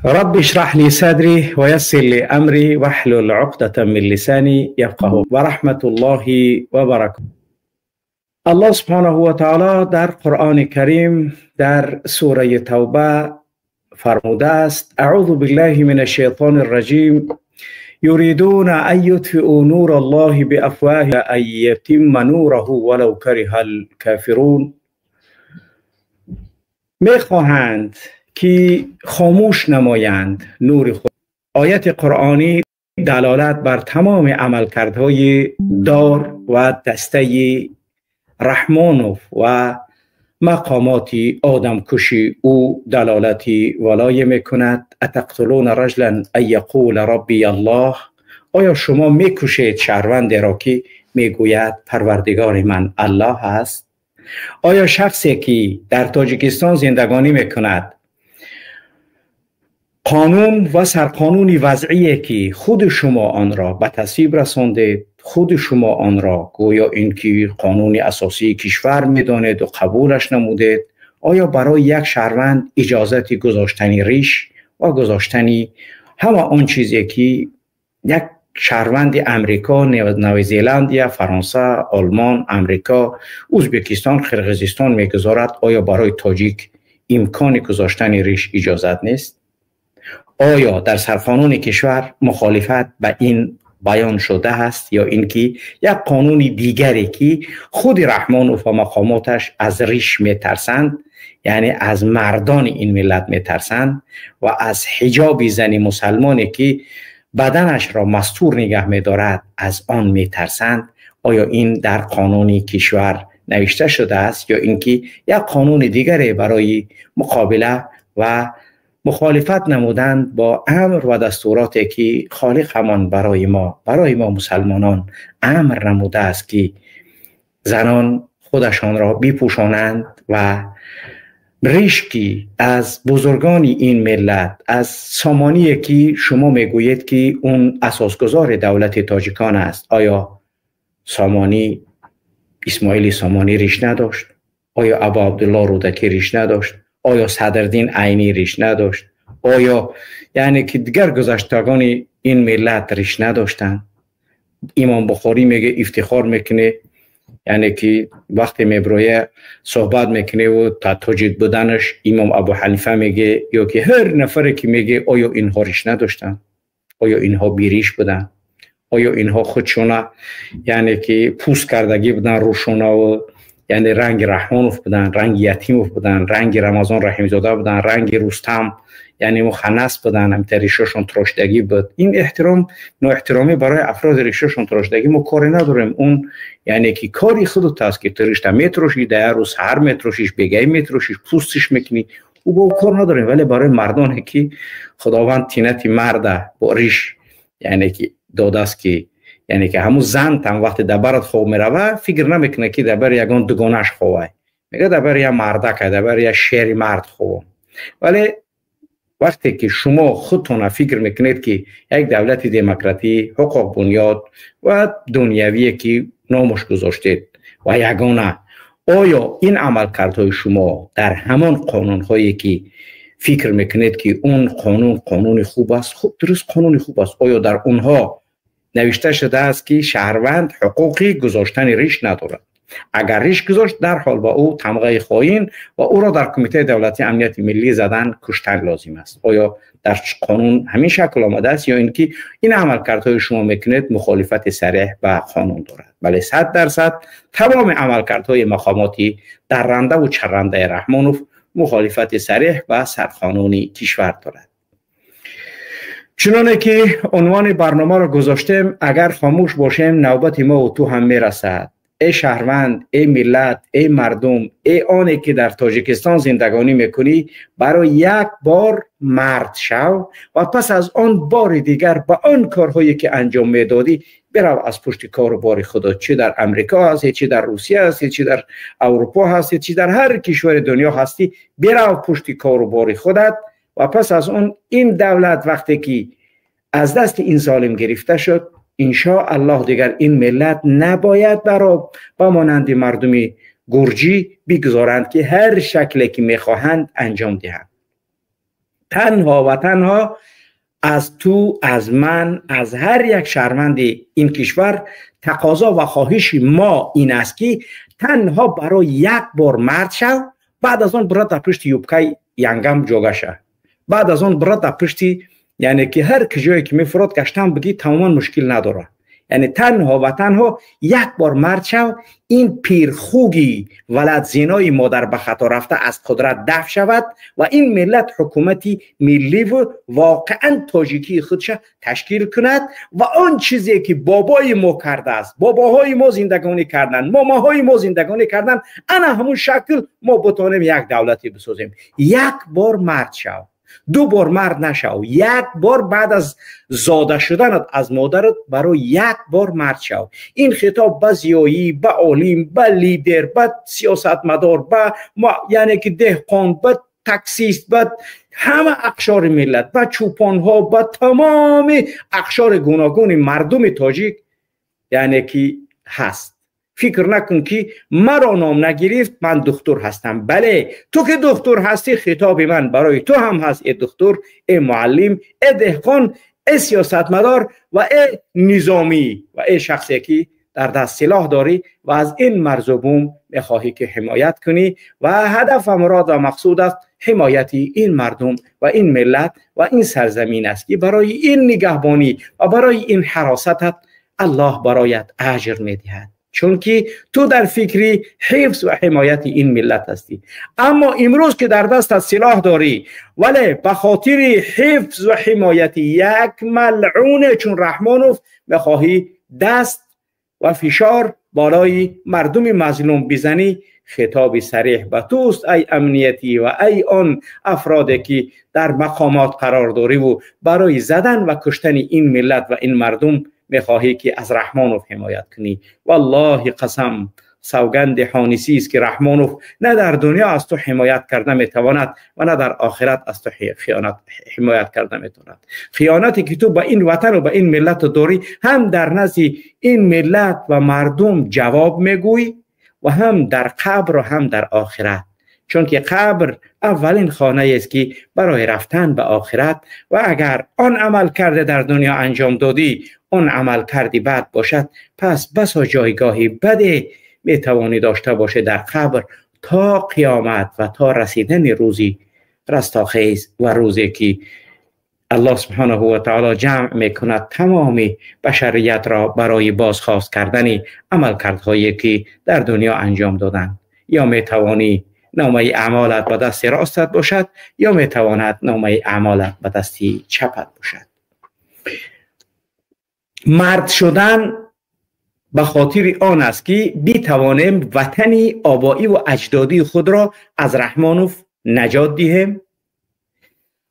رب اشرح لي صدري ويسر لي أمري واحلل عقدة من لساني يفقه ورحمة الله وبركاته. الله سبحانه وتعالی در قرآن کریم در سوره توبه فرموده است: اعوذ بالله من الشیطان الرجیم، یریدون ان یطفئوا نور الله بافواههم ان یتم نوره ولو کره الکافرون. میخواهند که خاموش نمایند نور خود. آیت قرآنی دلالت بر تمام عملکردهای دار و دسته رحمانوف و مقامات آدمکشی او دلالتی ولای میکند. اتقتلون رجلا ان یقول ربی الله، آیا شما میکشید شهروند را که میگوید پروردگار من الله است؟ آیا شخصی که در تاجیکستان زندگانی میکند قانون و سرقانون وضعیه که خود شما آن را به تصویب رساندید، خود شما آن را گویا اینکه قانون اساسی کشور میدانید و قبولش نمودید، آیا برای یک شهروند اجازت گذاشتن ریش و گذاشتن همه آن چیزی که یک شهروند امریکا، نوزیلند یا فرانسه، آلمان، امریکا، ازبکستان، قرقیزستان میگذارد، آیا برای تاجیک امکان گذاشتن ریش اجازت نیست؟ آیا در سرقانون کشور مخالفت به این بیان شده است یا اینکه یک قانون دیگری که خود رحمانوف و مقاماتش از ریش میترسند، یعنی از مردان این ملت میترسند و از حجاب زن مسلمانی که بدنش را مستور نگه میدارد از آن میترسند، آیا این در قانون کشور نوشته شده است یا اینکه یک قانون دیگری برای مقابله و مخالفت نمودند با امر و دستوراتی که خالق همان برای ما مسلمانان امر نموده است که زنان خودشان را بپوشانند و ریشکی از بزرگان این ملت، از سامانی که شما میگویید که اون اساسگذار دولت تاجیکان است، آیا سامانی اسماعیل سامانی ریش نداشت؟ آیا ابا عبدالله رودکی ریش نداشت؟ آیا صدردین عینی ریش نداشت؟ آیا یعنی که دیگر گذشتگان این ملت ریش نداشتند؟ امام بخاری میگه افتخار میکنه، یعنی که وقتی میبرویه صحبت میکنه و تا تاجیک بودنش امام ابو حنیفه میگه، یا که هر نفری که میگه آیا اینها ریش نداشتن؟ آیا اینها بیریش بودن؟ آیا اینها خودشونه یعنی که پوست کردگی بودن روشونه و یعنی رنگ رحمانوف بودن، رنگ یتیموف بودن، رنگ رمضان رحیمزاده بودن، رنگ رستم یعنی مخنث بودن، هم ریششون تراشدگی بود. این احترام نااحترامی برای افراد ریششون تراشدگی ما کاری نداریم. اون یعنی که کاری خودت است که تو ریشت میتراشی، در روز هر میتراشیش، بگی میتراشیش، پوستش میکنی، او با کار نداریم. ولی برای مردان که خداوند تینت مرد با ریش یعنی که داده است که یعنی که همون زن تم وقتی دبرت خواب میروه فکر نمیکنه که دبر یگان دوگانش خوابه، میگه دبر یه مردک، دبر یه شیر مرد خوابم. ولی وقتی که شما خودتون فکر میکنید که یک دولت دموکراتی، حقوق بنیاد و دنیوی که نامش گذاشتید و یگانه، آیا این عملکردهای شما در همان قانونهایی که فکر میکنید که اون قانون قانون خوب است، خب درست قانون خوب است، آیا در اونها نوشته شده است که شهروند حقوقی گذاشتن ریش ندارد؟ اگر ریش گذاشت در حال با او تمغه خائن و او را در کمیته دولتی امنیت ملی زدن، کشتن لازم است. آیا در قانون همین شکل آمده است یا اینکه این عملکردهای شما میکنید مخالفت صریح به قانون دارد؟ بله، 100% تمام عملکردهای مقاماتی درنده و چرنده رحمانوف مخالفت صریح به سرقانون کشور دارد. چنانه که عنوان برنامه را گذاشتیم، اگر خاموش باشیم نوبت ما و تو هم میرسد. ای شهروند، ای ملت، ای مردم، ای آنی که در تاجیکستان زندگانی میکنی، برای یک بار مرد شو و پس از آن بار دیگر به آن کارهایی که انجام میدادی برو از پشت کار و بار خدا، چه در امریکا هستی، چه در روسیه هستی، چه در اروپا هستی، چه در هر کشور دنیا هستی، برو پشت کار و بار خودت. و پس از اون این دولت وقتی که از دست این ظالم گرفته شد، انشاءالله دیگر این ملت نباید برا با مانند مردم گرجی بگذارند که هر شکلی که میخواهند انجام دهند. танҳо ва танҳо аз ту, аз ман, аз ҳар як шаҳрванди ин кишвар тақозо ва хоҳиши мо ин аст ки танҳо барои як бор мард шав, баъд аз он бира дар пушти юбкаи янгам ҷога ша, баъд аз он бира дар пушти, яъне ки ҳар куҷое ки мефурод гаштан бигӣ, тамоман мушкил надорад. Яъне танҳо ва танҳо як бор мард шав, ин пирхуги валадзинои модар ба хато рафта аз қудрат дафт шавад ва ин миллат ҳукумати милливу воқеан тоҷикии худша ташкил кунад ва он чизе ки бобои мо кардааст, бобоҳои мо зиндагонӣ карданд, момаҳои мо зиндагонӣ карданд, ана ҳамун шакл мо битонем як давлате бисозем. Як бор мард шав, ду бор мард нашав, як бор баъд аз зода шуданат аз модарат барои як бор мард шав. Ин хитоб ба зиёӣ, ба олим, ба лидер, ба сиёсатмадор, ба яъне ки деҳқон, ба таксист, ба ҳама ақшори миллат, ба чӯпонҳо, ба тамоми ақшори гуногуни мардуми тоҷик яъне ки ҳаст. Фикр накун ки маро ном нагирифт, ман духтур ҳастам. Бале, ту ки духтур ҳастӣ, хитоби ман барои ту ҳам ҳаст. Э духтур, э муаллим, э деҳқон, э сиёсатмадор ва э низомӣ ва э шахсе ки дар даст силоҳ дорӣ ва аз ин марзу бум мехоҳӣ ки ҳимоят кунӣ ва ҳадаф ва мурод ва мақсуд аст ҳимояти ин мардум ва ин миллат ва ин сарзамин аст ки барои ин нигаҳбонӣ ва барои ин ҳаросатат Аллоҳ бароят аҷр медиҳад, чунки ту дар фикри ҳифз ва ҳимояти ин миллат ҳастӣ. Аммо имрӯз ки дар дастат силоҳ дорӣ, вале ба хотири ҳифз ва ҳимояти як малъуне чун Раҳмонов мехоҳӣ даст ва фишор болои мардуми мазлум бизанӣ, хитоби сариҳ ба туст, ай амниятӣ ва ай он афроде ки дар мақомот қарор дорӣ-ву барои задан ва куштани ин миллат ва ин мардум мехоҳӣ ки аз Раҳмонов ҳимоят кунӣ. Валлоҳи қасам, савганди ҳонисӣ аст ки Раҳмонов на дар дунё аз ту ҳимоят карда метавонад ва на дар охират аз ту хиёнат ҳимоят карда метавонад. Хиёнате ки ту ба ин ватан ва ба ин миллат дорӣ, ҳам дар назди ин миллат ва мардум ҷавоб мегӯӣ ва ҳам дар қабр ва ҳам дар охират. Чунки қабр аввалин хонае аст ки барои рафтан ба охират, ва агар он амал карде дар дунё анҷом додӣ, он амал карди бад бошад, пас басо ҷойгоҳи баде метавонӣ дошта бошӣ дар қабр то қиёмат ва то расидани рӯзи растохез ва рӯзе ки Аллоҳ субҳонаҳу ва таоло ҷамъ мекунад тамоми башариятро барои бозхост кардани амалкардҳое ки дар дунё анҷом доданд. Ё метавонӣ номаи аъмолат ба дасти ростат бошад, ё метавонад номаи аъмолат ба дасти чапат бошад. Мард шудан ба хотири он аст ки битавонем ватани обоӣ ва аҷдодии худро аз Раҳмонов наҷот диҳем.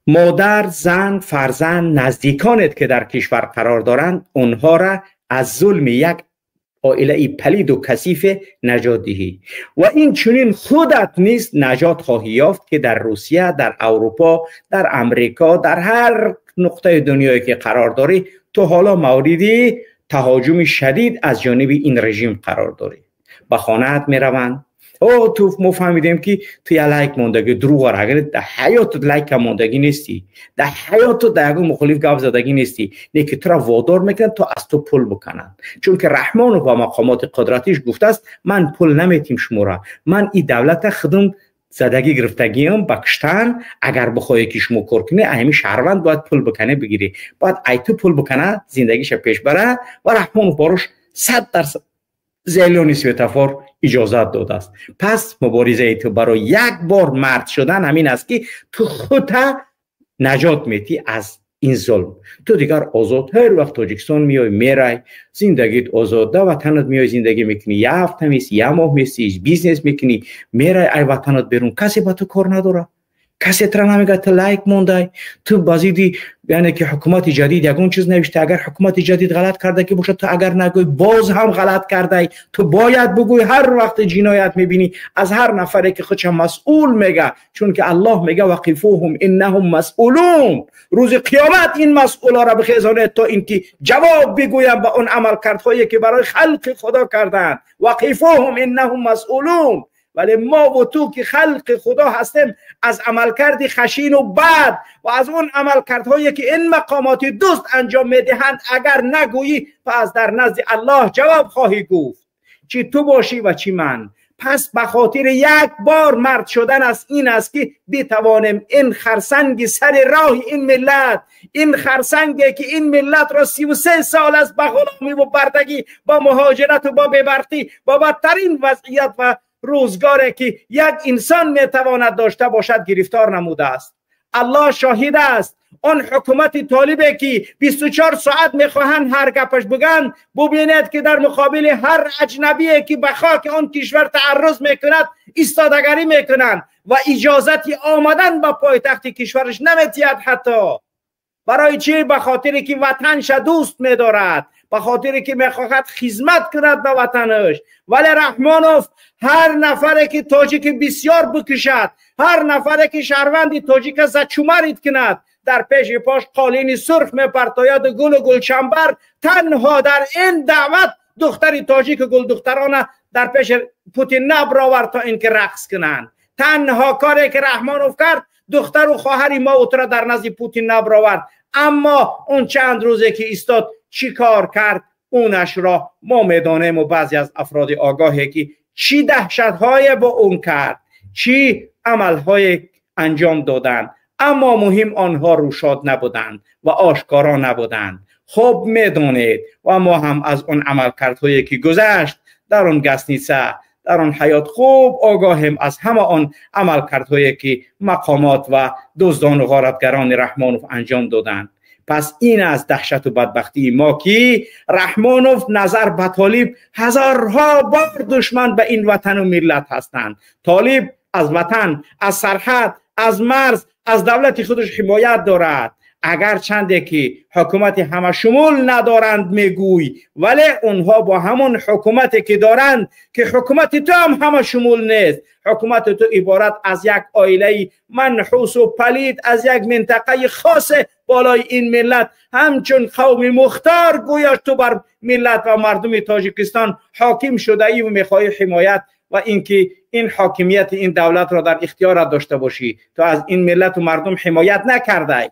Модар, зан, фарзанд, наздиконет ки дар кишвар қарор доранд, онҳоро аз зулми як оилаи палиду касифе наҷот диҳӣ ва ин чунин худат низ наҷот хоҳӣ ёфт ки дар Русия, дар Аврупо, дар Амрико, дар ҳар нуқтаи дунёе ки қарор дорӣ, ту ҳоло мавриди таҳоҷуми шадид аз ҷониби ин режим қарор дорӣ. Ба хонаат мераванд. О, ту мо фаҳмидем ки ту я лайк мондагӣ, дурӯғ, агар дар ҳаётат лайка мондагӣ нестӣ, дар ҳаётат дар ягон мухолиф гап задагӣ нестӣ, не ки тура водор мекунанд то аз ту пул бикананд. Чунки Раҳмонов ба мақомоти қудратиш гуфтааст: ман пул наметим шуморо, ман ин давлата худам задагӣ гирифтагиам ба куштан. Агар бихоҳе ки шумо кор кунӣ, ҳамин шаҳрванд бояд пул бикане бигирӣ, бояд ай ту пул бикана, зиндагиша пеш бара. Ва Раҳмонов борош 100% зелёный светофор иҷозат додааст. Пас муборизаи ту барои як бор мард шудан ҳамин аст ки ту худта наҷот метӣ аз ин зулм. Ту дигар озод ҳар вақт Тоҷикистон меой, мерай, зиндагит озод, да ватанат меой, зиндагӣ мекунӣ, як ҳафта месӣ, як моҳ месӣ, бизнес мекунӣ, мерай ай ватанат берун, касе ба ту кор надорад, касе тра намегӯяд ту лайк мондай, ту ба зидди яъне ки ҳукумати ҷадид ягон чиз навишта. Агар ҳукумати ҷадид ғалат карда ки бошад, ту агар нагӯй, боз ҳам ғалат кардай. Ту бояд бугӯй ҳар вақте ҷиноят мебинӣ аз ҳар нафаре ки худша масъул мега, чунки Аллоҳ мега: вақифуҳум иннаҳум масъулун. Рӯзи қиёмат ин масъулоро бихезонед то ин ки ҷавоб бигӯянд ба он амалкардҳое ки барои халқи Худо карданд. Вақифуҳум иннаҳум масъулун. ولی ما و تو که خلق خدا هستیم از عملکرد خشین و بد و از اون عملکردهایی که این مقامات دوست انجام میدهند اگر نگویی پس در نزد الله جواب خواهی گفت، چی تو باشی و چی من. پس به خاطر یک بار مرد شدن از این است که بتوانیم این خرسنگ سر راه این ملت، این خرسنگی که این ملت را 33 سال است به غلامی و بردگی، با مهاجرت و با بی‌برقی، با بدترین وضعیت و روزگاری که یک انسان میتواند داشته باشد گرفتار نموده است. الله شاهد است. آن حکومت طالبه که 24 ساعت میخواهند هر گپش بگن، ببینید که در مقابل هر اجنبی که به خاک آن کشور تعرض میکند ایستادگری میکنند و اجازت آمدن به پایتخت کشورش نمیتید. حتی برای چی؟ به خاطر که وطنش دوست میدارد، به خاطر که میخواهد خدمت کند به وطنش. ولی رحمانوف هر نفره که تاجیک بسیار بکشد، هر نفره که شهروند تاجیک زچومرید کند، در پیش پاش قالین سرخ میپرتاید و گل و گلچنبر. تنها در این دعوت دختر تاجیک گل دخترانه در پیش پوتین نبراورد تا اینکه رقص کنند. تنها کاری که رحمانوف کرد دختر و خواهر ما او را در نزد پوتین نبراورد. اما اون چند روزه که ایستاد چی کار کرد اونش را ما میدانیم و بعضی از افراد آگاهی که چی دهشت‌های با اون کرد، چی عملهای انجام دادن. اما مهم آنها روشاد نبودند و آشکارا نبودند. خب میدانید و ما هم از اون عملکردهایی که گذشت در اون گسنیسه، در آن حیات خوب آگاهیم از همه آن عملکردهایی که مقامات و دزدان و غارتگران رحمانوف انجام دادند. پس این از دهشت و بدبختی ما که رحمانوف نظر به طالب هزارها بار دشمن به این وطن و ملت هستند. طالب از وطن، از سرحد، از مرز، از دولت خودش حمایت دارد. اگر چنده که حکومت همه شمول ندارند میگوی، ولی اونها با همون حکومتی که دارند که حکومت تو هم همه شمول نیست. حکومت تو عبارت از یک عائله منحوس و پلید از یک منطقه خاص بالای این ملت، همچون قوم مختار گویا تو بر ملت و مردم تاجیکستان حاکم شده ای و میخوای حمایت و اینکه این حاکمیت این دولت را در اختیارت داشته باشی. تو از این ملت و مردم حمایت نکرده.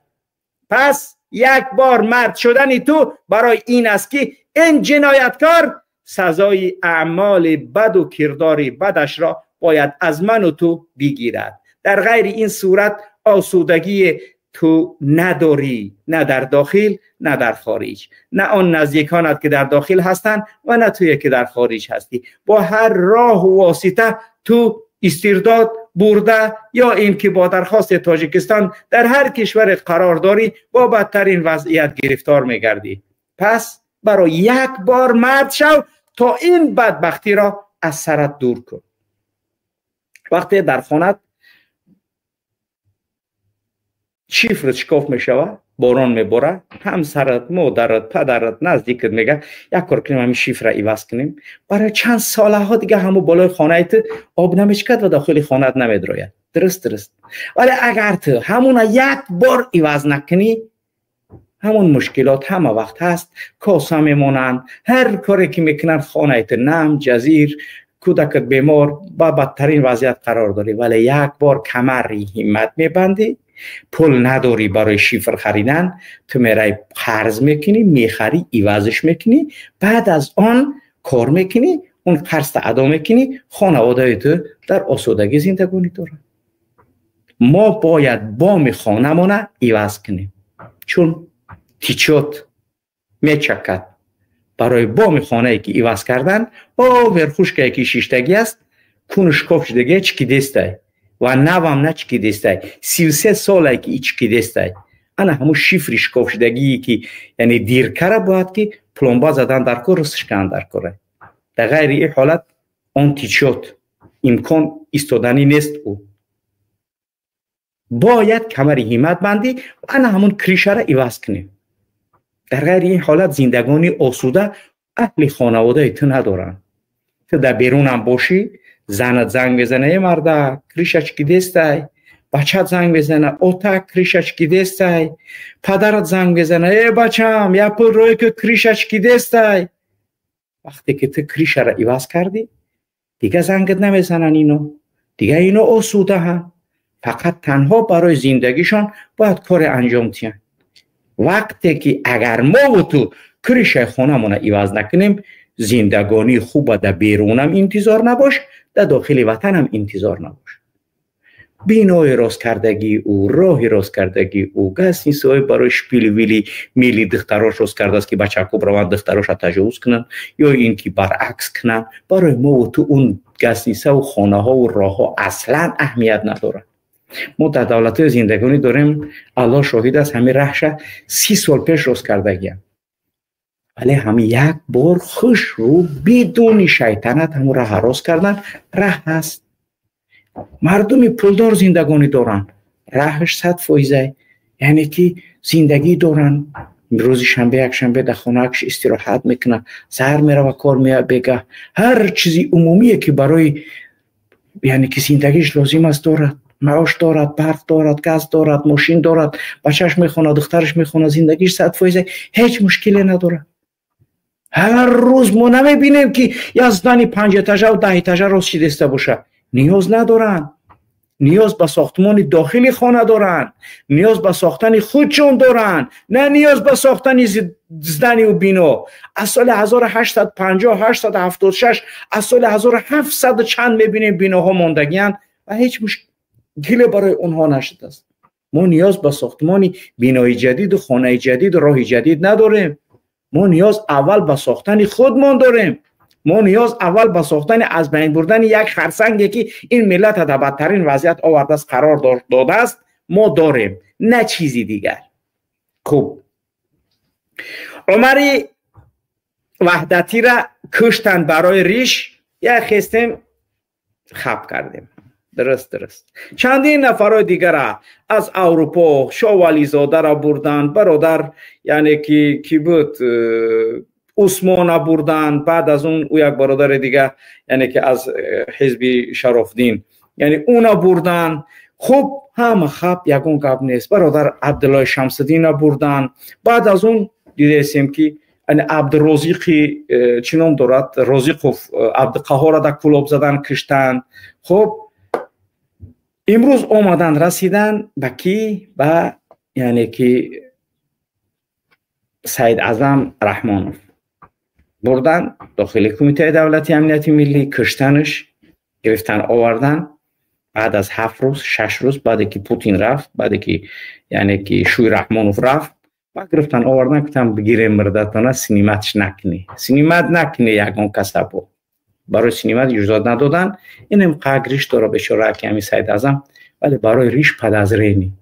پس یک بار مرد شدن تو برای این است که این جنایتکار سزای اعمال بد و کردار بدش را باید از من و تو بگیرد. در غیر این صورت آسودگی تو نداری، نه در داخل نه در خارج، نه آن نزدیکانت که در داخل هستند و نه توی که در خارج هستی. با هر راه و واسطه تو استرداد برده یا اینکه با درخواست تاجیکستان در هر کشور قرار داری با بدترین وضعیت گرفتار میگردی. پس برای یک بار مرد شو تا این بدبختی را از سرت دور کن. وقتی در خانت شیفر شکاف میشوه، باران میباره، همسرت، مادرت، پدرت، نزدیکت میگه یک کار کنیم همین شیفر را عوض کنیم. برای چند ساله ها دیگه همو بالای خانه ت آب نمیچکد و داخل خانه نمیدروید. درست. ولی اگر تو همون یک بار عوض نکنی، همون مشکلات همه وقت هست، کاسه میمونن، هر کاری که میکنن خانه ت نم، جزیر، کودکت بیمار، با بدترین وضعیت قرار داری. ولی یک بار کمر همت میبندی، پول نداری برای شیفر خریدن، تو میرای قرض میکنی، میخری، عوضش میکنی، بعد از آن کار میکنی، اون قرض ادا میکنی، خانواده تو در آسودگی زندگی داره. ما باید بام خانه‌مون عوض کنیم، چون تیچوت میچکد. برای بام خانه که عوض کردن با ورخوشکه که شیشتگی است، کنش کفش دیگه چکیدسته و نوام نه چکیدسته، 33 ساله که چکیدسته. انا همون شیفری شکافشدگی که یعنی دیرکره باید که پلمبا زدن در کار، رسش کردن در کاره. در غیر این حالت آن تیچوت امکان ایستادنی نیست. او باید کمر همت بندی و انا همون کریشه را عوض کنیم. در غیر این حالت زندگانی آسوده اهل خانواده تو ندارن. تو در بیرون هم باشی، زنت زنگ میزنه، ای مرده کریشه چکیدسته، بچت زنگ میزنه، اوتا کریشه چکیدسته، پدرت زنگ میزنه، ای بچم یا پول روی که کریشه چکیدسته. وقتی که تو کریشه را عوض کردی، دیگه زنگت نمیزنن اینو، دیگه اینو آسوده هم، فقط تنها برای زندگیشان باید کار انجام تیان. وقتی که اگر ما و تو کریشه خانه عوض نکنیم، زندگانی خوب در بیرونم انتظار نباش، در داخل وطنم انتظار نباش. بینای راست کردگی او، راه راست کردگی او، گسنیسای برای شپیل ویلی میلی دختراش راست کرده است که بچه‌ها بروند دختراش تجاوز کنن یا اینکه برعکس کنن. برای ما و تو اون گسنیسا و خانه ها و راه ها اصلا اهمیت نداره. ما در دولت زندگانی داریم، الله شاهد است، همین رهشه 30 سال پیش راست کردگی هم. ولی همین یک بار خوش رو بدون شیطنت همون راه راست کردن، راه هست. مردم پولدار زندگانی دارن، راهش 100%، یعنی که زندگی دارن. روز شنبه یک شنبه در خانه‌اش استراحت میکنه، سهر میره و کار میاد بگه، هر چیزی عمومیه که برای یعنی که زندگیش لازم است دارد، معاش دارد، برق دارد، گاز دارد، ماشین دارد، بچهش میخونه، دخترش میخونه، زندگیش 100%، هیچ مشکلی نداره. هر روز ما نمیبینیم که یزدانی 5 اتاژه و 10 اتاژه راست شده باشه. نیاز ندارن، نیاز به ساختمان داخلی خانه دارن، نیاز به ساختن خودشون دارن، نه نیاز به ساختن زدنی و بینا. از سال 1850 876 از سال 1700 چند میبینیم بیناها ماندگی هن و هیچ مشکلی برای اونها نشده است. ما نیاز به ساختمان بینای جدید و خانه جدید و راه جدید نداریم. ما نیاز اول به ساختن خودمان داریم. ما نیاز اول به ساختن از بین بردن یک خرسنگی که این ملت در بدترین وضعیت آورده است قرار داده است ما داریم، نه چیزی دیگر. خوب، عمر وحدتی را کشتن برای ریش، یک خستیم خب کردیم. درست چندین نفرای دیگر را از اروپا شاوالی زاده را بردن، برادر یعنی کی بود، عثمان بردن. بعد از اون او یک برادر دیگه یعنی که از حزب شرافدین یعنی اونا بردن. خب همه خب یکون گپ نیست. برادر عبدالله شمسدین بردن. بعد از اون دیدیم که یعنی عبدالرزیقی چی نام دارد، رزیقوف عبدالقهار را در کلوب زدن کشتن. خب امروز آمدن رسیدن به کی؟ به یعنی که سید اعظم رحمانوف بردن داخل کمیته دولتی امنیتی ملی، کشتنش، گرفتن آوردن. بعد از 7 روز 6 روز بعد که پوتین رفت، بعد که یعنی که شوی رحمانوف رفت، بعد گرفتن آوردن گفتن بگیریم مردتانه، سینیمتش نکنی، سینیمت نکنی یگان کسبو برای سینیمت اجازه ندادن. اینم قگریش داره بیچاره که همین سید اعظم، ولی برای ریش پدازرینی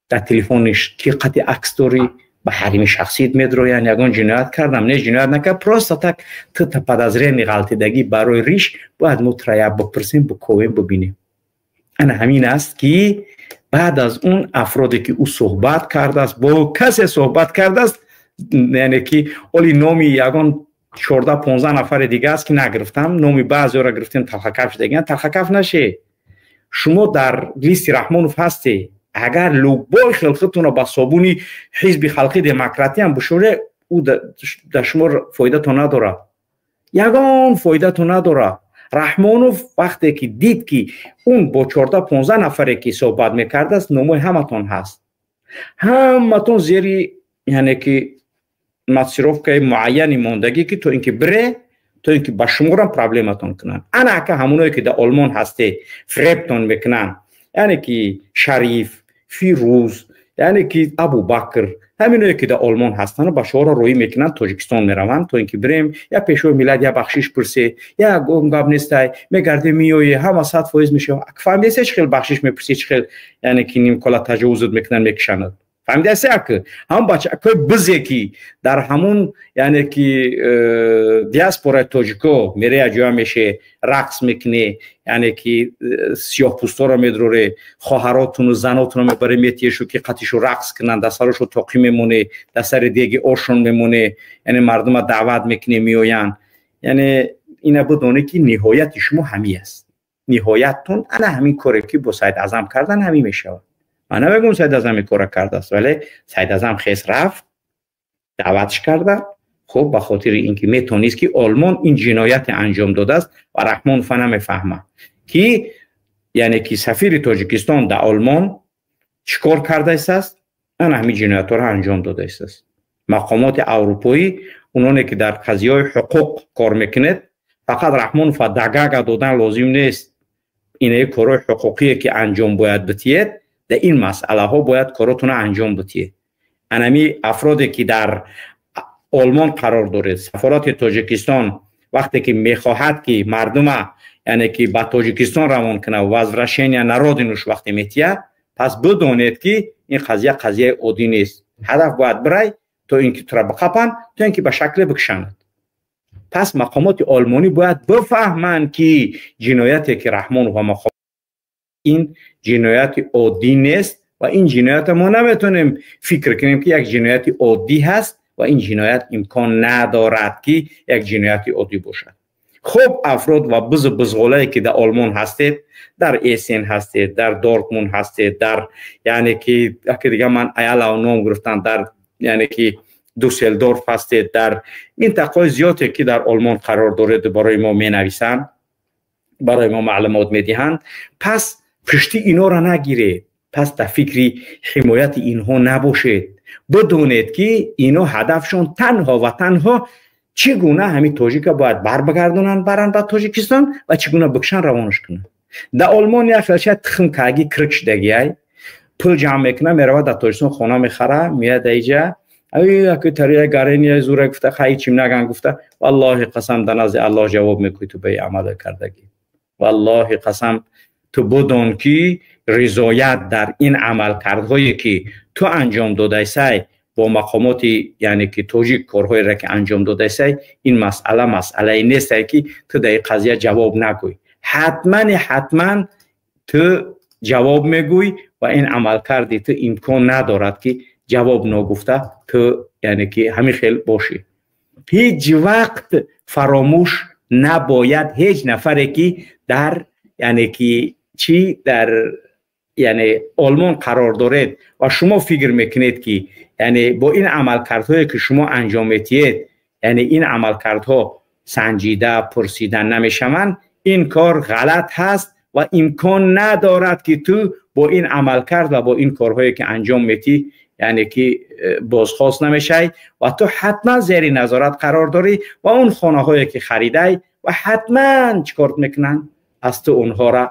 در تلفنش کی قطع عکس داری به حریم شخصیت میدروین، یگان جنایت کردم نه جنایت نکرد، просто так تو تا подозрение غلطیدگی برای ریش باید متریا بپرسیم، بکویم، ببینیم. انا همین است که بعد از اون افرادی که او صحبت کرده است، با کسی صحبت کرده است، یعنی که ولی نامی یگان 14 15 نفر دیگه است که نگرفتم، نامی بعضی را گرفتیم تلخکف دیگه. تلخکف نشه، شما در لیست رحمانوف هستی، اگر لوبای خلقتون را با صابونی حزب خلقی دموکراتی هم بشوره، او در شما فایده تو نداره، یگان فایده تو نداره. رحمانوف وقتی که دید که اون با 14 15 نفری که صحبت میکرده است، نامای همتون هست، همتون زیری یعنی که مصرف معینی ماندگی که تو اینکه بره، تو اینکه با شما را پرابلمتون کنن. انا که همونایی که در آلمان هسته فریبتون میکنن، یعنی که شریف، فیروز، یعنی که ابوبکر، همینایی که در آلمان هستن با شما را روی میکنن، تاجیکستان میروند تا اینکه بریم یا پیشوی ملت یا بخشش پرسه یا گم گم نیستای میگرده میوی همه 100% میشه. فهمیدی چه خیلی بخشش میپرسی، چه خیلی یعنی که نیم کلا تجاوز میکنن میکشند. فهمیدی که هم بچه که بزکی در همون یعنی که دیاسپورا تاجیکو میره جا میشه رقص میکنه، یعنی که سیاه پوستا رو میدروره، خواهراتون و زناتون رو میبره میتیشو که قطیشو رقص کنن، در سرشو تاقی میمونه، در سر دیگه اوشون میمونه، یعنی مردم دعوت میکنه میوین. یعنی اینا بدونه که نهایت شما همی است، نهایتتون انا همین کاری که با سید اعظم کردن همین میشه. من نمیگم سید اعظم کار کرده است، ولی سید اعظم خیس رفت دعوتش کردن، Хуб, ба хотири инки метонист ки Олмон ин ҷиноят анҷом додааст ва Раҳмонов намефаҳмад ки яъне ки сафири Тоҷикистон дар Олмон чӣ кор кардааст, ана ҳамин ҷиноятҳоро анҷом додааст. Мақомоти аврупоӣ, ононе ки дар қазияҳои ҳуқуқ кор мекунед, фақат Раҳмонов дагага додан лозим нест. Инаи корҳои ҳуқуқие ки анҷом бояд битиед, дар ин масъалаҳо бояд коротонро анҷом битиед. Анами афроде ки дар Олмон қарор доред, сафорати Тоҷикистон вақте ки мехоҳад ки мардума яъне ки ба Тоҷикистон равон кунад, возвращение на родину ш вақте метиҳад, пас бидонед ки ин қазия қазияи оддӣ нест. Ҳадаф бояд бирай то ин ки тура биқапанд, то ин ки ба шакле бикушанд. Пас мақомоти олмонӣ бояд бифаҳманд ки ҷинояте ки Раҳмонов ва мақом ин ҷинояти оддӣ нест ва ин ҷиноята мо наметавонем фикр кунем ки як ҷинояти оддӣ ҳаст ва ин ҷиноят имкон надорад ки як ҷинояти оддӣ бошад. Хуб, афрод ва бизу бузғолае ки дар Олмон ҳастед, дар Эссен ҳастед, дар Дортмунд ҳастед, дар яъне ки яке дига ман аялав ном гирифтам, дар яъне ки Дюссельдорф ҳастед, дар минтақаҳои зиёде ки дар Олмон қарор доред, барои мо менависанд, барои мо маълумот медиҳанд. Пас пушти инора нагиред, пас дар фикри ҳимояти инҳо набошед. Бидонед ки ино ҳадафшон танҳо ва танҳо чӣ гуна ҳамин тоҷика бояд барбагардонанд, баранд ба Тоҷикистон ва чӣ гуна бикшан, равонаш кунанд. Дар Олмон як хелша тухм каги кирк шудагиай, пул ҷамъ мекунад, меравад дар Тоҷикистон хона мехара, меяд даиҷа тария гарения зура гуфта, хай чим наган гуфта. Валлоҳи қасам, дар назди Аллоҳ ҷавоб мекунӣ ту ба ин амале кардагӣ. Валлоҳи қасам, ту бидон ки ризоят дар ин амалкардҳое ки ту анҷом додайсай бо мақомоти яъне ки тоҷик корҳоеро ки анҷом додайсай, ин масъала масъалае нестай ки ту дар ин қазия ҷавоб нагӯй. Ҳатмани ҳатман ту ҷавоб мегӯй ва ин амалкарди ту имкон надорад ки ҷавоб ногуфта ту яъне ки ҳамин хел бошӣ. Ҳеҷ вақт фаромӯш набояд ҳеҷ нафаре ки дар яъне ки чӣ дар яъне Олмон қарор доред ва шумо фикр мекунед ки яъне бо ин амалкардҳое ки шумо анҷом метиҳед, яъне ин амалкардҳо санҷида пурсида намешаванд, ин кор ғалат ҳаст ва имкон надорад ки ту бо ин амалкард ва бо ин корҳое ки анҷом метиҳ яъне ки бозхост намешавӣ ва ту ҳатман зери назорат қарор дорӣ ва он хонаҳое ки харидай ва ҳатман чӣ кор мекунанд, аз ту онҳоро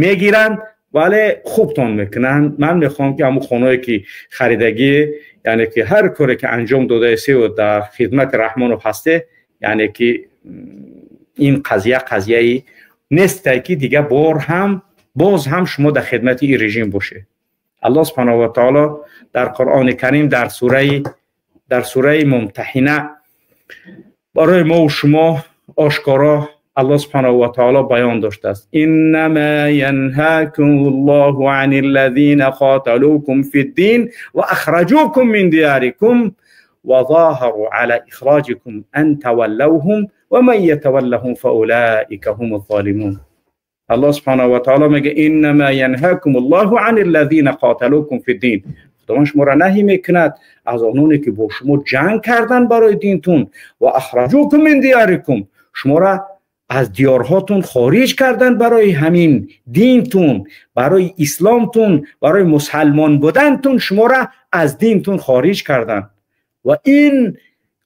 мегиранд, вале хубтон мекунанд. Ман мехоҳам ки ҳамон хонаое ки харидагӣ, яъне ки ҳар коре ки анҷом додаесеву дар хидмати Раҳмонов ҳасте, яъне ки ин қазия қазияи нестай ки дига бор ҳам боз ҳам шумо дар хидмати ин режим бошед. Аллоҳ субҳанаҳу ва таоло дар Қуръони Карим дар сураи Мумтаҳина барои мо шумо ошкоро аллоҳ субҳанаҳу ва таоло баён доштааст: иннама янҳакум аллоҳу ани аллазина қоталукум фиддин ва ахраҷукум мин диярикум ва зоҳару ала ихроҷикум ан таваллавҳум ва ман ятаваллаҳум фаулаика ҳум ззолимун. Аллоҳ субҳанаҳу ва таоло мегӯяд: иннама янҳакум аллоҳу ани аллазина қоталукум фиддин. Худованд шуморо наҳӣ мекунад аз ононе ки бо шумо ҷанг карданд барои динтун, ва ахраҷукум мин диярикум, шуморо аз диёрҳотун хориҷ карданд барои ҳамин динтун, барои исломтун, барои мусалмон будантун шуморо аз динтун хориҷ карданд. Ва ин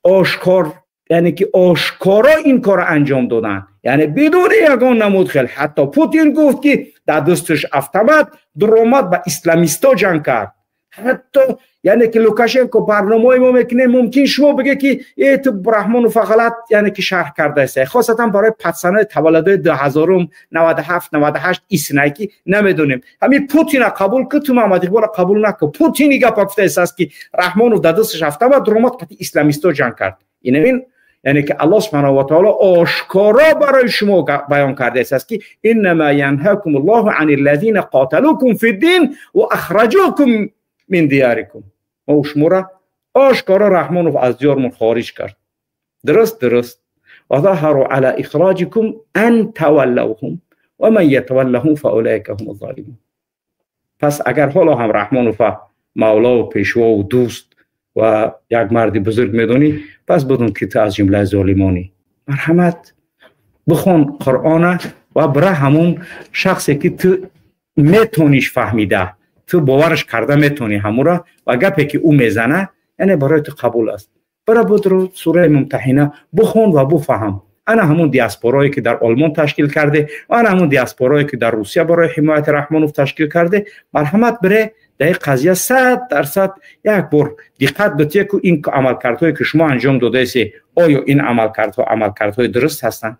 ошкор, яъне ки ошкоро ин корро анҷом доданд, яъне бидуни ягон намуд хел. Ҳатто Путин гуфт ки дар дасташ автомат дуромад ба исламисто ҷанг кард. Ҳатто яъне ки Лукашенко барномаи мо мекунем, мумкин шумо бигӯед ки э ту Раҳмонов ғалат яъне ки шарҳ кардаест, хосатан барои патсанои таваллудои 2097 98 иснай ки намедонем. Ҳамин Путина қабул кун, ту Муҳаммад Иқболро қабул накун. Путин гапа гуфтааст ки Раҳмонов дар дасташ автомат дуромад қати исламисто ҷанг кард. Инамин яъне ки Аллоҳ субҳанаҳу ва таоло ошкоро барои шумо баён кардааст ки иннама янҳакум аллоҳу ани аллазина қоталукум фиддин ва ахраҷукум мин диярикум. Мо шуморо ошкоро Раҳмонов аз диёрмон хориҷ кард. Дуруст, дуруст. Ва заҳару ала ихроҷикум ан таваллавҳум ва ман ятаваллаҳум фаулаика ҳум ззолимун. Пас агар ҳоло ҳам Раҳмонова мавлову пешвову дӯст ва як марди бузург медонӣ, пас бидон ки ту аз ҷумлаи золимонӣ. Марҳамат, бихон Қуръона ва бира ҳамун шахсе ки ту метониш фаҳмида, ту бовараш карда метонӣ ҳамура ва гапе ки ӯ мезана, яъне барои ту қабул аст. Бира будро сураи Мумтаҳина бихон ва буфаҳм. Ана ҳамун диаспорое ки дар Олмон ташкил карде ва ана ҳамун диаспорое ки дар Русия барои ҳимояти Раҳмонов ташкил карде, марҳамат, бире дар ин қазия 100% як бор диққат битие ку ин амалкардҳое ки шумо анҷом додаесе, оё ин амалкардҳо амалкардҳои дуруст ҳастанд?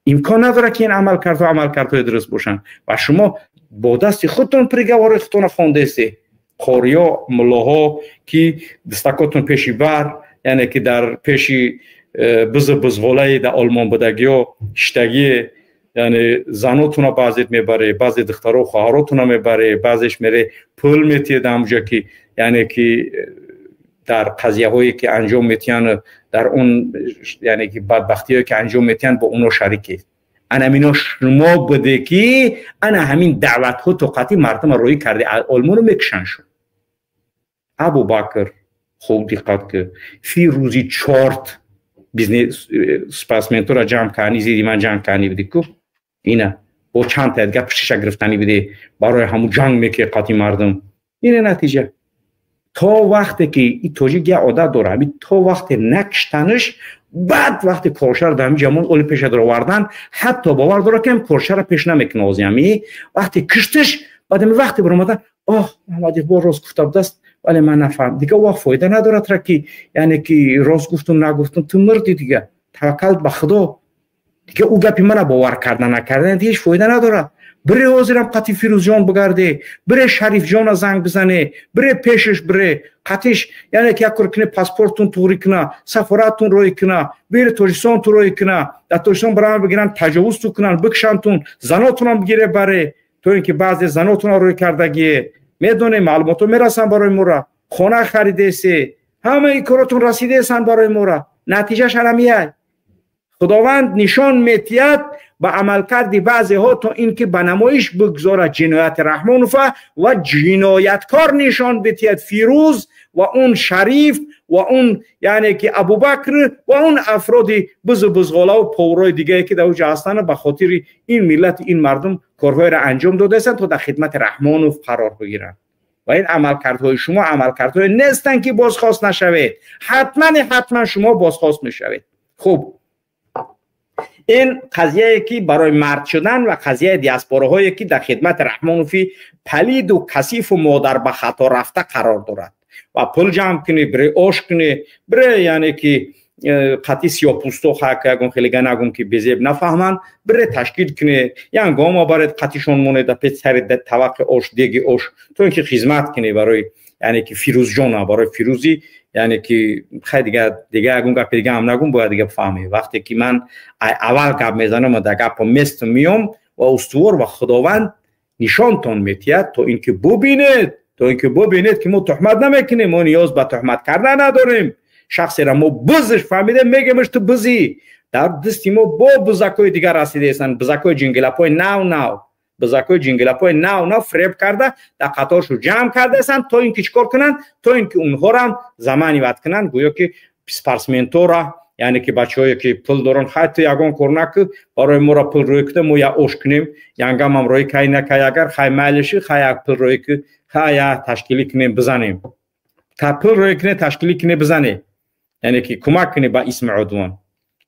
Имкон надорад ки ин амалкардҳо амалкардҳои дуруст бошанд ва шумо бо дасти худтон приговори худтонро хондаесте. Қориё, муллоҳо ки дастакотон пеши бар, яъне ки дар пеши бизу бузғолаи дар Олмон будагиё шиштагие, яъне занотуна баъзет мебаре, баъзе духтаро хоҳаротуна мебаре, баъзеш мере пул метиҳед ҳамуҷа ки яъне ки дар қазияҳое ки анҷом метиҳанд, дар он яъне ки бадбахтиҳое ки анҷом метиҳанд, бо оно шарикед. Ана мино шумо буде ки ана ҳамин даъватҳо тоқати мардума роҳӣ карде, Олмону мекушанд шуд. Абубакр, хуб диққат ки Фирӯзи чорт бизнес спортсментора ҷамъ кардани, зидди ман ҷанг кардани буди ку, ина бо чанд та дигар пуштиша гирифтанӣ буде, барои ҳамун ҷанг мекунӣ қати мардум. Ина натиҷа. То вақте ки и тоҷик як одат дора, ҳамин то вақте накиштанаш, баъд вақте коршаро дар ҳамин ҷамон оли пеша даровардан, ҳатто бовар дора ки коршаро пеш намекуна. Ози ҳами вақте киштиш, баъд ҳами вақте баромадан, оҳ, Муҳаммад Иқбол рост гуфта будааст, вале ман нафаҳм. Дига вақт фоида надорад ра ки яъне ки рост гуфтум, нагуфтум, ту мурди, дига таваккал ба Худо. Дига ӯ гапи мана бовар карда накардан ҳеҷ фоида надорад. Бире ҳозирам қати Фирӯзҷон бигарде, бире Шарифҷона занг бизане, бире пешаш, бире қатиш, яъне ки як кор куне, паспорттун туғрӣ куна, сафораттун роҳӣ куна, бире Тоҷикистонтун роҳӣ куна, дар Тоҷикистон барама бигиранд, таҷовузтун кунанд, бикушандтун, занотунам бигире баре, то ин ки баъзе занотуна рӯй кардагие медонем, маълумотҳо мерасанд барои мора, хона харидесе, ҳамаи коротун расидесанд барои мора. Натиҷаш ҳарамияй. Худованд нишон метиҳад ба амалкарди баъзеҳо, то ин ки ба намоиш бигзорад ҷинояти Раҳмонова ва ҷинояткор нишон битиҳад Фирӯз ва он Шариф ва он яъне ки Абубакр ва он афроди бузу бузғолаву поврои дигае ки дар оҷа ҳастанд, ба хотири ин миллати ин мардум корҳоеро анҷом додаастанд, то дар хидмати Раҳмонов қарор бигиранд. Ва ин амалкардҳои шумо амалкардҳое нестанд ки бозхост нашавед. Ҳатман, ҳатман шумо бозхост мешавед. Хуб, ин қазияе ки барои мард шудан ва қазияи диаспораҳое ки дар хидмати Раҳмонови палиду касифу модар ба хато рафта қарор дорад ва пул ҷамъ кунӣ, бире ош кунӣ, бире яъне ки қатъи сиёҳпӯсто хак ягон хелега нагум ки безеб нафаҳманд, бире ташкил кунӣ, янгома баред, қатишон монед пеш сари таваққи ош, деги ош, то ин ки хизмат кунӣ барои яъне ки Фирӯзҷона, барои Фирӯзи, яъне ки хай дига ягон гапи дига ҳам нагум, бояд дига фаҳмӣ. Вақте ки ман аввал гап мезанам ва дар гапо местум миём ва устувор ва Худованд нишонтон метиҳад, то ин ки бубинед, то ин ки бубинед ки мо туҳмат намекунем, мо ниёз ба туҳмат кардан надорем. Шахсеро мо бузш фаҳмидем, мегемаш ту бузӣ. Дар дасти мо бо бузакҳои дигар расидаестанд, бузакҳои ҷингилапои нав нав, бузакҳои ҷингилапои нав нав фиреб карда дар қаторшу ҷамъ кардаестанд, то ин ки чӣ кор кунанд? То ин ки онҳоро заманиват кунанд, гӯё ки спортсментора, яъне ки бачаҳое ки пул доранд. Хай, ту ягон кор накӣ, барои моро пул рӯй куда, мо як ош кунем, янгамам рӯй кай накай, агар хай майлиши, хай як пул рӯй ки, хай як ташкилӣ кунем, бизанем. Та пул рӯй куне, ташкилӣ куне, бизане, яъне ки кӯмак кунед ба исми удвон.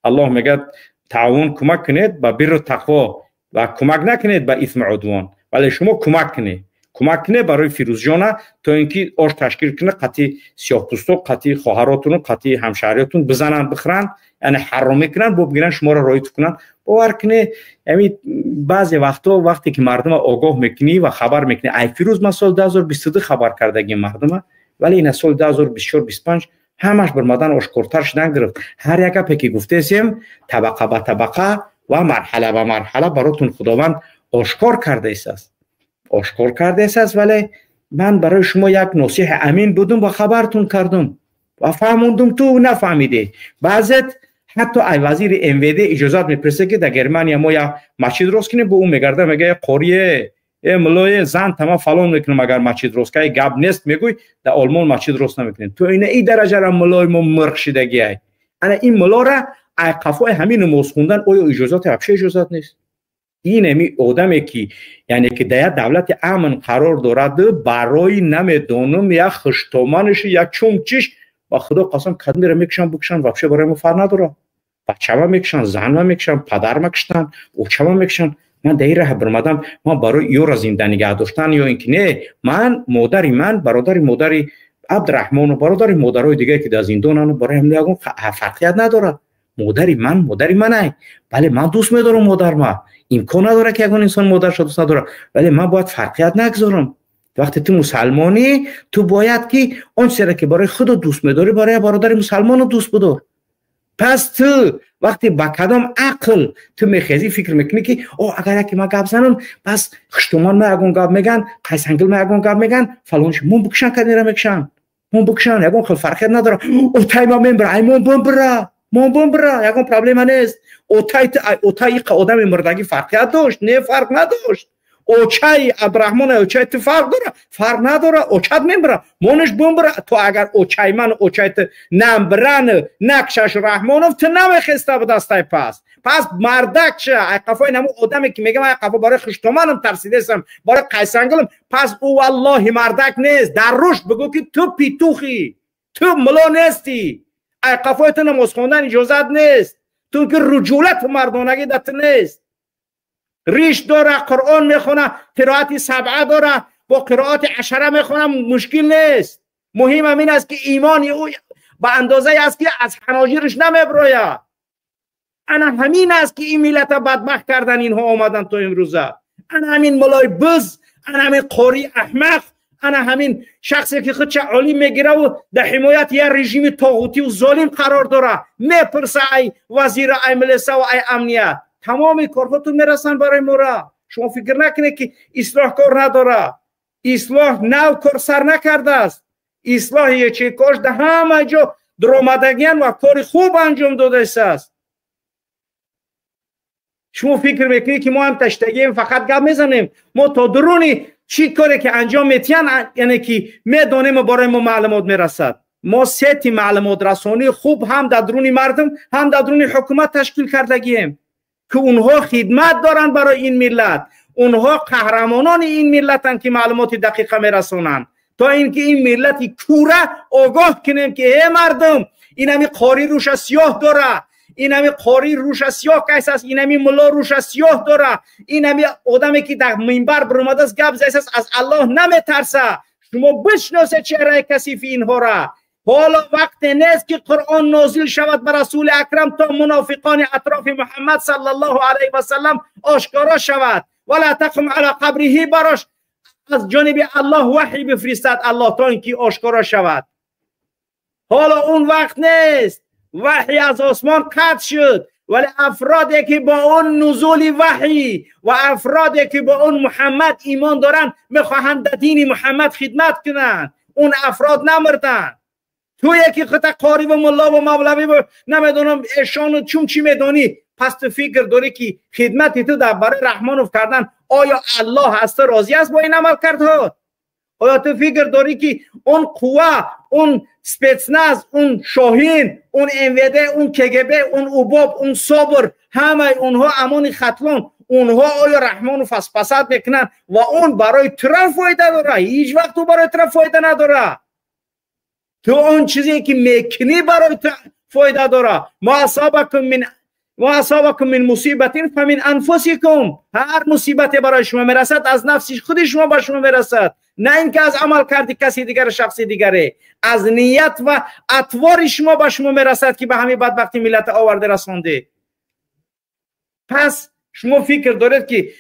Аллоҳ мегӯяд: таъовун, кӯмак кунед ба бирру тақво ва кӯмак накунед ба исми удвон. Вале шумо кӯмак кунед, кӯмак кунед барои Фирӯзҷона, то ин ки ош ташкил кунад, қатъи сиёҳпӯсто, қатъи хоҳаротуну қатъи ҳамшаҳриётун бизананд, бихӯранд, яъне ҳаромӣ кунанд, бо бигиранд, шуморо роит кунанд. Бовар кунед, яъне баъзе вақтҳо, вақте ки мардума огоҳ мекунӣ ва хабар мекунӣ, ай Фирӯз ман соли 2022 хабар кардагим мардума, вале ина соли 2024, 25 ҳамаш бармадан ошкортар шудан гирифт. Ҳар як гапе ки гуфтесем, табақа ба табақа ва марҳала ба марҳала баротун Худованд ошкор кардаистааст, ошкор кардаистааст. Вале ман барои шумо як носиҳи амин будум ва хабартун кардум ва фаҳмондум, ту нафаҳмидӣ. Баъзет ҳатто ай вазири МВД иҷозат мепурсад, ки дар Германия мо як масҷид рост кунем. Бо ӯ мегарда, мегӯяд: қорие. Э мулло, зан тама фалон мекунам, агар масҷид рост кай гап нест, мегӯй дар Олмон масҷид рост намекунем. То ина и дараҷара муллои мо мирқ шидагиай. Ана ин муллора ай қафои ҳамин намоз хондан оё иҷозат, вообще иҷозат нест. Ин ами одаме ки, яъне ки дар як давлати амн қарор дорад, барои намедонам як хуштоманаш, як чумчиш, ба худо қасам, кадмера мекушанд, букушанд, вообще барои мо фарқ надорад. Бачама мекушанд, занма мекушанд, падарма куштанд, очама мекушанд. Ман дар ин раҳ бирмадам, ман барои ёра зинда нигаҳ доштан ё ин ки не, ман модари ман, бародари модари Абдураҳмону бародари модарои дигаре ки дар зиндонанд, барои ҳам ягон фарқият надорад. Модари ман модари манай. Бале, ман дӯст медорам модарма, имкон надорад ки ягон инсон модарша дӯст надорад, вале ман бояд фарқият нагзорам. Вақте ту мусалмонӣ, ту бояд ки он чизеро ки барои худо дӯст медорӣ, барои бародари мусалмону дӯст бидор. Пас ту вақте ба кадом ақл ту мехезӣ, фикр мекунӣ ки о агар яке ман гап занам, пас хуштоман ма ягон гап меган, қайсангил ма ягон гап меган, фалонш мон бикушан, кадира мекушан, мон бикушан, ягон хел фарқият надорад. Отай ма мембира, ай мон бимбира, мон бимбира, ягон проблема нест. Отай ту, отай иқа одами мурдагӣ фарқият дошт? Не, фарқ надошт. Очаи Абдураҳмон, очаи ту фарқ дора? Фарқ надора. Очат мембира, монаш бимбира. То агар очаи ман, очаи ту намбиран, накшаш Раҳмонов, ту намехеста ба дастай. Пас мардак ча ай қафои намо одаме ки мегам, ай қафо барои хуштоманам тарсидесам, барои қайсангилам, пас ӯ валлоҳи мардак нест. Дар рушд бигӯ ки ту петухӣ, ту муло нестӣ, ай қафои ту намоз хондан иҷозат нест, ту ки руҷулату мардонагӣ дар ту нест. Риш дора, Қуръон мехона, қироати сабъа дора, бо қироати ашара мехона, мушкил нест. Муҳимам ин аст ки имони ӯ ба андозае аст ки аз ҳаноҷирш намеброяд. Ана ҳамин аст ки ин миллата бадбахт кардан инҳо омадан то имрӯза. Ана ҳамин мулои биз, ана ҳамин қории аҳмақ, ана ҳамин шахсе ки худша олим мегираву дар ҳимояти як режими тоғутиву золим қарор дора, мепурса ай вазира, ай милисаву ай амният. Тамоми корҳотун мерасанд барои мора. Шумо фикр накунед ки ислоҳ кор надора. Ислоҳ нав кор сар накардааст. Ислоҳи ячейкош дар ҳама ҷо дуромадагиян ва кори хуб анҷом додааст. Шумо фикр мекунед ки мо ҳам таштагием, фақат гап мезанем. Мо то дуруни чӣ коре ки анҷом метиҳанд, яъне ки медонем, барои мо маълумот мерасад. Мо сети маълумотрасонии хуб ҳам дар дуруни мардум, ҳам дар дуруни ҳукумат ташкил кардагием ки онҳо хидмат доранд барои ин миллат. Онҳо қаҳрамонони ин миллатанд ки маълумоти дақиқа мерасонанд, то ин ки ин миллати кура огоҳ кунем ки э мардум, ин ҳами қори рӯша сиёҳ дора, ин ҳами қори рӯша сиёҳ кайс аст, ин ҳами мулло рӯша сиёҳ дора, ин ҳами одаме ки дар минбар биромадааст гап зайсааст, аз Аллоҳ наметарса. Шумо бишносед чеҳраи касифи инҳора. Ҳоло вақте нест ки Қуръон нозил шавад ба Расули Акрам, то мунофиқони атрофи Муҳаммад саллаллоҳу алайҳи васаллам ошкоро шавад. Вала тақум ала қабриҳи, барош аз ҷониби Аллоҳ ваҳй бифиристад Аллоҳ, то ин ки ошкоро шавад. Ҳоло он вақт нест. Ваҳй аз осмон қатъ шуд, вале афроде ки бо он нузули ваҳй ва афроде ки бо он Муҳаммад имон доранд, мехоҳанд дар дини Муҳаммад хидмат кунанд, он афрод намурданд. Ту яки худта қори ва мулло ва мавлавӣ ва намедонам эшону чун чӣ медонӣ, пас ту фикр дорӣ ки хидмати ту дар барои Раҳмонов кардан, оё Аллоҳ аз ту розӣ аст бо ин амал кардҳо? Оё ту фикр дорӣ ки он қувва, он спецназ, он шоҳин, он МВД, он КГБ, он УБОП, он СОБР, ҳамаи онҳо амони Хатлон, онҳо оё Раҳмонов аз пасад мекунанд ва он барои тура фоида дора? Ҳеҷ вақт ӯ барои тура фоида надора. Ту он чизе ки мекунӣ барои ту фоида дора. Ма асабакум мин мусибатин фамин анфусикум. Ҳар мусибате барои шумо мерасад, аз нафси худи шумо ба шумо мерасад, на ин ки аз амал карди каси дигар, шахси дигаре, аз ният ва атвори шумо ба шумо мерасад ки ба ҳамин бадбахти миллата оварда расонде. Пас шумо фикр доред ки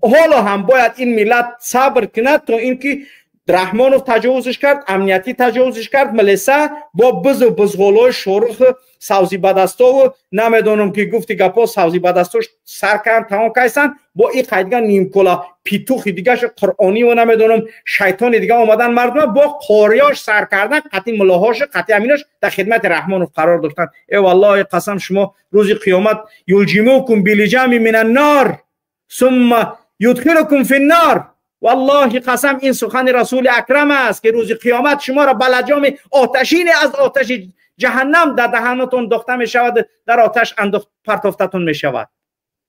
ҳоло ҳам бояд ин миллат сабр кунад то ин ки Раҳмонов таҷовузш кард, амниятӣ таҷовузш кард, милиса бо бизу бизғолои шорух савзи бадастову намедонам ки гуфти гапо савзи бадастош сар кард, тамом кайсан бо и қайдга нимкола петухи дигаш қуръониву намедонам шайтони дига омадан, мардума бо қориёш сар кардан, қатъи муллоҳош, қатъи аминош дар хидмати Раҳмонов қарор доштанд. Э валлоҳи қасам, шумо рӯзи қиёмат юлҷимукум билиҷами минаннор сумма юдхилукум финнор. والله قسم این سخن رسول اکرم است که روز قیامت شما را به لجام آتشین از آتش جهنم در دهانتون دوخته می شود، در آتش انداخت پرتافتتون می شود.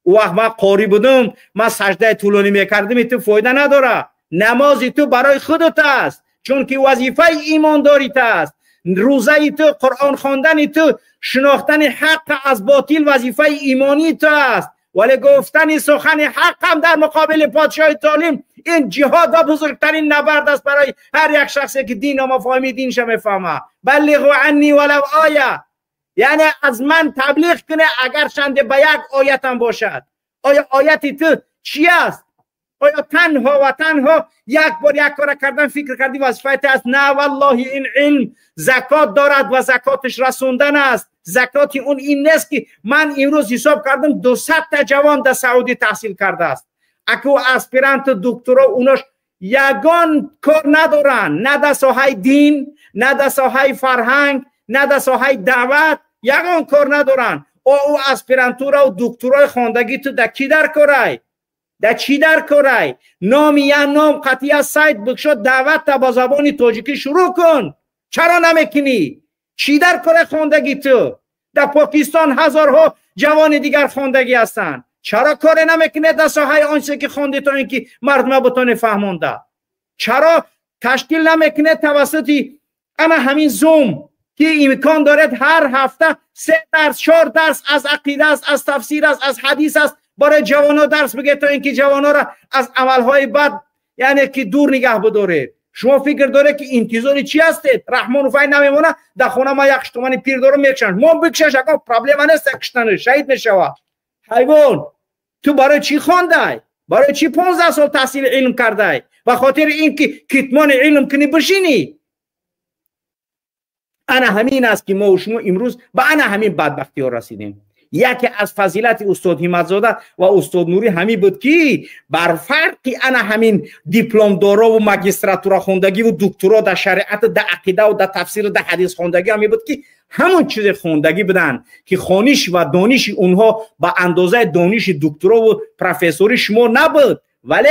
او وقت من قاری بودم، من سجده طولانی میکردم، تو فایده نداره. نماز تو برای خودت است، چون که وظیفه ایمانداریت است. روزه تو، قرآن خواندن تو، شناختن حق از باطل وظیفه ایمانی تو است. ولی گفتن سخن حق هم در مقابل پادشاه ظالم، این جهاد و بزرگترین نبرد است برای هر یک شخصی که دین و مفاهیم دینش میفهمه. بلغوا عنی ولو آیه، یعنی از من تبلیغ کنه اگر چند به یک آیت هم باشد. آیا آیت تو چی است؟ آیا تنها و تنها یک بار یک کار کردن فکر کردی وظیفه است؟ نه والله، این علم زکات دارد و زکاتش رسوندن است. زکات اون این نیست که من امروز حساب کردم 200 تا جوان در سعودی تحصیل کرده است، اکو اسپیرانت دکترا اوناش یگان کار ندارن، نه در ساحه دین، نه در ساحه فرهنگ، نه در ساحه دعوت، یگان کار ندارن. او اسپیرانتورا و دکترای خواندگی تو در کی در کارای؟ در چی در کارای؟ نام یا نام قطعی سایت بکشو، دعوت تا با زبان تاجیکی شروع کن. چرا نمیکنی؟ چی در کار خواندگی تو؟ در پاکستان هزارها جوان دیگر خواندگی هستند، چرا کار نمیکنه در ساحه آنچه که خوندی تا اینکه مردم بتونه فهمونده؟ چرا تشکیل نمیکنه توسط اما همین زوم که امکان دارد هر هفته 3 درس 4 درس از عقیده است، از تفسیر است، از حدیث است، برای جوانها درس بگه تا اینکه جوانها را از عملهای بد یعنی که دور نگه بداره. شما فکر داره که انتظار چی هستید؟ رحمان فای نمیمونه در خونه ما یک تومانی پیر دارم میکشن، ما بکشش اگه پرابلم نیست، کشتن شهید میشوه. حیوان تو برای چی خواندی؟ برای چی 15 سال تحصیل علم کردی؟ به خاطر اینکه کتمان علم کنی بشینی. انا همین است که ما و شما امروز به انا همین بدبختی ها رسیدیم. یکی از فضیلت استاد همتزاده و استاد نوری همین بود که بر فرق انا همین دیپلم دارا و ماجستراتورا خوندگی و دکترا در شریعت، در عقیده و در تفسیر و در حدیث خوندگی همین بود که همون چیز خوندگی بدن که خانش و دانش اونها به اندازه دانش دکترا و پروفسوری شما نبود، ولی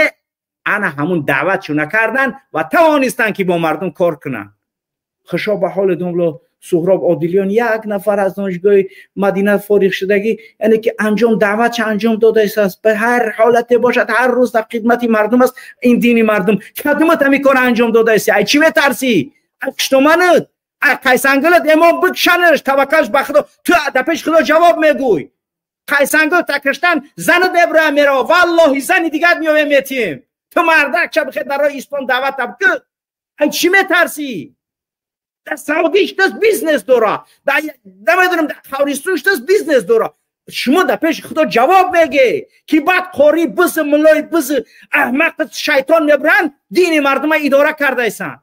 انا همون دعوتشو نکردن و توانستن که با مردم کار کنن. خوشا به حال دنبلا سهراب عادلیان، یک نفر از دانشگاه مدینه فارغ شدگی، یعنی که انجام دعوت چه انجام داده است، به هر حالت باشد هر روز در خدمت مردم است. این دین مردم خدمت همی کار انجام داده است. ای چی میترسی؟ اکشتومنت، ای قیسنگلت امام بکشنش، توکلش به خدا، تو در پیش خدا جواب میگوی. قیسنگل تکشتن زن دبره میره، والله زن دیگر میوه میتیم. تو مردک چه بخیر در راه اسلام دعوت بکن. ای چی میترسی؟ در سعودیش دست business داره، در نمیدونم در خاورستونش دست business داره. شما در پیش خدا جواب میگه که بعد قاری بس ملای بس احمق شیطان میبرن دین مردم اداره کرده ایسان.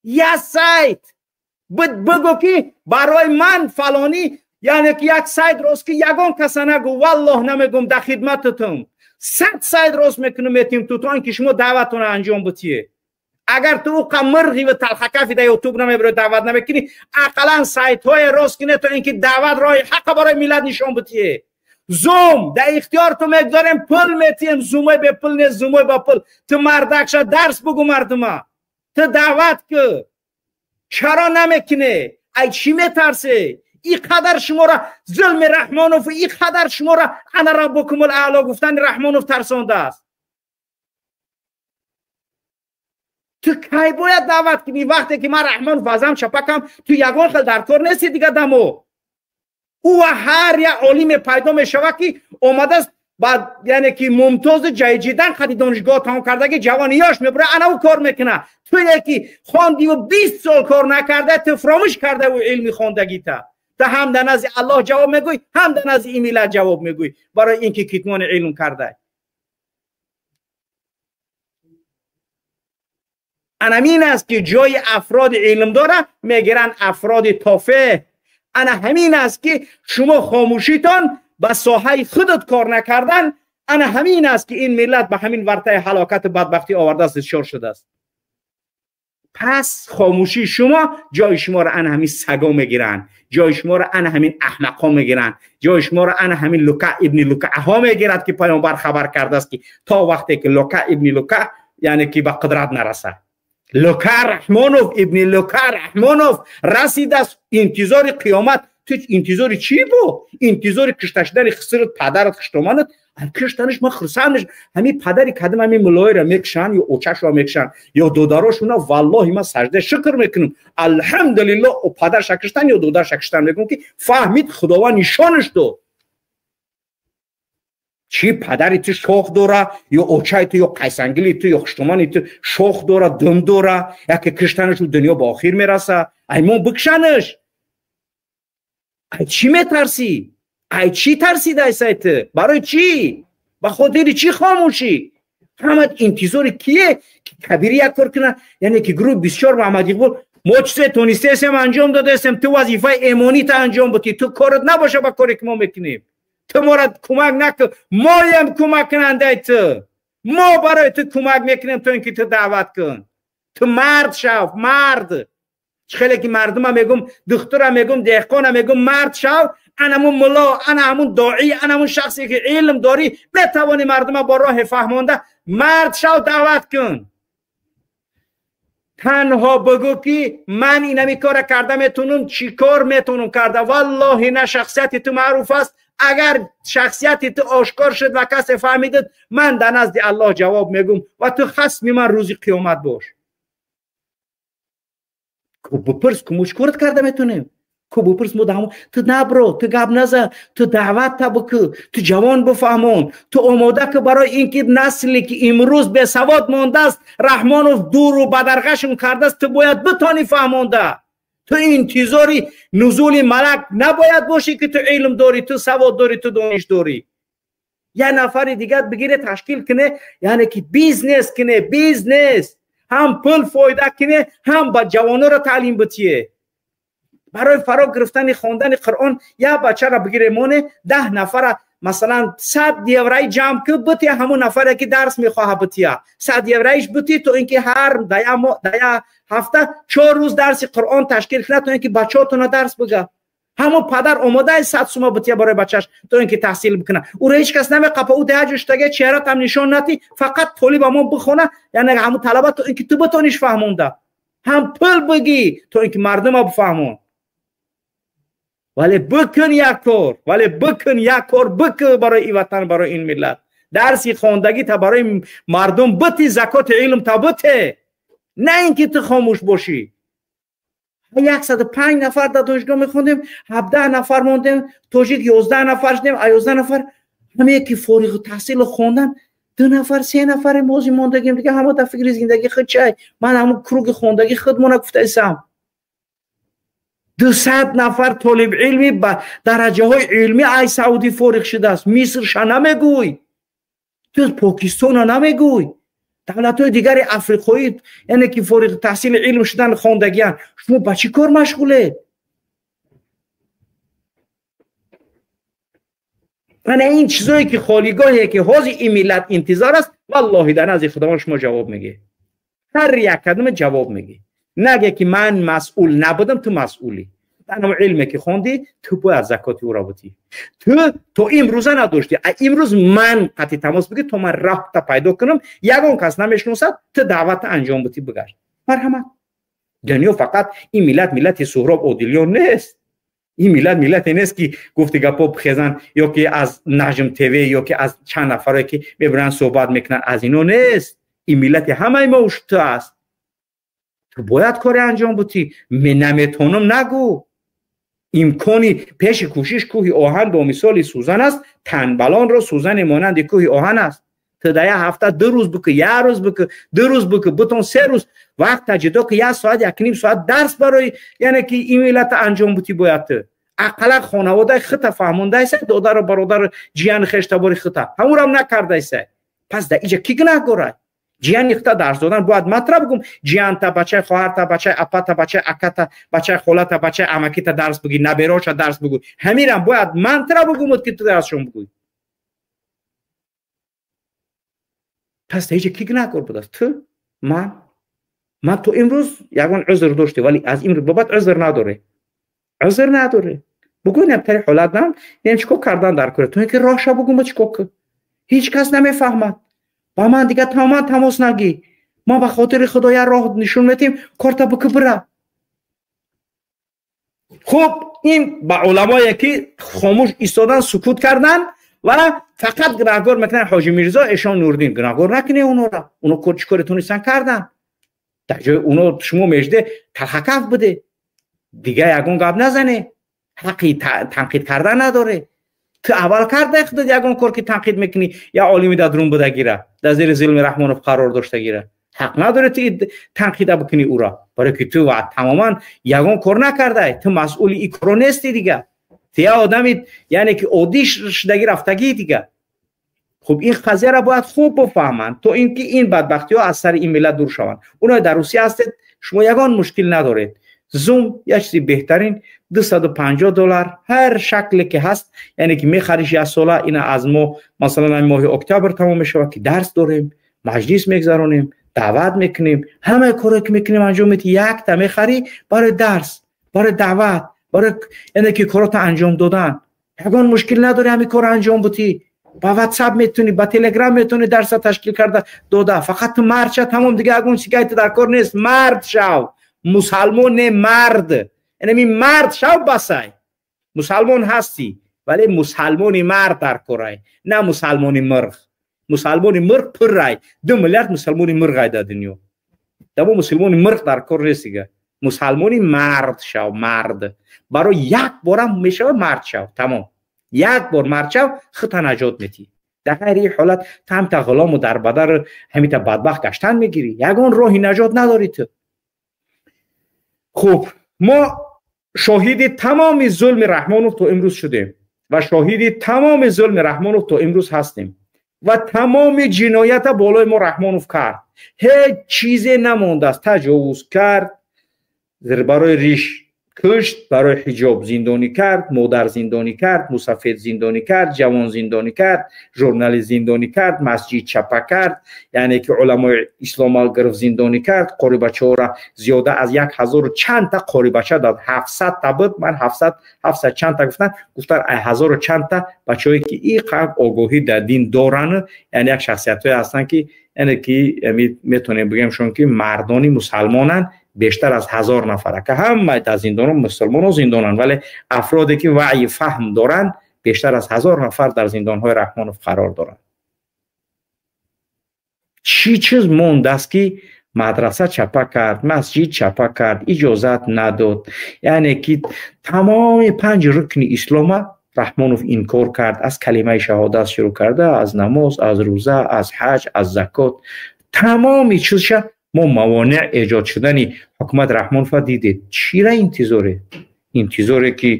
یا سایت بگو که برای من فلانی، یعنی که یک سایت روز که یگان کس نگو، والله نمیگم در خدمتتون 100 سایت روز میکنم میتیم تو تا اینکه شما دعوتتون انجام بتیه. اگر تو او مرغی و تلخکفی در یوتیوب نمیبری دعوت نمیکنی، اقلا سایت های راست کنه تا اینکه دعوت راه حق برای ملت نشان بتیه. زوم در اختیار تو میگذاریم، پول میتیم، زومای به پول نیست، زومای با پول. تو مردکش درس بگو مردم، تو دعوت که چرا نمیکنه؟ ای چی میترسه؟ این قدر شما را ظلم رحمانوف، این قدر شما را انا ربکم الاعلی گفتن رحمانوف ترسانده است. تو کی باید دعوت کنی؟ وقتی که من رحمان فازم چپکم تو یگان خیلی در کار نیستی دیگه دمو. او و هر یک عالم پیدا میشود که اومده است بعد یعنی که ممتاز جای جدن خدی دانشگاه تمام کرده که جوانیاش میبره انا او کار میکنه. تو یکی خواندی و 20 سال کار نکرده، تو فراموش کرده و علمی خواندگی تا تو هم در نزد الله جواب میگوی، هم در نزد این ملت جواب میگوی برای اینکه کتمان علم کرده. انا است که جای افراد علم داره میگیرن افراد تافه. انا همین است که شما خاموشیتان به ساحه خودت کار نکردن. انا همین است که این ملت به همین ورطه هلاکت بدبختی آورده است، شور شده است. пас хомӯшии шумо ҷои шуморо ана ҳамин саго мегиранд, ҷои шуморо ана ҳамин аҳмақҳо мегиранд, ҷои шуморо ана ҳамин Лука ибни Лукаҳо мегирад, ки паёмбар хабар кардааст, ки то вақте ки Лука ибни Лука яъне ки ба қудрат нарасад. Лука Раҳмонов ибни Лука Раҳмонов расидааст, интизори қиёмат. Ту интизори чӣ буд? Интизори кушта шудани хисрат, падарат, хуштоманат. Куштанаш ман хурсанд. Ҳамин падари кадам ҳамин мулоиро мекушанд, ё очашро мекушанд, ё додарошуна, валлоҳи ман сажда шукр мекунам, алҳамдулиллоҳ, падарша куштан ё додарша куштан, мегӯям ки фаҳмид, Худованд нишонаш дод. Чӣ падари ту шох дора, ё очаи ту, ё қайсангили ту, ё хуштомани ту шох дора, дум дора, яке куштанашу дунё ба охир мераса. Аймон бикушанаш. Ай чӣ метарсӣ? Ай чӣ тарсидаисай ту? Барои чӣ? Ба хотири чӣ хомӯшӣ? Ҳама интизори кие? Ки Кабири як кор кунад, яъне ки гурӯҳи 24 Муҳаммад Иқбол мо чизе тонистаесем, анҷом додаесем, ту вазифаи эмонита анҷом будӣ, ту корат набоша ба коре ки мо мекунем, ту моро кӯмак накун, моем кӯмаккунандаи ту, мо барои ту кӯмак мекунем то ин ки ту даъват кун, ту мард шав, мард. Хеле ки мардума мегум, духтура мегум, деҳқона мегум, мард шав, ана ҳамун мулло, ана ҳамун доӣ, ана ҳамун шахсе ки илм дорӣ, бетавонӣ мардума бо роҳе фаҳмонда, мард шав, даъват кун. Танҳо бигӯ ки ман инами кора карда метунам, чӣ кор метунам карда. Валлоҳи на шахсияти ту маъруф аст. Агар шахсияти ту ошкор шуд ва касе фаҳмидад, ман дар назди Аллоҳ ҷавоб мегӯм ва ту хасми ман рӯзи қиёмат бош. Ку бипурс, ку мо чӣ корат карда метунем? Ку бипурс, мо даҳмо ту набро, ту гап наза, ту даъват та бикӯ, ту ҷавон бифаҳмон, ту омода ку барои ин ки насле ки имрӯз бесавод мондааст, Раҳмонов дуру бадарғашон кардааст, ту бояд битонӣ фаҳмонда. Ту интизори нузули малак набояд бошӣ ки ту илм дорӣ, ту савод дорӣ, ту дониш дорӣ. Як нафари дигар бигире, ташкил куне, яъне ки бизнес куне, бизнес ҳам пул фоида куне, ҳам ба ҷавононро таълим битие. Барои фаро гирифтани хондани Қуръон як бачаро бигире моне, 10 нафара масалан 100 еврои ҷамъ ку бития, ҳамон нафаре ки дарс мехоҳад бития, 100 евроиш бити, то ин ки ҳар дар як ҳафта 4 рӯз дарси Қуръон ташкил кунад, то ин ки бачаҳотона дарс бига. Ҳамон падар омода 100 сума бития барои бачаш, то ин ки таҳсил бикунад. Ӯро ҳеҷ кас намеқапа, ӯ даҳ ҷуштага чеҳратам нишон натӣ, фақат толиб ҳамон бихона, яъне ҳамон талаба, то ин ки ту битониш фаҳмонда, ҳам пул бигӣ, то ин ки мардума бифаҳмон. Вале бикун як кор, вале бикун як кор, бикун барои ин ватан, барои ин миллат. Дарси хондагӣ та барои мардум бити, закоти илм та бите, на ин ки ту хомӯш бошӣ. 105 нафар дар донишгоҳ мехондем, 17 нафар мондем, тоҷик 11 нафар шудем, 11 нафар ҳамае ки фориғу таҳсилу хондан, 2 нафар 3 нафаре мози мондагим, дига ҳама дар фикри зиндагӣ худ чай. Ман ҳамун круги хондагӣ худмона гуфтаисам. 200 нафар толибилми ба дараҷаҳои илмӣ ай Саудӣ фориғ шудааст. Мисрша намегӯй, ту Покистона намегӯй, давлатҳои дигари африқоӣ, яъне ки фориғ таҳсили илм шудан хондагиянд. Шумо ба чӣ кор машғулед? Ана ин чизое ки холигоҳе ки ҳозир ин миллат интизор аст, валлоҳи дар назди Худованд шумо ҷавоб мегӣ. Ҳар як кадоме ҷавоб мегӣ. Наге ки ман масъул набудам, ту масъулӣ. Дар ҳамон илме ки хондӣ, ту бояд закоти ӯро бутӣ. Ту то имрӯза надоштӣ. Имрӯз ман қатъи тамос бигир, то ман роҳта пайдо кунам, ягон кас намешиносад, ту даъватта анҷом бутӣ, бигард. Марҳамат. Дунё фақат ин миллат миллати Суҳроб Одилён нест. Ин миллат миллате нест ки гуфти гапҳо бихезанд, ё ки аз Наҷм ТВ, ё ки аз чанд нафаре ки мебаранд суҳбат мекунанд, аз ино нест. Ин миллати ҳамаи мо ту аст. Ту бояд коре анҷом бутӣ. Наметонам нагӯ. Имкони пеши кӯшиш кӯҳи оҳан бо мисоли сӯзан аст, танбалонро сӯзане монанди кӯҳи оҳан аст. Ту дар як ҳафта 2 рӯз бикӯ, 1 рӯз бикӯ, 2 рӯз бикӯ, бутон 3 рӯз вақт ҷудо ки 1 соат, 1.5 соат дарс барои яъне ки ин миллата анҷом бутӣ бояд ту. Ақаллан хонаводаи худта фаҳмондаиса, додару бародару ҷияни хештабори худта. Ҳамонам накардаиса. Пас дар инҷа кӣ гунаҳкор аст? Ҷияни худта дарс додан бояд матра бигӯм, ҷиянта, бачаи хоҳарта, бачаи апата, бачаи аката, бачаи холата, бачаи амакита дарс бигӯй, набероша дарс бигӯй. Ҳаминам бояд мантра бигӯмуд ки ту дарсшон бигӯй. Пас дар инҷа кӣ гунаҳкор будааст? Ту, ман. Ман то имрӯз ягон узр доште, вале аз имрӯз ба баъд узр надоре, узр надоре. Бугӯ, инам тари ҳолат нам, инам чикор кардан дар кора, то инки роҳша бугӯ, ма чикор кун? Ҳеҷ кас намефаҳмад. Ба ман дига тамоман тамос нагӣ. Ма ба хотири Худо як роҳ нишон медиҳем, корта бикӣ, бира. Хуб, ин ба уламое ки хомӯш истодан, сукут кардан ва фақат гунаҳгор мекунанд Ҳоҷи Мирзо, Эшон, Нурдин. Гунаҳгор накунед онора. Оно кор чӣ коре тонистан кардан. Дар ҷои оно шумо межде талхакаф буде, дига ягон гап назане, ҳаққи танқид кардан надоре. Ту аввал карда худат ягон кор, ки танқид мекунӣ? Я олими дар дурун будагира, дар зери зулми Раҳмонов қарор доштагира, ҳақ надоре ту танқида бикунӣ ӯро, барое ки ту тамоман ягон кор накардай, ту масъули ин коро нести дига, ту я одами, яъне ки оддӣ шудаги рафтагӣ дига. Хуб, ин қазияро бояд хуб бифаҳманд, то ин ки ин бадбахтиҳо аз сари ин миллат дур шаванд. Оное дар Русия ҳастед, шумо ягон мушкил надоред. Зум як чизи беҳтарин, $250, ҳар шакле ки ҳаст, яъне ки мехариш як сола. Ина аз мо, масалан, моҳи октябр тамом мешавад, ки дарс дорем, маҷлис мегзаронем, даъват мекунем, ҳамаи коре ки мекунем, анҷом медиҳ. Якта мехарӣ барои дарс, барои даъват, барои, яъне ки корота анҷом додан, ягон мушкил надорӣ. Ҳамин корро анҷом будӣ, ба Ватсап метавонӣ, ба Телеграм метавонӣ дарса ташкил карда дода. Фақат ту мард ша, тамом, дига ягон чигаи ту дар кор нест. Мард шав, мусалмон не, мард, инами мард шав, басай. Мусалмон ҳастӣ, вале мусалмони мард дар корай, на мусалмони мирғ. Мусалмони мирғ пуррай, 2 миллиард мусалмони мирғай дар дунё. Дамо мусулмони мирғ дар кор нест дига. Мусалмони мард шав, мард. Барои як борам мешава, мард шав, тамом. Як бор мард шав, худта наҷот метӣ. Дар ғайри ин ҳолат ту ҳамита ғулому дарбадар, ҳамита бадбахт гаштан мегирӣ, ягон роҳи наҷот надорӣ ту. Хуб, мо шоҳиди тамоми зулми Раҳмонов то имрӯз шудем ва шоҳиди тамоми зулми Раҳмонов то имрӯз ҳастем ва тамоми ҷиноята болои мо Раҳмонов кард. Ҳеҷ чизе намондааст. Таҷовуз кард, барои риш кушт, барои ҳиҷоб зиндонӣ кард, модар зиндонӣ кард, мусафед зиндонӣ кард, ҷавон зиндонӣ кард, журналист зиндонӣ кард, масҷид чапа кард, яъне ки уламои ислома гирифт, зиндонӣ кард, қорибачаҳоро, зиёда аз як ҳазору чандта қорибача дод. 700-та буд, ман 700 чандта гуфтан, гуфтан ай ҳазору чандта бачаҳое ки ин қадр огоҳӣ дар дин доранд, яъне як шахсиятҳое ҳастанд, ки яъне ки метавонем бигӯем ки мардони мусалмонанд, бештар аз 1000 нафара, ки ҳама дар зиндонон мусулмонон зиндонанд, вале афроде ки ваъи фаҳм доранд, бештар аз 1000 нафар дар зиндонҳои Раҳмонов қарор доранд. Чӣ чиз мондааст, ки мадраса чапа кард, масҷид чапа кард, иҷозат надод, яъне ки тамоми панҷ рукни ислома Раҳмонов инкор кард, аз калимаи шаҳодат шурӯъ карда, аз намоз, аз рӯза, аз ҳаҷ, аз закот, тамоми чизша. Мо мавонеъ эҷод шудани ҳукумати Раҳмонова дидед. Чира интизоре? Интизоре ки,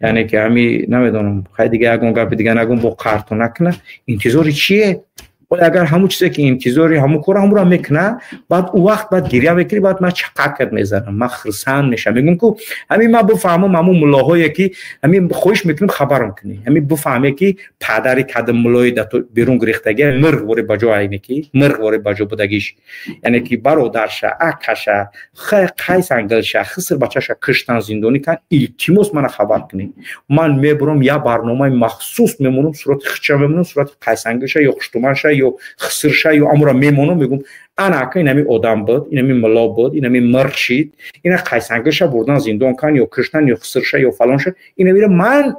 яъне ки ҳами намедонам, хай, дига ягон гапи дига нагум, бо қарту накуна. Интизори чие? Оли агар ҳамун чизе ки интизори, ҳамун кора ҳамуро мекуна, баъд ӯ вақт баъд гиря мекунӣ, баъд ман чақакат мезанам, ман хирсанд мешавам. Мегӯм ку ҳамин ман бифаҳмам, ҳамун муллоҳое ки ҳамин хоҳиш мекунем, хабарам кунӣ, ҳамин бифаҳме, ки падари кадом муллои да берун гирифтаги, мирғ вори ба ҷо, айне ки мирғ вори ба ҷо будагиш, яъне ки бародарша, акаша, қайсангилша, хиср бачаша киштан, зиндонӣ кан. Илтимос, мана хабар кунӣ, ман мебурам, як барномаи махсус мемонам, сурати хича мемонам, сурати қайсангилша ё хуштуманша ё хисрша ё амура мемонам, мегӯм: ана ака, инами одам буд, инами мулло буд, инами мирғ шид, ина қайсангилша бурдан зиндон кан ё киштан ё хисрша ё фалонша. Инамира ман,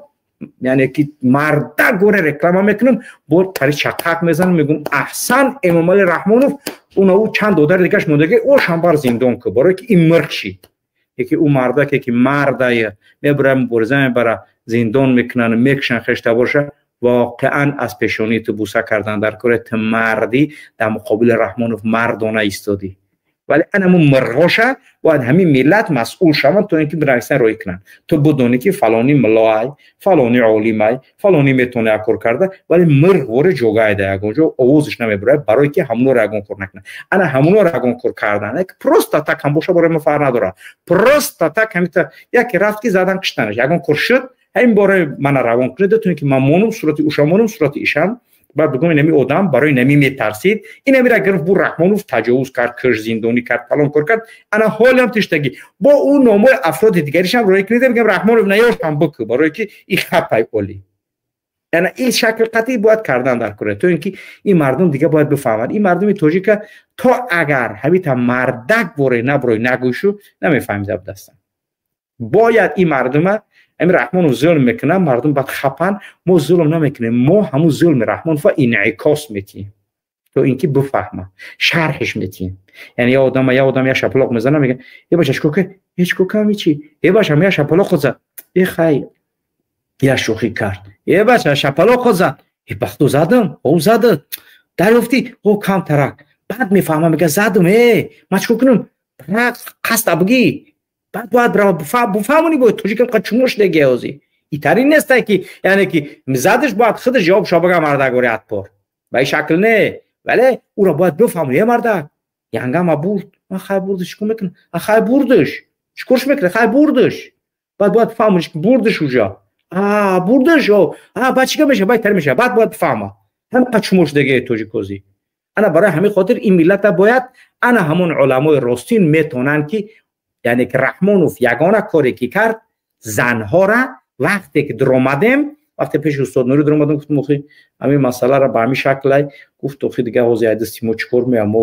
яъне ки марда горе реклама мекунам, бо тари чақақ мезанам, мегӯм: аҳсан, Эмомали Раҳмонов, уна ӯ чанд додари дигаш мондаги, ошам бар зиндон ку, барое ки ин мирғ шид. Яке ӯ мардаке ки мардая мебара, мубориза мебара, зиндон мекунанд, мекушанд хештаборша. Воқеан аз пешонии ту буса кардан дар кори ту, мардӣ, дар муқобили Раҳмонов мардона истодӣ. Вале анамун мирғоша бояд ҳамин миллат масъул шаванд, то ин ки бинависанд, роӣ кунанд. Ту бидонӣ, ки фалони муллоай, фалони олимай, фалони метавона як кор карда, вале мирғ воре ҷогайда, ягон ҷо овозиш намебурад, барое ки ҳамонро ягон кор накунад. Ана ҳамонро ягон кор кардан просто так ҳам боша, барои ма фарқ надорад. Просто так ҳамита яке рафт, ки задан, киштанаш, ягон кор шуд, ҳамин бора мана равон кунед, то ин ки ман монум сурати уша, монум сурати ишам. Баъд бигӯм, инами одам барои нами метарсид, инамира гирифт бу Раҳмонов таҷовуз кард, киш, зиндонӣ кард, фалон кор кард. Ана ҳолиам тиштагӣ бо ӯ номои афроди дигаришам роя кунед, бигам Раҳмонов наёшам бикӯ, барое ки и хапай олӣ. Яъне ин шакл қатъӣ бояд кардан дар кора, то ин ки ин мардум дига бояд бифаҳманд. Ин мардуми тоҷика то агар ҳамита мардак боре наброй нагӯшу намефаҳмида будастанд. Бояд ин мардума ҳамин Раҳмонов зулм мекунад, мардум баъд хапан. Мо зулм намекунем, мо ҳамун зулми Раҳмонова инъикос метиҳем, то ин ки бифаҳма, шарҳиш метиҳем. Яъне я одам я шапалоқ мезана, мега: «Е бача, чикор ка?» «Ҳеч кор кам, ҳичи». «Е бача, я шапалоқ зад». «Е, хай, я шӯхӣ кард». «Е бача, шапалоқ зад». «Е, бахту задам». «О, зада дарёфтӣ?» «О, камтарак». Баъд мефаҳмам, мега: «Задам, э, ман чикор кунам?» Қасда бугӣ, баъд бояд бифаҳмонӣ. Бояд тоҷикам қа чумо шудагия ҳозир итари нестай ки, яъне ки задаш, бояд худаш ҷавобшо бага, мардак, отпор ба ин шакл не, вале ӯро бояд бифаҳмонӣ: «Е, мардак, янгама бурд». «Ман хай, бурдиш, чикор мекунам? Хай, бурдиш, чикорш мекунад? Хай, бурдиш». Баъд бояд фаҳмониш ки бурдиш уже, а бурдиш, а баъд чӣ меша, баъд тар меша, баъд бояд бифаҳма. Ҳам чумо шудагия тоҷикозӣ. Ана барои ҳамин хотир ин миллата бояд ана ҳамон уламои ростин метавонанд ки, яъне ки Раҳмонов ягона коре ки кард, занҳора вақте ки дуромадем, вақте пеши устод Нури дуромадем, гуфтем: «Охи, ҳамин масъаларо ба ҳамин шаклай». Гуфт: «Охи, дига ҳозир ай дасти мо чӣ кор меояд? Мо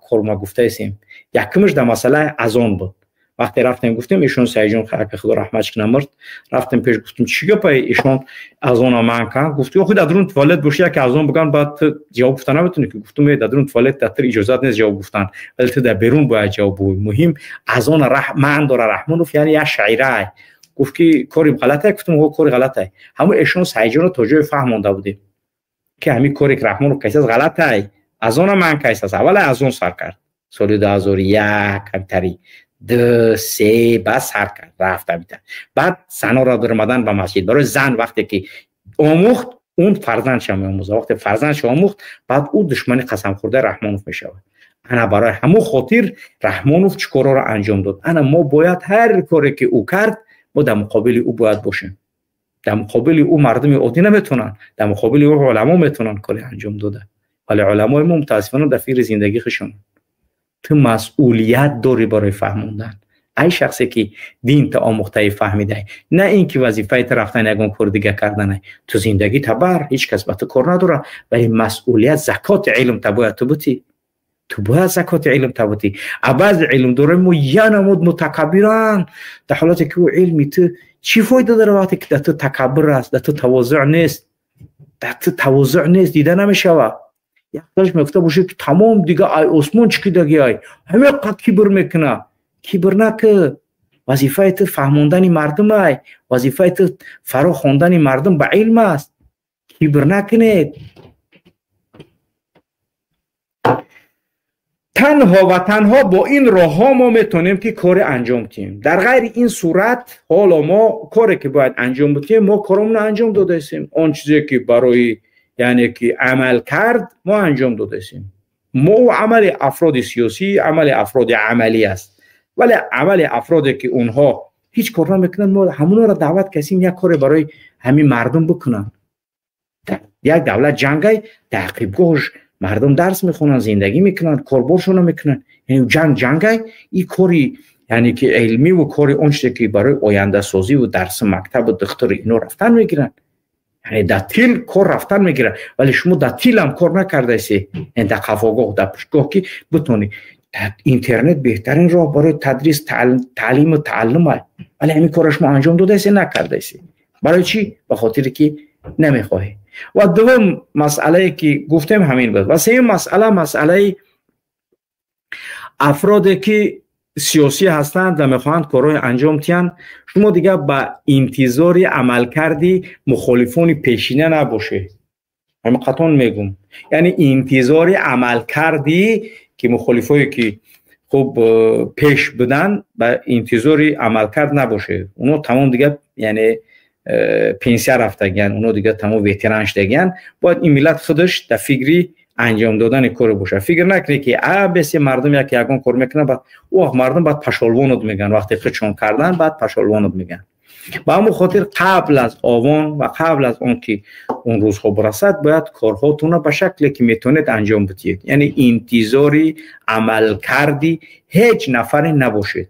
кор ма гуфтаесем». Якумаш дар масъалаи азон буд. Вақте рафтем, гуфтем, ишон Саидҷон, ака, худо раҳматш кунад, мурд. Рафтем пеш, гуфтем: «Чӣ гапай, ишон азона манъ кард?» Гуфт: «Охи, дар дарун туалет боши, яке азон биган, баъд ту ҷавоб гуфта наметавонӣ ки». Гуфтум: «Дар дарун туалет дар ту иҷозат нест ҷавоб гуфтан, вале ту дар берун бояд ҷавоб бугӯй. Муҳим азона манъ дора Раҳмонов, яъне як шаирае». Гуфт ки кори ғалате. Гуфтум: «О, кори ғалате». Ҳамун эшон Саидҷонро то ҷое фаҳмонда будем ки ҳамин коре ки Раҳмонов кайсааст, ғалатай, азона манъ кайсааст. Аввала азон сар кард соли 2001, ҳамтари ду се баъд сар кард, рафт ҳамита. Баъд занора даромадан ба масҷид. Барои зан вақте ки омӯхт, он фарзандша меомӯзад. Вақте фарзандша омӯхт, баъд ӯ душмани қасамхӯрдаи Раҳмонов мешавад. Ана барои ҳамон хотир Раҳмонов чӣ корҳоро анҷом дод. Ана мо бояд ҳар коре ки ӯ кард, мо дар муқобили ӯ бояд бошем. Дар муқобили ӯ мардуми оддӣ наметавонанд, дар муқобили ӯ уламо метавонанд коре анҷом дода. Вале уламои мо мутаассифона дар фикри зиндагӣ хушонанд. Ту масъулият дорӣ барои фаҳмондан, ай шахсе ки дин та омӯхтаи, фаҳмидай, на ин ки вазифаи ту рафтан ягон кори дига карданай. Ту зиндагӣ табар, ҳеҷ кас ба ту кор надорад, вале масъулият, закоти илм та бояд ту бутӣ. Ту бояд закоти илм та бутӣ. А баъзе илмдорои мо я намуд мутакаббиранд, дар ҳолате ки ӯ илми ту чӣ фоида дора, вақте ки дар ту такаббур аст, дар ту тавозӯъ нест, дар ту тавозӯъ нест, дида намешавад. Якташ мегуфта бошед ки тамом дига ай осмон чикидаги, ай ҳамин қад кибр мекуна. Кибр наки. Вазифаи ту фаҳмондани мардум ай, вазифаи ту фаро хондани мардум ба илм аст. Кибр накунед. Танҳо ва танҳо бо ин роҳҳо мо метавонем ки коре анҷом диҳем. Дар ғайри ин сурат, ҳоло мо коре ки бояд анҷом бидиҳем, мо коромонро анҷом додаистем. Он чизе ки барои, яъне ки амал кард, мо анҷом додаистем. Мо амали афроди сиёсӣ, амали афроди амалӣ аст, вале амали афроде ки онҳо ҳеҷ кор намекунанд, мо ҳамонро даъват кардем як коре барои ҳамин мардум бикунанд. Як давлат ҷангай, дар ақибгоҳш мардум дарс мехонанд, зиндагӣ мекунанд, корборшонро мекунанд. Яъне ҷанг ҷангай, ин кори, яъне ки илмиву кори он чизе ки барои ояндасозиву дарси мактабу духтури ино рафтан мегиранд. Яъне дар тил кор рафтан мегирад, вале шумо дар тилам кор накардасе, яъне дар қафогоҳ, дар пуштгоҳ ки битонӣ. Интернет беҳтарин роҳ барои тадрис, таълиму тааллум, вале ҳамин корро шумо анҷом додаесе, накардаесе. Барои чӣ? Ба хотире ки намехоҳӣ. Ва дуввум масъалае ки гуфтем, ҳамин буд. Ва сеюм масъала, масъалаи афроде ки сиёсӣ ҳастанд ва мехоҳанд корҳои анҷом диҳанд. Шумо дигар ба интизори амалкарди мухолифони пешина набошед. Ҳамин қатон мегум, яъне интизори амалкарди ки мухолифое ки хуб пеш буданд, ба интизори амалкард набошед. Оно тамом дигар, яъне пенсия рафтагиянд, оно дигар тамом ветеран шудагиянд. Бояд ин миллат худаш дар фикри анҷом додани коре бошад. Фикр накунед ки а бесе мардум яке ягон кор мекунад, баъд ӯ вақт мардум баъд пашолвонот мегӯянд. Вақте худшон кардан, баъд пашолвонот мегӯянд. Ба ҳамон хотир қабл аз овон ва қабл аз он ки он рӯзҳо бирасад, бояд корҳотонро ба шакле ки метавонед анҷом бидиҳед. Яъне интизори амалкарди ҳеҷ нафаре набошед,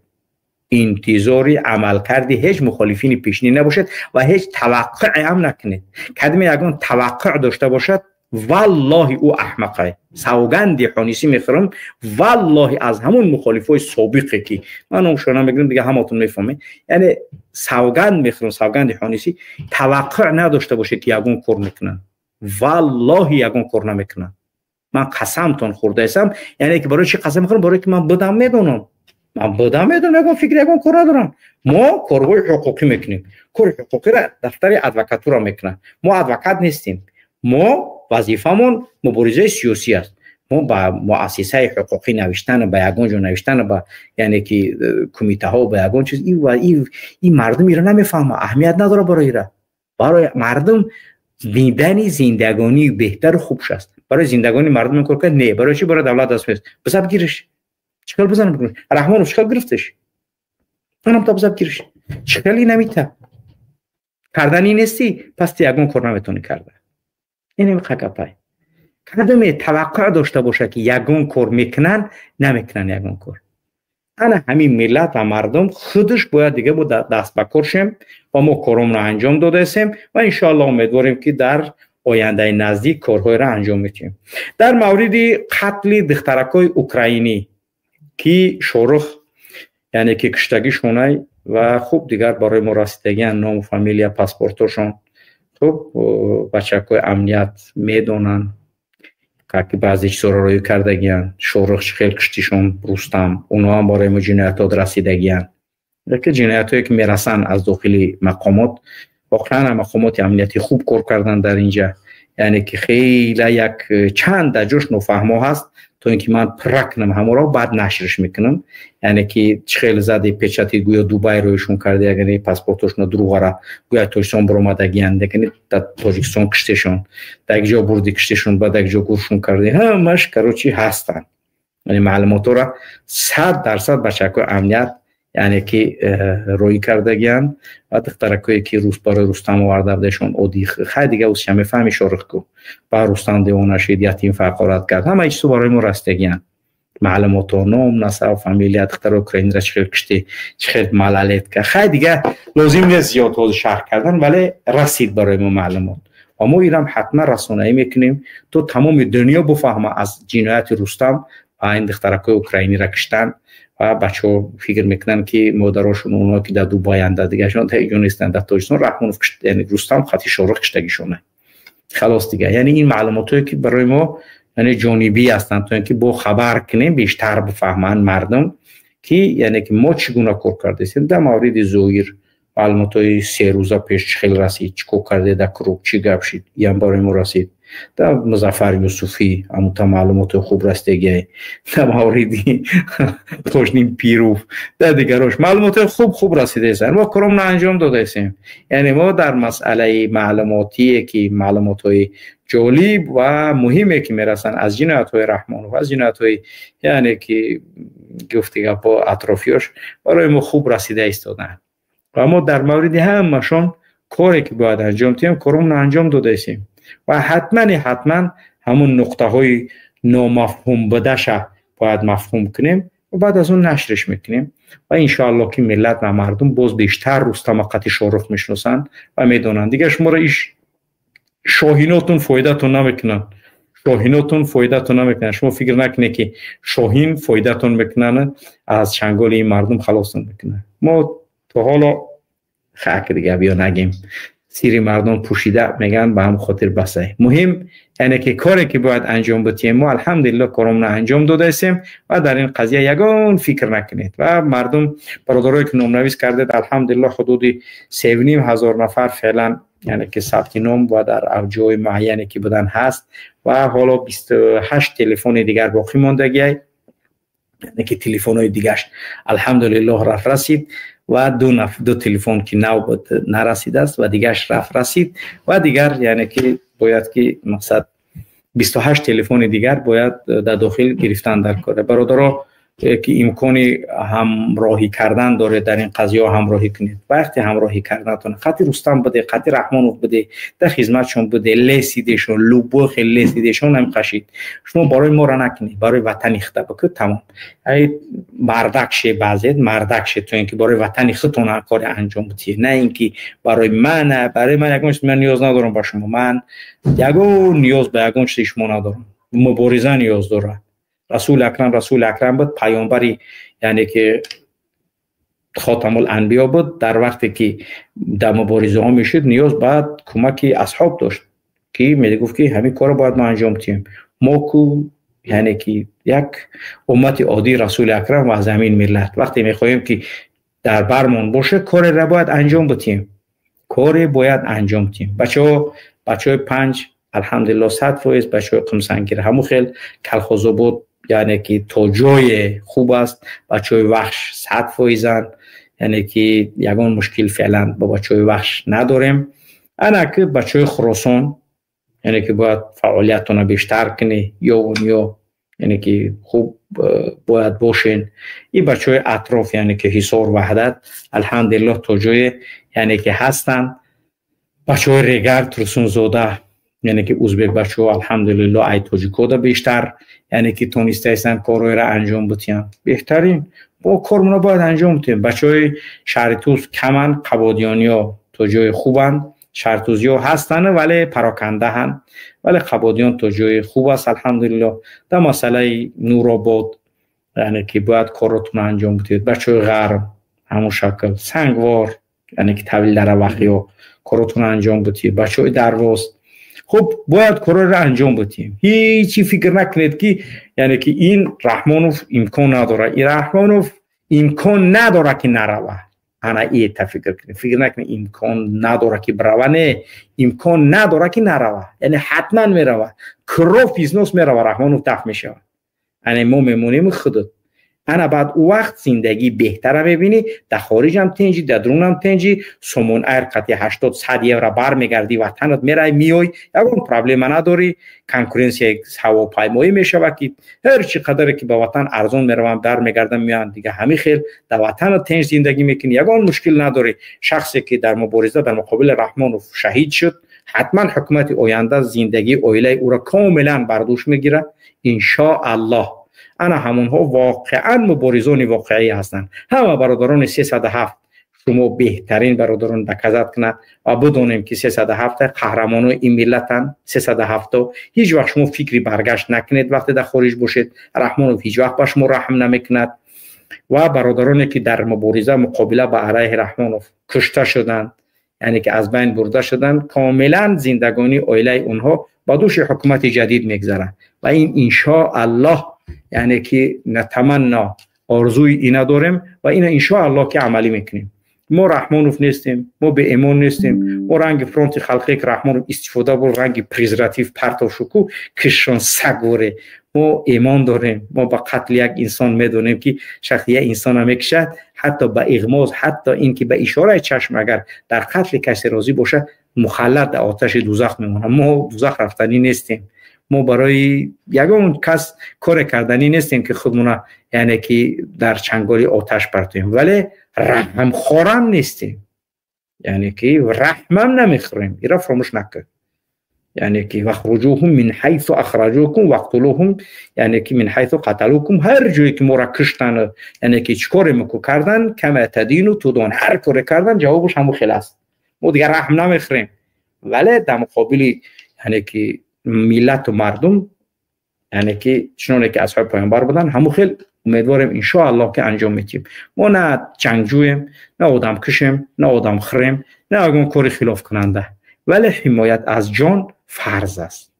интизори амалкарди ҳеҷ мухолифини пешинӣ набошед ва ҳеҷ таваққуъе ҳам накунед. Кадме ягон таваққуъ дошта бошад, валлоҳи ӯ аҳмақай. Савганди ҳонисӣ мехӯрам, валлоҳи аз ҳамон мухолифои собиқе ки ман номшона мегирам, дига ҳаматон мефаҳмед. Яъне савганд мехӯрам, савганди ҳонисӣ, таваққуъ надошта бошед ки ягон кор мекунанд. Валлоҳи ягон кор намекунанд. Ман қасамтон хӯрдаистам. Яъне ки барои чӣ қасам мехӯрам? Барои ки ман будам медонам. Ман будам медонам, ягон фикр, ягон кор надорам. Мо корҳои ҳуқуқӣ мекунем. Кори ҳуқуқиро дафтари адвокатура мекунад. Мо адвокат нестем. Мо вазифамон муборизаи сиёсӣ аст. Мо ба муассисаи ҳуқуқӣ навиштан, ба ягон ҷо навиштан, ба яъне ки кумитаҳо, ба ягон чиз, ин мардум ира намефаҳма, аҳамият надорад барои ира. Барои мардум дидани зиндагонии беҳтару хубш аст. Барои зиндагонии мардум ин кор кард? Не. Барои чӣ? Барои давлат даст мест. Бизаб гириш. Чӣ хел бизанам бикуниш? Раҳмонов чӣ хел гирифташ? Манам та бизаб гириш. Чӣ хел инамита? Карданӣ нестӣ, пас ти ягон кор наметавонӣ карда. Инам қакапай. Кадоме таваққуъ дошта бошад ки ягон кор мекунанд, намекунанд ягон кор. Ана ҳамин миллат ва мардум худаш бояд дига бо даст ба кор шем ва мо коромро анҷом додаистем ва иншоаллоҳ умедворем ки дар ояндаи наздик корҳоеро анҷом медиҳем. Дар мавриди қатли духтаракҳои украинӣ ки Шорух, яъне ки куштагишонай ва хуб дигар барои мо расидагиан ному фамилия, паспортошон. Хуб, бачакҳои амният медонанд, ки баъзе чизҳоро роӣ кардагиянд. Шорух чӣ хел куштишон Рустам, онҳо ҳам барои мо ҷиноятот расидагиянд. Лекин ҷиноятҳое ки мерасанд аз дохили мақомот, воқеан мақомоти амниятӣ хуб кор карданд дар инҷа. Яъне ки хеле як чанд даҷош нофаҳмо ҳаст, то ин ки ман пурра кунам ҳаморо, баъд нашрш мекунам. Яъне ки чӣ хел зади печати гӯё Дубай роишон карда, ягони паспортошона дурӯғара гӯя Тоҷикистон баромадагиянд, ягони дар Тоҷикистон куштешон, дар як ҷо бурди куштешон, баъд як ҷо гуршон карди, ҳамаш короче ҳастанд. Яъне маълумотҳоро 100% бачакҳои амният яъне ки роӣ кардагиянд ва духтаракое ки рус барои Рустам оварда будашон оддӣ хай дига усша мефаҳми Шорух ку ба Рустам девона шид, ятим фақорат кард, ҳама чизо барои мо расидагиянд. Маълумотҳо, ном, насаб, фамилия, духтари украинро чӣ хел кушти, чӣ хел малолетка, хай дига лозим нест зиёд ҳозир шарҳ кардан, вале расид барои мо маълумот ва мо инам ҳатман расонаӣ мекунем то тамоми дунё бифаҳма аз ҷинояти Рустам ва ин духтаракҳои украиниро куштан. Ва бачаҳо фикр мекунанд ки модарошон онҳо ки дар Дубайанд, дар дигаршон дар ҷо нестанд, дар Тоҷикистон Раҳмонов, яъне Рустам хати Шорух куштагишона. Халос дига. Яъне ин маълумотҳое ки барои мо яъне ҷонибӣ ҳастанд, то ин ки бо хабар кунем, бештар бифаҳманд мардум ки яъне ки мо чӣ гуна кор кардаистем. Дар мавриди Зоир маълумотҳои се рӯза пеш чӣ хел расид, чӣ кор карде дар круг, чӣ гап шид, иам барои мо расид. Дар Музаффар Юсуфӣ ҳамута маълумотҳои хуб расидагиай. Дар мавриди Тошнин Пиров, дар дигарош маълумотҳои хуб хуб расидаистанд. Мо коромро анҷом додаистем. Яъне мо дар масъалаи маълумотие ки маълумотҳои ҷолиб ва муҳиме ки мерасанд аз ҷиноятҳои Раҳмонов, аз ҷиноятҳои яъне ки гуфти гапҳо атрофиёш барои мо хуб расида истоданд. Ва мо дар мавриди ҳамашон коре ки бояд анҷом диҳем, коромро анҷом додаистем. Ва ҳатман ҳамон нуқтаҳои номафҳум будаша бояд мафҳум кунем ва баъд аз он нашрш мекунем. Ва иншоаллоҳ ки миллат ва мардум боз бештар Рустама қати Шорух мешиносанд ва медонанд. Дигар шуморо иш шоҳинотон фоидатон намекунанд. Шоҳинотон фоидатон намекунанд. Шумо фикр накунед ки шоҳин фоидатон мекунанд, аз чанголи ин мардум халостон мекунанд. Мо то ҳоло хак дига биё нагем, сири мардум пӯшида мегӯянд, ба ҳам хотир басай. Муҳим яъне ки коре ки бояд анҷом бидиҳем, мо алҳамдулиллоҳ коромро анҷом додаистем ва дар ин қазия ягон фикр накунед. Ва мардум, бародарое ки номнавис кардед, алҳамдулиллоҳ ҳудуди 3,5 ҳазор нафар феълан яъне ки сабти ном ва дар ҷои муайяне ки будан ҳаст ва ҳоло 28 телефони дигар боқӣ мондагиай, яъне ки телефонҳои дигаш алҳамдулиллоҳ рафт расид ва ду телефон ки нав буд нарасидааст ва дигаш рафт расид ва дигар яъне ки бояд ки мақсад 28 телефони дигар бояд дар дохил гирифтан дар кор. Бародаро, ки имкони ҳамроҳӣ кардан доред, дар ин қазияҳо ҳамроҳӣ кунед. Вақти ҳамроҳӣ карданатон қати Рустам буде, қати Раҳмонов буде, дар хизматшон буде, лесидешон, любой хел лесидешон ҳам қашид. Шумо барои моро накунед, барои ватани худа бикунед, тамом. Ай мардак ше, баъзет мардак ше, то ин ки барои ватани худтон ҳар коре анҷом бидиҳед, на ин ки барои ман. Барои ман ягон чиз, ман ниёз надорам ба шумо, ман ягон ниёз ба ягон чизи шумо надорам. Мубориза ниёз дорад. Расули Акрам Расули Акрам буд, паёмбари, яъне ки хотамул анбиё буд. Дар вақте ки дар муборизаҳо мешуд, ниёз ба кӯмаки асҳоб дошт, ки мегуфт, ки ҳамин корро бояд мо анҷом диҳем. Мо ку, яъне ки як уммати оддии Расули Акрам ва аз ҳамин миллат, вақте мехоҳем, ки дар бармон боша, кореро бояд анҷом бидиҳем, коре бояд анҷом диҳем. Бачаҳо, бачаҳои Панҷ, алҳамдулилло, 100%. Бачаҳои Қумсангир ҳамун хел, Калхозобод, яъне ки то ҷое хуб аст. Бачаҳои Вахш 100%-анд, яъне ки ягон мушкил феълан бо бачаҳои Вахш надорем. Ана ки бачаҳои Хуросон, яъне ки бояд фаъолиятона бештар кунӣ, ё ё яъне ки хуб бояд бошен. И бачаҳои атроф, яъне ки Ҳисор, Ваҳдат, алҳамдулиллоҳ, то ҷое, яъне ки ҳастанд. Бачаҳои Регар, Турсунзода, яъне ки узбек бачаҳо, алҳамдулиллоҳ, ай тоҷикода бештар, яъне ки тонистаистанд корҳоеро анҷом бидиҳанд. Беҳтарин, бо кормона бояд анҷом бидиҳем. Бачаҳои шаҳри Туз каманд, қабодиёниё то ҷои хубанд, шаҳртузиё ҳастанд, вале парокандаҳанд, вале Қабодиён то ҷои хуб аст, алҳамдулиллоҳ. Дар масъалаи Нуробод, яъне ки бояд коротонро анҷом бидиҳед. Бачаҳои Ғарб ҳамон шакл, Сангвор, яъне ки Тавил Даравахиё, коротонро анҷом бидиҳед. Бачаҳои Дарвоз, хуб, бояд корҳоеро анҷом бидиҳем. Ҳечи фикр накунед, ки яъне ки ин Раҳмонов имкон надорад, ин Раҳмонов имкон надорад, ки нарава. Ана ета фикр кунед, фикр накунед, имкон надорад, ки бирава. Не, имкон надорад, ки нарава, яъне ҳатман мерава. Кровь из нос мерава, Раҳмонов дафт мешавад, ана мо мемонем худат. Ана баъд ӯ вақт зиндагӣ беҳтара мебинӣ, дар хориҷам тинҷӣ, дар дурунам тинҷӣ. Сомон Айр қати 80-100 евро бармегардӣ ватанат, мерай, меёй, ягон проблема надорӣ. Конкуренсияи ҳавопаймоӣ мешавад, ки ҳар чӣ қадаре ки ба ватан арзон мераванд, бармегарданд, меоянд. Дига ҳамин хел дар ватанат тинҷ зиндагӣ мекунӣ, ягон мушкил надорӣ. Шахсе ки дар мубориза дар муқобили Раҳмонов шаҳид шуд, ҳатман ҳукумати оянда зиндагии оилаи ӯро комилан бар дӯш мегирад, иншоаллоҳ. Ана ҳамонҳо воқеан муборизони воқеӣ ҳастанд. Ҳама бародарони 307, шумо беҳтарин бародарон, доказать кунад ва бидонем, ки 307 қаҳрамонои ин миллатанд. 307, ҳеҷ вақт шумо фикри баргашт накунед. Вақте дар хориҷ бошед, Раҳмонов ҳеҷ вақт ба шумо раҳм намекунад. Ва бародароне ки дар мубориза, муқобила ба алайҳи Раҳмонов кушта шуданд, яъне ки аз байн бурда шуданд, комилан зиндагонии оилаи онҳо ба дӯши ҳукумати ҷадид мегзарад. Ва ин, иншоаллоҳ, яъне ки натаманно, орзуи ина дорем ва ина, иншоаллоҳ, ки амалӣ мекунем. Мо Раҳмонов нестем, мо беэмон нестем. Мо ранги фронти халқие ки Раҳмонов истифода бурд, ранги презерватив партов шуку кишон сагворе, мо эмон дорем. Мо ба қатли як инсон медонем, ки шахс як инсона мекушад, ҳатто ба иғмоз, ҳатто ин ки ба ишораи чашм агар дар қатли касе розӣ бошад, мухаллад дар оташи дузах мемонад. Мо дузах рафтанӣ нестем. Мо барои ягон кас коре карданӣ нестем, ки худмона, яъне ки дар чанголи оташ партоем, вале раҳмхорам нестем, яъне ки раҳмам намехӯрем. Ира фаромӯш накун, яъне ки вахруҷуҳум мин ҳайсу ахраҷукум вақтулуҳум, яъне ки мин ҳайсу қаталукум. Ҳар ҷое ки моро куштан, яъне ки чӣ коре муку кардан, кама тадину тудон, ҳар коре кардан, ҷавобаш ҳамон хел аст. Мо дигар раҳм намехӯрем, вале дар муқобили, яъне ки миллату мардум, яъне ки чуноне ки асҳоби паёмбар буданд, ҳамон хел умедворем, иншоаллоҳ, ки анҷом медиҳем. Мо на ҷангҷӯем, на одамкушем, на одамхӯрем, на ягон кори хилофкунанда, вале ҳимоят аз ҷон фарз аст.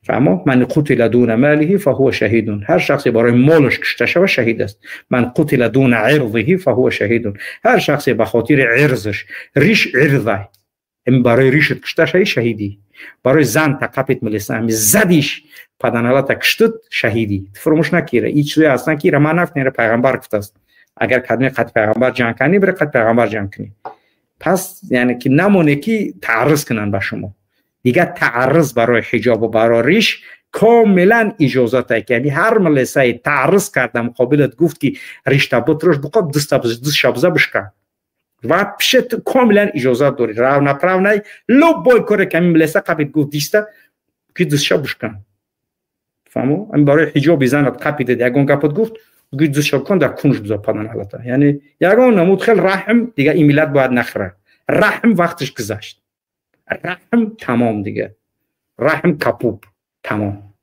Фаҳмо? Ман қутила дуна малиҳи фаҳува шаҳидун. Ҳар шахсе барои молаш кушта шава, шаҳид аст. Ман қутила дуна ирзиҳи фаҳува шаҳидун. Ҳар шахсе ба хотири ирзаш, риш ирзай, барои ришат кушта шавӣ, шаҳидӣ. Барои зан тақапит милиса ҳами задиш, паданалата куштуд, шаҳидӣ. Фуромӯш накира, ин чизое ҳастанд, ки ира ман нафтам, ира пайғамбар гуфтааст. Агар кадме қат пайғамбар ҷанг кунӣ, бире қат пайғамбар ҷанг кунӣ. Пас, яъне ки намоне, ки таъарруз кунанд ба шумо. Дигар таъарруз барои ҳиҷобу барои риш. کاملا اجازه که یعنی هر ملسه تعرض کرده مقابلت گفت که ریشته بترش بقاب دست دست بشکن و پشت کاملا اجازه داری رو نپرو نه لو بای کاره کمی ملسه قبیت گفت دیسته که دست بشکن فهمو این برای حجاب زنت قبیت یگان گپت گفت که دست کن در کنش بذار پدن حالتا یعنی یگان نمود خیلی رحم دیگه این ملت باید نخره رحم وقتش گذشت رحم تمام دیگه رحم کپوب تمام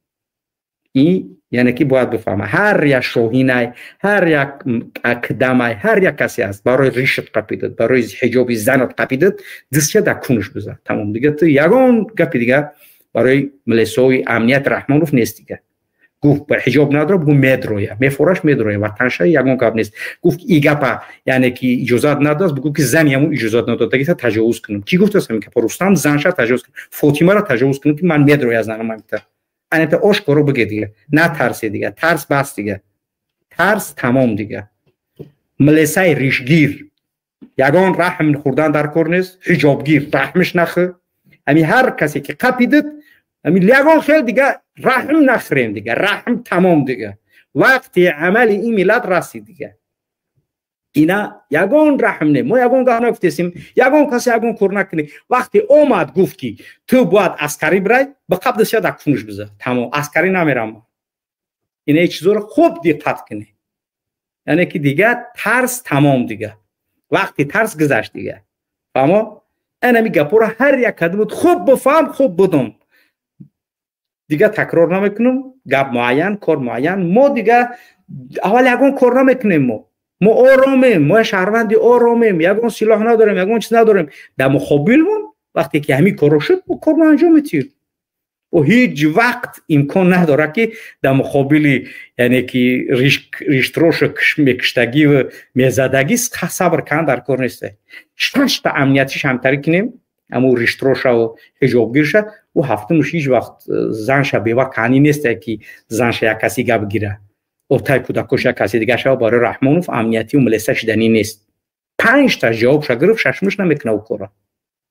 این یعنی که باید بفهمه هر یک شاهینای هر یک اقدامای هر یک کسی است برای ریشت قپیدد برای حجاب زنت قپیدد دستش در کنش بزن تمام دیگه تو یگان گپی دیگه برای ملسوی امنیت رحمانوف نیست دیگه گفت به حجاب نداره بگو مدرویه میفورش مدرویه وطنش یگان گپ نیست گفت ای گپا یعنی که اجازه نداد بگو که زن یمو اجازه نداد دیگه تجاوز کنم کی گفت اصلا که رستم زنش تجاوز کنم فاطمه را تجاوز کنم که من مدرویه زنم من انت آشکارو بگه دیگه نه ترس دیگه ترس بس دیگه ترس تمام دیگه ملسای ریشگیر یگان رحم خوردن در کار نیست حجابگیر رحمش نخه امی هر کسی که قپیدد امی یگان خیلی دیگه رحم نخریم دیگه رحم تمام دیگه وقتی عمل این ملت رسید دیگه اینا یگان رحم نه ما یگان گاه نگفتیم یگان کسی یگان کار نکنه وقتی اومد گفت که تو باید عسکری برای به قبل دست در کنش بزن تمام عسکری نمیرم اینا چیزا رو خوب دقت کنه یعنی که دیگه ترس تمام دیگه وقتی ترس گذشت دیگه فهمو انا می گپورا هر یک کدوم خوب بفهم خوب بدم دیگه تکرار نمیکنم گپ معین کار معین ما دیگه اول یگان کار نمیکنیم ما آرامیم ما شهروندی آرامیم یگان سلاح نداریم یگان چیز نداریم در مقابلمون وقتی که همین کارو شد ما کار انجام میدیم و هیچ وقت امکان نداره که در مقابل یعنی که ریشتروش میکشتگی و میزدگی صبر کردن در کار نیست شش تا امنیتیش همتری کنیم اما ریشتروش و حجابگیرش و هفتمش هیچ وقت زنش بیوه کنی نیست که زنش یک کسی گپ گیره اوتای کودکش یک کسی دیگه شو برای رحمانوف امنیتی و ملسه شدنی نیست 5 تا جواب گرفت ششمش نمیکنه او کارا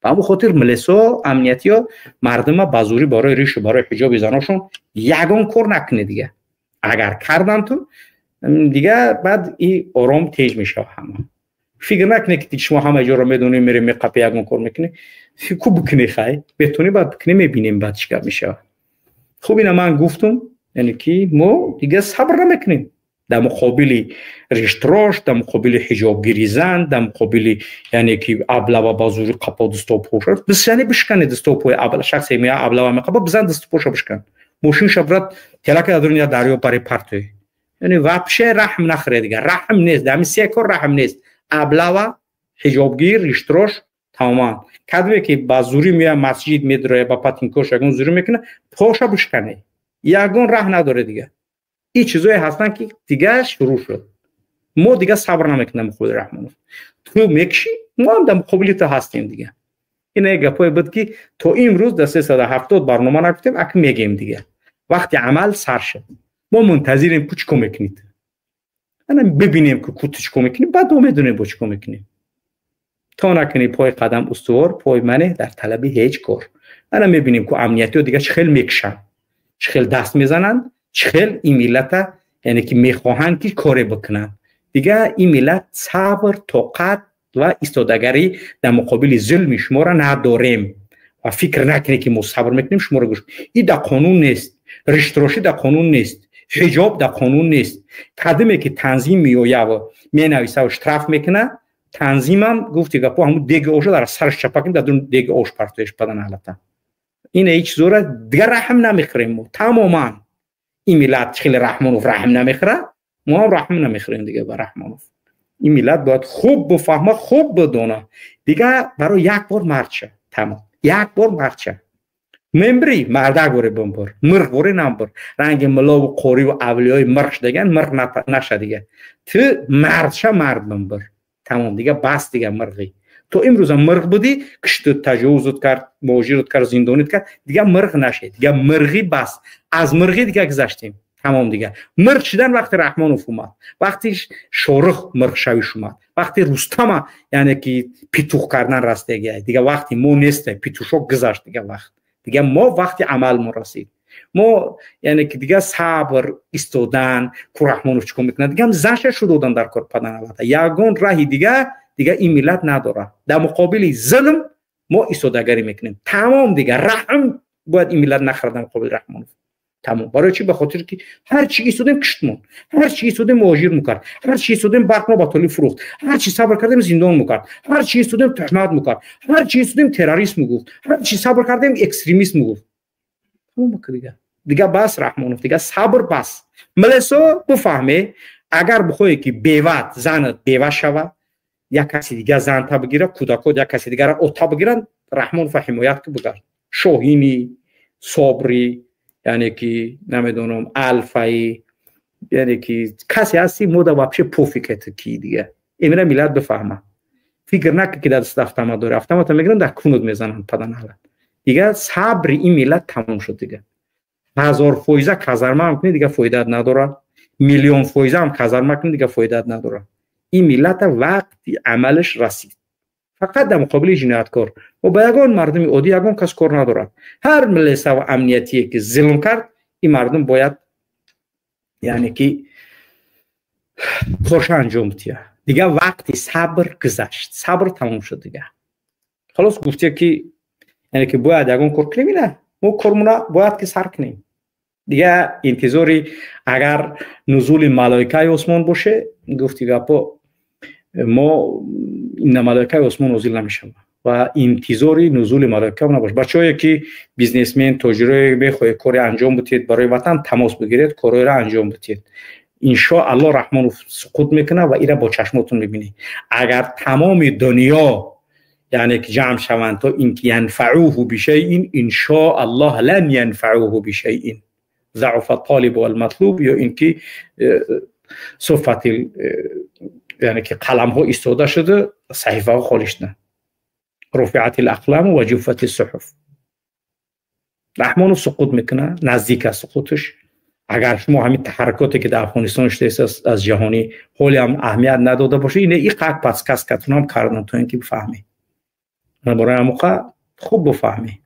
به همون خاطر ملسا امنیتی ها مردم به زوری برای ریش و برای حجاب زناشون یگان کار نکنه دیگه اگر کردن تو دیگه بعد این آرام تیج میشه همه فکر نکنه که شما همه جا رو میدونی میری میقپی یگان کار میکنی کو بکنی خی بتونی بعد بکنی میبینیم بعد چیکار میشه خوب اینا من گفتم یعنی که ما دیگه صبر نمیکنیم در مقابل ریشتراش در مقابل حجابگیری زن در مقابل یعنی که ابله و بازوری قپا دستو پوش بس یعنی بشکنه دستو پوی ابله شخصی می ابله و میقپا بزن دستو پوش بشکن ماشین شبرت تلک در دنیا دریا پری پرتوی یعنی وابشه رحم نخره دیگه رحم نیست در سه کار رحم نیست ابله و حجابگیر ریشتراش تماما کدومی که بازوری میاد مسجد میدره با پاتینکوش یگون زوری میکنه پوشا بشکنه یگون راه نداره دیگه این چیزایی هستن که دیگه شروع شد ما دیگه صبر نمیکنیم مقابل رحمانوف تو میکشی ما هم در مقابل تو هستیم دیگه این یک گپای بود که تا امروز در 370 برنامه نگفتیم اک میگیم دیگه وقتی عمل سر شد ما منتظریم که چیکار میکنید انا ببینیم که کو چیکار میکنی بعد ما میدونیم با چیکار میکنیم تا نکنی پای قدم استوار پای منه در طلب هیچ کار انا میبینیم که امنیتی دیگه چه خیلی میکشن چه خیلی دست میزنن چخل این ملت یعنی که میخواهند که کاری بکنن دیگه این ملت صبر طاقت و ایستادگری در مقابل ظلم شما را نداریم و فکر نکنید که ما صبر میکنیم شما را گوش این در قانون نیست ریشتراشی در قانون نیست حجاب در قانون نیست کدومی که تنظیم میآید و مینویسه و اشتراف میکنه تنظیمم گفت دیگه پا همون دیگ اوش در سرش چپا در دیگ اوش پرتوش بدن حالتا این هیچ زوره دیگه رحم نمیخریم ما تماما این ملت خیلی رحمانوف رحم نمیخوره ما هم رحم نمیخوریم دیگه با رحمانوف این ملت باید خوب بفهمه خوب بدونه دیگه برای یک بار مرد شه تمام یک بار مرد شه ممبری مردک باره بمبر مرغ باره نمبر رنگ ملا و قوری و اولیای مرغ دیگه مرغ نشه دیگه تو مرد شه مرد بمبر تمام دیگه بس دیگه مرغی تو امروز مرغ بودی کشت تجاوزت کرد مهاجرت کرد زندانیت کرد دیگه مرغ نشه دیگه مرغی بس از مرغی دیگه گذشتیم تمام دیگه مرغ شدن وقتی رحمانوف اومد وقتی شارخ مرغ شویش اومد وقتی رستم یعنی که پیتوخ کردن رستگی دیگه وقتی مو نیست پیتوشو گذشت دیگه وقت دیگه ما وقتی عمل ما رسید. Мо яъне ки дига сабр истодан ку Раҳмонов чӣ кор мекунад, дига заша шуд одам дар кор падан. Албатта, ягон раҳи дига ин миллат надорад. Дар муқобили зулм мо истодагарӣ мекунем, тамом. Дига раҳм бояд ин миллат нахӯрад дар муқобили Раҳмонов, тамом. Барои чӣ? Ба хотире ки ҳар чӣ истодем, киштмон, ҳар чӣ истодем, муҳоҷир мукард, ҳар чӣ истодем, барқро ба толиб фурӯхт, ҳар чӣ сабр кардем, зиндон мукард, ҳар чӣ истодем, туҳмат мукард, ҳар чӣ истодем, террорист мегуфт, ҳар чӣ сабр кардем, экстремист мегуфт. Дига бас, Раҳмонов, дига сабр бас. Милесо, бифаҳме, агар бихоҳе ки беват занат бева шавад, як каси дига занта бигира, кӯдакот як каси дигара ота бигиранд, Раҳмонова ҳимоят ки бигард. Шоҳини Собри, яъне ки намедонам, Алфаи, яъне ки касе ҳасти, мода вообще пофиг это ки. Дига имина миллат бифаҳма, фикр накун, ки дар даст автомат дори. Автомата мегиранд, дар кунут мезананд, паданалат. Дига сабри ин миллат тамом шуд. Дига 1000 фоиза казарма ҳам кунӣ, дига фоидаат надорад, 1 миллион фоиза ҳам казарма кунӣ, дига фоидаат надорад. Ин миллата вақти амалаш расид, фақат дар муқобили ҷинояткор. Мо ба ягон мардуми оддӣ ягон кас кор надорад. Ҳар милисаву амниятие ки зулм кард, ин мардум бояд, яъне ки, корша анҷом бидиҳад. Дига вақти сабр гузашт, сабр тамом шуд, дига халос. Гуфте ки, яъне ки, бояд ягон кор кунем, ина мо кормона бояд ки сар кунем. Дига интизори агар нузули малоикаи осмон боше, гуфти гапо, мо ина малоикаи осмон нозил намешавад ва интизори нузули малоика набош. Бачаҳое ки бизнесмен, тоҷирое, мехоҳед коре анҷом бидиҳед барои ватан, тамос бигиред, корҳоеро анҷом бидиҳед. Иншоалло, Раҳмонов суқут мекунад ва ира бо чашмотон мебинед. Агар тамоми дунё, яъне ки, ҷамъ шаванд то ин ки янфаъуҳу бишайин, иншоаллоҳ, лан янфаъуҳу бишайин. Заъуфа толибу валматлуб, ё ин ки суфати, яъне ки, қаламҳо истода шуда, саҳифаҳо холӣ шуданд. Руфиати лақламу ва ҷуффати суҳуф. Раҳмонов суқут мекунад, наздик аст суқуташ. Агар шумо ҳамин таҳаррукоте ки дар Афғонистон шудааст, аз ҷаҳонӣ ҳоле ҳам аҳамият надода бошед, ин иқак подсказкатунам кардам, то ин ки бифаҳмед. Барои ҳамоқа хуб бифаҳмед,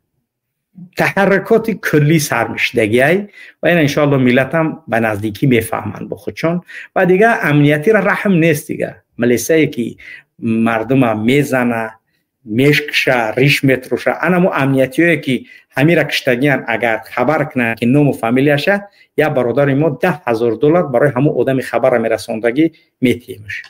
таҳаррукоти куллӣ сармишдагиай ва ина иншоалло миллатам ба наздикӣ мефаҳманд бо худшон. Ва дига амниятиро раҳм нест. Дига милисае ки мардума мезана, мешкша, риш метроша, анамо амниятиое ки ҳамира киштагиян, агар хабар кунанд ки ному фамилияша, як бародари мо 10 000 доллар барои ҳамон одами хабарра мерасондагӣ метиҳемш.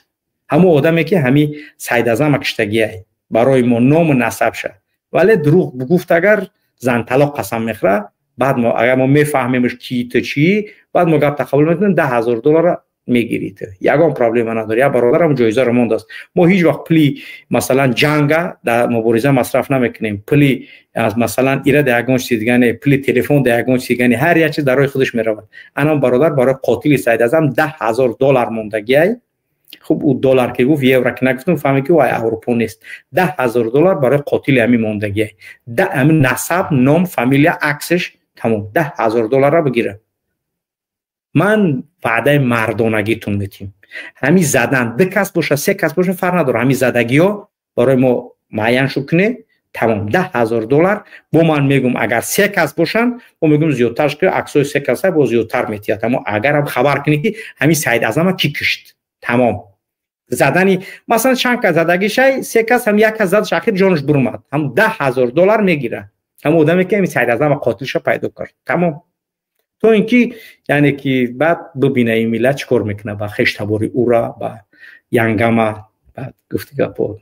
Ҳамон одаме ки ҳами Сайдазама киштагиай, барои мо ному насабша, вале дурӯғ бугуфт, агар занталоқ қасам мехӯра. Баъд мо агар мо мефаҳмемш ки ту чӣ, баъд мо гапта қабул мекунем, 10 000 доллара мегирӣ ту, ягон проблема надори. Як бародарам ҷоизаро мондааст. Мо ҳеҷ вақт пули, масалан, ҷанга дар мубориза масраф намекунем. Пули, масалан, ира дар ягон чизи дига не, пули телефон дар ягон чизи дига не, ҳар як чиз дар роҳи худаш меравад. Анам бародар барои қотили Сайдазам 10 000 доллар мондагиай. Хуб, ӯ доллар ки гуфт, евро ки нагуфтум, фаҳме ки вай Аврупо нест. 10 000 доллар барои қотили ҳамин мондагиай, ҳамин насаб, ном, фамилия, аксш, тамом. 10 000 долларра бигира, ман ваъдаи мардонагитон метиҳем. Ҳамин задан ду кас боша, се кас боша, фарқ надорад, ҳамин задагиҳо барои мо муайян шуд куне, тамом, 10 000 доллар. Бо ман мегум, агар се кас бошанд, мо мегум, зиёдтарш ки аксои се каса бо зиёдтар метиҳад. Аммо агарам хабар кунӣ ки ҳамин Саид Азама кӣ кишт, тамом. Задани, масалан, чанд кас задагишай, се кас ҳам, як кас задаш, ахир ҷонаш бурумад, ҳам 10 000 доллар мегирад ҳам одаме ки ҳамин Саид Азама қотилша пайдо кард, тамом. То ин ки, яъне ки, баъд бибина ин миллат чӣ кор мекунад ба хештабори ура, ба янгама. Баъд гуфти гапо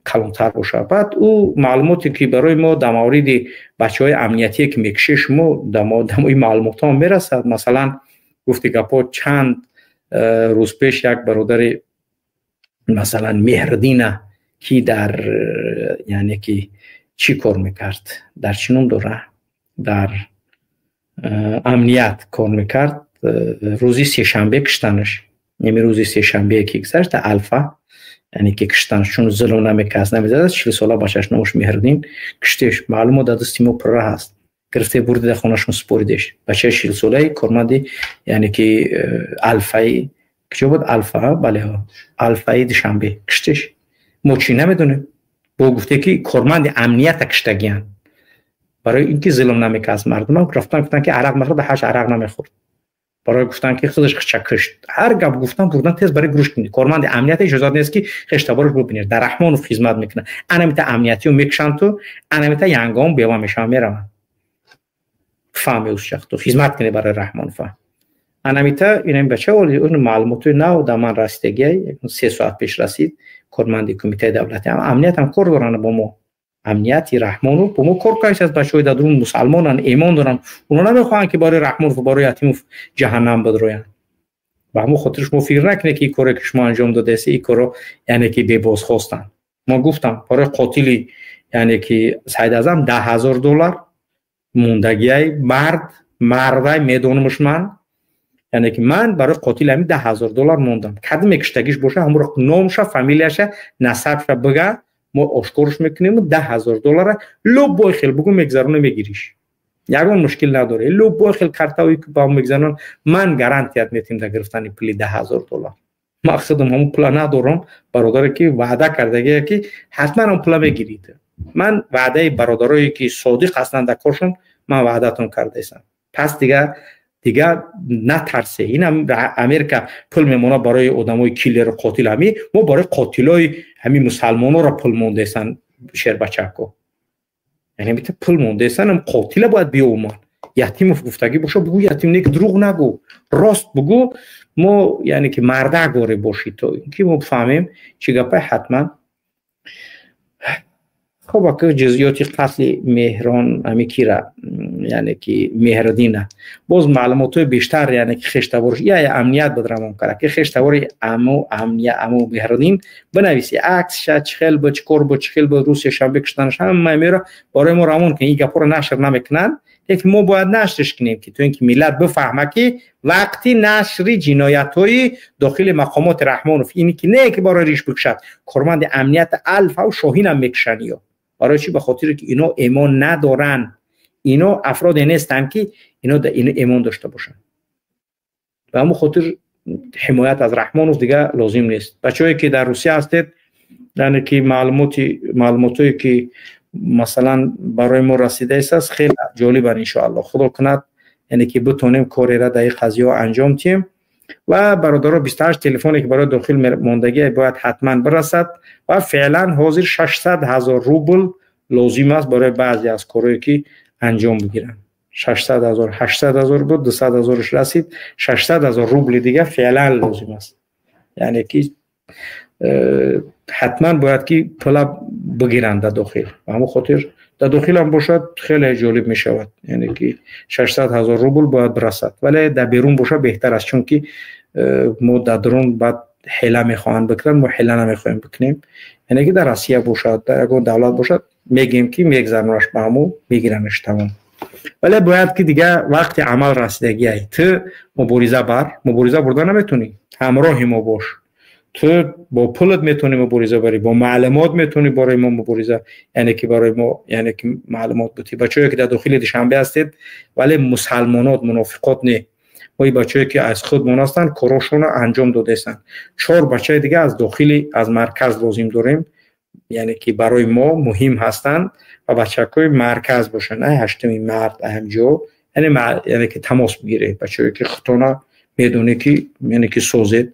калонтар бошад. Баъд ӯ маълумоте ки барои мо дар мавриди бачаҳои амниятие ки мекушед шумо, дар ин маълумотҳо мерасад. Масалан, гуфти гапо, чанд рӯз пеш як бародари, масалан, Меҳрдина, ки дар, яъне ки, чӣ кор мекард, дар чӣ ном дора, дар амният кор мекард, рӯзи сешанбе киштанаш. Еми рӯзи сешанбе ки гузашт, дар Алфа, яъне ки, киштанаш, чун зулм намекард, намезадад. 40 сола бачаш, номаш Меҳрдин, киштеш. Маълумот дар дасти мо пурра ҳаст. Гирифте, бурди, дар хонашон супоридеш. Бачаи 40-солаи корманди, яъне ки, Алфаи куҷо буд, Алфа, бале, Алфаи Душанбе киштеш. Мо чӣ намедонем? Бо гуфте ки корманди амнията киштагиянд. Барои инки зулм намекард аз мардум, рафтан гуфтан ки арақ мехӯрд, ҳаш арақ намехӯрд. Барои гуфтан ки худаш хича кушт. Ҳар гап гуфтан бурдан тез барои гурӯш кунед. Корманди амният иҷозат нест ки хештабораш бубинед. Дар Раҳмонов хизмат мекунад. Анамита амниятиё мекушанд ту, анамита янгон бева мешаванд, мераванд. Фаҳми ӯс ту хизмат кунед барои Раҳмонов. Анамита инам бача он маълумоти нав дар ман расидагиай, 3 соат пеш расид. Корманди кумитаи давлати амният ҳам кор доранд бо мо. Амнияти Раҳмонов бо мо кор кардааст. Бачаҳои дар дарун мусалмонанд, имон доранд. Онҳо намехоҳанд ки барои Раҳмонов ва барои Ятимов ҷаҳаннам бидроянд. Ба ҳамон хотир шумо фикр накунед ки ин коре ки шумо анҷом додаест, ин корро яъне ки бебозхостанд. Мо гуфтам барои қотили яъне ки Саид Аъзам $10,000 мондагиай мардай медонамш ман. Яъне ки ман барои қотили ҳамин $10,000 мондам. Кадоме киштагиш боша, ҳамонро номша, фамилияша, насабша бига, мо ошкорш мекунем, $10,000 любой хел бугу мегзароне, мегириш. Ягон мушкил надоре. Любой хел картаое ки ба мегзарон, ман гарантият метим дар гирифтани пули $10,000. Ман худам ҳамон пула надорам, бародаре ки ваъда кардагие ки ҳатман он пула мегирид. Ман ваъдаи бародарое ки содиқ ҳастанд дар коршон, ман ваъдатон кардаистам. Пас дига натарсе. Ин Америка пул мемонад барои одамои киллеру қотил, ҳами мо барои қотилои ҳами мусалмонора пул мондаестан, шербачако. Яъне бита пул мондаестан, ам қотила бояд биёмад. Ятимов гуфтагӣ боша, бугу Ятим, не дурӯғ нагӯ, рост бугу. Мо яъне ки мардак горе бошӣ, то ки мо бифаҳмем чӣ гапай ҳатман. Хоб, ака, ҷузъиёти қатли Меҳрон ҳами кира, яъне ки Меҳриддина, боз маълумотҳои бештар, яъне ки хештаборш я амният буд равон карда ки хештабори аму амния аму Меҳриддин бинависи, аксша, чӣ хел буд, чӣ кор буд, чӣ хел буд, русия шанбе куштанаш, ҳама мера барои мо равон кунед. Ин гапҳоро нашр намекунанд, лекин мо бояд нашрш кунем, ки то ин ки миллат бифаҳма ки вақти нашри ҷиноятҳои дохили мақомоти Раҳмонов ин ки не ки барои риш бикушад, корманди амнияти Алфа Шоҳинам мекушанд ё. Барои чӣ? Ба хотире ки ино эмон надоранд. Ино афроде нестанд ки ино дар ино эмон дошта бошанд. Ба ҳамон хотир ҳимоят аз Раҳмонов дига лозим нест. Бачаҳое ки дар Русия ҳастед, яъне ки маълумотое ки масалан барои мо расидааст, хеле ҷолибанд. Иншоалло, худо кунад, яъне ки битонем кореро дар ин қазияҳо анҷом диҳем. Ва бародаро, 28 телефоне ки барои дохил мондагӣ бояд ҳатман бирасад. Ва феълан ҳозир 600 000 рубл лозим аст барои баъзе аз корҳое ки анҷом бигиранд. 600 000, 800 000 буд, 200 000-ш расид, 600 000 рубли дига феълан лозим аст. Яъне ки ҳатман бояд ки пула бигиранд дар дохил. Ба ҳамон хотир дар дохилам бошад, хеле ҷолиб мешавад. Яъне ки 600 000 рубл бояд бирасад, вале дар берун бошад беҳтар аст, чунки мо дар дарун баъд ҳила мехоҳанд бикунанд, мо ҳила намехоҳем бикунем. Яъне ки дар Россия бошад, дар ягон давлат бошад, мегӯем ки мегзаронаш ба ҳамо, мегиранаш, тамом. Вале бояд ки дига вақти амал расидагиай. Ту мубориза бар, мубориза бурда наметонӣ, ҳамроҳи мо бош. Ту бо пулат метавонӣ мубориза барӣ, бо маълумот метавонӣ барои мо мубориза, яъне ки барои мо, яъне ки маълумот бутӣ. Бачаҳое ки дар дохили Душанбе ҳастед, вале мусалмонот, мунофиқот не, мо бачаҳое ки аз худмон ҳастанд, корошонро анҷом додаистанд. Чор бачаи дига аз дохили, аз марказ лозим дорем, яъне ки барои мо муҳим ҳастанд ва бачакҳои марказ бошанд, ай 8-уми март, ҳамҷо, яъне ки тамос бигиред. Бачаҳое ки худтона медонед ки яъне ки созед,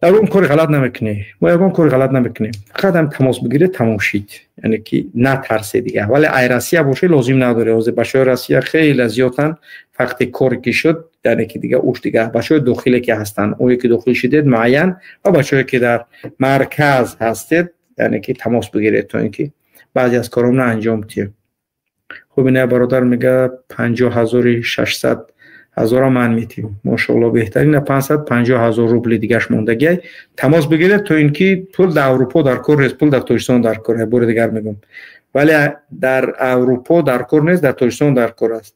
ягон кори ғалат намекунӣ, мо ягон кори ғалат намекунем, фақат ҳам тамос бигиред, тамом шид. Яъне ки натарсе дига. Вале ай Россия боше, лозим надоре. Ҳозир бачаҳои Россия хеле зиёданд. Вақте коре ки шуд, яъне ки дига уш дига бачаҳои дохиле ки ҳастанд, ое ки дохил шидед муайян, ва бачаҳое ки дар марказ ҳастед, яъне ки тамос бигиред, то ин ки баъзе аз коромро анҷом диҳем. Хуб, ина бародар мега 50 0-и 600 0-а ман метиҳам. Мошоалло, беҳтарина. 550 000 рубли дигаш мондагиай. Тамос бигиред, то ин ки пул дар Аврупо дар кор нест, пул дар Тоҷикистон дар кор. Бори дигар мегӯм, вале дар Аврупо дар кор нест, дар Тоҷикистон дар кор аст.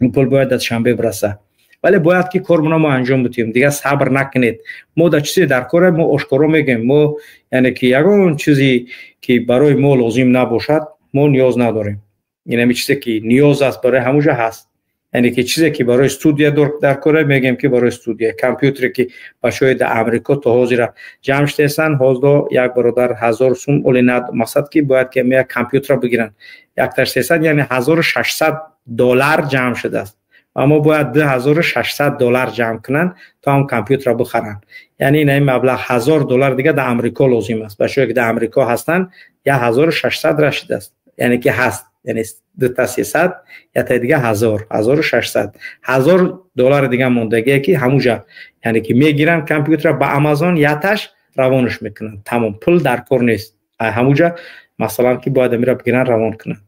Ин пул бояд дар Душанбе бираса, вале бояд ки кормона мо анҷом бидиҳем. Дигар сабр накунед. Мо дар чизе дар кор, мо ошкоро мегӯем. Мо яъне ки ягон чизе ки барои мо лозим набошад, мо ниёз надорем. Инами чизе ки ниёз аст, барои ҳамуҷа ҳаст. Яъне ки чизе ки барои студия дар кора мегем ки барои студия компютере ки бачаҳои дар Амрико то ҳозира ҷамъ шудааст, ҳозир як бародар 1000 сум оли над мақсад ки бояд ки як компютер бигиранд. Якташ 300 яъне $1600 ҷамъ шудааст. Аммо бояд $2600 ҷамъ кунанд то ҳам компютерро бихаранд. Яъне ин маблағ $1000 дига дар Амрико лозим аст. Бачаҳое ки дар Амрико ҳастанд 1600 расидааст. Яъне ки ҳаст, яъне 2300 я та дига 1000, 1600. $1000 дига мондагие ки ҳамуҷа, яъне ки мегиранд компютерро ба Amazon яташ равонаш мекунанд. Тамом, пул дар кор нест. Ҳамуҷа масалан ки бояд амира бигиранд равон кунанд.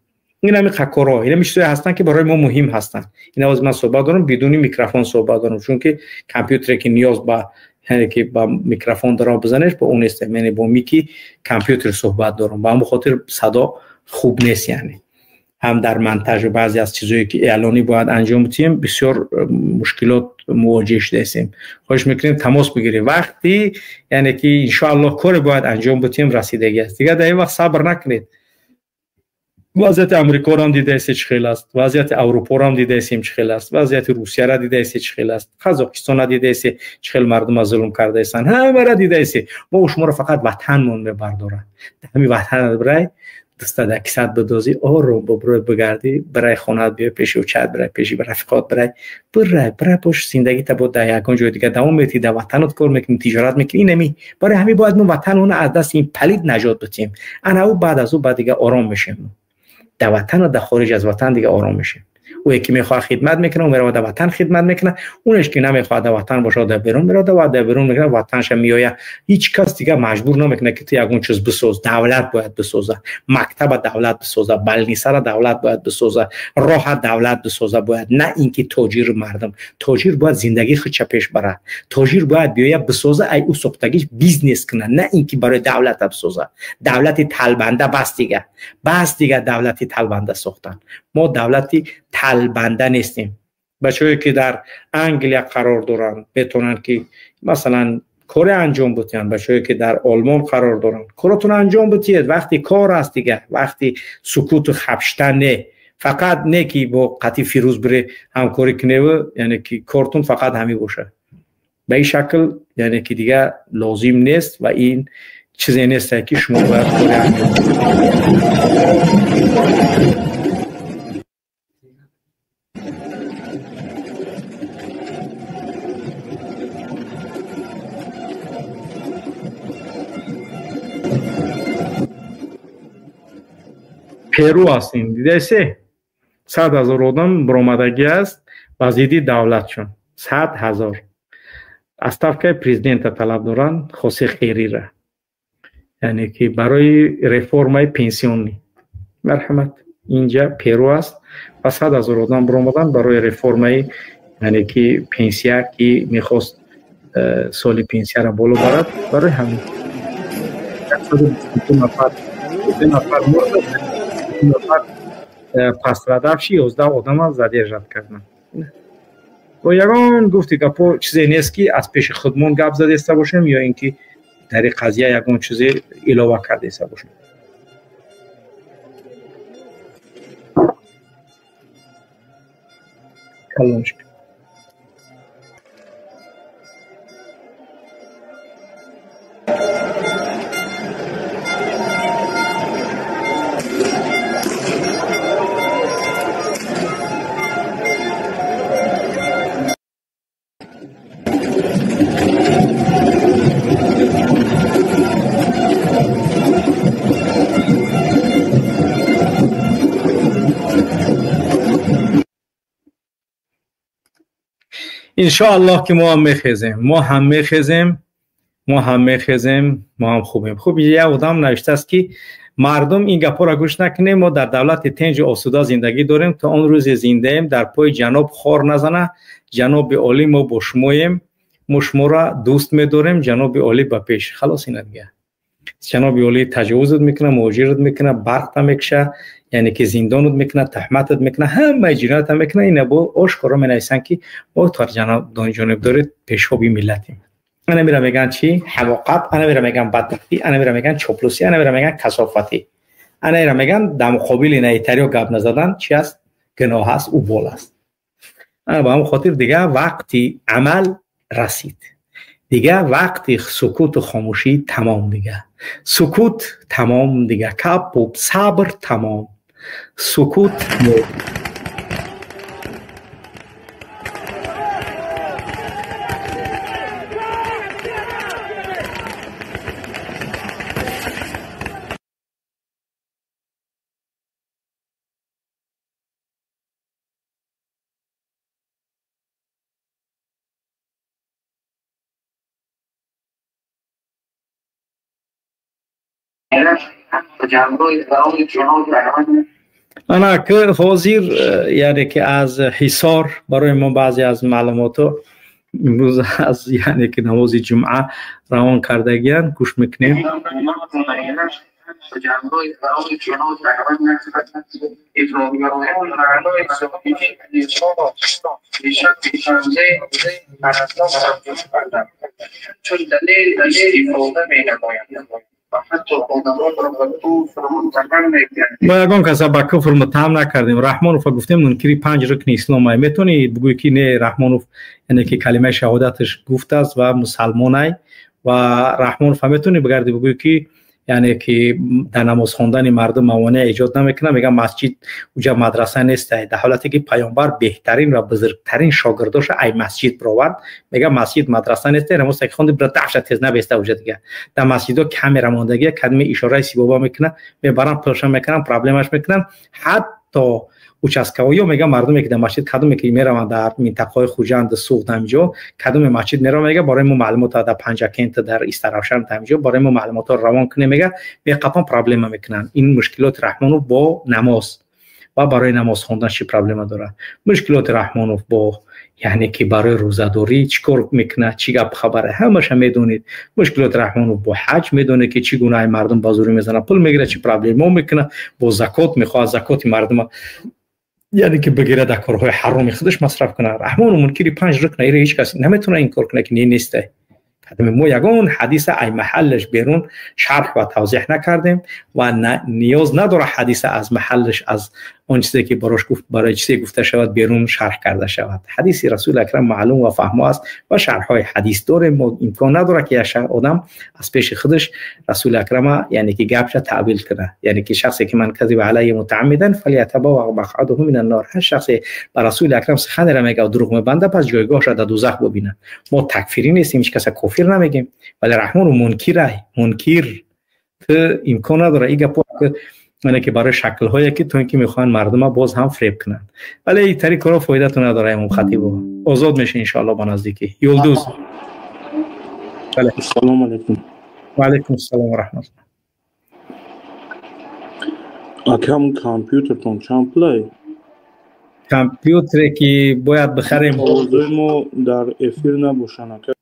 Ин ҳами хакорҳо, ин ҳами чизҳое ҳастанд ки барои мо муҳим ҳастанд. Ин аваз ман суҳбат дорам, бидуни микрофон суҳбат дорам, чунки компютере ки ниёз ба, яъне ки ба микрофон дора бизанеш, бо он нест, яъне бо мики компютер суҳбат дорам. Ба ҳамон хотир садо хуб нест, яъне ҳам дар монтаж ва баъзе аз чизҳое ки эълонӣ бояд анҷом бидиҳем бисёр мушкилот мувоҷеҳ шудаем. Хоҳиш мекунем тамос бигиред. Вақти яъне ки иншоаллоҳ коре бояд анҷом бидиҳем расидагӣ аст. Дигар дар ин вақт сабр накунед. Вазъияти Амрикоро ҳам дидаесте чӣ хел аст, вазъияти Аврупоро ҳам дидаесем чӣ хел аст, вазъияти Русияро дидаесте чӣ хел аст, Қазоқистонро дидаесте чӣ хел мардума зулм кардаестанд, ҳамаро дидаесте. Мо шуморо фақат ватанмон мебардорад. Ҳамин ватанат бирай, даста дар кисат бидозӣ, ором бибирой бигардӣ, бирай хонаат биёй пеши учат, бирай пеши рафиқот, бирай, бирай, бирай бош зиндагита бо дар ягон ҷои дигар давом медиҳӣ, дар ватанат кор мекунӣ, тиҷорат мекунӣ. Ин ҳами барои ҳамин бояд мо ватанона аз дасти ин палид наҷот бидиҳем. Ана ӯ баъд аз ӯ баъд дигар ором мешем. Дар ватан ва дар хориҷ аз ватан дигар ором мешем. Ӯе ки мехоҳад хидмат мекунад, ӯ меравад дар ватан хидмат мекунад. Онеш ки намехоҳад дар ватан бошад, дар берун меравад, дар берун мекунад, ватанша меояд. Ҳеҷ кас дигар маҷбур намекунад ки ту ягон чиз бисоз. Давлат бояд бисозад, мактаба давлат бисозад, балнисара давлат бояд бисозад, роҳа давлат бисозад бояд, на ин ки тоҷир мардум. Тоҷир бояд зиндагии худша пеш барад. Тоҷир бояд биёяд бисозад, ай ӯ сохтагиш бизнес кунад, на ин ки барои давлата бисозад. Давлати талбанда бас дигар, бас дигар давлати талбанда сохтан. Мо давлати талбанда нестем. Бачаҳое ки дар Англия қарор доранд метавонанд ки масалан коре анҷом бидиҳанд. Бачаҳое ки дар Олмон қарор доранд коротон анҷом бидиҳед. Вақти кор аст дигар, вақти сукуту хапштан не. Фақат не ки бо қатъи Фирӯз бире ҳамкорӣ куневу, яъне ки кортон фақат ҳамин бошад. Ба ин шакл яъне ки дигар лозим нест ва ин чизе нест ки шумо бояд коре анҷом бидиҳед. Перу аст ин, дидасе? 100,000 одам баромадагӣ аст ба зидди давлатшон. 100,000. Отставкаи президента талаб доранд, Хосе Херира. Яъне ки барои реформаи пенсионӣ. Марҳамат, инҷа Перу аст ва 100,000 одам баромаданд барои реформаи, яъне ки пенсия ки мехост соли пенсияро боло барад, барои ҳамин. 122 нафар, 2 нафар мурданд, нафар пострадавши, 11 одама задержат карданд. Бо ягон гуфти гапо чизе нест ки аз пеши худмон гап задеста бошем ё ин ки дар ин қазия ягон чизе илова кардеста бошем. Калончик. иншоаллоҳ ки мо ҳам мехезем, мо ҳам мехезем, мо ҳам мехезем, мо ҳам хубем. Хуб, як одам навиштааст ки мардум ин гапҳоро гӯш накунем, мо дар давлати тинҷу осуда зиндагӣ дорем, то он рӯзе зиндаем, дар пои ҷаноб хор назана, ҷаноби олӣ мо бо шумоем, мо шуморо дӯст медорем, ҷаноби олӣ ба пеш. Халос, ина дигар. Ҷаноби олӣ таҷовузат мекунад, муҳоҷират мекунад, барқта мекушад, яъне ки зиндонат мекунад, таҳматат мекунад, ҳамаи ҷиноятат мекунад. Ина бо ошкоро менависанд ки мо ҷонибдори пешоби миллатем. Ана мера мегӯянд чӣ? Ҳамоқат, ана мера мегӯянд бадбахтӣ, ана мера мегӯянд чоплусӣ, ана мера мегӯянд касофатӣ, ана мера мегӯянд дар муқобили наитариё гап назадан чи аст? Гуноҳ аст, убол аст. Ба ҳамон хотир дига вақти амал расид, дига вақти сукуту хомӯшӣ тамом, дига сукут тамом, дига капу сабр тамом, сукут. Ана ки ҳозир, яъне ки аз Ҳисор барои мо баъзе аз маълумотҳо имрӯз аз, яъне ки намози ҷумъа равон кардагиянд, гӯш мекунем. Мо ягон каса ба куфр муттаҳам накардем. Раҳмонов гуфтем мункири панҷ рукни ислом ай. Метавонӣ бигӯӣ ки не, Раҳмонов яъне ки калимаи шаҳодаташ гуфтааст ва мусалмонай, ва Раҳмонов метавонӣ бигарди бигӯӣ ки яъне ки дар намоз хондани мардум мавонеъ эҷод намекунад, мегӯяд масҷид уҷа мадраса нестай, дар ҳолате ки паёмбар беҳтарин ва бузургтарин шогирдоша ай масҷид бировард, мегӯяд масҷид мадраса нестай, намоз ки хонди бира даҳша тез набеста уҷа дига. Дар масҷидҳо камера мондагия, кадме ишораи сибоба мекунад, мебаранд пулша мекунанд, проблемаш мекунанд. Ҳатто участковоё мегӯяд мардуме ки дар масҷид кадоме ки мераванд дар минтақаҳои Хуҷанд, Суғд, ҳаминҷо кадоме масҷид мераванд, мегӯяд барои мо маълумот дар Панҷакент, дар Истаравшан, ҳаминҷо барои мо маълумотҳоро равон кунем, мегӯяд беқафон проблема мекунанд. Ин мушкилоти Раҳмонов бо намоз ва барои намоз хондан чӣ проблема дорад? Мушкилоти Раҳмонов бо, яъне ки барои рӯзадорӣ чӣ кор мекунад, чӣ гап хабаре, ҳамаша медонед. Мушкилоти Раҳмонов бо ҳаҷ медонед ки чӣ гуна ай мардум ба зӯрӣ мезанад, пул мегирад, чӣ проблемо мекунад, бо закот мехоҳад закоти мардума, яъне ки бигирад, дар корҳои ҳароми худаш масраф кунад. Раҳмону мункири панҷ рукна, иро ҳеҷ кас наметавонад инкор кунад ки не нестай. Мо ягон ҳадиса ай маҳаллаш берун шарҳ ва тавзеҳ накардем ва ниёз надорад ҳадиса аз маҳаллаш, аз он чизе ки барош гуфт, барои чизе гуфта шавад, берун шарҳ карда шавад. Ҳадиси Расули Акрам маълум ва фаҳмо аст ва шарҳҳои ҳадис дорем. Мо имкон надорад ки як одам аз пеши худаш Расули Акрама, яъне ки гапша таъвил кунад, яъне ки шахсе ки ман казиба алайя мутааммидан фалятабавва мақъадаҳу мин аннор, ҳар шахсе ба Расули Акрам суханеро мегӯяд, дурӯғ мебандад, пас ҷойгоҳашро дар дӯзах бибинад. Мо такфирӣ нестем, ҳеҷ каса кофир намегем, вале Раҳмону мункирай, мункир ту имкон надорад ин гапо, яъне ки барои шаклҳое ки то ин ки мехоҳанд мардума боз ҳам фреб кунанд. Вале ин тари корҳо фоидатон надорад. Имом Хатибо озод меша иншоалло ба наздикӣ. Юлдуз. Ассалому алайкум. Ва алайкум ассалом ва раҳматуллоҳ. Акам, компютертон чанд пулай? Компютере ки бояд бихарем. Овозои мо дар эфир набошанд, ака.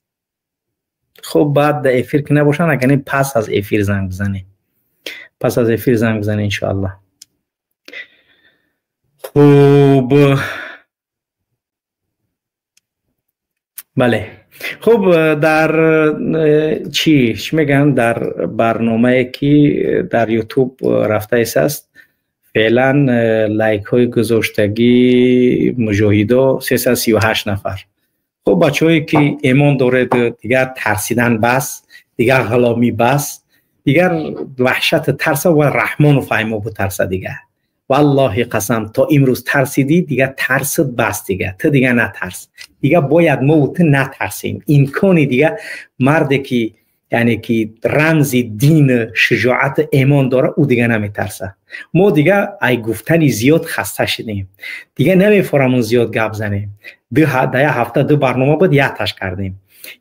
Хуб, баъд дар эфир ки набошанд, агар пас аз эфир занг бизанем. Пас аз эфир занг бизанем иншоаллоҳ. Хуб, бале. Хуб, дар чӣ мегӯянд, дар барномае ки дар Ютуб рафтаис аст, феълан лайкҳои гузоштагӣ муҷоҳидо 338 нафар. Хуб, бачаҳое ки имон доред, дигар тарсидан бас, дигар ғуломӣ бас, дигар ваҳшат тарса ва Раҳмону фаҳмо бутарса дигар. Валлоҳи қасам, то имрӯз тарсидӣ, дигар тарсит бас, дигар ту дигар натарс. Дигар бояд мо ту натарсем. Имкони дигар марде ки, яъне ки рамзи дин, шуҷоат, имон дора, ӯ дигар наметарса. Мо дигар ай гуфтани зиёд хаста шудем. Дигар намефорамон зиёд гап занем. Дар як ҳафта ду барнома буд, якташ кардем.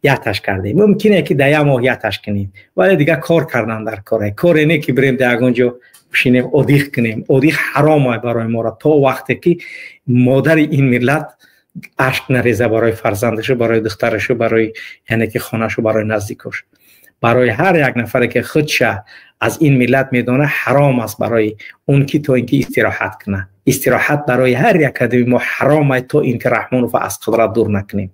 Якташ кардем. Мумкине ки дар як моҳ якташ кунем. Вале дигар кор кардан дар коре. Коре не ки бирем дар ягон ҷо бишинем, одиқ кунем. Одиқ ҳаром ай барои моро то вақте ки модари ин миллат ашк нареза барои фарзандашу, барои духтарашу, барои, яъне ки хонашу, барои наздикош. Барои ҳар як нафаре ки худша аз ин миллат медонад, ҳаром аст барои он ки то ин ки истироҳат кунад. Истироҳат барои ҳар як одами мо ҳаром аст то ин ки Раҳмонов аз қудрат дур накунем.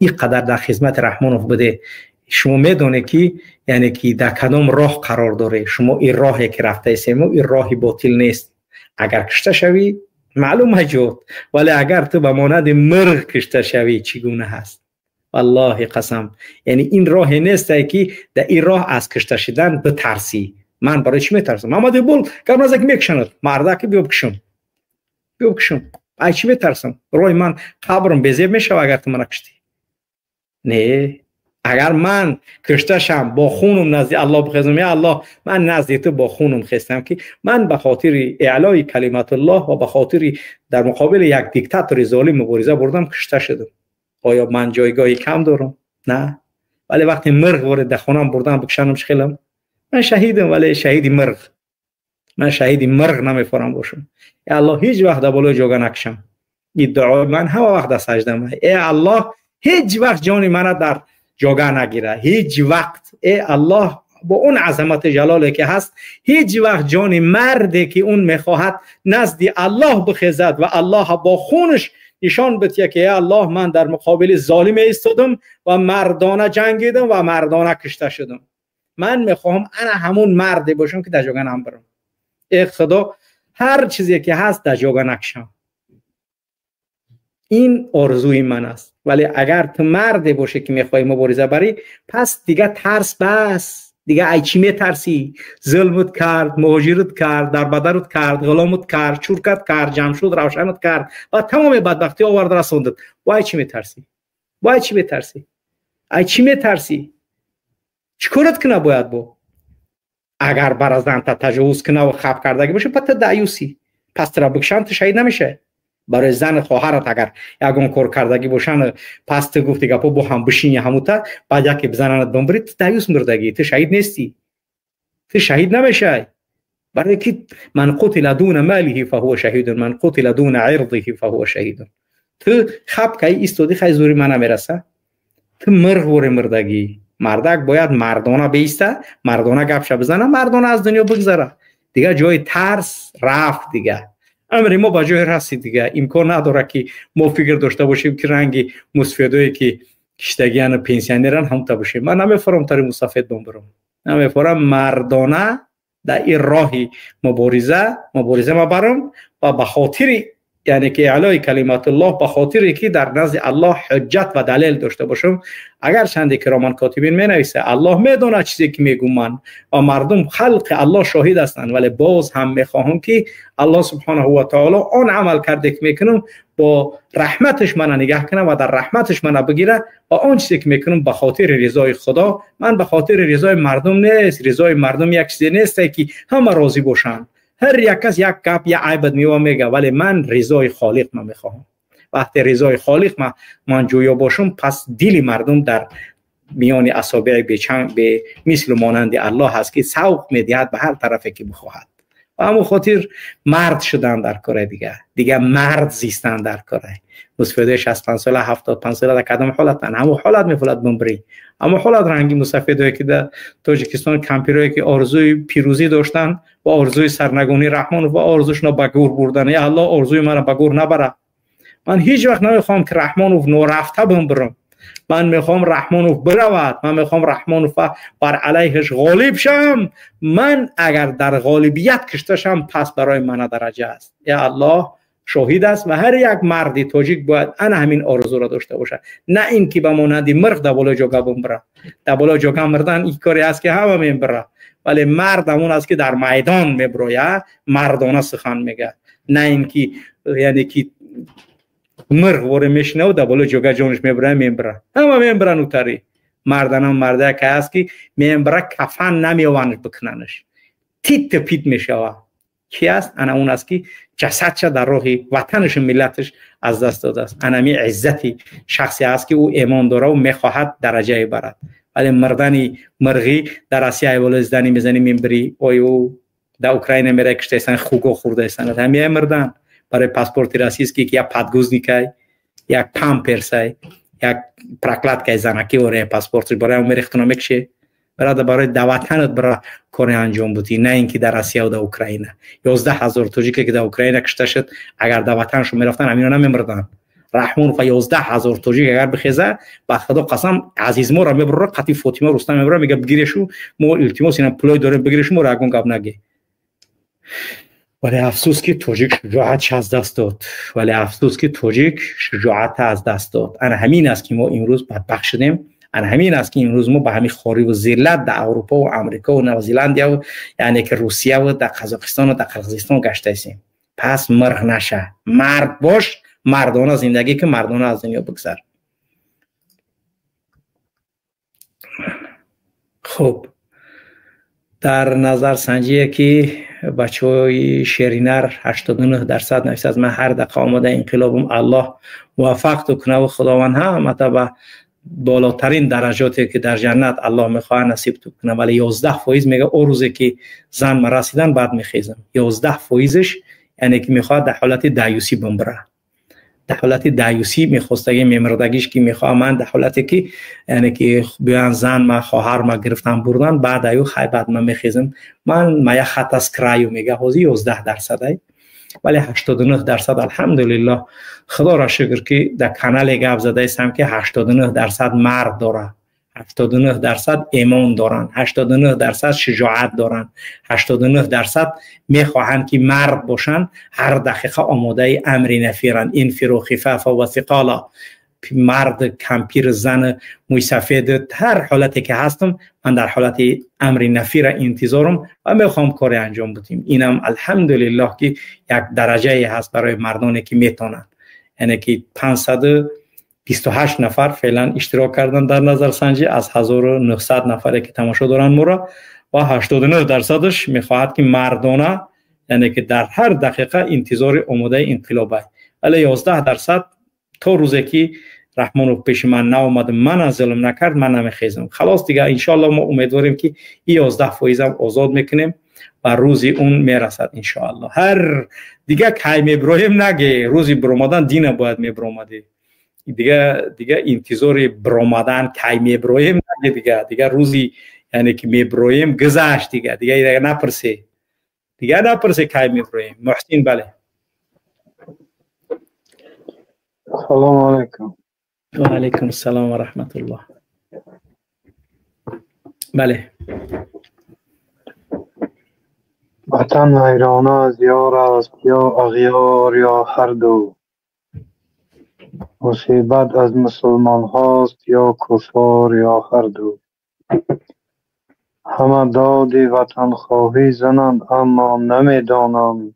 Ин қадар дар хизмати Раҳмонов буде, шумо медонед ки, яъне ки дар кадом роҳ қарор доред. Шумо ин роҳе ки рафтаисему, ин роҳи ботил нест. Агар кушта шавӣ, Маълум ҷот. Вале агар ту ба монанди мирғ кушта шавӣ, чӣ гуна ҳаст? Валлоҳи қасам, яъне ин роҳе нест ки дар ин роҳ аз кушта шудан битарсӣ. Ман барои чӣ метарсам? Муҳаммад Иқбол гап наза ки мекушанад. Мардаки биё бикушам, биё бикушам. Ай чӣ метарсам? Роҳи ман қабрам безеб мешава агар ту мана куштӣ. Не, агар ман кушта шам, бо хунум назди Аллоҳ бихезам, я Аллоҳ, ман назди ту бо хунум хестам ки ман ба хотири эълои калиматуллоҳ ва ба хотири дар муқобили як диктатори золим мубориза бурдам, кушта шудам. Оё ман ҷойгоҳи кам дорам? На. Вале вақте мирғ ворид дар хонам бурдам бикушанам, чӣ хелам? Ман шаҳидам, вале шаҳиди мирғ. Ман шаҳиди мирғ намефорам бошам. Э Аллоҳ, ҳеҷ вақт дар болои ҷога накушам. Ин дуои ман ҳама вақт дар саҷдам. Э Аллоҳ, ҳеҷ вақт ҷони мана дар ҷога нагира, ҳеҷ вақт. Э Аллоҳ, бо он азамати ҷалоле ки ҳаст, ҳеҷ вақт ҷони марде ки он мехоҳад назди Аллоҳ бихезад ва Аллоҳ бо хунаш нишон бидиҳад ки э Аллоҳ, ман дар муқобили золим истодам ва мардона ҷангидам ва мардона кушта шудам. Ман мехоҳам ана ҳамун марде бошам ки дар ҷога намбарам. Э Худо, ҳар чизе ки ҳаст, дар ҷога накушам. Ин орзуи ман аст. Вале агар ту марде бошӣ ки мехоҳӣ мубориза барӣ, пас дига тарс бас. Дига ай чӣ метарсӣ? Зулмут кард, муҳоҷират кард, дарбадарут кард, ғуломут кард, чуркат кард, ҷамшуд равшанат кард ва тамоми бадбахтӣ овард расондат. Бо ай чӣ метарсӣ? Бо ай чӣ метарсӣ? Ай чӣ метарсӣ? Чӣ корат куна бояд бо? Агар бар занта таҷовуз куна ва хаб кардагӣ боша, па ту даюсӣ. Пас тура бикушанд, ту шаҳид намешавӣ. Барои зани хоҳарат агар ягон кор кардагӣ бошанд, пас ту гуфти гапо бо ҳам бишини ҳамута, баъд яке бизананат бимбирӣ, ту даюс мурдагӣ, ту шаҳид нестӣ, ту шаҳид намешавӣ. Барои ки ман қутила дуна малиҳи фаҳува шаҳидун, ман қутила дуна ирдиҳи фаҳува шаҳидун. Ту хаб каи истодӣ, хай зури ман намераса, ту мирғ вори мурдагӣ. Мардак бояд мардона бииста, мардона гапша бизана, мардона аз дунё бигзара. Дига ҷои тарс рафт, дига амри мо ба ҷое расид, дига имкон надорад ки мо фикр дошта бошем ки ранги мусфедое ки киштагияну пенсионеран ҳамта бошем. Ман намефорам тари мусафед бомбирам, намефорам. Мардона дар ин роҳи мубориза мабарам ва ба хотири яъне ки эълои калиматуллоҳ, ба хотире ки дар назди Аллоҳ ҳуҷҷат ва далел дошта бошам. Агар чанде кироман котибин менависа, Аллоҳ медонад чизе ки мегӯм ман ва мардум, халқи Аллоҳ шоҳид ҳастанд, вале боз ҳам мехоҳам ки Аллоҳ субҳонаҳу ва таоло он амал карде ки мекунам бо раҳматаш мана нигаҳ кунад ва дар раҳматаш мана бигира ва он чизе ки мекунам ба хотири ризои Худо, ман ба хотири ризои мардум нест. Ризои мардум як чизе нест ки ҳама розӣ бошанд. Ҳар як кас як гап, як айбат мева мега, вале ман ризои холиқ ма мехоҳам. Вақте ризои холиқ ма ман ҷӯё бошам, пас дили мардум дар миёни асобеи бечанг бе мислу монанди Аллоҳ ҳаст ки савқ медиҳад ба ҳар тарафе ки бихоҳад. Ба ҳамон хотир мард шудан дар кора, дига мард зистан дар кора. Мусафедои 65 сола, 75 сола дар кадом ҳолатанд? Ҳамон ҳолат мефолад бимбирӣ, ҳамон ҳолат ранги мусафедое ки дар Тоҷикистон кампирое ки орзуи пирӯзӣ доштанд ва орзуи сарнагунии Раҳмонов ва орзушонро ба гур бурдан. Я Аллоҳ, орзуи маро ба гур набара. Ман ҳеҷ вақт намехоҳам ки Раҳмонов норафта бимбирам. Ман мехоҳам Раҳмонов биравад, ман мехоҳам Раҳмонов бар алайҳиш ғолиб шавам. Ман агар дар ғолибият кушта шавам, пас барои мана дараҷа аст. Я Аллоҳ шоҳид аст ва ҳар як марди тоҷик бояд ана ҳамин орзуро дошта бошад, на ин ки ба монанди мирғ дар болои ҷога бимбира. Дар болои ҷога мирдан ин коре аст ки ҳама мембира, вале мард ҳамон аст ки дар майдон мебирояд, мардона сухан мегӯяд, на ин ки яъне ки мирғ воре мешинаву дар болои ҷога ҷонаш мебира, мембира. Ҳама мембиран утари. Марданам марда яке аст ки мембира, кафан намеёванд бикунанаш, титту пит мешавад. Ки аст? Ана он аст ки ҷасадша дар роҳи ватанашу миллаташ аз даст додааст. Анами иззати шахсе аст ки ӯ эмон дора ва мехоҳад дараҷае барад. Вале мирдани мирғӣ дар Россия айволо зидани мезани мембирӣ, ой ӯ дар Украина мерай киштаистан, хуго хӯрдаистан, ҳамияй мирдан барои паспорти российский ки як подгузникай, як памперсай, як прокладкаи занакӣ орея паспортш барои мерехтуна мекше. Бародар, барои даватанат бара кори анҷом будӣ, на ин ки дар Россия ва дар Украина. 11 000 тоҷике ки дар Украина кушта шуд, агар дар ватанашон мерафтанд, ҳамино намемурданд. Раҳмонов ва 11 000 тоҷик агар бихеза, ба Худо қасам, Азизморо мебурра, қатъи Фотима Рустам мебурра, мега: «Бигирешу, мо илтимос ина пулой дорем, бигирешу, моро ягон гап наге». ولی افسوس که تاجیک شجاعتش از دست داد. ولی افسوس که تاجیک شجاعت از دست داد. انا همین است که ما امروز بدبخت شدیم. انا همین است که امروز ما به همین خواری و ذلت در اروپا و امریکا و نوزیلند و یعنی که روسیه و در قزاقستان و در قرقیزستان گشته هستیم. پس مرغ نشه، مرد باش، مردانه زندگی که مردانه از دنیا بگذر. خب در نظر سنجیه که بچه های شیرینر 89% نوشته از من هر دقیقه آماده انقلابم، الله موفق تو کنه و خداوند هم حتی به بالاترین درجاتی که در جنت الله میخواه نصیب تو کنه. ولی 11% میگه او روزی که زن من رسیدن بعد میخیزم. 11%ش یعنی که میخواد در حالت دیوسی بمبره، در حالت دیوسی میخواستگی میمردگیش که میخواه من در حالتی که یعنی که بیان زن ما خواهر ما گرفتن بردن بعد ایو خی بعد من میخیزم من ما یک خط از کرایو میگه حوزی 11%، ولی 89% الحمدلله خدا را شکر که در کانال گپ زده استم که 89% مرد داره، 89% ایمان دارن، 89% شجاعت دارن، 89% میخواهند که مرد باشن، هر دقیقه آماده امر نفیرن. انفروا خفافا و ثقالا، مرد کمپیر زن موی سفید هر حالتی که هستم من در حالت امر نفیر انتظارم و میخوام کاری انجام بدیم. اینم الحمدلله که یک درجه هست برای مردانی که میتونن، یعنی که 528 نفر فعلا اشتراک کردن در نظرسنجی از 1900 نفری که تماشا دارن مرا و 89%ش میخواهد که مردانه یعنی که در هر دقیقه انتظار آماده انقلاب است. ولی 11% تا روزی که رحمانوف پیش من نآمد من ظلم نکرد من نمیخیزم. خلاص دیگه انشالله ما امیدواریم که این 11% هم آزاد میکنیم و روزی اون میرسد انشالله. هر دیگه کی میبرویم نگه، روزی برآمدن دین باید میبرآمدی دیگه انتظار برآمدن کی میبرویم نگه، دیگه روزی یعنی که میبرویم گذشت، دیگه نپرسی، دیگه نپرسی کی میبرویم. محسن بله. سلام علیکم. و علیکم السلام و رحمت الله. بله. وطن ویرانه از یار است یا اغیار یا هر دو، مصیبت از مسلمان هاست یا کفار یا هر دو. همه داد وطن خواهی زنند اما نمیدانند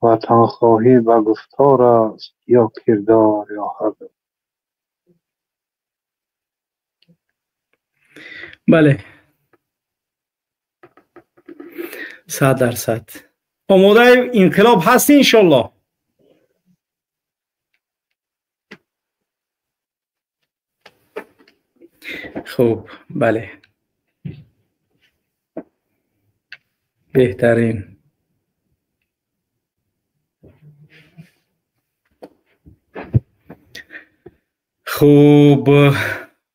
وطن خواهی به گفتار است یا کردار یا هر دو. بله 100% آماده انقلاب هستی انشالله. خوب بله بهترین. خوب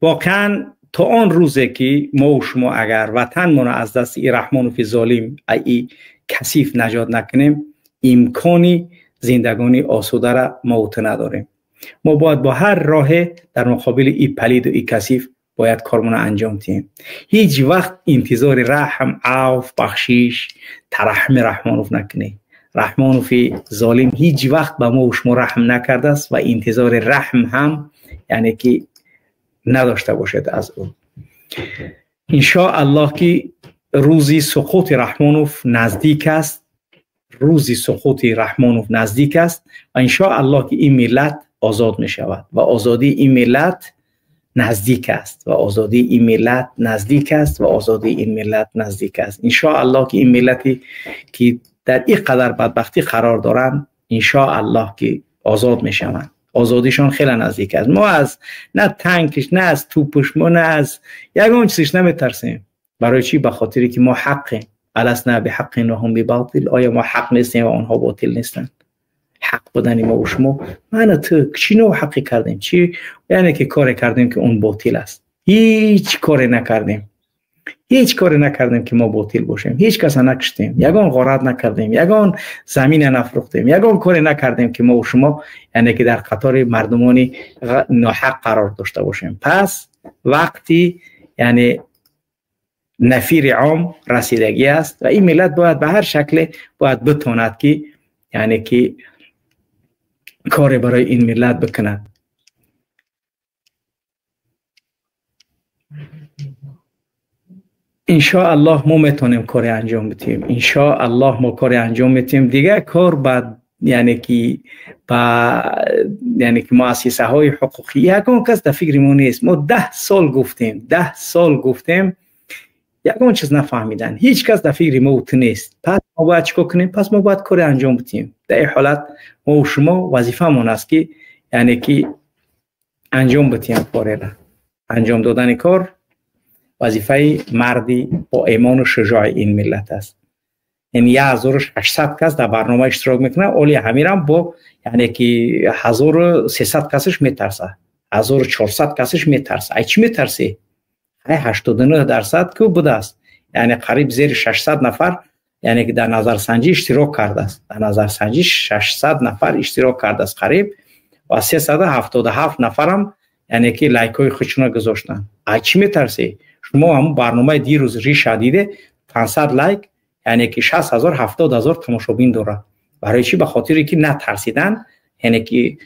واقعا تا آن روزه که ما و شما اگر وطنمان را از دست ای رحمانوف ظالم ای کثیف نجات نکنیم امکانی زندگانی آسوده را ما و تو نداریم. ما باید با هر راه در مقابل ای پلید و ای کثیف باید کارمون را انجام دهیم. هیچ وقت انتظار رحم، عفو، بخشش، ترحم رحمانوف نکنی. رحمانوف ظالم هیچ وقت به ما و شما رحم نکرده است و انتظار رحم هم یعنی که نداشته باشد از او. انشاءالله که روزی سقوط رحمانوف نزدیک است، روزی سقوط رحمانوف نزدیک است و انشاءالله که این ملت آزاد می شود و آزادی این ملت نزدیک است و آزادی این ملت نزدیک است و آزادی این ملت نزدیک است. انشاءالله که این ملتی که در این قدر بدبختی قرار دارند انشاءالله که آزاد می شوند. آزادیشان خیلی نزدیک است. ما از نه تانکش، نه از توپش، ما نه از یگان چیزش نمیترسیم. برای چی؟ به خاطری که ما حقیم. السنا بحق و هم بباطل. آیا ما حق نیستیم و آنها باطل نیستند؟ حق بودن ما و شما، من تو چی نوع حقی کردیم؟ چی یعنی که کاری کردیم که اون باطل است؟ هیچ کاری نکردیم، هیچ کاری نکردیم که ما باطل باشیم. هیچ کس نکشتیم، یگان غارت نکردیم، یگان زمین نفروختیم، یگان کاری نکردیم که ما و شما یعنی که در قطار مردمانی ناحق قرار داشته باشیم. پس وقتی یعنی نفیر عام رسیدگی است و این ملت باید به هر شکل باید بتواند که یعنی که کار برای این ملت بکند. انشاءالله ما میتونیم کاری انجام بدیم، انشاءالله ما کاری انجام میتیم. دیگه کار بعد یعنی که با یعنی که مؤسسه های حقوقی یکون کس در فکر ما نیست. ما 10 سال گفتیم، 10 سال گفتیم، یکون چیز نفهمیدن، هیچ کس در فکر ما نیست. پس ما باید چیکار کنیم؟ پس ما باید کاری انجام بدیم. در این حالت ما و شما وظیفه‌مون است که یعنی که انجام بدیم کاری را. انجام دادن کار وظیفه مردی با ایمان و شجاع این ملت است. یعنی 1600 کس در برنامه اشتراک میکنه، اولی همیرم با یعنی که 1300 کسش میترسه، 1400 کسش میترسه. ای چی میترسی؟ ای 89% که بوده است، یعنی قریب زیر 600 نفر یعنی که در نظرسنجی اشتراک کرده است. در نظرسنجی 600 نفر اشتراک کرده است قریب، و 377 نفرم یعنی که لایک های خودشون گذاشتن. ای چی میترسی؟ شما هم برنامه دیروز ریش دیده 500 لایک یعنی که 60,000 70,000 تماشابین داره. برای چی؟ به خاطر که نترسیدن، یعنی که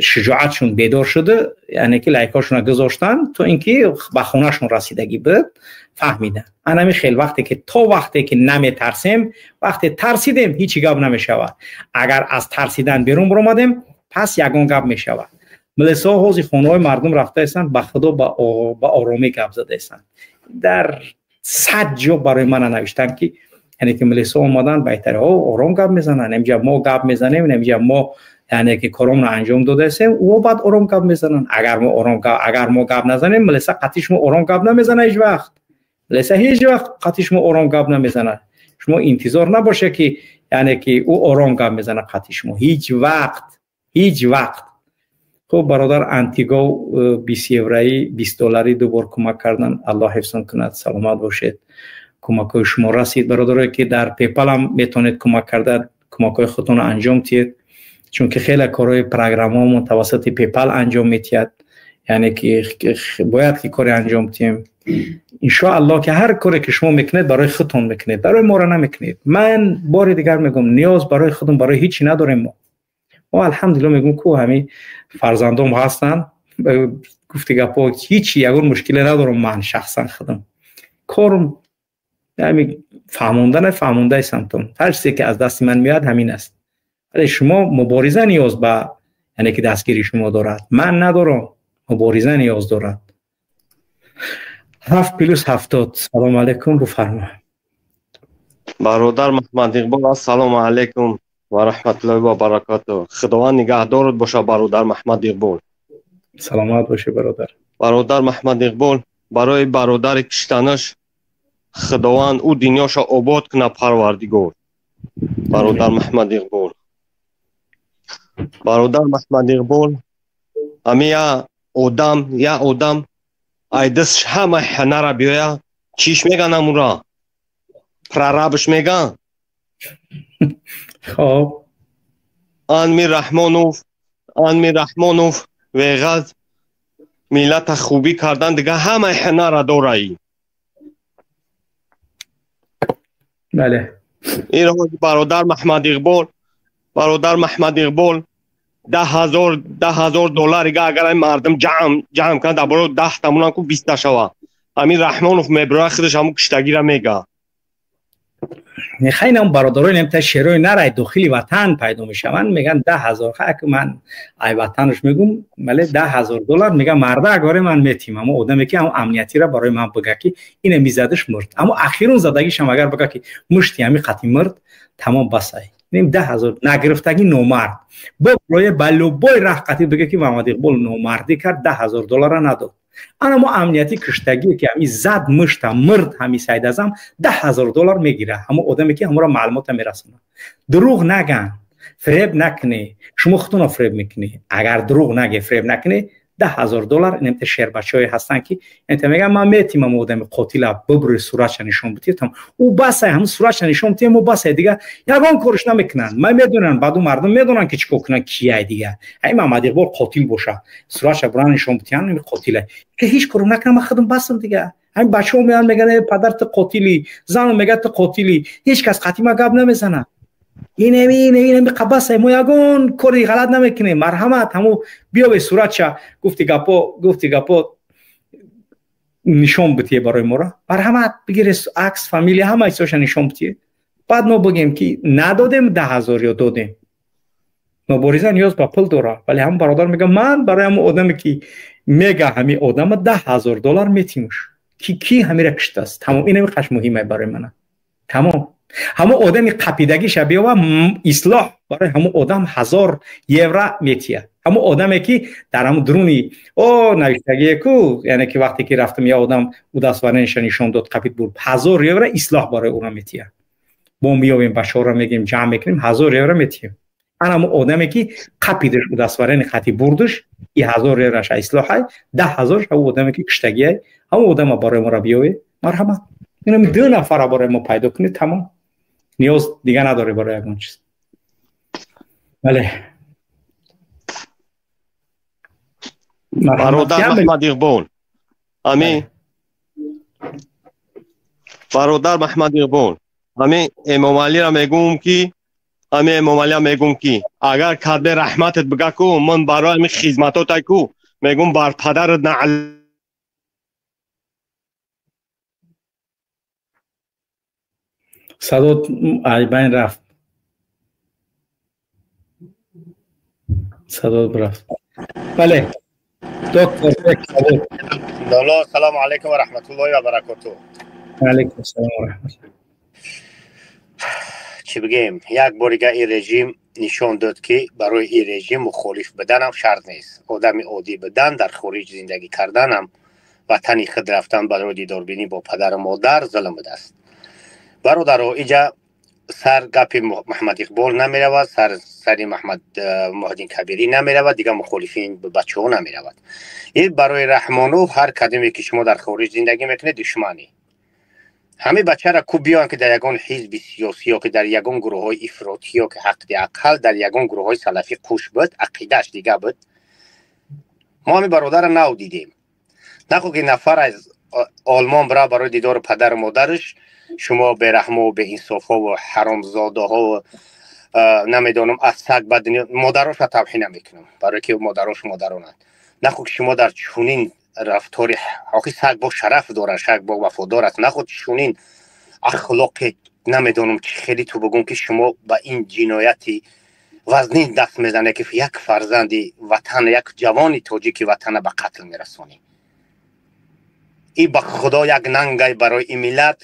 شجاعتشون بیدار شده، یعنی که لایکاشون گذاشتن تا اینکه به خونهشون رسیدگی بود، فهمیدن. انا خیلی وقتی که تا وقتی که نمیترسیم، وقتی ترسیدیم هیچ گپ نمیشود. اگر از ترسیدن بیرون برآمدیم پس یگان گپ میشود. ملیسا حوزی خونه مردم رفته هستند، به خدا با آرامی گپ زده هستند. در 100 جا برای من نوشتن که یعنی که ملیسا اومدن بهتره ها آرام گپ میزنن، اینجا ما گپ میزنیم، اینجا ما یعنی که کارمون رو انجام داده هستیم، او بعد آرام گپ میزنن. اگر ما آرام گپ، اگر ما گپ نزنیم ملیسا قطعی شما آرام گپ نمیزنه هیچ وقت. ملیسا هیچ وقت قطعی شما آرام گپ نمیزنه. شما انتظار نباشه که یعنی که او آرام گپ میزنه قطعی شما هیچ وقت، هیچ وقت. خب برادر انتیگو 20 یورویی 20 دلاری دوبار کمک کردن، الله حفظتون کند، سلامت باشید. کمک های شما رسید. برادرایی که در پیپال هم میتونید کمک کرده، کمک های خودتون رو انجام تید، چون که خیلی کارهای پروگرام توسط پیپال انجام میتید، یعنی که باید که کاری انجام تیم. ان شاء الله که هر کاری که شما میکنید برای خودتون میکنید، برای ما را نمیکنید. من بار دیگر میگم نیاز برای خودم برای هیچی نداریم. ما الحمدلله میگم کو همین فرزندام هستن، گفتی گپا هیچی یگون مشکلی ندارم. من شخصا خودم کارم همین فهموندن فهمونده سمتم، هر چیزی که از دست من میاد همین است. ولی شما مبارزه نیاز به یعنی که دستگیری شما دارد، من ندارم، مبارزه نیاز دارد. 7+70. سلام علیکم، بفرما برادر محمد اقبال. السلام علیکم و رحمت الله و برکاته. خداوند نگهدارت باشه برادر محمد اقبال. سلامت باشه برادر. برادر محمد اقبال، برای برادر کشتنش خداوند او دنیاشو آباد کنه پروردگار. برادر محمد اقبال، برادر محمد اقبال، امی یا آدم یا آدم ایدس همه هنر بیایا چیش میگن امورا پرارابش میگن. خب انمی رحمانوف، انمی رحمانوف و غز ملت خوبی کردن دیگه همه هنر دارایی. بله این برادر محمد اقبال، برادر محمد اقبال 10,000 دلار دیگه اگر این مردم جمع کنن در 10 تامونن کو 20 تا شوه. امین رحمانوف میبره خودش همون کشتگی را میگه. خیلی هم برادران هم تا شیروی نرای داخلی وطن پیدا میشون، میگن 10,000. خاک من ای وطنش میگم ولی 10,000 دلار میگم مرده اگاره من میتیم، اما آدمی که هم امنیتی را برای من بگه که اینه میزدش مرد، اما اخیرون زدگیش هم اگر بگه که مشتی همی قطعی مرد، تمام بسای. نیم 10,000 نگرفتگی نومرد با برای بلوبای راه قطعی بگه که محمد اقبال نومردی کرد 10,000 دلار را نداد. انا ما امنیتی کشتگی که همی زد مشت مرد همی سید ازم 10,000 دلار میگیره. همو آدمی که همو را معلومات میرسونه. دروغ نگن، فریب نکنی، شما خودتون فریب میکنی. اگر دروغ نگی فریب نکنی 10,000 دلار. اینم شعر بچه‌ای هستن که انت میگن من میتیم امو آدم قاتل ببر صورتش نشون بدیم، او بس هم صورتش نشون بدیم و بس دیگه یگان کارش نمیکنن. من میدونن بعدو مردم میدونن که چیکار کنن کیه دیگه. همین محمد اقبال قاتل باشه صورتش بران نشون بدین این قاتله که هیچ کارو نکنم، من خودم بسم دیگه. Ҳамин бачаҳо меянд, мегӯянд, падар ту қотилӣ, зану мегӯяд ту қотилӣ. Ҳеҷ кас қатъи ма гап намезанад. Инами қабаса, мо ягон кори ғалат намекунем. Марҳамат, ҳаму биёве суратша, гуфти гапо нишон битие барои моро. Марҳамат, бигире акс, фамилия, ҳама чизоша нишон битие. Баъд мо бигем, ки надодем 10 000 ё додем. Мубориза ниёз ба пул дорад, вале ҳамн бародар мега, ман барои ҳамн одаме, ки мега, ҳами одама $10 000 метимуш, ки ҳамира киштааст. Тамом, инами қаш муҳиме барои мана. Тамом, ҳамон одами қапидагиша биёва, ислоҳ барои ҳамон одам 1000 евро метия. Ҳамон одаме, ки дар ҳамон дуруни о навиштагие ку, яъне ки вақте ки рафтам, я одам удостоверение ша нишон дод, қапид бур, 1000 евро ислоҳ барои ӯра метия. Мо меёвем, бачаҳоро мегем, ҷамъ мекунем, 1000 евро метиҳем. Ан ҳамон одаме, ки қапидаш, удостоверение хати бурдаш, и 1000 евроша ислоҳай, 10 000 ҳамон одаме, ки киштагиай, ҳамон одама барои моро биёве. Марҳамат, инами ду нафара барои мо пайдо кунед, тамом, ниёз дига надорӣ барои ягон чиз. Бале. Бародар Маҳмад Иқбол, ами бародар Маҳмад Иқбол, ами Эмомалиро мегӯм, ки ами Эмомалиро мегӯм, ки агар кадбе раҳматат бига ку, ман барои ами хизматотай ку мегӯм, бар падарат наъл. Садот айбайн рафт, садот рафт. Бале, доктор. Дало, салому алайкум ва раҳматуллоҳи ва баракоту. Алайкум салом ва раҳматуллоҳ. Чӣ бигем, як борига ин режим нишон дод, ки барои ин режим мухолиф буданам шарт нест. Одами оддӣ будан, дар хориҷ зиндагӣ карданам, ватани худ рафтан барои дидорбинӣ бо падару модар зулм будааст. Бародаро, иҷа сар гапи Маҳмад Иқбол намеравад, сар сари Маҳмад Муҳиддин Кабирӣ намеравад, дигар мухолифин бачаҳо намеравад. Ин барои Раҳмонов ҳар кадоме, ки шумо дар хориҷ зиндагӣ мекунед, душманӣ. Ҳамин бачаро ку биёянд, ки дар ягон ҳизби сиёсӣ ё ки дар ягон гурӯҳҳои ифротӣ ё ки ҳақди ақал дар ягон гурӯҳҳои салафӣ қуш буд, ақидааш дига буд. Мо ҳамин бародарро нав дидем. Нахо ки нафар аз Олмон бира барои дидори падару модараш, шумо бераҳмову беинсофҳову ҳаромзодаҳову, намедонам, аз саг ба модароша тавҳин намекунам, барое ки модарош модаронанд. Нахо ки шумо дар чунин рафтори, охи саг бо шараф дорад, саг бо вафодор аст. Наход чунин ахлоқи, намедонам чӣ хеле ту бигӯм, ки шумо ба ин ҷинояти вазнин даст мезанед, ки як фарзанди ватан, як ҷавони тоҷики ватана ба қатл мерасонӣ. И ба худо як нангай барои ин миллат.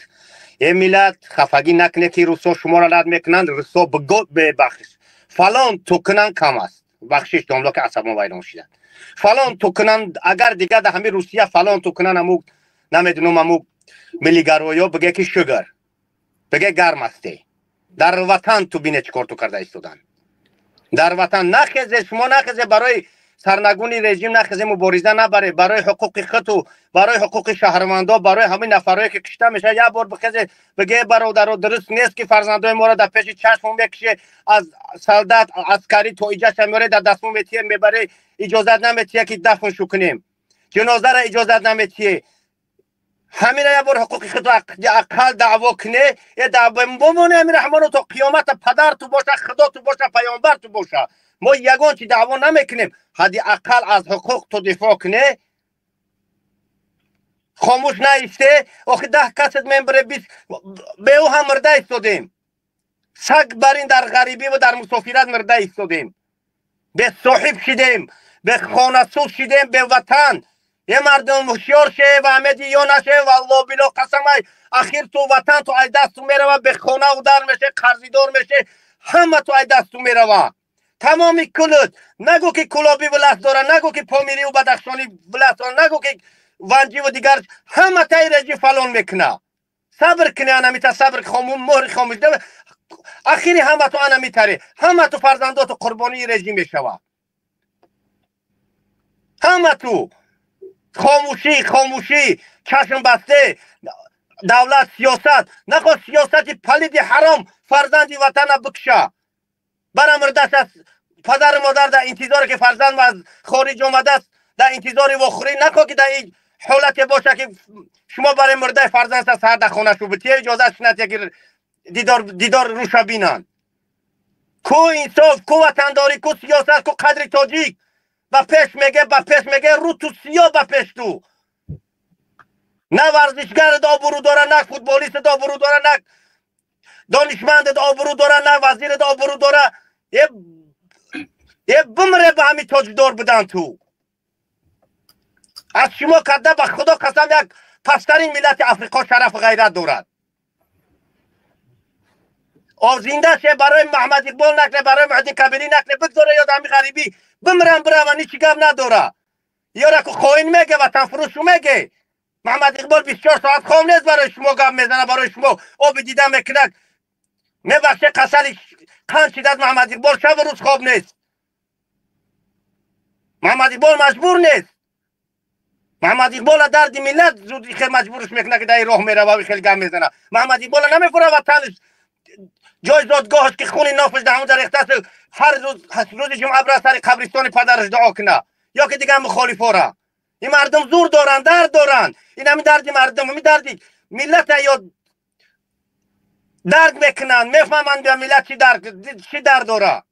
Э миллат, хафагӣ накунед, ки русо шуморо рад мекунанд. Русо бигӯ, бебахш, фалон ту кунанд, кам аст. Бахшиш, домло, ки асабон вайрон шиданд. Фалон ту кунанд, агар дигар дар ҳамин Русия фалон ту кунанд, аму намедунам, аму миллигароё биге, ки шугр биге, гарм ҳасте. Дар ватан ту бине, чӣ кор ту карда истоданд дар ватан. Нахезе шумо, нахезе барои сарнагуни режим, нахезе мубориза набаре барои ҳуқуқи худту, барои ҳуқуқи шаҳрвандо, барои ҳамин нафарое, ки кишта мешавад. Як бор бихезе, биге, бародаро, дуруст нест, ки фарзандои моро дар пеши чашмон мекише, аз солдат аскарӣ то иҷаша меоре, дар дастмон метие, мебаре, иҷозат наметие, ки дафншу кунем, ҷанозаро иҷозат наметие. Ҳамина як бор ҳуқуқи худро ақал даъво куне. Е бомоне, ҳамин Раҳмоно, то қиёмата падар ту боша, худо ту боша, паёмбар ту боша, мо ягон чи даъво намекунем. Ҳадди ақал аз ҳуқуқ ту дифоъ куне, хомӯш наисте. Охи 10 касет мембаре, 20 беӯ ҳам мирда истодем. Саг бар ин дар ғарибӣ ва дар мусофират мирда истодем, бесоҳиб шидем, бехонасӯз шидем, беватан. Е мардум, ҳушёр ше ва амеди ё наше, валло било қасамай, ахир ту ватан ту ай дасту мерава, бехонаву дар меше, қарзидор меше, ҳама ту ай дасту мерава, тамоми кулут. Нагӯ, ки Кулобӣ власть дора, нагӯ, ки Помириву Бадахшонӣ власть дора, нагӯ, ки Ванҷиву дигар, ҳама таи режим фалон мекуна. Сабр куне, анамита сабр, муҳри хомӯш. Ахири ҳама ту ана митаре, ҳама ту фарзандоту қурбонии режим мешава. Ҳама ту хомӯшӣ, хомӯшӣ, чашм басте, давлат, сиёсат нахост, сиёсати палиди ҳаром фарзанди ватана бикша, бара мирдаш аст. Падару модар дар интизоре, ки фарзанд аз хориҷ омадааст, дар интизори вохӯрӣ. Нахо ки дар ҳолате боша ки шумо барои мурдаи фарзанд сар дар хона шу битие иҷозат шинат яки дидор руша бинанд. Ку инсоф, ку ватандорӣ, ку сиёсат, ку қадри тоҷик? Ба пеш меге, ба пеш меге, рӯ ту сиё ба пеш ту. На варзишгарат обрӯ дора, на футболистат обрӯ дора, на донишмандат обрӯ дора, на вазират обрӯ дора. Е бимре ба ҳамин тоҷдор будан ту. Аз шумо карда ба Худо қасам як пасттарин миллати Африқо шарафу ғайрат дорад. Зинда ше барои Муҳаммад Иқбол накне, барои Муҳиддин Кабирӣ накне, бигзоре ёд ҳами ғарибӣ бимрам бирава, ҳичи гап надора. Ёра ку хоин меге, ватанфурӯшу меге. Муҳаммад Иқбол 24 соат хоб нест, барои шумо гап мезана, барои шумо оби дида мекунад. Мебахше, касали қанд шидад Муҳаммад Иқбол шабу рӯз хоб нест. Муҳаммад Иқбол маҷбур нест. Муҳаммад Иқбола дарди миллат зуд хел маҷбурш мекунад ки дар ин роҳ мерава ва хел гап мезана. Муҳаммад Иқбола намефура ватанаш, ҷои зодгоҳаш ки хуни нофаш дар ҳамонҷа рехтааст, ҳар рӯз рӯзи ҷумъа бира сари қабристони падараш дуо куна ё ки дигар мухолифора. Ин мардум зур доранд, дард доранд. Ин ҳамин дарди мардум, ҳамин дарди миллата ё дард мекунанд, мефаҳманд ба миллат чӣ дард дора.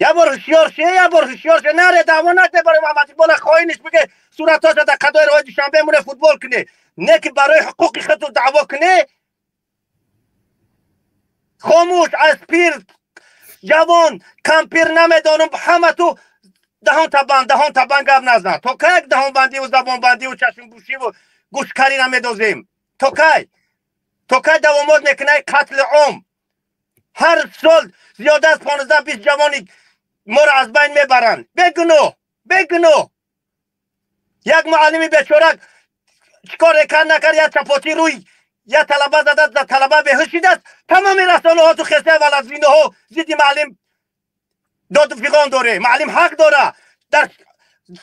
Я бор ҳушёр ше, я бор ҳушёр ше, наре даъво накне барои Муҳаммад Иқбола хоиниш биге, суратҳоша дар қадои роҳи Душанбе муне футбол куне, не ки барои ҳуқуқи худу даъво куне. Хомӯш аз пир ҷавон кампир намедонам, ҳама ту даҳон табанд, даҳон табанд, гап назан. То кай даҳонбандиву забонбандиву чашмпӯшиву гӯшкарӣ намедозем? То кай, то кай давомот мекунай қатли ом? Ҳар сол зиёда аз 15-20 ҷавони моро аз байн мебаранд бегуноҳ, бегуноҳ. Як муаллими бечора чикор кард накард, як чапотӣ рӯй як талаба зада, талаба беҳуш шидааст, тамоми расонаҳо ту хеса валазинаҳо зидди муаллим доду фиғон доре. Муаллим ҳақ дора. Дар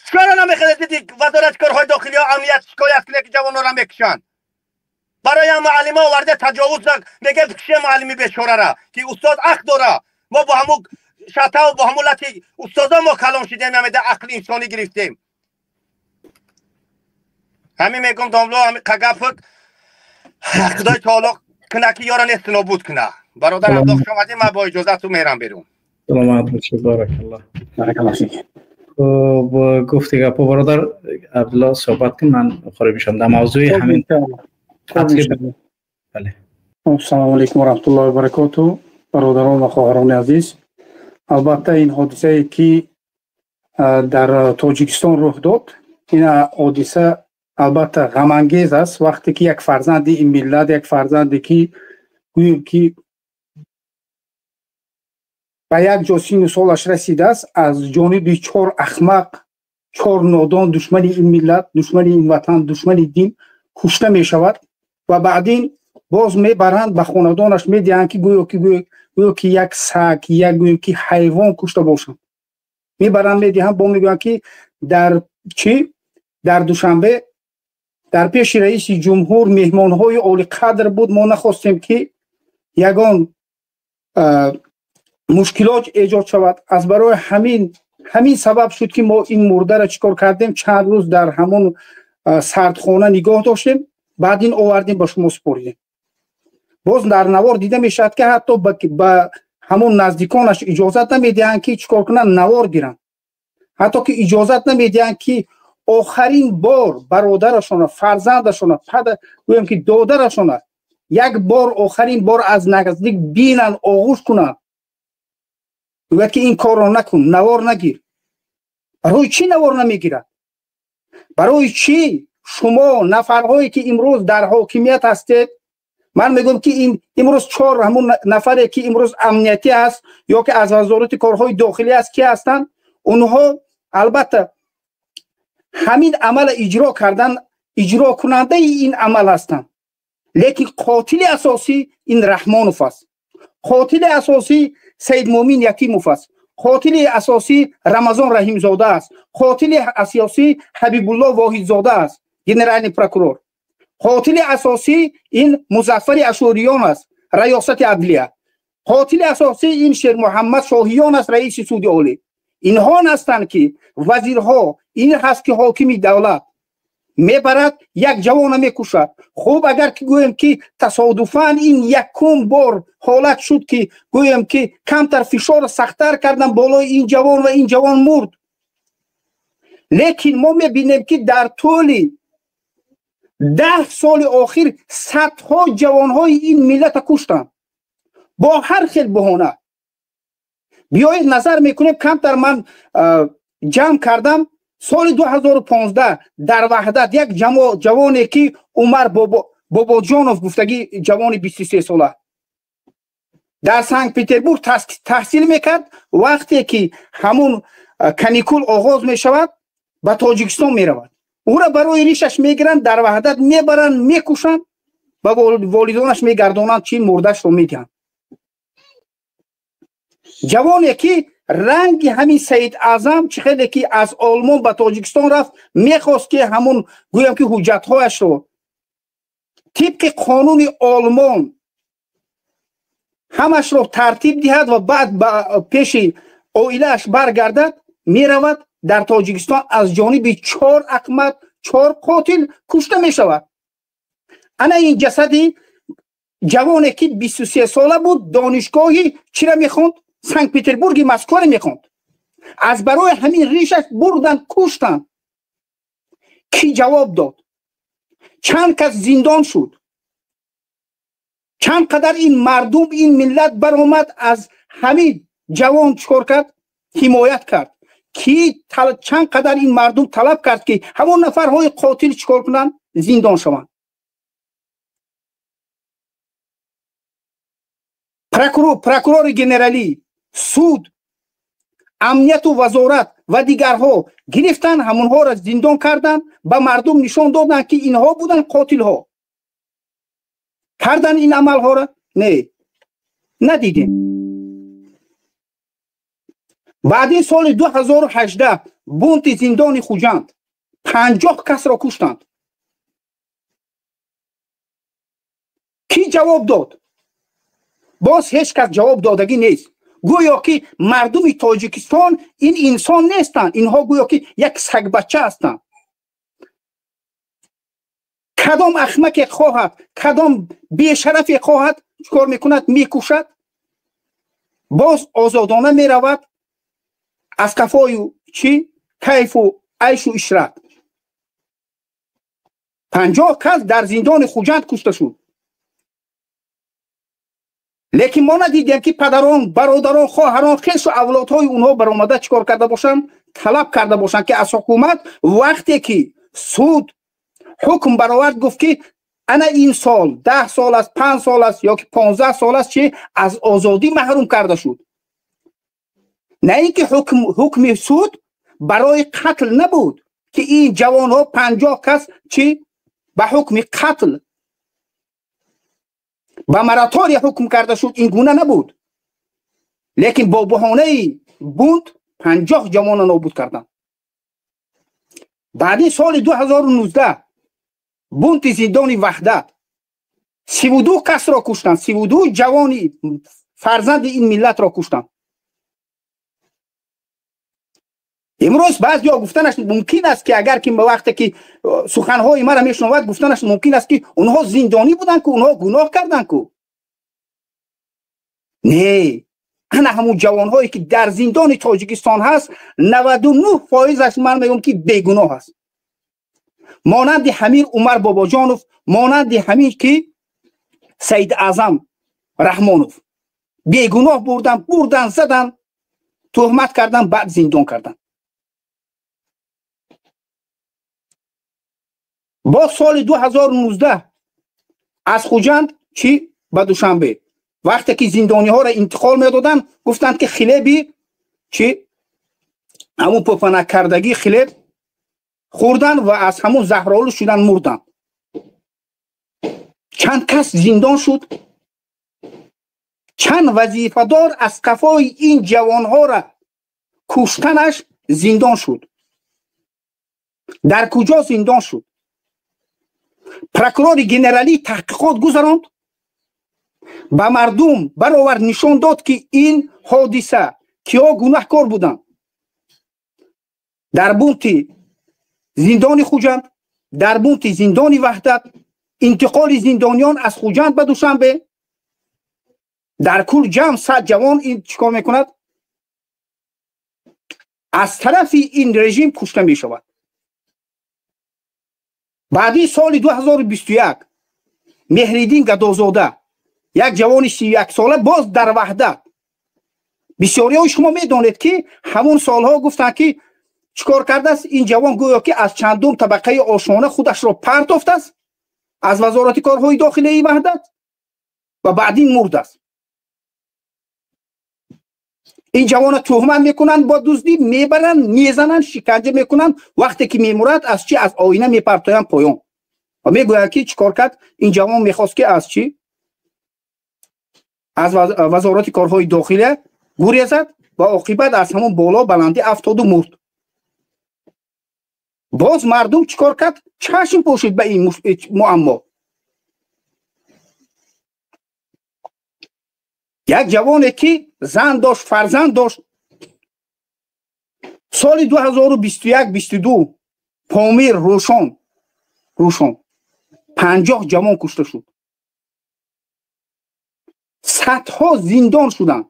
чаро намехоҳад зидди вазорати корҳои дохилиё, амният шикоят кунед ки ҷавононро мекушанд? Барои ҳам муаллима оварда таҷовуз мега, кише муаллими бечорара ки устод ҳақ дора. Мо бо ҳамун шатаву бо ҳамун лати устодо мо калон шидем, ҳамеда ақли инсонӣ гирифтем. Ҳамин мегум, домло, ҳамин қагапк Худои таоло куна ки ёра нест нобуд куна. Бародар Абдо, хуш омадӣ, ман бо иҷозату мерам берун. Саломат бошед, баракаллоҳ. Баракаллоҳ фик. Хуб, гуфти гапо, бародар Абдулло, суҳбат кун, ман хориҷ мешам дар мавзӯи ҳамин. Бале. Ассалому алайкум ва раҳматуллоҳи ва баракотуҳ. Бародарон ва хоҳарони азиз, албатта ин ҳодисае ки дар Тоҷикистон рух дод, ин ҳодиса албатта ғамангез аст. Вақте ки як фарзанди ин миллат, як фарзанде ки гӯем ки ба як ҷо сину солаш расидааст, аз ҷониби чор ахмақ, чор нодон, душмани ин миллат, душмани ин ватан, душмани дин кушта мешавад ва баъдин боз мебаранд, ба хонадонаш медиҳанд ки гӯё ки як саг, як гӯем ки ҳайвон кушта бошанд. Мебаранд, медиҳанд, бо мегӯянд ки дар чӣ, дар Душанбе дар пеши раиси ҷумҳур меҳмонҳои олиқадр буд, мо нахостем ки ягон мушкилот эҷод шавад. Аз барои ҳамин сабаб шуд ки мо ин мурдаро чӣ кор кардем, чанд рӯз дар ҳамон сардхона нигоҳ доштем, баъд ин овардем, ба шумо супоридем. Боз дар навор дида мешавад ки ҳатто ба ҳамон наздиконаш иҷозат намедиҳанд ки чӣ кор кунанд, навор гиранд, ҳатто ки иҷозат намедиҳанд ки охарин бор бародарашона, фарзандашона, гӯем ки додарашона як бор, охарин бор аз наздик бинанд, оғӯш кунанд. Мегӯяд ки ин корро накун, навор нагир. Барои чӣ навор намегирад? Барои чӣ шумо нафарҳое ки имрӯз дар ҳокимият ҳастед, ман мегӯям ки ин имрӯз чор ҳамун нафаре ки имрӯз амниятӣ аст ё ки аз вазорати корҳои дохилӣ аст, ки ҳастанд, онҳо албатта ҳамин амала иҷро кардан, иҷрокунандаи ин амал ҳастанд, лекин қотили асосӣ ин Раҳмонов аст, қотили асосӣ Саидмӯмин Ятимов аст, қотили асосӣ Рамазон Раҳимзода аст, қотили асосӣ Ҳабибулло Воҳидзода аст, генеральный прокурор, қотили асосӣ ин Музаффари Ашӯриён аст, раёсати адлия, қотили асосӣ ин Шермуҳаммад Шоҳиён аст, раиси суди олӣ. Инҳо ҳастанд ки вазирҳо, ин ҳаст ки ҳокими давлат. Мебарад, як ҷавона мекушад. Хуб, агар ки гӯем, ки тасодуфан ин якум бор ҳолат шуд, ки гӯем, ки камтар фишорро сахттар кардан болои ин ҷавон ва ин ҷавон мурд, лекин мо мебинем, ки дар тӯли 10 соли охир садҳо ҷавонҳои ин миллата куштанд бо ҳар хел баҳона. Биёед, назар мекунем. Камтар ман ҷамъ кардам. Соли 2015 дар Ваҳдат як ҷавоне, ки Умар Бобоҷонов гуфтагӣ, ҷавони 23 сола, дар Санкт Петербург таҳсил мекард. Вақте ки ҳамун каникул оғоз мешавад, ба Тоҷикистон меравад. Ӯра барои ришаш мегиранд, дар Ваҳдат мебаранд, мекушанд, ба волидонаш мегардонанд, чи мурдашро медиҳанд. Ҷавоне, ки ранги ҳамин Саид Аъзам, чӣ хеле ки аз Олмон ба Тоҷикистон рафт, мехост, ки ҳамун гӯям, ки ҳуҷҷатҳояшро тибқи қонуни Олмон ҳамашро тартиб диҳад ва баъд ба пеши оилааш баргардад. Меравад, дар Тоҷикистон аз ҷониби чор аҳмақ, чор қотил кушта мешавад. Ана ин ҷасади ҷавоне, ки 23 сола буд, донишгоҳи чира мехонд, Санкт Петербурги Москваро мехонд. Аз барои ҳамин ришаш бурданд, куштанд. Кӣ ҷавоб дод? Чанд кас зиндон шуд? Чанд қадар ин мардум, ин миллат баромад, аз ҳамин ҷавон чикор кард, ҳимоят кард? Ки чанд қадар ин мардум талаб кард, ки ҳамон нафарҳои қотил чикор кунанд, зиндон шаванд? Прокурори генералӣ, суд, амнияту вазорат ва дигарҳо гирифтанд, ҳамонҳоро зиндон карданд, ба мардум нишон доданд, ки инҳо буданд қотилҳо. Кардан ин амалҳоро? Не, надидем. Баъдин соли 2018 бунти зиндони Хуҷанд, 50 касро куштанд. Кӣ ҷавоб дод? Боз ҳеҷ кас ҷавоб додагӣ нест. Гӯё ки мардуми Тоҷикистон ин инсон нестанд, инҳо гӯё ки як сагбача ҳастанд. Кадом ахмаке хоҳад, кадом бешарафе хоҳад, чикор мекунад? Мекушад, боз озодона меравад аз кафою чӣ кайфу айшу ишрат. 50 кас дар зиндони Хуҷанд кушта шуд, лекин мо надидем, ки падарон, бародарон, хоҳарон, хешу авлодҳои онҳо баромада чӣ кор карда бошанд, талаб карда бошанд, ки аз ҳукумат, вақте ки суд ҳукм баровард, гуфт, ки ана ин сол 10 сол аст, 5 сол аст ё ки 15 сол аст, чи аз озодӣ маҳрум карда шуд. На ин ки ҳукми суд барои қатл набуд, ки ин ҷавонҳо 50 кас чи ба ҳукми қатл, ба моратория ҳукм карда шуд. Ин гуна набуд, лекин бо баҳонаи бунт 50 ҷавонро нобуд карданд. Баъди соли 2019 бунти зиндони Ваҳдат, 32 касро куштанд, 32 ҷавони фарзанди ин миллатро куштанд. Имрӯз баъзеҳо гуфтанаш мумкин аст, ки агар ки вақте ки суханҳои мара мешунавад, гуфтанаш мумкин аст, ки онҳо зиндонӣ буданд ку, онҳо гуноҳ карданд ку. Не, ана ҳамун ҷавонҳое, ки дар зиндони Тоҷикистон ҳаст, 99 фоизаш ман мегӯям, ки бегуноҳ аст. Монанди ҳамин Умар Бобоҷонов, монанди ҳамин ки Саид Аъзам Раҳмонов, бегуноҳ бурдан, бурдан, задан, туҳмат кардан, баъд зиндон кардан. Боз соли 2019 аз Хуҷанд чӣ ба Душанбе, вақте ки зиндониҳоро интиқол медоданд, гуфтанд, ки хлеб и чӣ, ҳамун пӯпанаккардагӣ хлеб хӯрдан ва аз ҳамун заҳролуд шудан мурданд. Чанд кас зиндон шуд? Чанд вазифадор аз қафои ин ҷавонҳоро куштанаш зиндон шуд? Дар куҷо зиндон шуд? Прокурори генералӣ таҳқиқот гузаронд, ба мардум баровард, нишон дод, ки ин ҳодиса киҳо гунаҳкор буданд дар бунти зиндони Хуҷанд? Дар бунти зиндони Ваҳдат, интиқоли зиндониён аз Хуҷанд ба Душанбе, дар кул ҷамъ 100 ҷавон ин чикор мекунад? Аз тарафи ин режим кушта мешавад. Баъди соли 2021 Меҳриддин Гадозода, як ҷавони 31 сола, боз дар Ваҳдат. Бисёриҳои шумо медонед, ки ҳамон солҳо гуфтанд, ки чикор кардааст ин ҷавон, гӯё ки аз чандум табақаи ошона худашро партофтааст аз Вазорати корҳои дохилии Ваҳдат ва баъдин мурдааст. Ин ҷавона туҳмат мекунанд бо дуздӣ, мебаранд, мезананд, шиканҷа мекунанд. Вақте ки мемурад, аз чи? Аз оина мепартоянд поён ва мегӯянд, ки чикор кард ин ҷавон, мехост, ки аз чи? Аз Вазорати корҳои дохилия гурезад ва оқибат аз ҳамон боло баландӣ афтоду мурд. Боз мардум чикор кард? Чашм пӯшид ба ин муаммо. Як ҷавоне, ки зан дошт, фарзанд дошт. Соли 2021-22 Помир, Рӯшон 50 ҷавон кушта шуд, садҳо зиндон шуданд,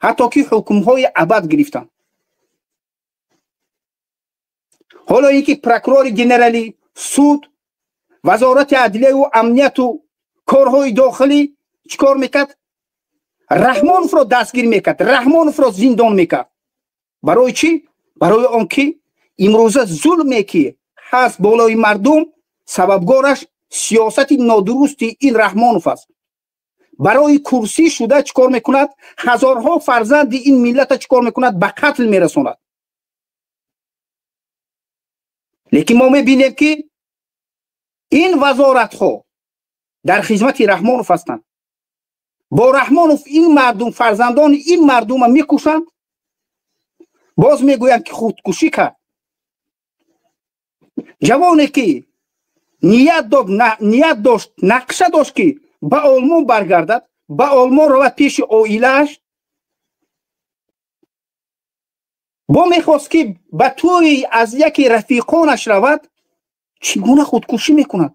ҳатто ки ҳукмҳои абад гирифтанд. Ҳоло ин ки прокурори генералӣ, суд, Вазорати адлияю амнияту корҳои дохилӣ чӣ кор мекард? Раҳмоновро дастгир мекард, Раҳмоновро зиндон мекард. Барои чӣ? Барои он ки имрӯза зулме, ки ҳаст болои мардум, сабабгораш сиёсати нодурусти ин Раҳмонов аст. Барои курсӣ шуда чӣ кор мекунад? Ҳазорҳо фарзанди ин миллата чӣ кор мекунад? Ба қатл мерасонад. Лекин мо мебинем, ки ин вазоратҳо дар хизмати Раҳмонов ҳастанд. Бо Раҳмонов ин мардум, фарзандони ин мардума мекушанд, боз мегӯянд, ки худкушӣ кард. Ҷавоне, ки ният дошт, нақша дошт, ки ба Олмон баргардад, ба Олмон равад пеши оилааш, бо мехост, ки ба тӯи аз яке рафиқонаш равад, чӣ гуна худкушӣ мекунад?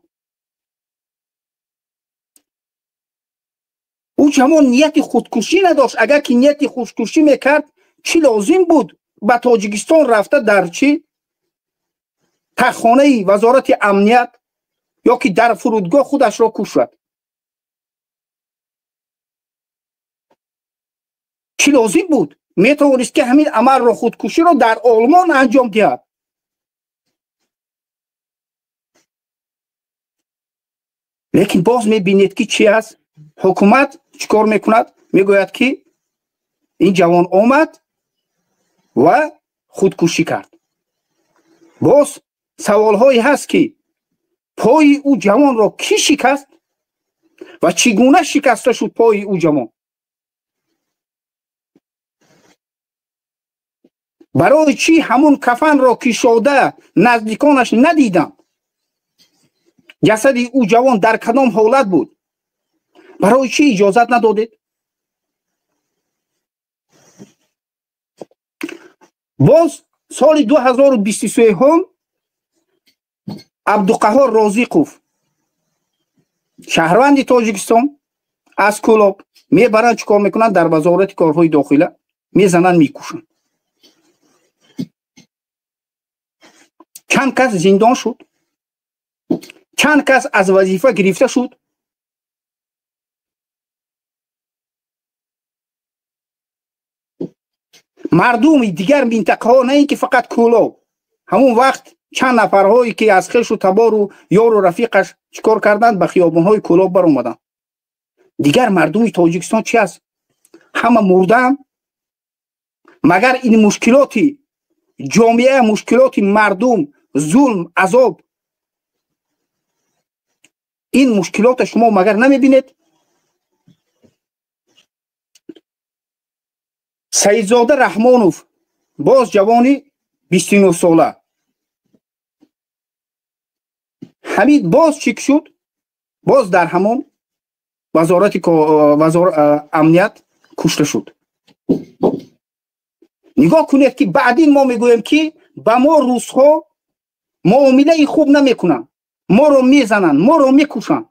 Ӯ ҷавон нияти худкушӣ надошт. Агар ки нияти худкушӣ мекард, чӣ лозим буд ба Тоҷикистон рафта дар чӣ таххонаи Вазорати амният ё ки дар фурудгоҳ худашро кушад? Чӣ лозим буд? Метавонист, ки ҳамин амалро, худкуширо дар Олмон анҷом диҳад. Лекин боз мебинед, ки чӣ аст? Ҳукумат чӣ кор мекунад? Мегӯяд, ки ин ҷавон омад ва худкушӣ кард. Боз саволҳое ҳаст, ки пои ӯ ҷавонро кӣ шикаст ва чӣ гуна шикаста шуд пои ӯ ҷавон? Барои чӣ ҳамун кафанро кишода наздиконаш надиданд? Ҷасади ӯ ҷавон дар кадом ҳолат буд? Барои чӣ иҷозат надодед? Боз соли 2023 Абдуқаҳор Розиқов, шаҳрванди Тоҷикистон, аз Кӯлоб мебаранд, чӣ кор мекунанд? Дар Вазорати корҳои дохила мезананд, мекушанд. Чанд кас зиндон шуд, чанд кас аз вазифа гирифта шуд. Мардуми дигар минтақаҳо, на ин ки фақат Кӯлоб, ҳамон вақт чанд нафарҳое, ки аз хешу табору ёру рафиқаш чӣ кор карданд, ба хиёбонҳои Кӯлоб баромаданд. Дигар мардуми Тоҷикистон чи аст? Ҳама мурдаанд? Магар ин мушкилоти ҷомеа, мушкилоти мардум, зулм, азоб, ин мушкилота шумо магар намебинед? Саидзода Раҳмонов, боз ҷавони 29 сола, ҳамин боз чӣ шуд? Боз дар ҳамон вазорати амният кушта шуд. Нигоҳ кунед, ки баъдин мо мегӯем, ки ба мо русҳо муомилаи хуб намекунанд. Моро мезананд, моро мекушанд.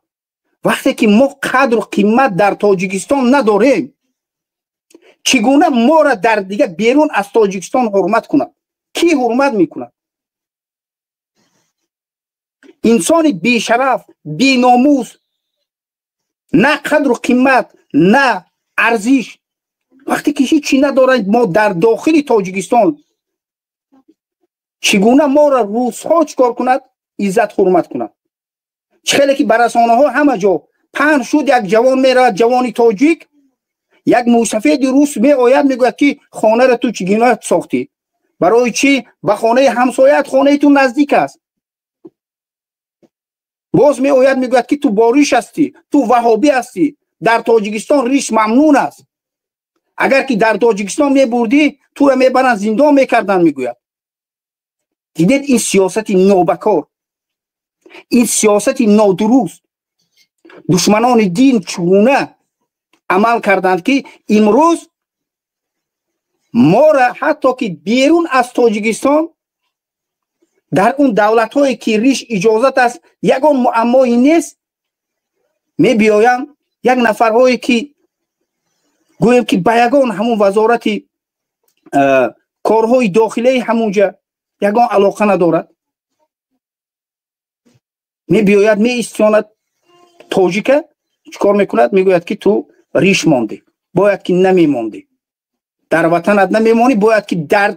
Вақте ки мо қадру қимат дар Тоҷикистон надорем, чӣ гуна моро дар дигар берун аз Тоҷикистон ҳурмат кунад? Кӣ ҳурмат мекунад? Инсони бешараф, беномус, на қадру қимат, на арзиш. Вақте ки ҳеҷ чӣ надорад мо дар дохили Тоҷикистон, чӣ гуна моро русҳо чӣ кор кунад? Иззат ҳурмат кунад. Чӣ хеле ки ба расонаҳо ҳама ҷо паҳн шуд, як ҷавон меравад, ҷавони тоҷик, як мӯйсафеди рус меояд, мегӯяд ки хонаро ту чӣ гуна сохтӣ? Барои чӣ ба хонаи ҳамсояат хонаи ту наздик аст? Боз меояд, мегӯяд ки ту бориш ҳастӣ, ту ваҳобӣ ҳастӣ, дар Тоҷикистон риш мамнун аст. Агар ки дар Тоҷикистон мебурдӣ, туро мебаранд зиндон мекарданд, мегӯяд. Дидед ин сиёсати нобакор, ин сиёсати нодуруст. Душманони дин чугуна амал карданд ки имрӯз моро ҳатто ки берун аз Тоҷикистон дар он давлатҳое ки риш иҷозат аст, ягон муаммое нест, мебиёянд як нафарҳое ки гӯем ки ба ягон ҳамун вазорати корҳои дохилаи ҳамунҷа ягон алоқа надорад, мебиёяд, меистонад тоҷика, чӣ кор мекунад? Мегӯяд ки ту риш мондӣ, бояд ки намемондӣ, дар ватанат намемонӣ, бояд ки дар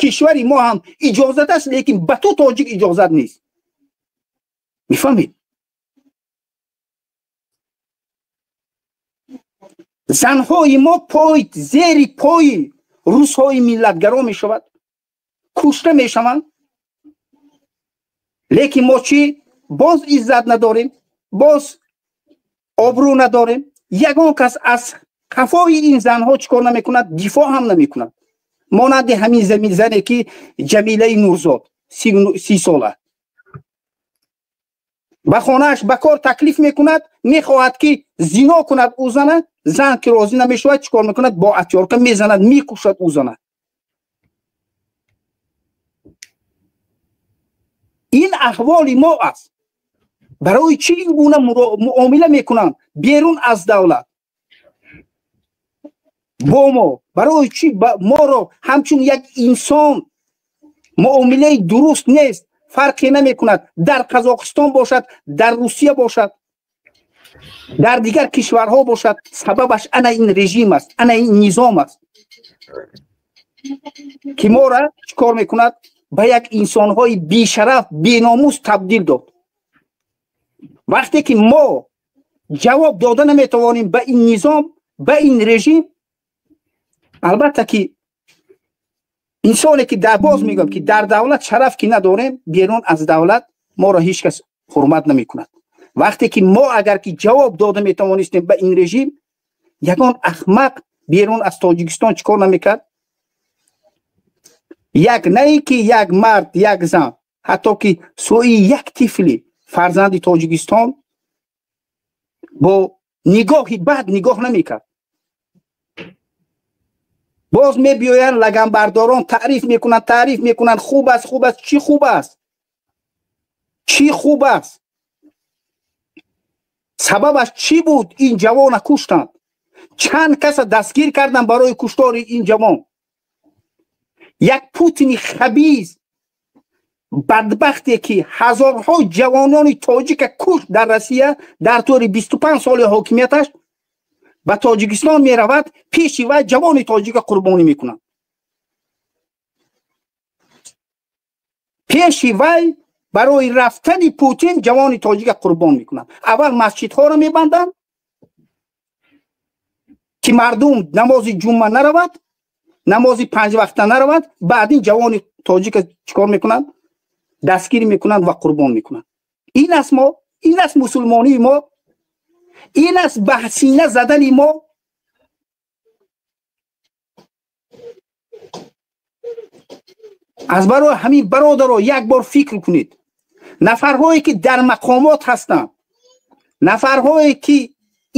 кишвари мо ҳам иҷозат аст, лекин ба ту тоҷик иҷозат нест. Мефаҳмед? Занҳои мо пой зери пои русҳои миллатгаро мешавад, кушта мешаванд, лекин мо чӣ? Боз иззат надорем, боз обрӯ надорем. Ягон кас аз қафои ин занҳо чӣ кор намекунад? Дифоъ ҳам намекунад. Монанди ҳамин зане ки Ҷамилаи Нурзод 30 сола ба хонааш ба кор таклиф мекунад, мехоҳад ки зино кунад ӯ зана, зан ки розӣ намешавад, чӣ кор мекунад? Бо атёрка мезанад, мекушад ӯ зана. Ин аҳволи мо аст. Барои чӣ ин гуна муомила мекунанд берун аз давлат бо мо? Барои чӣ моро ҳамчун як инсон муомилаи дуруст нест? Фарқе намекунад, дар Қазоқистон бошад, дар Русия бошад, дар дигар кишварҳо бошад, сабабаш ана ин режим аст, ана ин низом аст ки моро чӣ кор мекунад? Ба як инсонҳои бешараф, беномус табдил дод. Вақте ки мо ҷавоб дода наметавонем ба ин низом, ба ин режим, албатта ки инсоне ки дар боз мегӯям ки дар давлат шараф ки надорем, берун аз давлат моро ҳеҷ кас ҳурмат намекунад. Вақте ки мо агар ки ҷавоб дода метавонистем ба ин режим, ягон ахмақ берун аз Тоҷикистон чӣ кор намекард? Як на ин ки як мард, як зан, ҳатто ки сӯи як тифли фарзанди Тоҷикистон бо нигоҳи бад нигоҳ намекард. Боз мебиёянд лаганбардорон, таъриф мекунанд, таъриф мекунанд, хуб аст, хуб аст. Чӣ хуб аст? Чӣ хуб аст? Сабабаш чӣ буд ин ҷавона куштанд? Чанд каса дастгир карданд барои куштори ин ҷавон? Як Путини хабиз, бадбахте ки ҳазорҳо ҷавонони тоҷика кушт дар Россия дар тӯли 25 соли ҳокимияташ, ба Тоҷикистон меравад, пеши вай ҷавони тоҷика қурбонӣ мекунанд. Пеши вай барои рафтани Путин ҷавони тоҷика қурбон мекунанд. Аввал масҷидҳоро мебанданд ки мардум намози ҷумъа наравад, намози панҷвақта наравад, баъд ин ҷавони тоҷика чӣ кор мекунанд? Дастгир мекунанд ва қурбон мекунанд. Ин аст мо, ин аст мусулмонии мо, ин аст ба сина задани мо. Аз барои ҳамин бародаро як бор фикр кунед. Нафарҳое ки дар мақомот ҳастанд, нафарҳое ки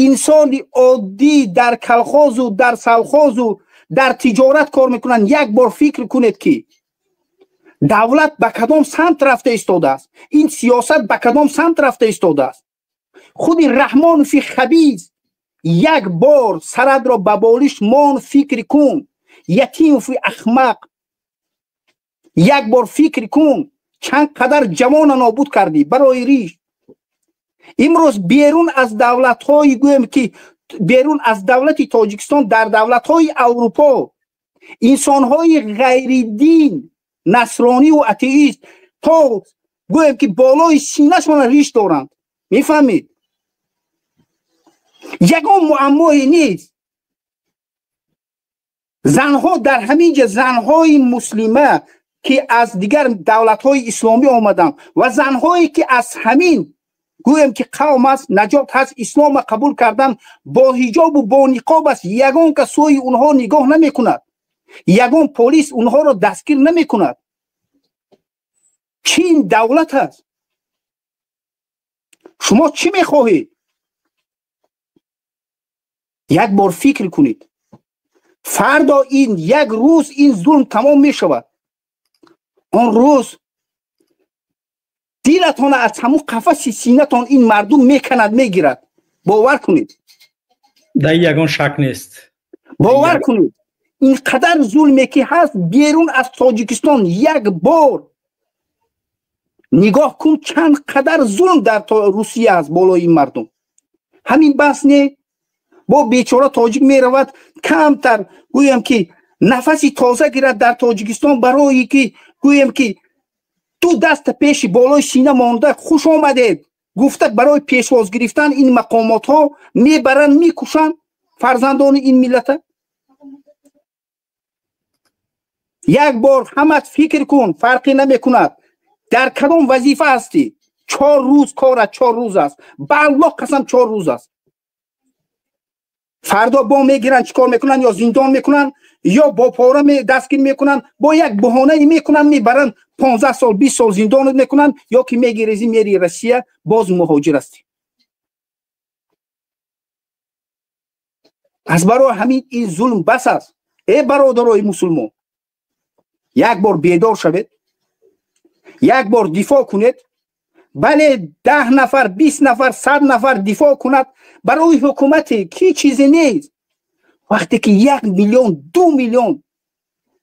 инсони оддӣ дар колхозу дар совхозу дар тиҷорат кор мекунанд, як бор фикр кунед ки Давлат ба кадом самт рафта истодааст? Ин сиёсат ба кадом самт рафта истодааст? Худи Раҳмонови хабис як бор сарадро ба болиш мон, фикр кун. Ятимови ахмақ, як бор фикр кун, чанд қадар ҷавона нобуд кардӣ барои риш. Имрӯз берун аз давлатҳои, гӯем ки берун аз давлати Тоҷикистон, дар давлатҳои Аврупо инсонҳои ғайридин, насрониву атеист то гӯем ки болои синашона риш доранд. Мефаҳмед? Ягон муаммое нест. Занҳо дар ҳамин ҷа, занҳои муслима ки аз дигар давлатҳои исломӣ омаданд ва занҳое ки аз ҳамин гӯем ки қавм аст, наҷот ҳаст, ислома қабул кардан, бо ҳиҷобу бо ниқоб аст, ягон кас сӯи онҳо нигоҳ намекунад, ягон полис онҳоро дастгир намекунад. Чӣ ин давлат аст? Шумо чӣ мехоҳед? Як бор фикр кунед. Фардо ин як рӯз ин зулм тамом мешавад. Он рӯз дилатона аз ҳамун қафаси синатон ин мардум меканад, мегирад. Бовар кунед. Дар ягон шак нест. Бовар кунед. Ин қадар зулме ки ҳаст берун аз Тоҷикистон, як бор нигоҳ кун чанд қадар зулм дар Русия аст болои ин мардум. Ҳамин бас не? Бо бечора тоҷик меравад камтар гӯем ки нафаси тоза гирад дар Тоҷикистон, барое ки гӯем ки ду даста пеши болои сина монда хуш омадед гуфта барои пешвоз гирифтан ин мақомотҳо мебаранд, мекушанд фарзандони ин миллата. Як бор ҳамат фикр кун, фарқе намекунад дар кадом вазифа ҳастӣ. 4 рӯз корат, 4 рӯз аст. Ба Аллоҳ қасам, 4 рӯз аст. Фардо бо мегиранд, чӣ кор мекунанд? Ё зиндон мекунанд, ё бо пора дастгир мекунанд, бо як баҳонае мекунанд, мебаранд 15 сол, 20 сол зиндонат мекунанд, ё ки мегирезӣ мери Россия, боз муҳоҷир ҳастӣ. Аз барои ҳамин ин зулм бас аст. Э бародарои мусулмон, як бор бедор шавед, як бор дифоъ кунед. Бале, 10 нафар, 20 нафар, 100 нафар дифоъ кунад барои ҳукумате ки чизе нест. Вақте ки 1 миллион, 2 миллион,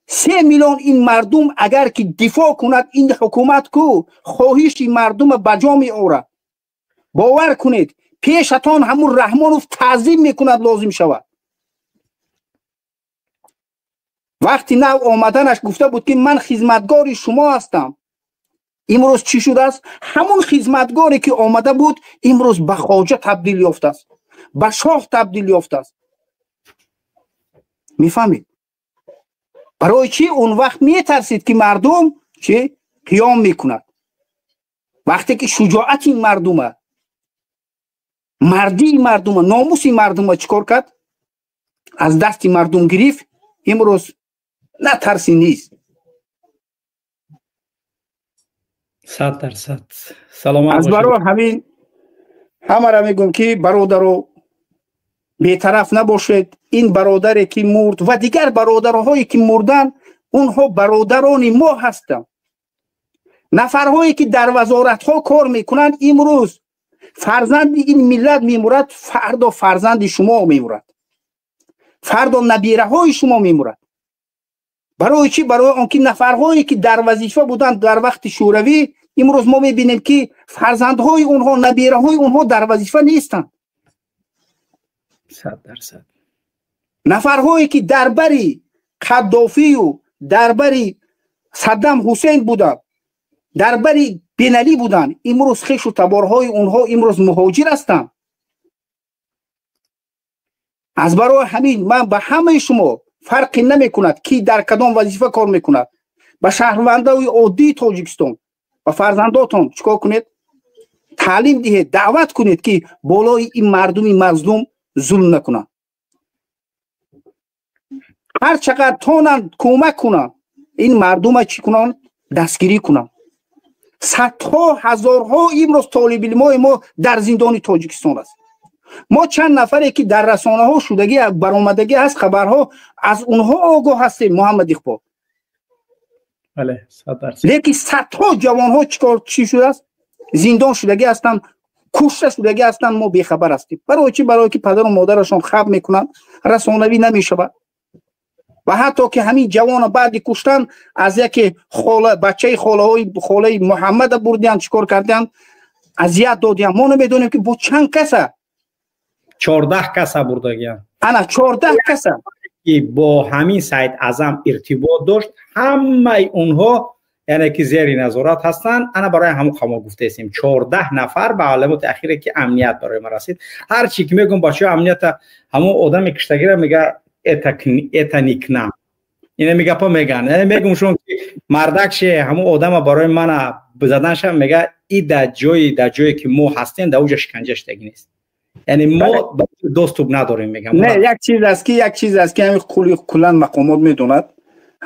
3 миллион ин мардум агар ки дифоъ кунад, ин ҳукумат ку хоҳиши мардума ба ҷо меорад. Бовар кунед, пешатон ҳамун Раҳмонов таъзим мекунад, лозим шавад. Вақти нав омаданаш гуфта буд ки ман хизматгори шумо ҳастам. Имрӯз чӣ шудааст? Ҳамун хизматгоре ки омада буд имрӯз ба хоҷа табдил ёфтааст, ба шоҳ табдил ёфтааст. Мефаҳмед? Барои чӣ он вақт метарсид ки мардум чӣ қиём мекунад? Вақте ки шуҷоати мардума, мардии мардума, номуси мардума чӣ кор кард? Аз дасти мардум гирифт. Имрӯз на тарси нест. 100% саломат. Аз барои ҳамин ҳамаро мегӯм ки бародаро, бетараф набошед. Ин бародаре ки мурд ва дигар бародарҳое ки мурданд, онҳо бародарони мо ҳастанд. Нафарҳое ки дар вазоратҳо кор мекунанд имрӯз фарзанди ин миллат мемурад, фардо фарзанди шумо мемурад, фардо набираҳои шумо мемурад. Барои чӣ? Барои он ки нафарҳое ки дар вазифа буданд дар вақти шӯравӣ, имрӯз мо мебинем ки фарзандҳои онҳо, набираҳои онҳо дар вазифа нестанд. 100%. Нафарҳое ки дар бари Қаддофию дар бари Саддам Ҳусейн буданд, дар бари Беналӣ буданд, имрӯз хешу таборҳои онҳо имрӯз муҳоҷир ҳастанд. Аз барои ҳамин ман ба ҳамаи шумо, фарқе намекунад ки дар кадом вазифа кор мекунад, ба шаҳрвандаи оддии Тоҷикистон, ба фарзандотон чӣ кор кунед? Таълим диҳед, даъват кунед ки болои ин мардуми мазлум зулм накунанд. Ҳар чақадр тонанд кӯмак кунанд, ин мардума чӣ кунанд? Дастгирӣ кунанд. Садҳо ҳазорҳо имрӯз толибилмои мо дар зиндони Тоҷикистон аст. Мо чанд нафаре ки дар расонаҳо шудагӣ, баромадагӣ ҳаст, хабарҳо, аз онҳо огоҳ ҳастем. Муҳаммад Иқбол, Бале, 100%. Лекин садҳо ҷавонҳо чикор чӣ шудааст? Зиндон шудагӣ ҳастанд, кушта шудагӣ ҳастанд, мо бехабар ҳастем. Барои чӣ? Барои ки падару модарашон хаб мекунанд, расонавӣ намешавад. Ва ҳатто ки ҳамин ҷавона баъди куштан аз яке хола, бачаи холаҳои холаи Муҳаммада бурдиянд, чикор кардиянд, азият додиянд. Мо намедонем, ки бо чанд каса. 14 каса бурдагиянд. Ана, 14 каса. Ки бо ҳамин Саид Аъзам иртибот дошт, ҳамаи онҳо, яъне ки зери назорат ҳастанд. Ана, барои ҳамон қамо гуфтаистем, 14 нафар. Ба маълумоти ахире, ки амният барои ма расид, ҳар чи ки мегӯм, бачаҳои амнията ҳамон одаме киштагира мега: «Это не к нам». Ина гапа меган. Яъне мегум шумо, ки мардакше ҳамон одама барои мана заданша, мега, и дар ҷое ки мо ҳастем, дар уҷа шиканҷа шудагӣ нест, яъне мо доступ надорем, мегам. Не, як чиз аст, ки ҳамин куллан мақомот медонад.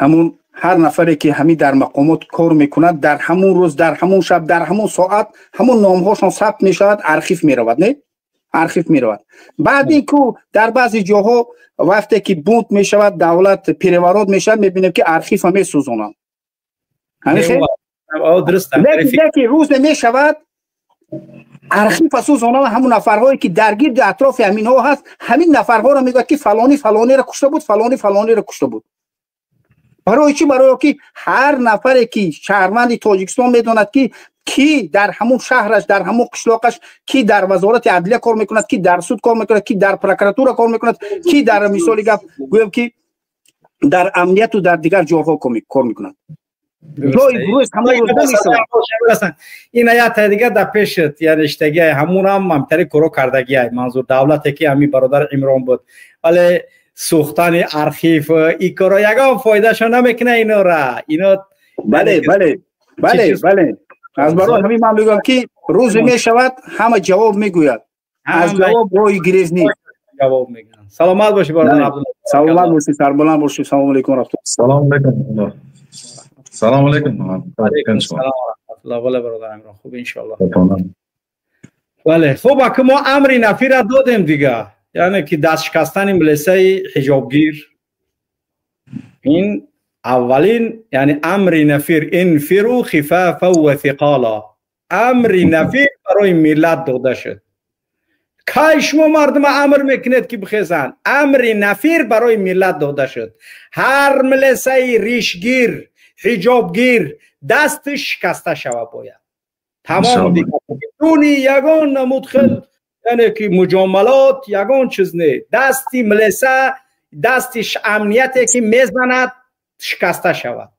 Ҳамун ҳар нафаре, ки ҳамин дар мақомот кор мекунад, дар ҳамун рӯз, дар ҳамун шаб, дар ҳамун соат ҳамун номҳошон сабт мешавад, архив меравад, не, архив меравад. Баъд ин ку дар баъзе ҷоҳо вақте ки бунт мешавад, давлат переворот мешавад, мебинем, ки архива месӯзонанд. Лекин рӯзе мешавад, архива сӯзонанд, ҳамун нафарҳое, ки дар гирди атрофи ҳаминҳо ҳаст, ҳамин нафарҳоро мегӯяд, ки фалонӣ фалониро кушта буд, фалонӣ фалониро кушта буд. Барои чӣ? Барое ки ҳар нафаре, ки шаҳрванди Тоҷикистон, медонад, ки ки дар ҳамун шаҳраш, дар ҳамун қишлоқаш, ки дар Вазорати адлия кор мекунад, ки дар суд кор мекунад, ки дар прокуратура кор мекунад, ки дар, мисоли гап гӯем, ки дар амнияту дар дигар ҷойҳо кор мекунад. Ин аята дига дар пешат, яъне иштагиай, ҳамунам ҳамтари коро кардагиай. Манзур давлате, ки ҳамин бародар Имрон буд, вале сӯхтани архив, и коро ягон фоидаашо намекуна инора, ино. Бале, аз барои ҳамин ман мегӯям, ки рӯзе мешавад, ҳама ҷавоб мегӯяд, аз ҷавоб роҳи гирез нест. Ҷавоб мегӯянд. Саломат бошӣ, бародар Абдулло. Саломат бошӣ, сарбаланд бошӣ. Салому алейкум, раҳматулло. Салому алейкум, салому алейкум. Салом раҳматулло. Бале, бародар Имрон, хуб, иншоалло. Бале, хуб, ака, мо амри нафира додем дига, яъне ки дастшикастани милисаи ҳиҷобгир, ин аввалин, яъне амри нафир: انفروا خفافا وثقالا. Амри нафир барои миллат дода шуд. Кай шумо мардума амр мекунед, ки бихезанд? Амри нафир барои миллат дода шуд. Ҳар милисаи ришгир, ҳиҷобгир дастиш шикаста шава бояд. Тамом, бидуни ягон намуд хел, яъне ки муҷомалот, ягон чиз не. Дасти милиса, дасти амнияте, ки мезанад, шикаста шавад.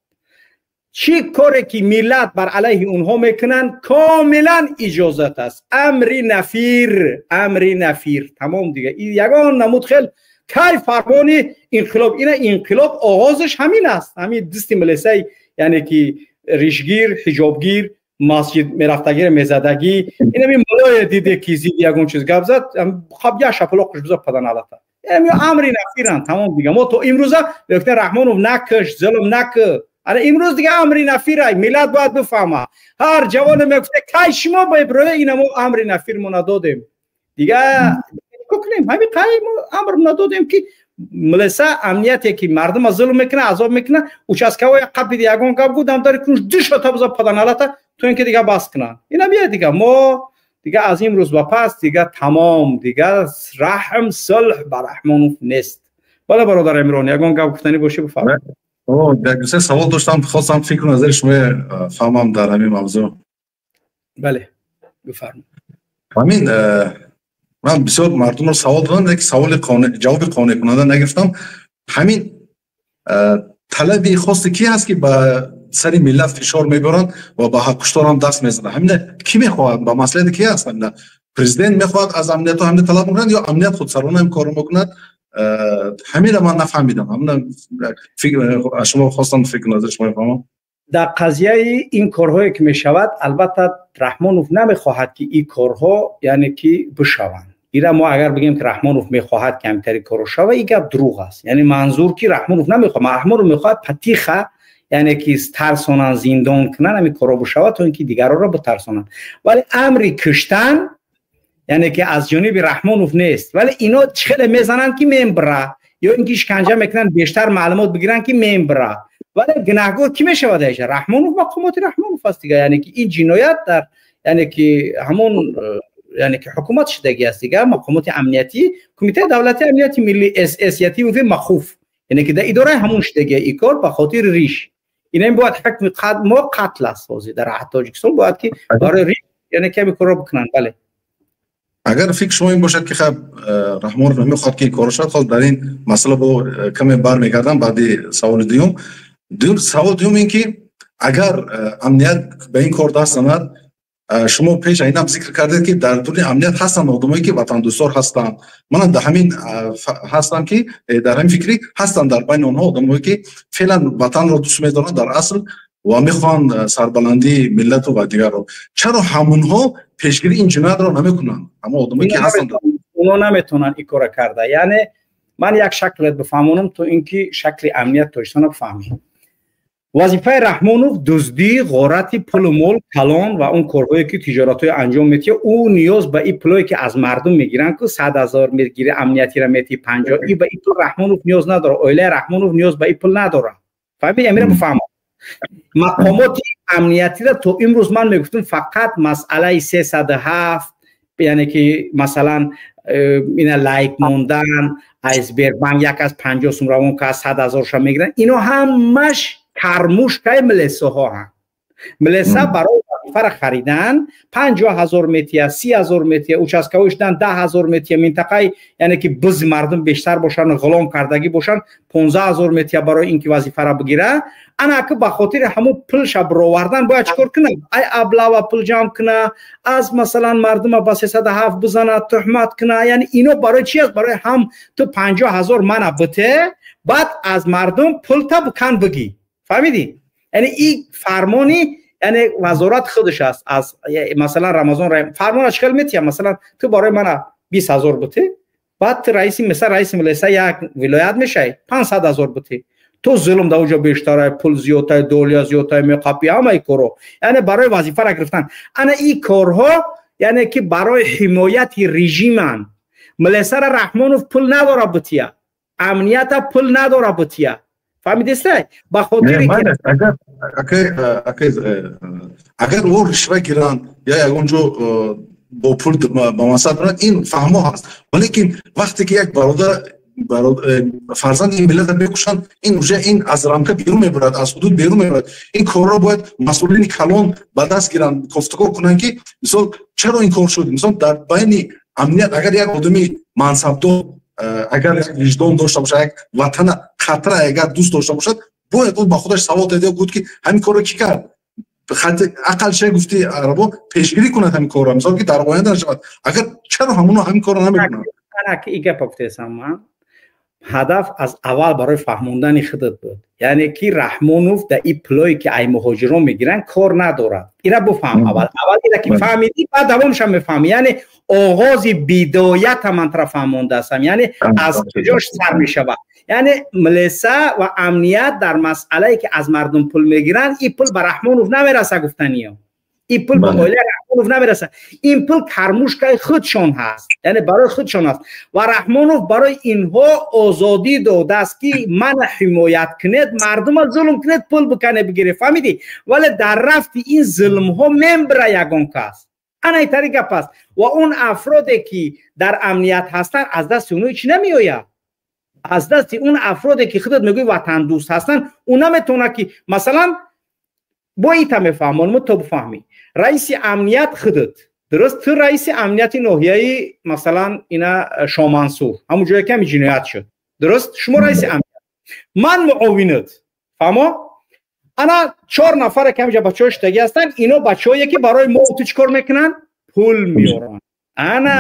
Чӣ коре ки миллат бар алайҳи онҳо мекунанд, комилан иҷозат аст. Амри нафир, амри нафир, тамом дига. Ягон намуд хел кай фармони инқилоб, ина инқилоб оғозаш ҳамин аст. Ҳамин дасти милисаи, яъне ки ришгир, ҳиҷобгир, масҷид мерафтагиро мезадагӣ. Инами мулое диде, ки зидди ягон чиз гап зад, хаб, як шапалоқш бизор, паданалата. Ами амри нафиранд, тамом дига. Мо то имрӯза мегуфтем: «Раҳмонов, накш, зулм наку». Ана, имрӯз дига амри нафира, миллат бояд бифаҳма. Ҳар ҷавоне мегуфте: «Кай шумо ба иброя?» Ина мо амри нафирмо надодем дига, кунем ҳами қай мо амр надодем, ки милиса, амнияте, ки мардума зулм мекуна, азоб мекуна, участковой қапиди, ягон гап гудам дари кунш душата бизор, паданалата, то ин ки дига бас кунанд. Ина бия дига, мо дига аз имрӯз ба пас дига тамом, дига раҳм, сулҳ ба Раҳмонов нест. Бале, бародар Имрон, ягон гап гуфтанӣ бошӣ, бифармо. Як дусе савол доштам, хостам фикру назари шумо фаҳмам дар ҳамин мавзӯъ. Бале, бифармо. Ҳамин ман бисёр мардумро савол додам, лекин саволи ҷавоби қонеъкунанда нагирифтам. Ҳамин талаби хости ки ҳаст, ки ба сари миллат фишор мебаранд ва ба ҳақкушторам даст мезананд? Ҳамина кӣ мехоҳад? Ба маслиҳати ки ҳаст? Ҳамина президент мехоҳад, аз амниятҳо ҳамина талаб мекунад ё амният худсарона ҳам корро мекунад? Ҳамина ман нафаҳмидам. Ҳамина аз шумо хостам фикр назари шумо фаҳмам. Дар қазияи ин корҳое, ки мешавад, албатта, Раҳмонов намехоҳад, ки ин корҳо, яъне ки бишаванд. Ира мо агар бигем, ки Раҳмонов мехоҳад, ки ҳамтари корро шава, ин гап дурӯғ аст. Яъне манзур, ки Раҳмонов намехоҳад, Раҳмонов мехоҳад потихо, яъне ки тарсонанд, зиндон кунанд, ҳамин корро бишавад, то ин ки дигарҳоро битарсонанд. Вале амри куштан, яъне ки аз ҷониби Раҳмонов нест. Вале ино чӣ хеле мезананд, ки мембра, ё ин ки шиканҷа мекунанд, бештар маълумот бигиранд, ки мембра. Вале гунаҳгор кӣ мешавад? Айша Раҳмонов, мақомоти Раҳмонов аст дига. Яъне ки ин ҷиноят дар, яъне ки ҳамон, яъне ки ҳукумат шидагӣ аст дига. Мақомоти амниятӣ, Кумитаи давлатии амнияти миллӣ, СС махуф, яъне ки дар идораи ҳамон шидагӣ ин кор ба хотири риш. Ина бояд ҳукми мо қатл аст. Ҳозир дар Тоҷикистон бояд ки барои риш, яъне ки ҳамин корро бикунанд. Бале. Агар фикр шумо ин бошад, ки хаб, Раҳмонов намехоҳад, ки ин корро шавад, хол дар ин масъала бо каме бармегардам баъди саволи дуюм. Савол дуюм ин ки агар амният ба ин кор даст занад, шумо пеш инам зикр кардед, ки дар дури амният ҳастанд одамое, ки ватандӯстдор ҳастанд. Манам дар ҳамин ҳастам, ки дар ҳамин фикрӣ ҳастанд дар байни онҳо одамое, ки феълан ватанро дӯст медоранд дар асл ва мехоҳанд сарбаландии миллату ва дигарро. Чаро ҳамонҳо пешгирии ин ҷиноятро намекунанд, ҳамон одамое, ки ҳастанд? Онҳо наметавонанд ин корро карда. Яъне ман як шаклет бифаҳмонам, то ин ки шакли амният Тоҷикистонро бифаҳмӣ. Вазифаи Раҳмонов дуздӣ, ғорати пулу мол калон ва он корҳое, ки тиҷоратҳое анҷом метиҳад. Ӯ ниёз ба ин пулое, ки аз мардум мегиранд, ку 100 000 мегири, амниятиро метиҳи 50, и ба ин пул Раҳмонов ниёз надорад. Оилаи Раҳмонов ниёз ба ин пул надорад. Фаҳмиди? Амира бифаҳмам. Мақомоти амниятиро то имрӯз ман мегуфтам, фақат масъалаи 307, яъне ки масалан ина лайк мондан, аз Сбербанк як аз 50 сум равон ка 100 000-ша мегиранд, ино ҳамаш кормушкаи милисаҳо ҳанд. Милиса барои вазифаро харидан 50 000 метия, 30 000 метия, участковый шудан 10 000 метия, минтақаи, яъне ки бизи мардум бештар бошанд, ғулом кардагӣ бошанд, 15 000 метия барои ин ки вазифаро бигира. Ана ки ба хотири ҳамун пулша бировардан бояд чӣ кор кунад? Ай облава пул ҷамъ куна, аз масалан мардума ба 307 бизана, туҳмат куна. Яъне ино барои чи аст? Барои ҳам ту 50 000 мана бите, баъд аз мардум пулта бикан, бигӣ. Фаҳмидӣ? Яъне ин фармони, яъне вазорат худаш аст. Аз масалан Рамазон фармона чӣ хел метиҳам? Масалан, ту барои мана 20 000 бите, баъд ту раиси, мисал, раиси милиса як вилоят мешавӣ, 500 000 бите. То зулм дар оҷо бештарай, пул зиёдтай, долия зиёдтай, меқапи ҳамаи корҳо, яъне барои вазифаро гирифтан. Ана ин корҳо, яъне ки барои ҳимояти режиманд. Милисара Раҳмонов пул надора бития, амнията пул надора бития. Фаҳмидистай? Ба хотире Агар о ришва гиранд ё ягон ҷо бо пул ба мансаб баранд, ин фаҳмо ҳаст, валекин вақте ки як бародар, фарзанди миллата мекушанд, ин уже ин аз рамка берун мебарад, аз ҳудуд берун мебарад. Ин корро бояд масъулини калон ба даст гиранд, кофтуков кунанд, ки мисол чаро ин кор шуд. Мисол, дар байни амният агар як одами мансабдор, агар як виҷдон дошта бошад, як ватана қатра агар дӯст дошта бошад, бояд ӯ ба худаш савол диҳад, гуфт, ки ҳамин корро кӣ кард? Ақал ше гуфти арабо, пешгирӣ кунад ҳамин корро, мисол, ки дар оянда нашавад. Агар чаро ҳамоно ҳамин корро намекунанд? И гапа гуфтесам, ман ҳадаф аз аввал барои фаҳмондани худат буд, яъне ки Раҳмонов дар ин пулое, ки ай муҳоҷирон мегиранд, кор надорад. Ира буфаҳм аввал. Аввал ира ки фаҳмидӣ, баъд давомша мефаҳмӣ. Яъне оғози бидоята ман тара фаҳмондаастам, яъне аз куҷош сар мешавад. Яъне милиса ва амният дар масъалае, ки аз мардум пул мегиранд, ин пул ба Раҳмонов намераса, гуфтаниё. Ин пул ба оилаи Раҳмонов намераса. Ин пул кормушкаи худшон ҳаст, яъне барои худшон аст. Ва Раҳмонов барои инҳо озодӣ додааст, ки мана ҳимоят кунед, мардума зулм кунед, пул бикане, бигиред. Фаҳмидӣ? Вале дар рафти ин зулмҳо мембира ягон кас. Ана итари гап аст. Ва он афроде, ки дар амният ҳастанд, аз дасти онҳо ҳеч намеояд. Аз дасти он афроде, ки худат мегӯӣ ватандӯст ҳастанд, ӯ наметавонад, ки масалан бо ита мефаҳмонам, то бифаҳмӣ. Раиси амният худат, дуруст? Ту раиси амнияти ноҳияи, масалан, ина Шомансур, ҳамун ҷое ки ҳами ҷиноят шуд, дуруст? Шумо раиси амният, ман муовинат. Фаҳмо? Ана чор нафаре, ки ҳаминҷа бачаҳои шудагӣ ҳастанд, ино бачаҳое, ки барои мо ту чӣ кор мекунанд? Пул меоранд. Ана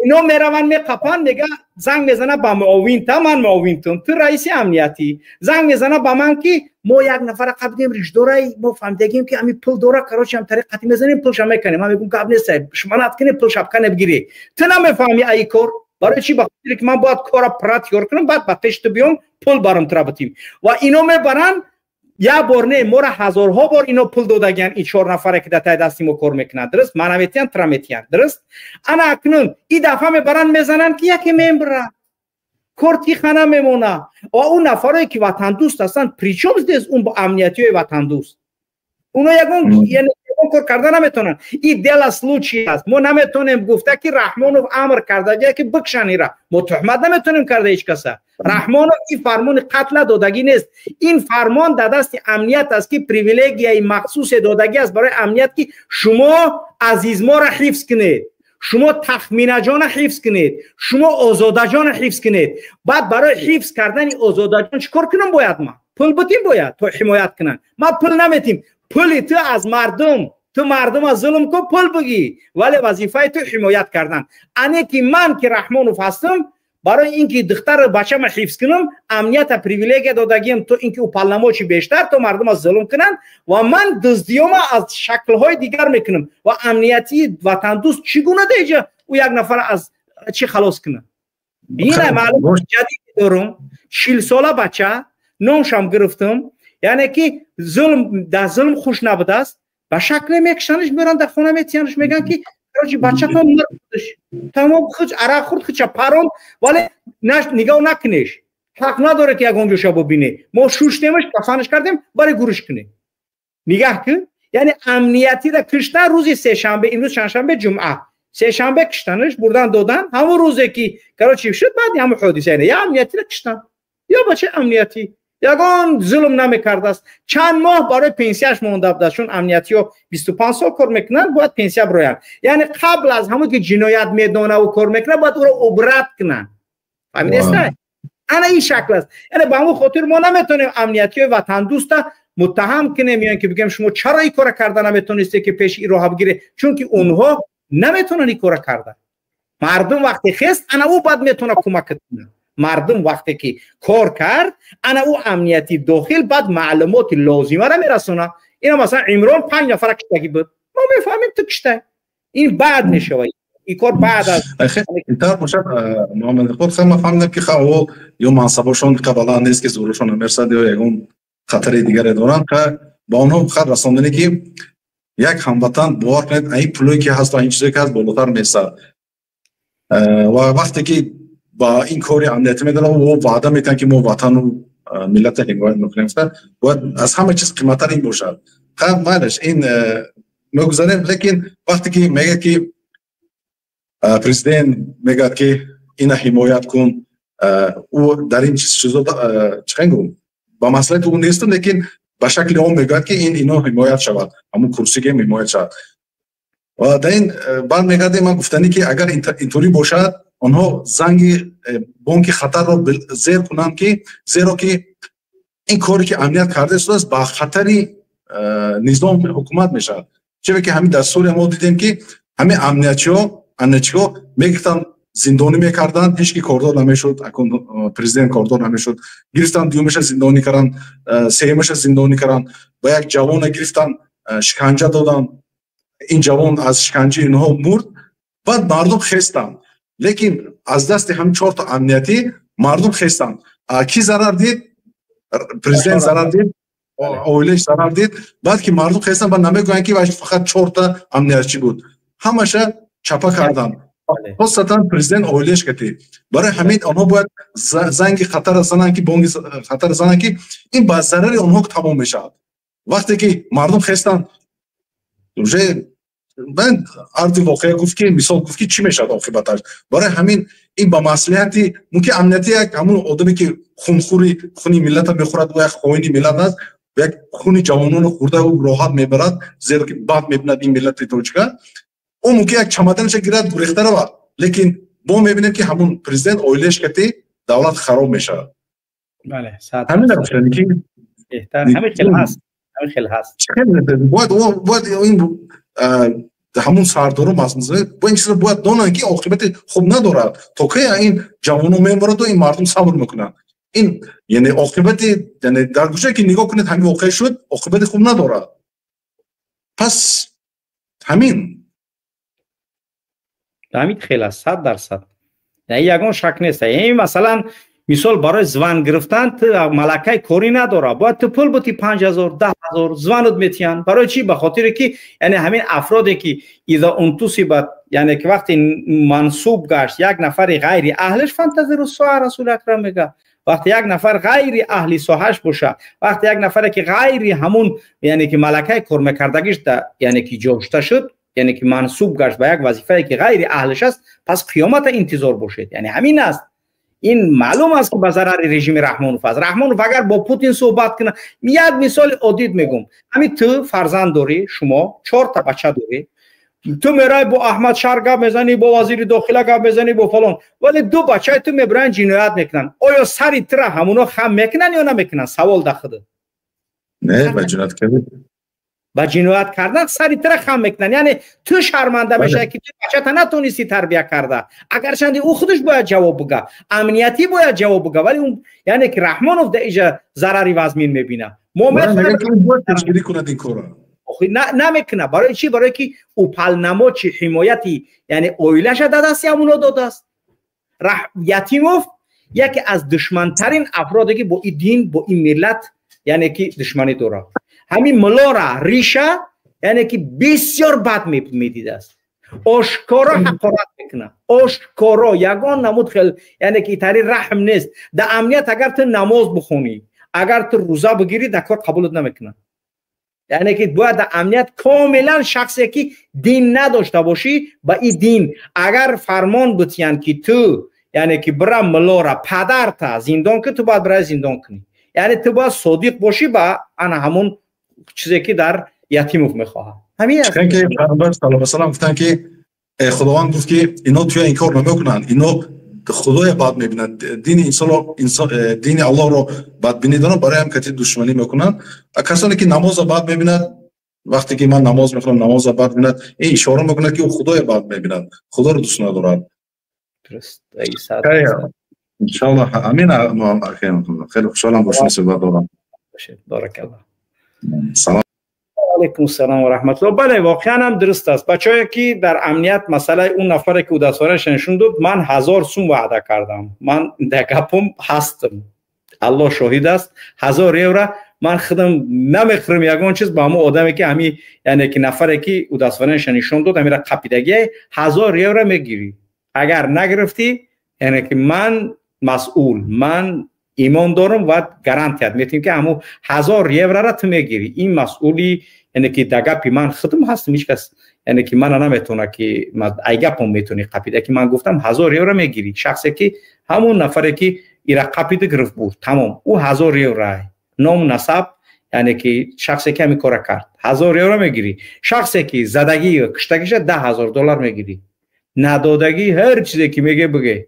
ино мераванд, меқапанд. Мега, занг мезана ба муовинта, ман муовинтум, ту раиси амниятӣ. Занг мезана ба ман, ки мо як нафара қабидем, ришдорай, мо фаҳмидагим, ки ами пул дора. Короче, ам тариқати мезанем, пулша мекунем. Ман мегӯм, гап нест, шуманат кунем, пул шабкане бигирӣ. Ту намефаҳми аи кор барои чӣ? Ба хотире ки ман бояд кора пратёр кунам, баъд ба пеши ту биём, пул барам тура битим. Ва ино мебаранд. Як бор не, моро ҳазорҳо бор ино пул додагиянд, ин чор нафаре, ки дар таи дасти мо кор мекунанд. Дуруст? Мана метиҳанд, тура метиҳанд, дуруст? Ана акнун и дафъа мебаранд, мезананд, ки яке мембира. Кор тиха намемона. Ва он нафарое ки ватандӯст ҳастанд, причём здесь он бо амниятиҳои ватандӯст? Оно ягон, яъне ягон кор карда наметавонанд. И дело случая аст. Мо наметавонем гуфта, ки Раҳмонов амр кардагия, ки бикшан ира. Мо туҳмат наметавонем карда ҳеҷ каса. Раҳмонов ин фармони қатла додагӣ нест. Ин фармон дар дасти амният аст, ки привилегияи махсусе додагӣ аст барои амният, ки шумо азизморо ҳифз кунед, шумо Тахминаҷона ҳифз кунед, шумо Озодаҷона ҳифз кунед. Баъд барои ҳифз кардани Озодаҷон чӣ кор кунам бояд? Ман пул бутим бояд, то ҳимоят кунанд. Ман пул наметим. Пули ту аз мардум, ту мардума зулм кун, пул бигӣ, вале вазифаи ту ҳимоят кардан. Ане ки ман, ки Раҳмонов ҳастам, барои ин ки духтару бачама ҳифз кунам, амнията привилегия додагиам, то ин ки уполномочий бештар, то мардума зулм кунанд, ва ман дуздиёма аз шаклҳои дигар мекунам. Ва амниятии ватандӯст чӣ гуна деҷа ӯ як нафар аз чӣ халос кунад? Ина маълум ҷадид дорум, 40-сола бача, номшам гирифтам, яъне ки зулм дар зулм хуш набудааст. Ба шакле мекушанаш, меоранд, дар хона метиянаш, мегӯянд, ки короче, бачатон мурдш, тамом, худ арақ хӯрд, худша паронд, вале нигоҳ накунеш, ҳақ надоре, ки ягон ҷоша бубине. Мо шуштемаш, кафанаш кардем, барои гурӯш кунем. Нигаҳ кун, яъне амниятиро киштан рӯзи сешанбе, имрӯз чандшанбе, ҷумъа, сешанбе киштанаш, бурдан додан. Ҳамон рӯзе ки, короче, шуд, баъди ҳамон ҳодиса, яъне я амниятиро киштан, ё бачаи амниятӣ ягон зулм намекардааст. Чанд моҳ барои пенсияш монда будааст, чун амниятиҳо 25 сол кор мекунанд, бояд пенсия бироянд. Яъне қабл аз ҳамон ки ҷиноят медонаву кор мекунад, бояд ӯро убрать кунанд. Фаҳмидеста? Ана ин шакл аст. Яъне ба ҳамон хотир мо наметавонем амниятиҳои ватандӯста муттаҳам кунем ё ин ки бигӯем, шумо чаро ин кора карда наметавонистед, ки пеши ин роҳа бигиред, чунки онҳо наметавонанд ин кора карда. Мардум вақте хест, ана ӯ баъд метавонад кӯмак кунад. Мардум вақте ки кор кард, ана ӯ амнияти дохил баъд маълумоти лозимаро мерасонад. Ина масалан, Имрон панҷ нафара киштагӣ буд, мо мефаҳмем, ту киштай. Ин баъд мешавад, ин кор баъд аз Интар бошад, Муҳаммад Иқбол, ман фаҳмидам, ки ха ё мансабошон баланд нест, ки зӯрашон намерасад, ё ягон хатари дигаре доранд. Ба онҳо фақат расондане, ки як ҳамватан, бовар кунед, ин пулое ки ҳаст, ин чизое ки ҳаст, болотар месад. Ва вақте ки ба ин кори амниятӣ медорад, о ваъда метиҳанд, ки мо ватану миллата ҳимоят мекунем, бояд аз ҳама чиз қиматтар ин бошад. Майлаш, ин мегузарем, лекин вақте ки мегӯяд, ки президент мегӯяд, ки ина ҳимоят кун, ӯ дар ин чизо чӣ гӯм, ба маслиҳати ӯ несту, лекин ба шакли он мегӯяд, ки ин ино ҳимоят шавад, ҳамун курсиге ҳимоят шавад. Ва дар ин бармегардем, ман гуфтанӣ, ки агар инторӣ бошад, онҳо занги бонки хатарро зер кунанд, ки зеро ки ин коре ки амният карда истодааст, ба хатари низоми ҳукумат мешавад. Чире ки ҳамин дар Сурия мо дидем, ки ҳамин амниятчиҳо мегирифтанд, зиндонӣ мекарданд, ҳеҷ ки кордор намешуд, акун президент кордор намешуд. Гирифтанд, дуюмаша зиндонӣ карданд, сеюмаша зиндонӣ карданд, ба як ҷавона гирифтанд, шиканҷа доданд. Ин ҷавон аз шиканҷаи инҳо мурд. Баъд мардум хестанд, лекин аз дасти ҳамин чорта амниятӣ мардум хестанд. Кӣ зарар дид? Президент зарар дид, оилааш зарар дид. Баъд ки мардум хестанд, баъд намегӯянд, ки фақат чорта амниятчӣ буд, ҳамаша чапа карданд, хосатан президент, оилааш кати. Барои ҳамин онҳо бояд занги хатарро зананд, ки бонги хатарро зананд, ки ин ба зарари онҳо тамом мешавад. Вақте ки мардум хестанд, уже арзи воқеа гуфт, ки мисол гуфт, ки чӣ мешавад оқибаташ. Барои ҳамин ин ба маслиҳати мумкин амнияти як ҳамун одаме, ки хунхӯри, хуни миллата мехӯрад, як хоини миллат аст, як хуни ҷавононро хӯрда, ӯ роҳат мебарад, зеро ки бад мебинад ин миллати тоҷика. Ӯ мумкин як чамаданаша гирад, гурехта равад, лекин мо мебинем, ки ҳамун президент, оилааш кати давлат хароб мешавад. Ҳамин ки ҳамин хел ҳаст, ҳамин хел ҳаст. Бояд ин ҳамун сардору бо ин чизро бояд донанд, ки оқибати хуб надорад. То кай ин ҷавоно мемораду ин мардум сабр мекунанд? Ин яъне оқибати, яъне дар гӯшае ки нигоҳ кунед, ҳамин воқеа шуд, оқибати хуб надорад. Пас ҳамин. Ҳамин хел аст, 100%, ягон шак нест. Ин масалан, мисол, барои зван гирифтан ту малакаи корӣ надора, бояд ту пул бути, 5000, 10 000, званут метиҳанд. Барои чӣ? Ба хотире ки яъне ҳамин афроде ки иза унтусибат Яъне ки вақте мансуб гашт як нафари ғайри аҳлиш, фантазиру соа, Расули Акрам мега, вақте як нафар ғайри аҳли соҳаш боша, вақте як нафаре ки ғайри ҳамун, яъне ки малакаи кор мекардагиш, яъне ки ҷошта шуд, яъне ки мансуб гашт ба як вазифае ки ғайри аҳлиш аст, пас қиёмата интизор бошед. Яъне ҳамин аст. Ин маълум аст, ки ба зарари режими Раҳмонов аст. Раҳмонов агар бо Путин суҳбат кунад, як мисоли оддӣ мегум: ҳамин ту фарзанд дорӣ, шумо чорта бача дорӣ, ту мерай бо Аҳмад Шар гап мезанӣ, бо вазири дохила гап мезанӣ, бо фалон, вале ду бачаи ту мебиранд, ҷиноят мекунанд. Оё сари тура ҳамуно хам мекунанд ё намекунанд? Савол да худат. Не, ба ҷиноят кардан. Ба ҷиноят кардан сари тура хам мекунанд. Яъне ту шарманда мешавӣ, ки ту бачата натонистӣ тарбия карда. Агарчанде ӯ худаш бояд ҷавоб бига, амниятӣ бояд ҷавоб бига, вале яъне ки Раҳмонов да иҷа зарари вазмин мебинад. Мо пешгирӣ кунад ин корро. Намекунад. Барои чӣ? Барое ки уполномочи ҳимояти, яъне оилаша да дасти ҳамуно додааст. Ятимов яке аз душмантарин афроде, ки бо ин дин, бо ин миллат, яъне ки душманӣ дорад. Ҳамин мулора риша, яъне ки бисёр бад медидааст, ошкоро ҳақорат мекунад, ошкоро ягон намуд хел, яъне ки тари раҳм нест. Дар амният агар ту намоз бихонӣ, агар ту рӯза бигирӣ, дар кор қабулат намекунад. Яъне ки бояд дар амният комилан шахсе ки дин надошта бошӣ. Ба ин дин агар фармон битиянд, ки ту, яъне ки бира мулора падарта зиндон ки, ту бояд бирай зиндон кунӣ. Яъне ту бояд содиқ бошӣ ба ана ҳамон чизе, ки дар Ятимов мехоҳад. Ҳамин аст ки Паёмбар саллаллоҳу алайҳи васаллам гуфтанд, ки Худованд гуфт, ки ино туя инкор намекунанд, ино Худоя бад мебинанд, дини инсонро, дини Аллоҳро бадбинӣ доранд, барои ҳам кати душманӣ мекунанд. Касоне ки намозро бад мебинад, вақте ки ман намоз мехонам, намозро бад мебинад, ин ишора мекунад, ки ӯ Худоя бад мебинад, Худоро дӯст надорад. Иншоаллоҳ, амин. Хеле хушҳолам, бо шумо суҳбат дорам. Баракаллоҳ. Салом. Алайкум салом ва раҳматуллоҳ. Бале, воқеан ҳам дуруст аст. Бачаҳое ки дар амният, масъалаи он нафаре ки удастовараш нишон дод, ман 1000 сум ваъда кардам. Ман дар гапом ҳастам, Аллоҳ шоҳид аст. 1000 евро ман худам намехӯрам ягон чиз ба ҳамон одаме, ки ҳами, яъне ки нафаре ки удостоверениеша нишон дод, ҳамира қапидагия, 1000 евро мегирӣ. Агар нагирифтӣ, яъне ки ман масъул, ман имон дорам ва гарантият метиҳем, ки ҳамун 1000 еврора ту мегирӣ. Ин масъули, яъне ки дар гапи ман худам ҳастам. Ҳеҷ кас, яъне ки мана наметавона, ки ай гапом метавонӣ қапида, ки ман гуфтам, 1000 евро мегирӣ. Шахсе ки ҳамун нафаре ки ира қапида, гирифт, бурд, тамом, ӯ 1000 евро, ном, насаб, яъне ки шахсе ки ҳамин кора кард, 1000 евро мегирӣ. Шахсе ки задагӣ, куштагиша, 10 000 доллар мегирӣ. Надодагӣ, ҳар чизе ки меге, биге.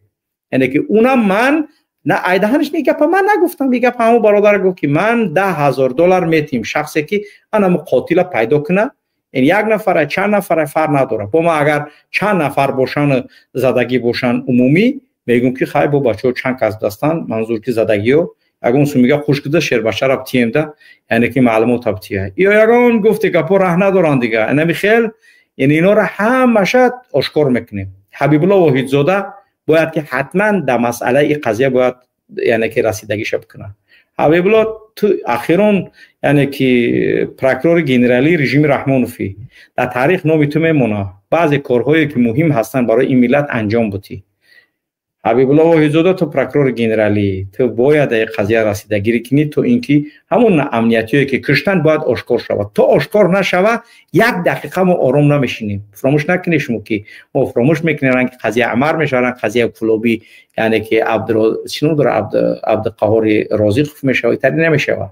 Яъне ки унам ман на айдаҳанаш ни гапа ман нагуфтам, и гапа ҳамон бародар гуфт, ки ман 10 000 доллар метиҳем шахсе ки анамо қотила пайдо куна. Ин як нафара, чанд нафара, фарқ надорад. Бо ма агар чанд нафар бошанд, задагӣ бошанд, умумӣ мегӯм, ки хай, бо бачаҳо чанд кас дастанд, манзур ки задагиё, ягон сумига хуш кида, шербачара бтием да, яъне ки маълумота бтия ё ягон гуфте гапо раҳ надоранд дига. Инами хел, яъне инора ҳамаша ошкор мекунем. Ҳабибулло Воҳидзода бояд ки ҳатман дар масъалаи ин қазия бояд, яъне ки расидагиша бикунад. Ҳабибулло, ту ахирон, яъне ки прокурори генералии режими Раҳмоновӣ, дар таърих номи ту мемонад. Баъзе корҳое ки муҳим ҳастанд барои ин миллат, анҷом бутӣ. Ҳабибулло Воҳидзода, ту прокурори генералӣ, ту бояд дар ин қазия расидагирӣ кунӣ, то ин ки ҳамон амниятиое ки куштанд, бояд ошкор шавад. То ошкор нашава, як дақиқа мо ором намешинем. Фуромӯш накунед шумо, ки мо фуромӯш мекунем, ранги қазия Амар мешавад, ранг қазия Кулобӣ, яъне ки чӣ ном дорад, Абдуқаҳори Розиқов мешавад. Итари намешавад.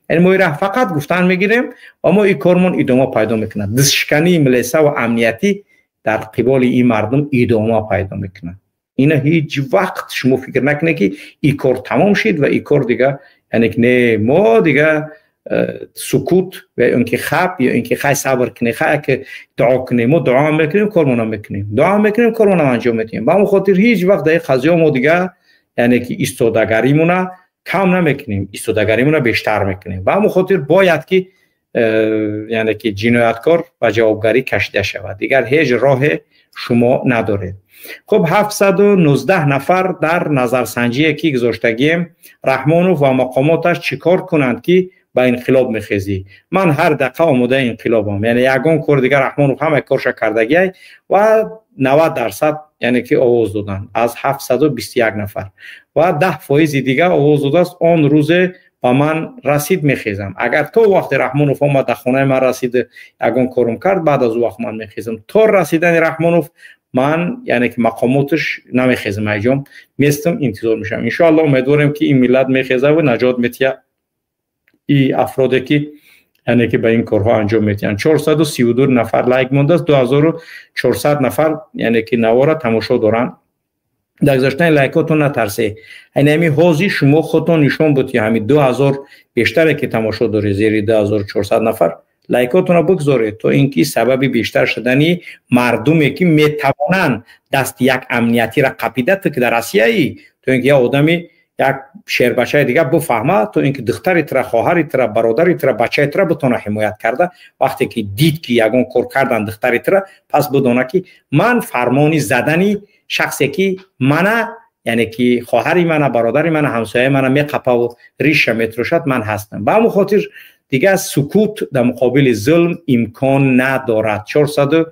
Яъне мо ира фақат гуфтан мегирем ва мо ин кормон идома пайдо мекунад. Дастшикании милиса ва амниятӣ дар қиболи ин мардум идома пайдо мекунад. Ина ҳеҷ вақт шумо фикр накунед, ки ин кор тамом шид ва ин кор дига, яъне ки не, мо дига сукут ва ё ин ки хаб, ё ин ки хай, сабр кунед, хай, ки дуо кунем. Мо дуо мекунем, кормона мекунем, дуо мекунем, кормона анҷом медиҳем. Ба ҳамон хотир ҳеҷ вақт дар ин қазиё мо дига, яъне ки истодагаримона кам намекунем, истодагаримона бештар мекунем. Ба ҳамон хотир бояд ки яъне ки ҷинояткор ба ҷавобгарӣ кашида шавад. Дигар ҳеҷ роҳе шумо надоред. Хуб, 719 нафар дар назарсанҷие ки гузоштагием: Раҳмонов ва мақомоташ чӣ кор кунанд, ки ба инқилоб мехезӣ. Ман ҳар дақиқа омодаи инқилобам, яъне ягон кор дигар Раҳмонов ҳама корша кардагиай ва 90% яъне ки овоз доданд аз 721 нафар ва 10% дигар овоз додааст. Он рӯзе ба ман расид мехезам. Агар то вақте Раҳмонов омад дар хонаи ман расид, ягон корум кард, баъд аз ӯ вақт ман мехезам. То расидани Раҳмонов ман яъне ки мақомоташ намехезам, айҷом местам, интизор мешавам. Иншоалло умедворем ки ин миллат мехеза ва наҷот метиҳад и афроде ки яъне ки ба ин корҳо анҷом метиҳанд. 432 нафар лайк мондааст, 2400 нафар яъне ки навора тамошо доранд. Дар гузаштани лайкотон натарсе. Ҳамин ҳозир шумо худтон нишон буд ки ҳамин 2000 бештаре ки тамошо доред, зери 2400 нафар лайкотонро бигзоред, то ин ки сабаби бештар шудани мардуме ки метавонанд дасти як амниятиро қапида, ту ки дар Россияӣ, то ин ки як одами як шербачаи дигар бифаҳмад, то ин ки духтари тура, хоҳари тура, бародари тура, бачаи тура битона ҳимоят карда. Вақте ки дид ки ягон кор кардан духтари тура, пас бидона ки ман фармони задани шахсе ки мана, яъне ки хоҳари мана, бародари мана, ҳамсояи мана меқапаву риша метрошад, ман ҳастам. Ба ҳамон хотир дигар сукут дар муқобили зулм имкон надорад. 400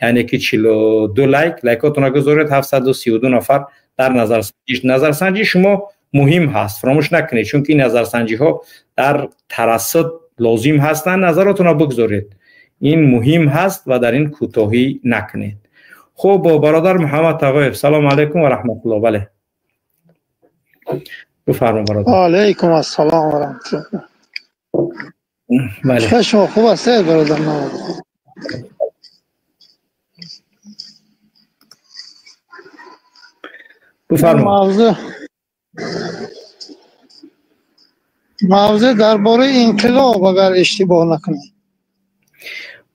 яъне ки 42 лайк, лайкотонро гузоред. 732 нафар дар назарсанҷӣ. Назарсанҷии шумо муҳим ҳаст, фаромӯш накунед, чунки ин назарсанҷиҳо дар тарассуд лозим ҳастанд. Назаротонро бигзоред, ин муҳим ҳаст ва дар ин кӯтоҳӣ накунед. Хуб, бародар Муҳаммад Тағоев, салому алайкум ва раҳматуллоҳ. Бале, бифармо бародар. Ва алайкум ассалом ва раҳматуллоҳ. Бале, шумо хуб ҳастед бародар? Бифармо. Мавзӯъ дар бораи инқилоб, агар иштибоҳ накунем.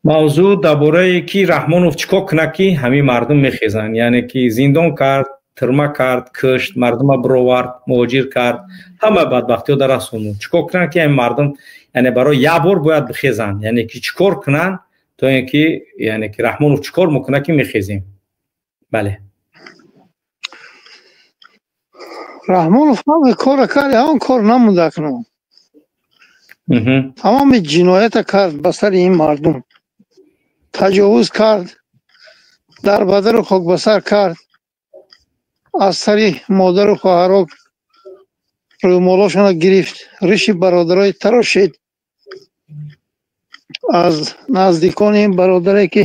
Мавзӯъ дар бораи ки Раҳмонов чӣ кор кунад ки ҳамин мардум мехезанд, яъне ки зиндон кард, тирма кард, кушт, мардума бировард, муҳоҷир кард, ҳама бадбахтиҳо дар расонд. Чӣ кор кунанд ки ҳамин мардум яъне барои як бор бояд бихезанд, яъне ки чӣ кор кунанд то ин ки яъне ки Раҳмонов чӣ кор мекунад ки мехезем? Бале, Раҳмонов ҳама корро кард, ҳамон кор намонда акнун. Тамоми ҷиноята кард ба сари ин мардум, таҷовуз кард, дар бадару хокбасар кард, аз сари модару хоҳаро рӯмолошонро гирифт, риши бародарои тарошид, аз наздикони ин бародаре ки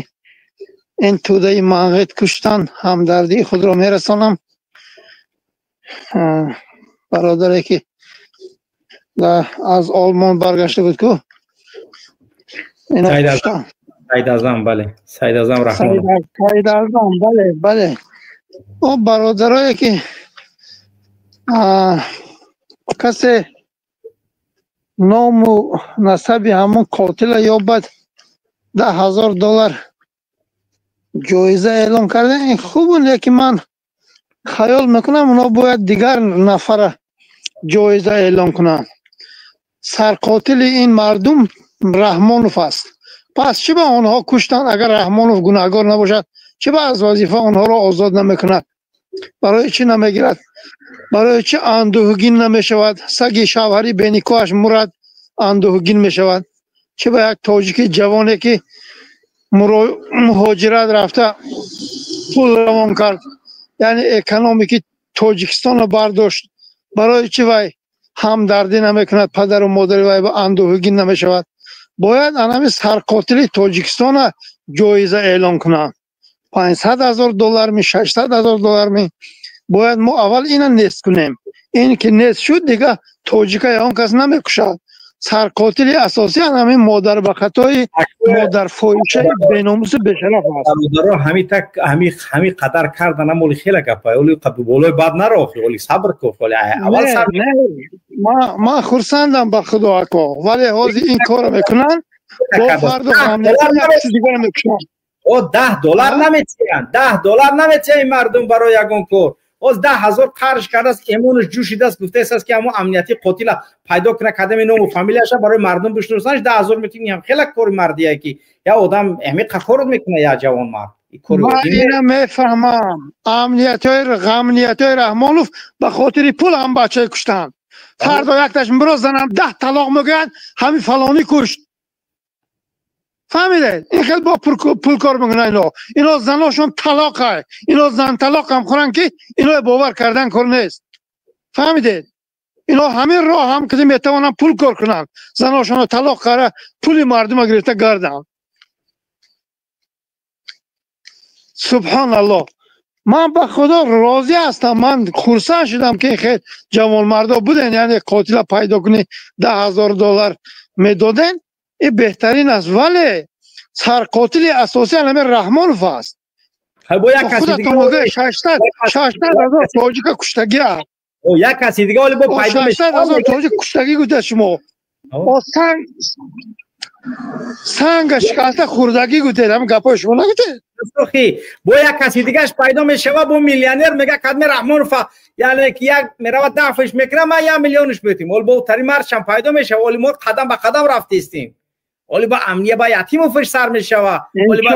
ин тӯдаи манғит куштанд ҳамдардии худро мерасонам. Бародаре ки аз Олмон баргашта буд ку, ино куштанд. Саид Азам, бале, Саид Азам Раҳмонов. Саид Азам, бале, бале. О бародарое ки касе ному насаби ҳамон қотила ёбад, $10,000 ҷоиза эълон карда, ин хуб, лекин ман хаёл мекунам оно бояд дигар нафара ҷоиза эълон кунанд. Сарқотили ин мардум Раҳмонов аст. Пас чӣ ба онҳо куштанд? Агар Раҳмонов гунаҳгор набошад, чӣ ба аз вазифа онҳоро озод намекунад? Барои чӣ намегирад? Барои чӣ андӯҳгин намешавад? Саги шавҳари беникоҳаш мурад, андӯҳгин мешавад. Чӣ ба як тоҷики ҷавоне ки муҳоҷират рафта пул равон кард, яъне экономики Тоҷикистонро бардошт, барои чӣ вай ҳамдардӣ намекунад, падару модари вай андӯҳгин намешавад? Бояд анами сарқотили Тоҷикистона ҷоиза эълон кунанд. $500,000 ми, $600,000 ми. Бояд мо аввал ина нест кунем. Ин ки нест шуд, дигар тоҷика ягон кас намекушад. Сарқотили асосӣ анами модарбахатои модарфоҳишаи беномусу бешараф аст. Бародаро, ҳами так ҳами қадар кардан амоли хела гапа, оли болои бад наро, оли сабр кун, оли аввал сабр. Ман хурсандам ба худо ако, вале ҳозир ин корро мекунанд, бо фардо ҳамнияти дигарро мекушанд. О $10 наметиҳанд, $10 наметиҳанд ин мардум барои ягон кор. Оз 10,000 қарж кардааст, эмонаш ҷӯшидааст, гуфтааст ки ҳамон амнияти қотила пайдо кунад, кадами ному фамилияша барои мардум бишносанаш 10,000 метиҳем. Хела кори мардие ки я одам ҳамин қакорот мекунад, я ҷавонмард. Ман ина мефаҳмам, амниятҳои Раҳмонов ба хотири пул ҳам бачаи куштанд. Фардо якташ мебро занам 10 талоқ мегӯяд, ҳамин фалонӣ кушт. Фаҳмидед? Ин хел бо пул кор мекунанд ино. Ино заношон талоқай. Ино зан талоқ ҳам хӯранд ки ино бовар кардан кор нест. Фаҳмидед? Ино ҳамин роҳ ҳам ки метавонанд пул кор кунанд. Заношонро талоқ карда пули мардума гирифта гарданд. Субҳоналлоҳ. Ман ба Худо розӣ ҳастам. Ман хурсанд шудам ки хел ҷавонмардо буден, яъне қотила пайдо кунӣ $10,000 медоден. Ин беҳтарин аст, вале сарқотили асосӣ ҳамин Раҳмонов аст. Худатон мегӯед 600,000 тоҷика куштагӣ аст. Як каси дига оли бо пайдо мешавад. 600,000 тоҷик куштагӣ гуфта шумо. Санга шикаста хӯрдагӣ гуфтед, ҳамин гапҳои шумо нагуфтед? Бо як каси дигаш пайдо мешава, бо миллионер мега кадме Раҳмонов, яъне ки як мерава дафш мекунад, ман 1 миллионш метим. Оли бо тари маршам пайдо мешава, оли мо қадам ба қадам рафтистем. Оли ба амния ба Ятимовш сар мешава, оли ба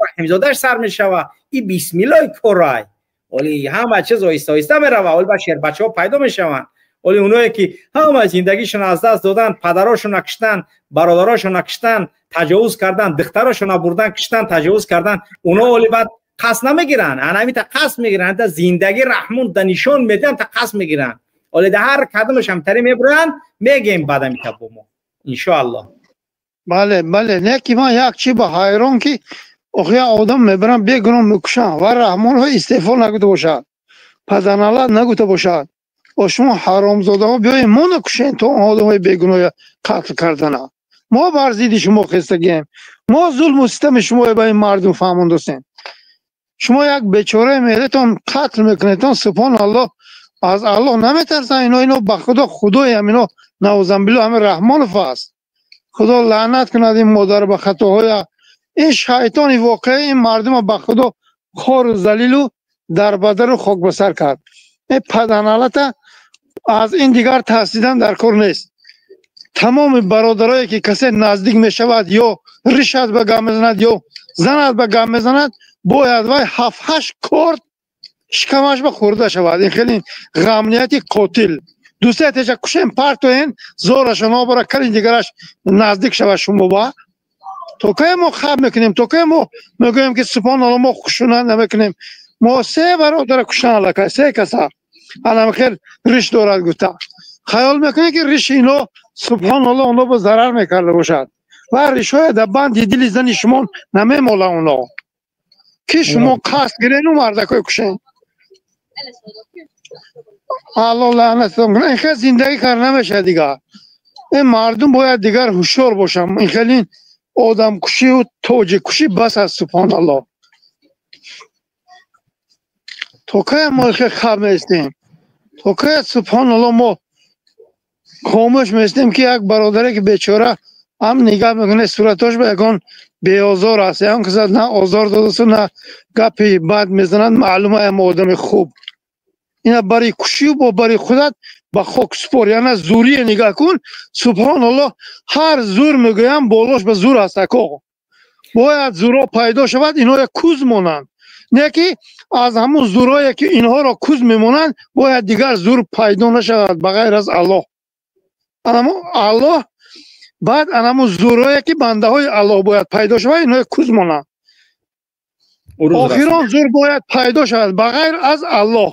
Раҳимзодаш сар мешава. И бисмиллоҳи корай. Оли ҳама чиз оҳиста оҳиста мерава, оли ба шербачаҳо пайдо мешаванд. Оли оное ки ҳама зиндагишон аз даст додан, падарошонро киштан, бародарошонро киштан, таҷовуз кардан, духтарошонро бурдан, киштан, таҷовуз кардан, оно оли баъд қасд намегиранд. Ана ҳамин та қасд мегиранд, та зиндаги Раҳмон да нишон медиҳанд, та қасд мегиранд. Оли да ҳар кадомаш ҳамтари мебуранд, мегем баъд ҳамин та бо мо. Иншоаллоҳ. Бале, бале, не ки ман як чи ба ҳайрон ки охи одам мебаранд бегуноҳ мекушанд ва Раҳмонов истеъфо нагуфта бошад, паданалат нагуфта бошад. О шумо ҳаромзодаҳо биёед мо накушем то он одамҳои бегуноҳ қатл кардана. Мо бар зидди шумо хестагием. Мо зулму систами шумо ба ин мардум фаҳмондастем. Шумо як бечора меҳретон қатл мекунедтон, субҳоналлоҳ, аз Аллоҳ наметарсанд ино, ино ба Худо худоям ино наузамбиллоҳ ҳамин Раҳмонов аст. Худо лаънат кунад ин модар ба хатоҳоя. Ин шайтони воқеӣ ин мардума ба Худо хору залилу дарбадару хок ба сар кард. Ин паданалата аз ин дигар тарсидан дар кор нест. Тамоми бародарое ки касе наздик мешавад ё ришат ба гап мезанад ё занат ба гап мезанад, бояд вай 7-8 корд шикамаш ба хӯрда шавад. Ин хеле ғамнияти қотил. Дӯстая теша кушем партоен, зораша нобара кали дигараш наздик шавад шумо ба. То кай мо хаб мекунем, то кай мо мегӯем ки субҳоналлоҳ мо хушунат намекунем. Мо се бародара куштан аллакай, се каса. Анам хел риш дорад гуфта. Хаёл мекунед ки риши ино субҳоналлоҳ оно ба зарар мекарда бошад. Ва ришҳоя дар банди дили зани шумо намемола оно. Ки шумо қасд гирену мардакои кушен. Аллоҳ лаънатон кунад. Ин хел зиндагӣ карда намешавад дигар. Ин мардум бояд дигар ҳушёр бошанд. Ин хел ин одамкушию тоҷиккушӣ бас аст, субҳоналлоҳ. То кай мо хел хаб меистем? То кай субҳоналлоҳ мо хомӯш меистем ки як бародаре ки бечора ҳам нигаҳ мекунад суратош ба ягон беозор аст, ягон каса на озор додасту на гапи бад мезанад, маълум аям одами хуб. Ина барои кушию бо барои худат ба хок супор, яъне зурие нигаҳ кун. Субҳоналлоҳ, ҳар зур мегӯям болош ба зур аст ако. Бояд зурҳо пайдо шавад, инҳо куз монанд. Не ки аз ҳамун зурҳое ки инҳоро куз мемонанд, бояд дигар зур пайдо нашавад ба ғайр аз Аллоҳ. Анамо Аллоҳ баъд анамун зурҳое ки бандаҳои Аллоҳ бояд пайдо шавад, инҳо куз монанд. Охирон зур бояд пайдо шавад ба ғайр аз Аллоҳ.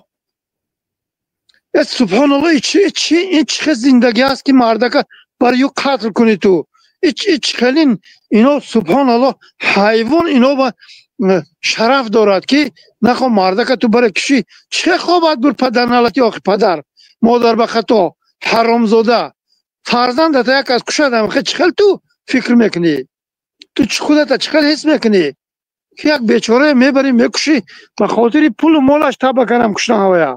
Субҳоналлоҳ, чи ин чӣ хел зиндагӣ аст ки мардака барои ӯ қатл кунӣ ту? Ич хелин ино субҳоналлоҳ ҳайвон ино ба шараф дорад ки нахо мардака ту барои киши чӣ хобат бур падарналати охи падар модар ба хато ҳаромзода фарзандата як аз кушадам хе чӣ хел ту фикр мекунӣ? Ту чӣ худата чӣ хел ҳис мекунӣ ки як бечорае мебарӣ мекушӣ ба хотири пулу молаш таба карам куштан ҳавая?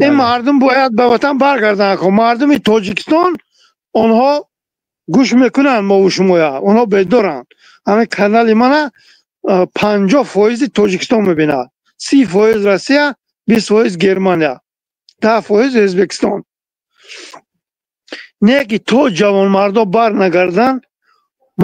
Ин мардум бояд ба ватан баргарданд. Мардуми Тоҷикистон онҳо гӯш мекунанд мову шумоя, онҳо бедоранд. Ҳамин канали мана 50% Тоҷикистон мебинад, 30% Россия, 20% Германия, 10% Ӯзбекистон. Не ки то ҷавонмардо бар нагарданд,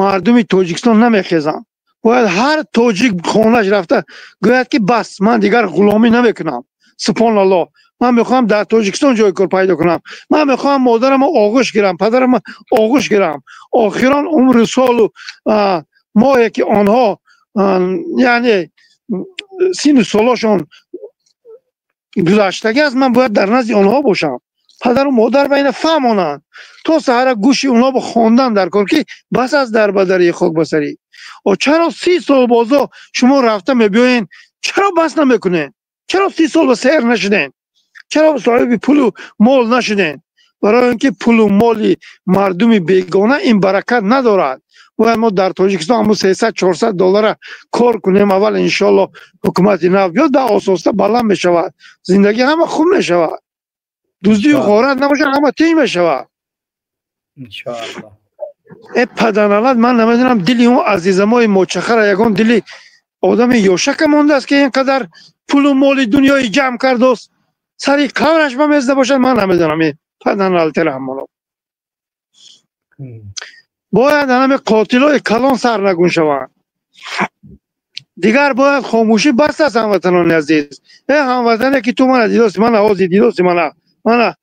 мардуми Тоҷикистон намехезанд. Бояд ҳар тоҷик хонаш рафта гӯяд ки бас, ман дигар ғуломӣ намекунам. Субҳоналлоҳ, ман мехоҳам дар Тоҷикистон ҷои кор пайдо кунам. Ман мехоҳам модарамро оғӯш гирам, падарамро оғӯш гирам. Охирон умри солу моҳе ки онҳо, яъне сину солошон гузаштагӣ аст, ман бояд дар назди онҳо бошам. Падару модар ба ина фаҳмонанд. То саҳара гӯши онҳо ба хондан дар кор, ки бас аст дар бадарии хок ба сарӣ. Чаро 30 сол бозо шумо рафта мебиёен? Чаро бас намекунед? Чаро 30 сол ба сер нашуден? Чаро соҳиби пулу мол нашуден? Барои он ки пулу моли мардуми бегона ин баракат надорад. Бояд мо дар Тоҷикистон ҳамун 300-400 доллара кор кунем. Аввал иншоалло ҳукумати нав биёд, да ососта баланд мешавад, зиндагӣ ҳама хуб мешавад, дуздию ғорат набошад, ҳама тинҷ мешавад. Э паданалат, ман намедонам, дили он азизамои мочахара ягон дили одами ёшака мондааст, ки ин қадар пулу моли дунёи ҷамъ кардост, сари қабраш ба мезда бошад. Ман намедонам, паданалтераҳмонов. Бояд ҳамаи қотилои калон сарнагун шаванд. Дигар бояд хомӯшӣ бас аст, ҳамватанони азиз. Э ҳамватане, ки ту мана дидости, мана ҳозир дидости, мана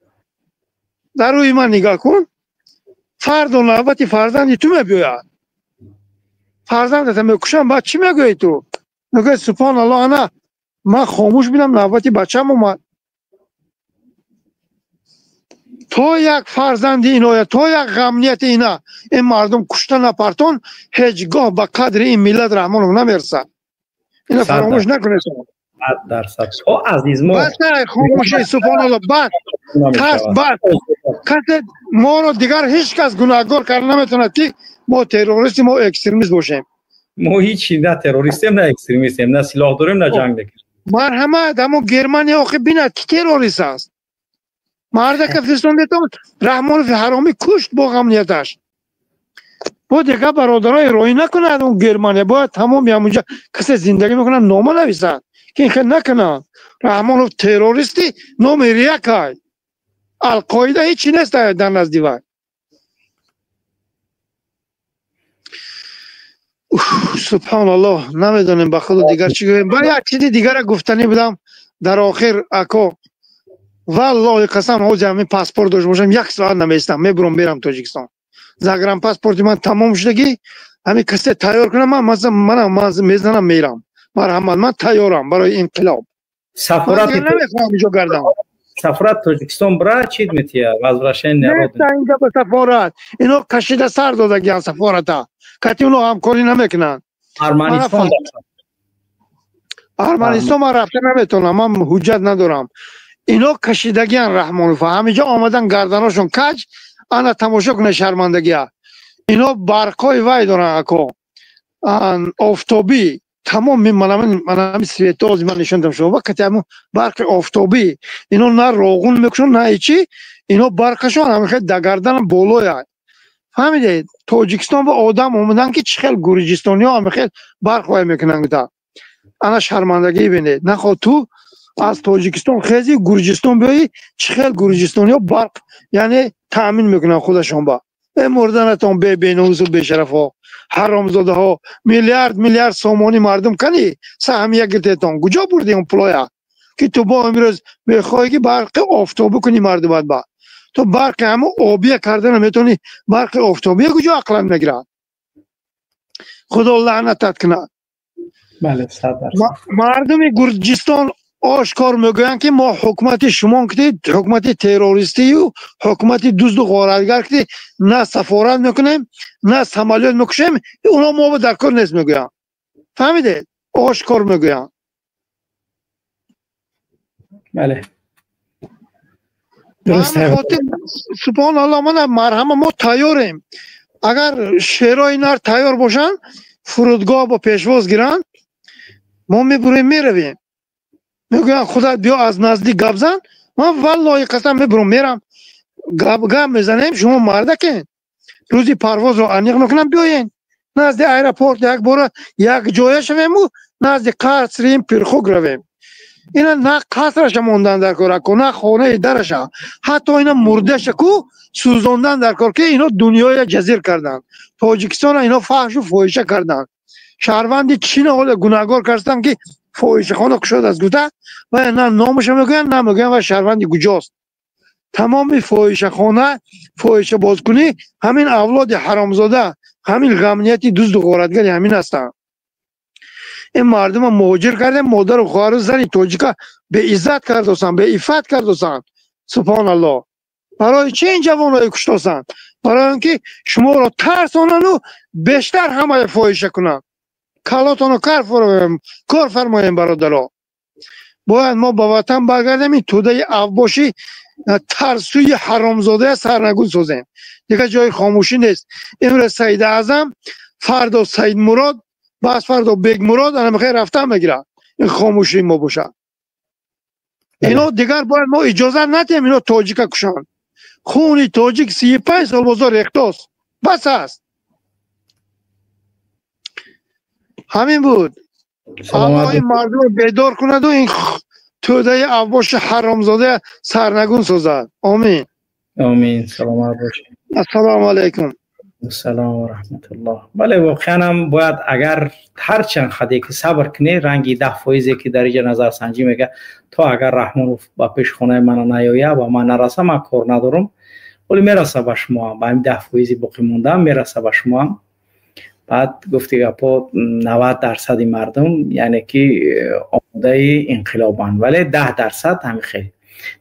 дар рӯи ман нигоҳ кун. Фардо навбати фарзанди ту мебиёяд, фарзандата мекушам, баъд чӣ мегӯӣ ту? Мегӯяд: субҳоналлоҳ, ана ман хомӯш будам, навбати бачам омад. То як фарзанди иноя, то як ғамнияти ина ин мардум кушта напартон, ҳеҷ гоҳ ба қадри ин миллат Раҳмонов намерасад. Ина фаромӯш накунед. Хомӯшӣ, субҳоналлоҳ, бад кас, бад касе моро дигар ҳеҷ кас гунаҳгор карда наметавонад, ки мо террористи, мо экстремист бошем. Мо ҳичи на террористем, на экстремистем, на силоҳ дорем, на ҷанг мекунем. Марҳамат, ҳамон Германия охи бинад, ки террорист аст. Мардака фиристондетон, Раҳмонови ҳаромӣ кушт бо ғамнияташ. Бо дигар бародарои роҳӣ накунад он Германия, бояд тамоми ҳамонҷа касе зиндагӣ мекунад нома нависад, ки ин хел накунанд. Раҳмонов террористи номи якай, Алқоида ҳечи нест дар назди вай. Субҳоналлоҳ, намедонем ба худо дигар чӣ гӯем. Ба як чизи дигара гуфтанӣ будам дар охир, ако. Валлоҳи қасам, ҳозир ҳамин паспорт дошта бошам, як соат намеистам, мебурам, мерам Тоҷикистон. Загранпаспорти ман тамом шудагӣ, ҳамин касе тайёр кунам, ман манам мезанам, мерам. Марҳамат, ман тайёрам барои инқилоб. Сафорат намехоҳам инҷо гардам. Сафорат Тоҷикистон бра чид метия возвращение родины. Инҷа ба сафорат ино кашида сар додагиан сафората. Кати уно ҳамкорӣ намекунанд. Арманистон, Арманистон ман рафта наметавонам, ман ҳуҷҷат надорам. Ино кашидагиан Раҳмонов, ҳаминҷо омадан, гарданошон каҷ, ана тамошо кунед шармандагия. Ино барқҳои вай доранд, ако, офтобӣ. Тамоми манами светози ман нишон дам шумо, вақте ҳамун барқи офтобӣ, ино на роғун мекушанд, на ҳечи, ино барқашон ҳамин да гарданам болоя. Фаҳмидед? Тоҷикистон ба одам омадан, ки чӣ хел гурҷистониҳо ҳамин хел барқ вай мекунанд гута. Ана шармандагӣ бинед. Нахо ту аз Тоҷикистон хези Гурҷистон биёӣ, чӣ хел гурҷистониҳо барқ, яъне таъмин мекунанд худашон ба. Э мурданатон, беномусу бешарафҳо, ҳаромзодаҳо, миллиард миллиард сомонӣ мардум кани саҳмия гиртетон. Куҷо бурди он пулоя, ки ту бо имрӯз мехоҳӣ, ки барқи офтобӣ кунӣ мардумат ба? Ту барқи ҳамо обия карда наметавонӣ, барқи офтобия куҷо ақлан мегирад? Худо лаънатат кунад. Мардуми Гурҷистон ошкор мегӯянд, ки мо ҳукумати шумо кунед, ҳукумати террористию ҳукумати дузду ғоратгар кунед, на сафорат мекунем, на самолёт мекушем, оно мо дар кор нест, мегӯянд. Фаҳмидед? Ошкор мегӯянд. Бале. Субҳоналлоҳ, мана марҳама, мо тайёрем. Агар шерои нар тайёр бошанд, фурудгоҳ бо пешвоз гиранд, мо мебурем, меравем. Мегӯянд: худат биё, аз наздик гап зан. Ман валлоҳи қасам, мебурам, мерам, гап мезанем. Шумо мардакен, рӯзи парвозро аниқ мекунам, биёен назди аэропорт, як бора як ҷоя шавему назди қасри Пирхук равем. Ина на қасраша мондан дар кор, ако, на хонаи дараша, ҳатто ина мурдаша ку сӯзондан дар кор, ки ино дунёя ҷазир карданд, Тоҷикистона ино фаҳшу фоҳиша карданд. Шаҳрванди Чина ҳола гунаҳгор карданд, ки Фоҳишахона кушодааст гуфта, ва на номаша мегӯянд, на мегӯянд ва шаҳрванди куҷост. Тамоми фоҳишахона, фоҳишабозкунӣ ҳамин авлоди ҳаромзода, ҳамин ғамнияти дузду ғоратгари ҳамин ҳастанд. Ин мардума муҳоҷир кардем, модару хоҳару зани тоҷика беиззат кардосанд, беиффат кардосанд. Субҳоналлоҳ. Барои чи ин ҷавонҳое куштосанд? Барои он ки шуморо тарсонану бештар ҳамаи фоҳиша кунанд. Калотонро кор фармоем, бародаро. Бояд мо ба ватан баргардем, ин тӯдаи авбошӣ тарсӯи ҳаромзодая сарнагун созем. Дигар ҷои хомӯшӣ нест. Имрӯз Саид Аъзам, фардо Саид Мурод, баъз фардо Бегмурод ана мехоҳ рафтан мегирад. Ин хомӯшии мо бошад. Ино дигар бояд мо иҷозат надиҳем ино тоҷика кушанд. Хуни тоҷик 35 сол бозор рехтост. Бас аст. Ҳамин буд. Аллоҳ ин мардумро бедор кунаду ин тӯдаи авбоши ҳаромзода сарнагун созад. Омин. Омин. Саломат бошед. Ассалому алайкум. Ассалому ва раҳматуллоҳ. Бале, воқеан ҳам бояд агар ҳарчанд хаде ки сабр кунӣ, ранги 10% ки дар инҷа назарсанҷӣ мега, то агар Раҳмонов ба пеши хонаи мана наёя ва ман нараса, ман кор надорам. Вале мераса ба шумо ҳам, ба ҳамин 10% боқӣ мондаам мераса ба шумо ҳам. Баъд гуфти гапо 90% мардум яъне ки омодаи инқилобанд, вале 10% ҳамин хел.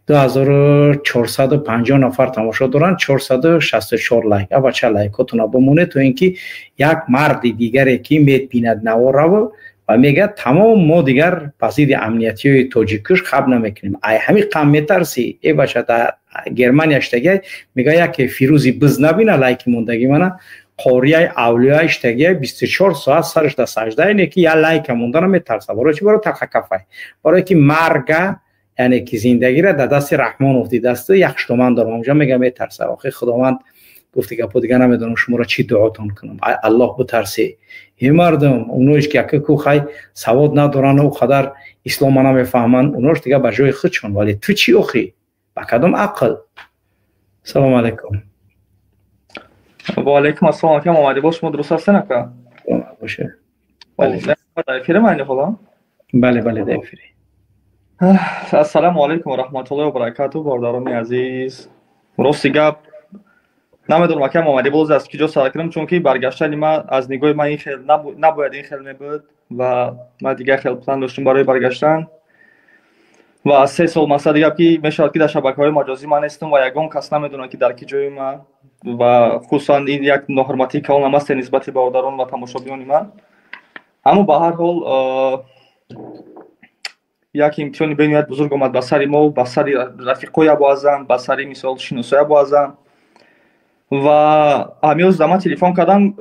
2450 нафар тамошо доранд, 464 лайк. Абача лайкотона бимонед, то ин ки як марди дигаре ки мебинад навораву ва мегӯяд тамом мо дигар ба зидди амниятиҳои тоҷиккуш хаб намекунем. Ай ҳамин қам метарсӣ, э бача дар Германия штагиай, мегӯяд яке Фирӯзи биз набина лайки мондагӣ мана, қорияи авлиёи штагиай 24 соат сараш дар сажда, ине ки як лайка монда наметарса. Барои чӣ? Барои талхакафай. Барое ки марга, яъне ки зиндагиро дар дасти Раҳмонов дидасту як штоман дорам онҷо мега метарса. Охи Худованд гуфти гапо дигар намедонам шуморо чӣ дуотон кунам. Ай Аллоҳ бутарсӣ. Эй мардум, оноиш ки яка ку хай савод надоранд, ӯ қадар ислома намефаҳманд, онош дигар ба ҷои худшон. Вале ту чӣ охи? Ба кадом ақл? Салому алайкум. Ва алайкум ассалом. Ака Муҳаммад Иқбол, шумо дуруст ҳастед ака? Боше. Бале. Дар эфири ман ҳоло? Бале, бале, дар эфири. Ассалому алайкум ва раҳматуллоҳи ва баракатуҳ, бародарони азиз. Рости гап намедонам ака Муҳаммад Иқбол аз куҷо сар кунам, чунки баргаштани ман аз нигоҳи ман ин хел набояд ин хел мебуд ва ман дигар хел план доштам барои баргаштан. Ва аз 3 сол масъала гап ки мешавад ки дар шабакаҳои маҷозӣ ман нестам ва ягон кас намедонад ки дар ки ҷои ман, ва хусусан ин як ноҳурматии калон ҳам аст нисбати бародарон ва тамошобинони ман. Аммо ба ҳар ҳол як имтиҳони бениҳоят бузург омад ба сари мо, ба сари рафиқои Абуазам, ба сари мисол шиносои Абуазам. Ва ҳамёз да ман телефон кардам,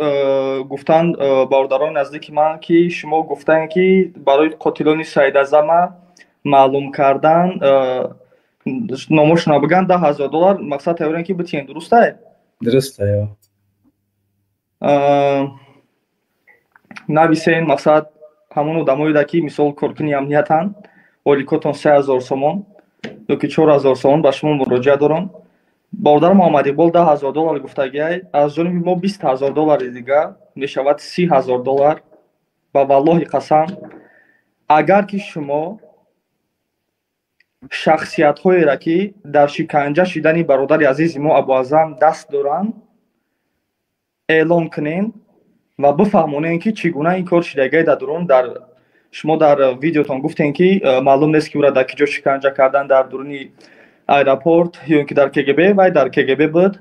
гуфтанд бародарони наздики ман ки шумо гуфтанд ки барои қотилони Саид Аъзама маълум кардан номошонро бигӯянд $10,000 мақсад тайёрем ки битиҳем. Дурустае? Дурустае. Нависен мақсад ҳамон одамоеда ки мисол коркуни амниятанд, оликотон 3000 сомон ёки 4000 сомон ба шумо муроҷиат дорам. Бародар Муҳаммад Иқбол $10,000 гуфтагиай, аз ҷониби мо $20,000 дигар мешавад $30,000. Ба валлоҳи қасам, агар ки шумо шахсиятҳоеро ки дар шиканҷа шидани бародари азизи мо Абуазам даст доранд эълон кунем ва бифаҳмонем ки чӣ гуна ин кор шидагиай дар дурун. Дар шумо дар видеотон гуфтем ки маълум нест ки ӯра дар киҷо шиканҷа кардан, дар дуруни аэропорт ё ин ки дар КГБ, вай дар КГБ буд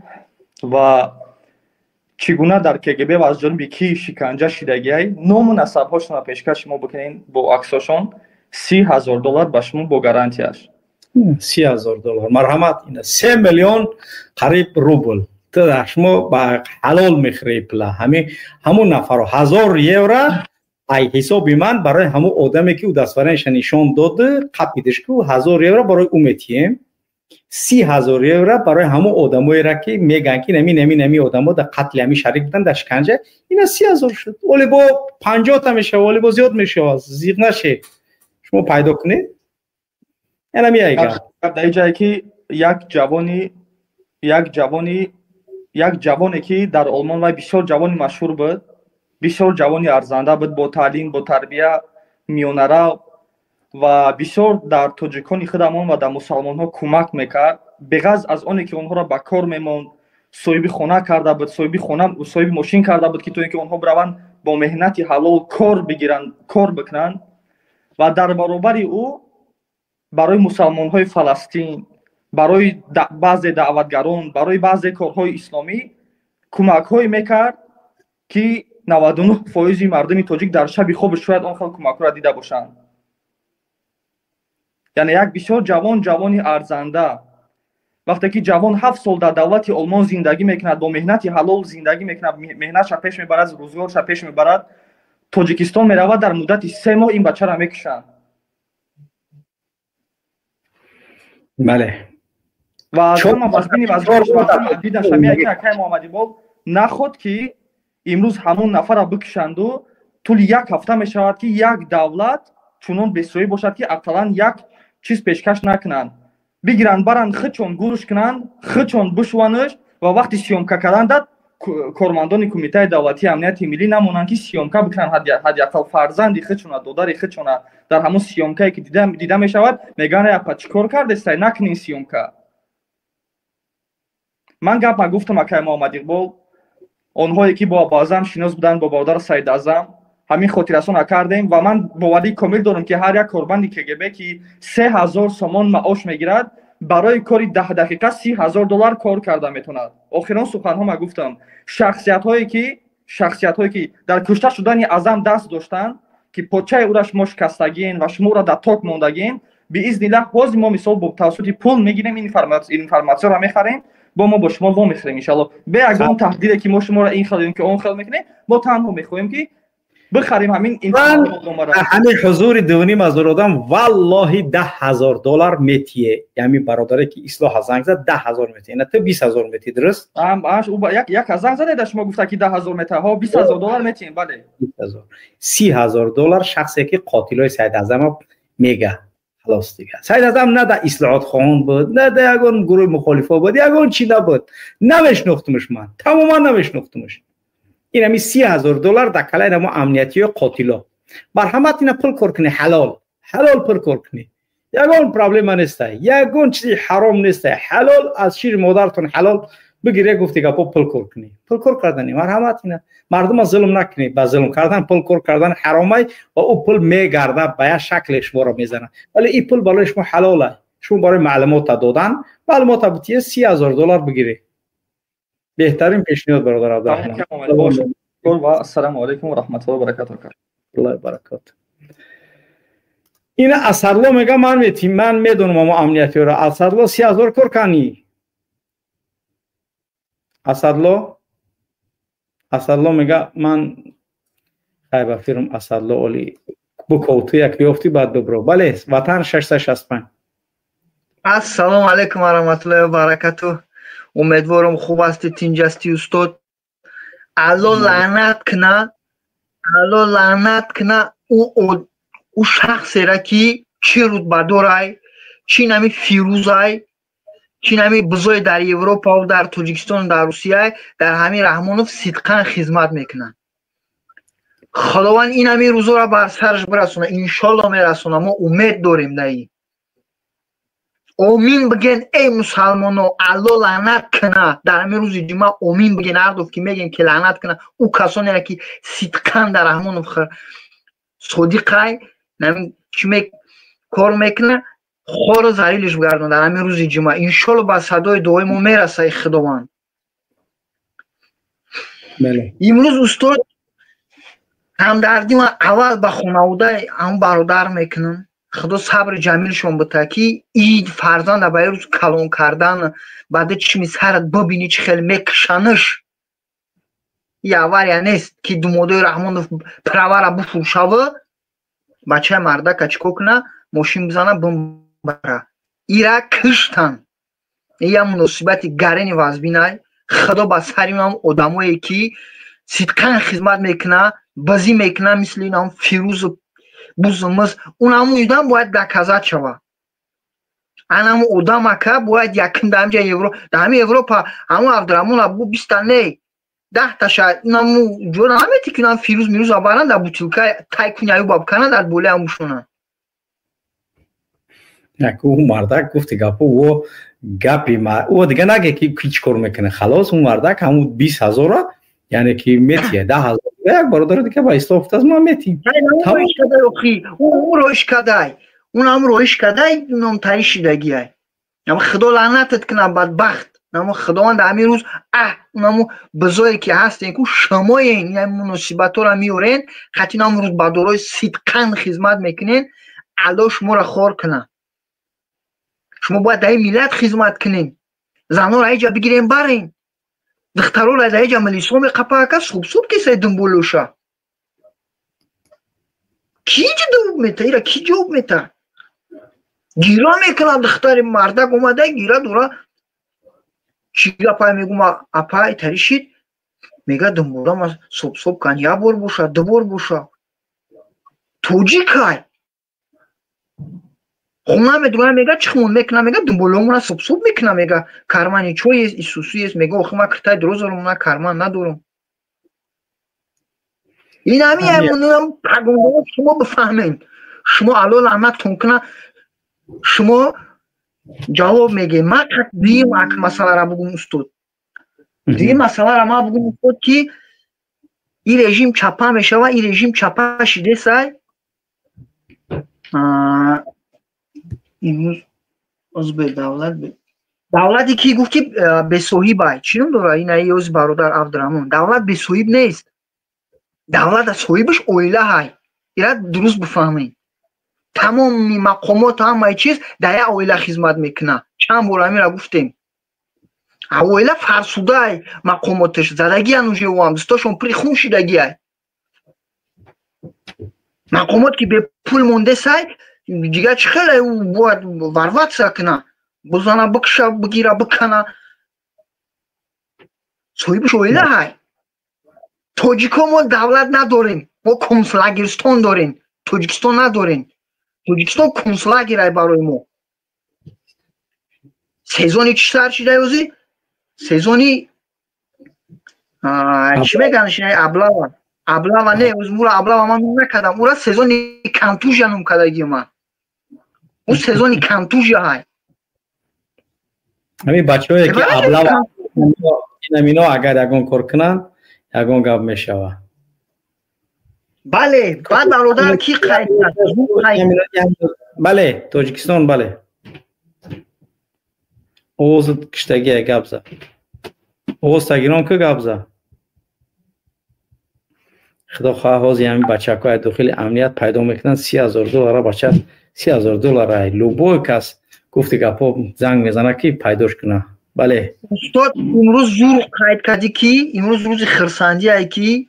ва чӣ гуна дар КГБ ва аз ҷониби ки шиканҷа шидагиай, ному насабҳошонро пешкаш шумо бикунем бо аксошон. $30,000 ба шумо бо гарантияш. $30,000. Марҳамат, ина 3 миллион қариб рубл. Ту дар шумо ба ҳалол мехӯрӣ пула. Ҳамин ҳамун нафаро 1000 евро ай ҳисоби ман барои ҳамун одаме ки ӯ дастваранша нишон дод, қапидиш ку 1000 евро барои ӯ метиҳем. 30,000 евро барои ҳамун одамоеро ки мегӯянд ки нами нами нами одамо дар қатли ҳамин шарик буданд, дар шиканҷа, ина 30,000 шуд. Оле бо 50 та мешавад, оле бо зиёд мешавад. Зиқ нашед. Шумо пайдо кунед. Ина меайга. Дар ин ҷое ки як ҷавоне ки дар Олмон вай бисёр ҷавони машҳур буд, бисёр ҷавони арзанда буд, бо таълим, бо тарбия, миёнарав. Ва бисёр дар тоҷикони худамон ва дар мусалмонҳо кӯмак мекард, беғарз аз оне ки онҳоро ба кор мемонд, соҳиби хона карда буд, соҳиби хона, соҳиби мошин карда буд, ки то ин ки онҳо бираванд бо меҳнати ҳалол кор бигиранд, кор бикунанд. Ва дар баробари ӯ барои мусалмонҳои Фаластин, барои баъзе даъватгарон, барои баъзе корҳои исломӣ кӯмакҳое мекард, ки 99% мардуми тоҷик дар шаби хоби шояд он хел кӯмакҳоро дида бошанд. Яъне як бисёр ҷавон, ҷавони арзанда. Вақте ки ҷавон 7 сол дар давлати Олмон зиндагӣ мекунад, бо меҳнати ҳалол зиндагӣ мекунад, меҳнатша пеш мебарад, рӯзгорша пеш мебарад, Тоҷикистон меравад, дар муддати 3 моҳ ин бачаро мекушанд. Бале. Ва аз ҳама вазбини вазбини акай Муҳаммад Иқбол наход, ки имрӯз ҳамон нафарро бикушанду тӯли як ҳафта мешавад, ки як давлат чунон бесоҳиб бошад, ки ақаллан як чиз пешкаш накунанд, бигиранд, баранд, худшон гӯрш кунанд, худшон бишуванаш. Ва вақти съёмка кардан дад кормандони Кумитаи давлатии амнияти миллӣ намонанд, ки съёмка бикунанд, ҳадди ақал фарзанди худшона, додари худшона дар ҳамон съёмкае ки дида мешавад, мегӯянд: апа, чӣ кор кардестай, накунин съёмка. Ман гап гуфтам, акай Муҳаммад Иқбол, онҳое ки бо Абуазам шинос буданд, бо бародар Саид Азам, ҳамин хотиррасон кардем. Ва ман боварии комил дорам, ки ҳар як корбанди КГБ, ки 3000 сомон маош мегирад, барои кори 10 дақиқа 30 000 доллар кор карда метавонад. Охирон суханҳо ма гуфтам: шахсиятҳое ки дар кушта шудани Азам даст доштанд, ки почаи ӯра шумо шикастагиен ва шумо ӯра дар ток мондагиен, биизниллаҳ, ҳозир мо мисол бо тавассути пул мегирем, ин информатсияро мехарем, бо мо бо шумо вомехӯрем, иншалло, бе ягон таҳдиде, ки мо шуморо ин хел ки он хел мекунем. Мо танҳо мехоҳем, ки бихарем ҳамин. Ҳамин ҳузури 2,5 ҳазор одам, валлоҳи, 10 000 доллар метие. Ҳамин бародаре ки ислоҳа занг зад, 10 000 метие, на ту 20 000 метӣ, дуруст? Як занг задаеда, шумо гуфта, ки 10 000 мета, ҳо, 20 000 доллар метием, бале. 30 000 доллар шахсе ки қотилои Саид Азама мега. Халос дига, Саид Азам на да ислоҳотхоҳон буд, на да ягон гурӯҳи мухолифо буд, ягон чӣ набуд. Намешнохтумш, ман тамоман намешнохтумш. Ин ҳами 30 000 доллар дар калаи намо амниятиё қотило. Марҳамат, ина пул кор кунӣ, ҳалол ҳалол пул кор кунӣ, ягон проблема неста, ягон чизи ҳаром неста. Ҳалол, аз шири модаратон ҳалол бигире, гуфти гапо, пул кор кунӣ, пул кор кардани. Марҳамат, ина мардума зулм накунӣ. Ба зулм кардан, пул кор кардан ҳаромай ва ӯ пул мегарда, ба як шакле шуморо мезанад, вале ин пул барои шумо ҳалола. Шумо барои маълумота додан, маълумота битие, 30 000 доллар бигирӣ. Беҳтарин пешниҳод, бародар Абдурахмон. Ва ассалому алайкум ва раҳматуллоҳи ва баракатуҳ. Аллоҳи баракат. Ина Асадло мега, ман метим, ман медонам амо амниятиёро. Асадло, 30 000 кор кани. Асадло, Асадло мега, ман хай ба фирм. Асадло, оли буков, ту як ёфтӣ, баъд бибро. Бале, Ватан 665. Ассалому алайкум ва раҳматуллоҳи ва баракатуҳ. Умедворам, хуб ҳастӣ, тинҷ ҳастӣ, устод. Алло лаънат куна, Алло лаънат куна ӯ шахсера, ки чӣ рутбадорай, чӣ нами Фирӯзай, чӣ нами бузое дар Европаву дар Тоҷикистону дар Русияй, дар ҳамин Раҳмонов сидқан хизмат мекунанд. Худованд ин ҳамин рӯзоро бар сараш бирасона, иншолло мерасона, мо умед дорем дар ин. Омин биген, эй мусалмоно. Алло лаънат куна дар ҳамин рӯзи ҷумъа, омин биген ҳардуф, ки мегӯем, ки лаънат куна ӯ касонеро, ки сидқан дар Раҳмонов содиқай, чӣ кор мекуна, хору залилиш бигардон дар ҳамин рӯзи ҷумъа. Иншолло, ба садои дуои мо мераса и Худованд. Имрӯз, устод, ҳамдардӣ ман аввал ба хонаводаи ҳамн бародар мекунам. Худо сабри ҷамилшон бита, ки ид фарзанда ба рӯз калон кардан, баъда чишми сарат бибинӣ, чӣ хел мекушанаш. И авария нест, ки думодои Раҳмонов правара буфурӯшава, бачаи мардака чӣ кор куна, мошин бизана, бимбара, ира киштан. Я муносибати гарени вазбинай. Худо ба сари унам одамое, ки сидқан хизмат мекуна, базӣ мекуна, мисли инам Фирӯзу бузумиз, унаму одам бояд доказать шава. Анаму одам, ака, бояд якин дар ҳамҷа Евро, дар ҳамин Европа ҳамун Абдураҳмон бу биста не, даҳташа инаму ҷо намети, ки инам Фирӯз мирӯза баранд, дар бутилка тай куни аюба бикананд, дар болои ҳам бушонанд. Як ӯ мардак гуфти гапо, ӯ гапи ӯ дига наге ки чӣ кор мекунад. Халос, ӯ мардак ҳамун 20 000-а, яъне ки метия 10 000, як бародари дига ба ислоҳ гуфтааст, ман метиҳем. Ӯ роиш кадай, унам роиш кадай, унам тари шидагиай. Ама худо лаънатат кунад, бадбахт. Намо худованд ҳамин рӯз унаму бизое ки ҳастен ку шумоен, ин муносибатҳоро меорен, хати нам рӯзбадорои сидқан хизмат мекунен, Алло шуморо хор кунад. Шумо бояд дар ин миллат хизмат кунен. Занонро ҳеҷа бигирен, барен, духтароро дар ҳеҷа милисо меқапаака, субсуб кисай думболоша. Ки ҷавоб мета ира? Ки ҷавоб мета? Гира мекунад духтари мардак омада, гира дора. Чӣ гапай мегум, апай таришид, мега думболам субсуб кан, як бор боша, ду бор боша. Тоҷикай хона медурам, мега чихмон мекунам, мега думболомона субсуб мекунам, мега кармани чой ест, исусу ест, мега охи ма киртаи дроз дорам, ман карман надорам. Ин ҳами пагондоро шумо бифаҳмен. Шумо Алло лаънаттон куна, шумо ҷавоб мегӯед. Ман дуюм ак масъалара бугум, устод, дуюм масъалара ман бугум, устод, ки ин режим чапа мешава, ин режим чапа шидесай. Имрӯз озбе давлат, давлате ки гуфт, ки бесоҳибай, чӣ ном дора ин ози бародар Абдураҳмон? Давлат бесоҳиб нест, давлат соҳибаш оила ҳай. Ира дуруст бифаҳмед. Тамоми мақомот, ҳамаи чиз дар як оила хизмат мекунад. Чанд бор ҳамира гуфтем. Оила фарсудай, мақомоташ задагиян, уже уам дастошон пури хун шидагиай. Мақомот ки бепул мондесай, дигар чӣ хеле бояд варватса куна, бузана, бикша, бигира, бикана? Соҳибаш оила ҳай. Тоҷико мо давлат надорем, мо концлагерстон дорем, Тоҷикистон надорем. Тоҷикистон концлагерай барои мо. Сезони чӣ сар шидай озӣ? Сезони чӣ меган, облава, облава не, мура облава ман ном накардам, ура сезони контузия ном кардагӣ ман. Ӯ сезони контузия ҳай. Ҳамин бачаҳое ки облава инамино, агар ягон кор кунанд, ягон гап мешавад. Бале, баъд бародар ки қайд Бале, Тоҷикистон, бале, овози киштагия, гап за, овоз тагирон ку, гап за. Худо хоҳа, ҳозир ҳамин бачакҳои дохили амният пайдо мекунанд. 30 000 доллара, бача, 30 000 доллара. Любой кас гуфти гапҳо занг мезанад, ки пайдош куна. Бале. Устод, имрӯз зур қайд кардӣ, ки имрӯз рӯзи хирсандие, ки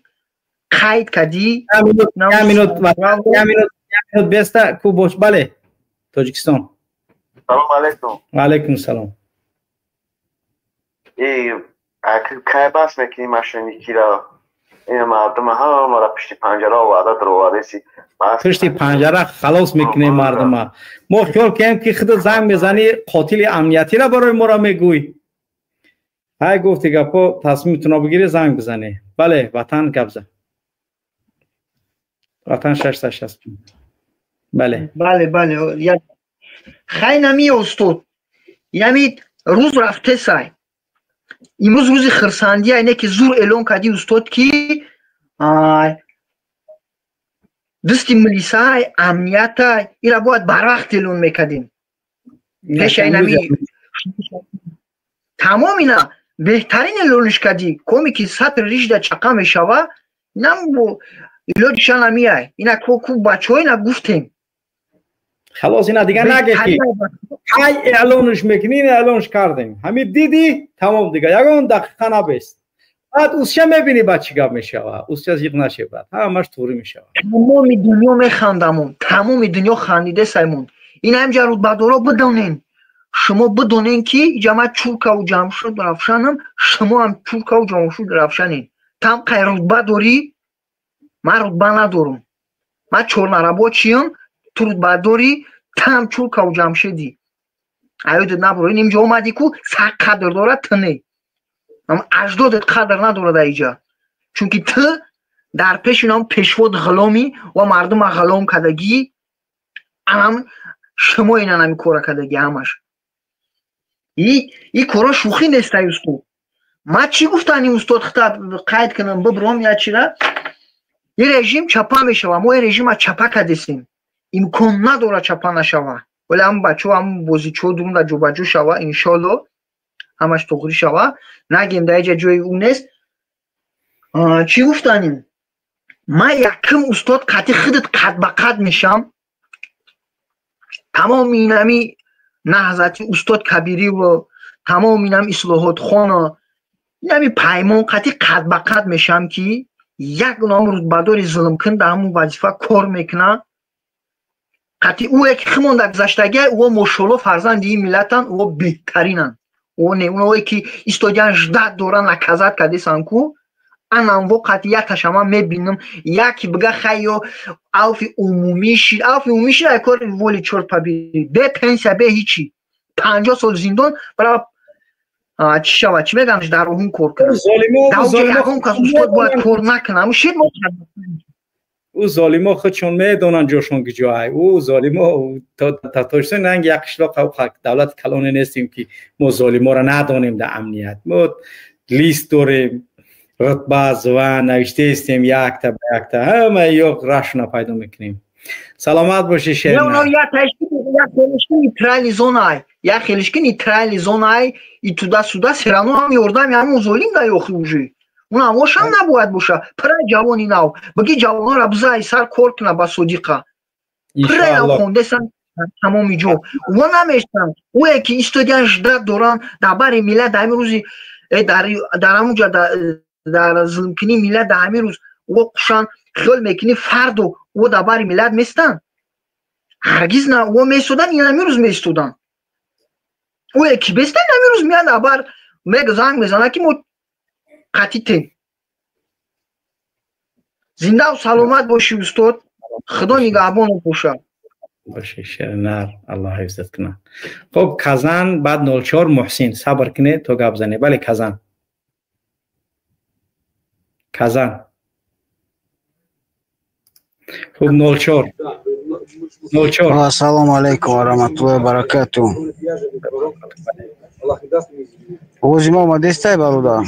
қайд кардӣ. Минут беста ку бош. Бале, Тоҷикистон. Салом алейкум. Ваалайкум салом. Кай бас мекунӣ мошенникиро? Ин мардума ҳамаро пишти панҷара оварда даровареси. Пишти панҷара халос мекунем мардума. Мо хиёл кардем, ки худат занг мезанӣ, қотили амниятиро барои моро мегӯй. Ҳай, гуфти гапо, тасмимтуно бигирӣ, занг бизанӣ. Бале, Ватан, гап зан. Ватан, 660, бале. Бале, хай, нами устод, ями рӯз рафтесай. Имрӯз рӯзи хирсандия ине, ки зур эълон кардӣ, устод, ки дасти милисай, амниятай, ира бояд барвақт эълон мекардем. Пеша инами тамом ина беҳтарин эълониш кардӣ. Коме ки сатр ришда чақа мешава, инам илоҷиша намиай. Ина ку бачаҳо ина гуфтем. Халос, ина дига наге, ки ҳай эълонш мекунӣ. Ин эълонш кардем, ҳамин дидӣ, тамом, дига ягон дақиқа набест. Баъд усча мебинӣ, баъд чӣ гап мешава. Усча зиқ нашебад, ҳамаш туғрӣ мешава. Тамоми дунё механдамон, тамоми дунё хандиде саймон. Ин ҳамҷа рудбадоро бидонен, шумо бидонен, ки иҷа ман Чуркаву Ҷамшуд Равшанам, шумо ҳам Чуркаву Ҷамшуд Равшанен. Там қай рутба дорӣ, ман рутба надорам, ман чорнарабочиам, ту рутба дорӣ, там Чуркаву Ҷамшедӣ. Аёдат набуро, ин инҷо омадӣ ку сақ қадр дорад, ту не, аҷдодат қадр надорад аиҷа, чунки ту дар пеши нам пешвод ғуломӣ ва мардума ғулом кардагӣ. Анам Шумо инан ҳами кора кардаги ҳамаш. И коро шӯхӣ нестай, устод. Ман чӣ гуфтани, устод, хита қайд кунам, бибром я чира. Ин режим чапа мешава, мо ин режима чапа кардесем. Имкон надорад чапа нашава. Вале ҳам бачаҳо, ҳам бозичаҳо дурунда ҷобаҷо шава, иншолло ҳамаш тоғрӣ шава. Нагем, дар иҷа ҷои ӯ нест. Чӣ гуфтанем? Ман якум, устод, қатъи худат қад ба қад мешам. Тамоми инами наҳзати устод Кабириву тамоми инам ислоҳотхона, инами паймон қатъи қад ба қад мешам, ки як ном рутбадори зулмкун дар ҳамун вазифа кор мекунад. Қатъи ӯе ки химон дар гузаштагия, ӯ мошолло фарзанди ин миллатанд, ӯ беҳтаринанд. Ӯ не, оное ки истодиан ждать доранд, наказать кардесан ку, анам во қатъи якташа ман мебинам, яки бига хай ё авфи умумӣ шид, авфи умумӣ шид, ай кори воли чор побери, бе пенсия, бе ҳичи, 50 сол зиндон бара чӣ шавад, чӣ мегӯям, дар роҳун кор кунад. Ягон кас, устод, бояд кор накунад. Шид мо. Ӯ золимо худшон медонанд ҷошон куҷоай. Ӯ золимо Тоҷикистон ранг як қишлоқ, давлати калоне нестем, ки мо золиморо надонем. Дар амният мо лист дорем, рутба ва навиштаистем, якта ба якта ҳама ё рашона пайдо мекунем. Саломат бошӣ, шер. Нейтральный зонай, як хелишки нейтральный зонай и туда-сюда, всё равно ҳам ёрдами ҳамон золим да ёхи уже унам ошам набояд боша. Пира ҷавони нав баги, ҷавонора бизай сар кор куна ба содиқа. Пира хондесан тамоми ҷо ӯ намештанд. Ӯе ки истодиан ждать доранд дар бари миллат, дар ҳамин рӯзи дар ҳамунҷа дар зулмкунии миллат, дар ҳамин рӯз ӯ қушан хиёл мекунӣ, фарду ӯ дар бари миллат местанд? Ҳаргиз на. Ӯ меистоданд, ин ҳамин рӯз меистоданд. Ӯе ки бестан, ҳамин рӯз меянд, абар занг мезанад, ки мо қатитем. Зиндаву саломат бошӣ, устод, Худо нигаҳбонат бошад. Боши, шернар, Аллоҳ ҳифзат кунад. Хуб, Казан, баъд 04 Муҳсин, сабр кунед то гап занед. Бале, Казан, Казан. Хуб, 04, 04. Ассалому алайкум ва раҳматуллоҳи ва баракату. Овози ма омадестай, бародар?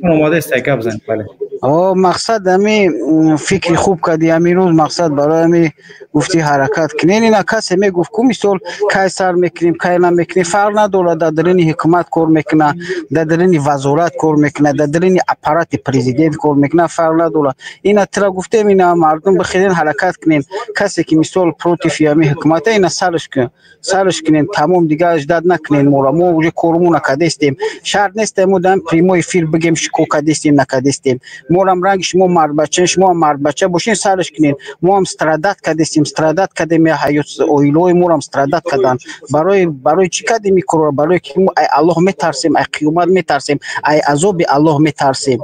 Омадестай, гап занед, бале. О, мақсад, ами фикри хуб кардӣ. Ами рӯз мақсад барои ами гуфтӣ ҳаракат кунен. Ина касе мегуфт ку, мисол, кай сар мекунем, кай намекунем, фарқ надорад. Дар дарини ҳукумат кор мекунад, дар дарини вазорат кор мекунад, дар дарини аппарати президент кор мекунад, фарқ надорад. Ина тира гуфтем, ина мардум бихелен, ҳаракат кунем. Касе ки мисол против ами ҳукумата, ина сарш кун, сарш кунем, тамом, дигар ждать накунем моро. Мо уже кормона кардестем, шарт нест мо дар прямой эфир бигем шико кардестем, накардестем. Морам ранги шумо мардбача, шумо мардбача бошен, сарш кунем. Мо ҳам страдать кардестем, страдать кардем, ҳаёт оилаҳои морам страдать карданд. Барои чӣ кардем ин корро? Барое ки мо ай Аллоҳ метарсем, ай қиёмат метарсем, ай азоби Аллоҳ метарсем,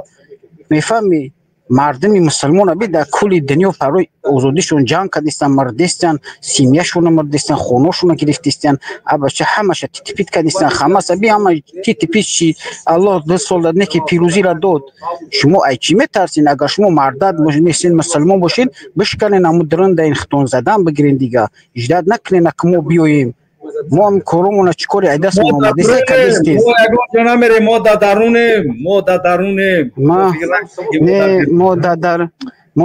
мефаҳмӣ? Мардуми мусулмона би дар кулли дунё барои озодишон ҷанг кардистан, мардистан, семьяшона мардистан, хонашона гирифтистан, абача ҳамаша титипит кардистан, хамаса би ҳама титипит шид. Аллоҳ 2 сол дад, не ки пирӯзиро дод. Шумо ай чӣ метарсин? Агар шумо мардат нестин, мусулмон бошед, бишканен аму дрында, ин хитон задан бигирен, дига ждать накунен, ак мо биёем. Мо ҳам коромона чӣ кори ай дастмон омадеста, кардистем. Намерем, мо дар дарунем, мо дар дарунем. Не, мо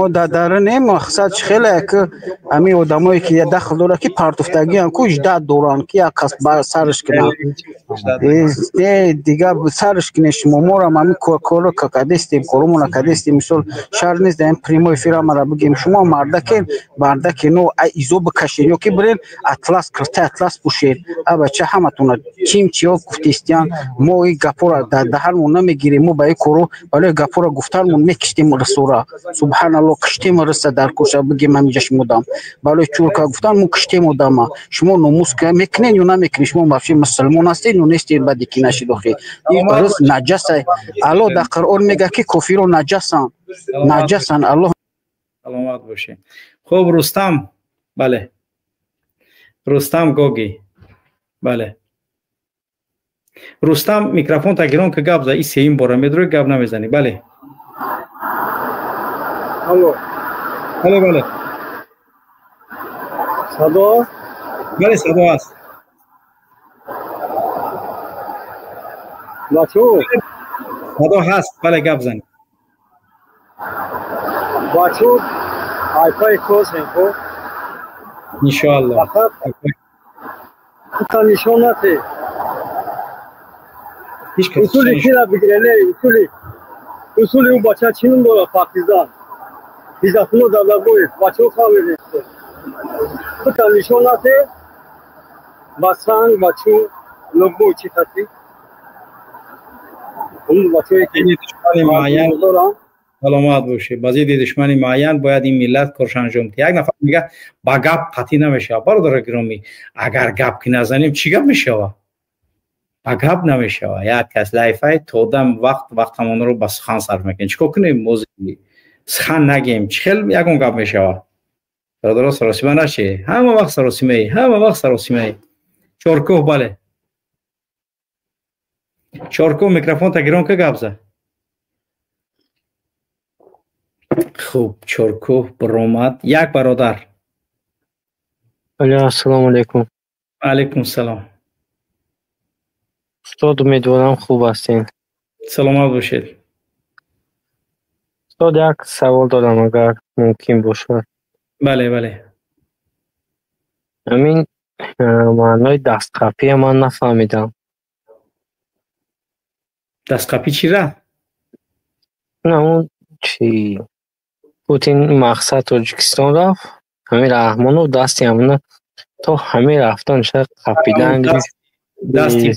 дар дарунем. Мақсад чӣ хеле ки ҳамин одамое ки дахл дорад, ки партуфтагиам ку, ждать доранд, ки як кас сарш кунад. Не, дига сарш кунед шумо. Морам ҳамин корро кардестем, коромона кардестем. Мисол, шарт нест дар прямой эфир ҳамаро бигем. Шумо мардакен, мардаке, но ай изо бикашед ё ки бирен атлас, киртаи атлас пӯшед. Абача, ҳаматона чим чиё гуфтестиян, мо ин гапҳоро дар даҳанмон намегирем. Мо ба ин коро барои гапҳоро гуфтанмон мекиштем рисора. Субҳаналло, киштем риса дар кӯша бигем. Ҳаминҷа шумодам барои чурка гуфтан мо киштем одама. Шумо номус мекунед ё намекунед? Шумо вообще мусулмон ҳастед ё нестед? Баъде ки нашид, охи ин рис наҷаса. Аллоҳ дар Қуръон мегӯяд, ки кофиро наҷасан, наҷасан, Аллоҳ. Саломат бошед. Хуб, Рустам, бале, Рустам Гоги, бале. Рустам, микрофон тагирон ки гап за. И сеюм бора медрои, гап намезанӣ. Бале. Алло. Бале, бале. Садо? Бале, садо ҳаст. Бачо, садо ҳаст, бале, гап занед. Бачо, айпай косем, хо? Иншоалло. Фақат та нишон нате. Усули кира бигире, не, усули ӯ бача чӣ ном дорад, партизан? Иззатулло Давлатбоев, бачаҳо фаҳмидед. Хута нишон нате, ба санг, ба чӯб, лугбу чӣ хати? Он бачаҳое ки доранд. Саломат бошед. Ба зидди душмани муайян бояд ин миллат корш анҷом диҳад. Як нафар мегӯяд, ба гап қатъӣ намешавад. Бародари гиромӣ, агар гап ки назанем, чӣ гап мешавад? Ба гап намешавад. Як кас лайфай то дам вақтамонро ба сухан сарф мекунем. Чӣ кор кунем? Сухан нагем, чӣ хел ягон гап мешавад? Бародаро, саросима нашед. Ҳама вақт саросимаи, ҳама вақт саросимаи. Чоркӯҳ, бале. Чоркӯҳ, микрофонта гирон ка гап зад. Хуб, Чоркӯҳ баромад. Як бародар. Алё, ассалому алайкум. Алайкум салом. Устод, умедворам хуб ҳастед. Саломат бошед. Устод, як савол дорам, агар мумкин бошад. Бале, бале. Ҳамин маънои дастқапия ман нафаҳмидам. Дастқапӣ чира? На, он чи Путин мақсад Тоҷикистон рафт, ҳамин Раҳмонов дасти ҳамона то ҳамин рафтан шояд қапидан гирифт. Дасти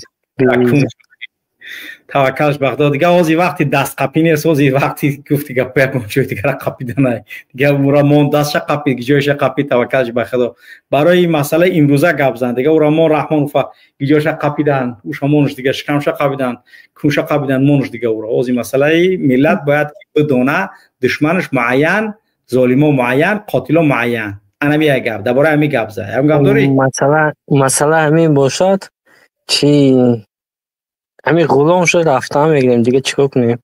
таваккалш ба Худо. Дига ҳозир вақти дастқапӣ нест, ҳозир вақти гуфти гапо ягон ҷои дигара қапиданай. Дига ура мон дастша қапид, гиҷояша қапид, таваккалш ба Худо. Барои масъалаи имрӯза гап зан. Дига ура мон Раҳмонова гиҷояша қапидан, уша монуш дига шикамша қапидан, кунша қапидан, монуш дига ура. Ҳозир масъалаи миллат бояд бидона душманаш муайян, золимо муайян, қотило муайян. Анами як гап, дар бораи ҳамин гап зад. Ягон гап дорӣ? Масъала ҳамин бошад, чи ҳамин ғулом шуд, рафтан мегирем, дига чӣ кор кунем?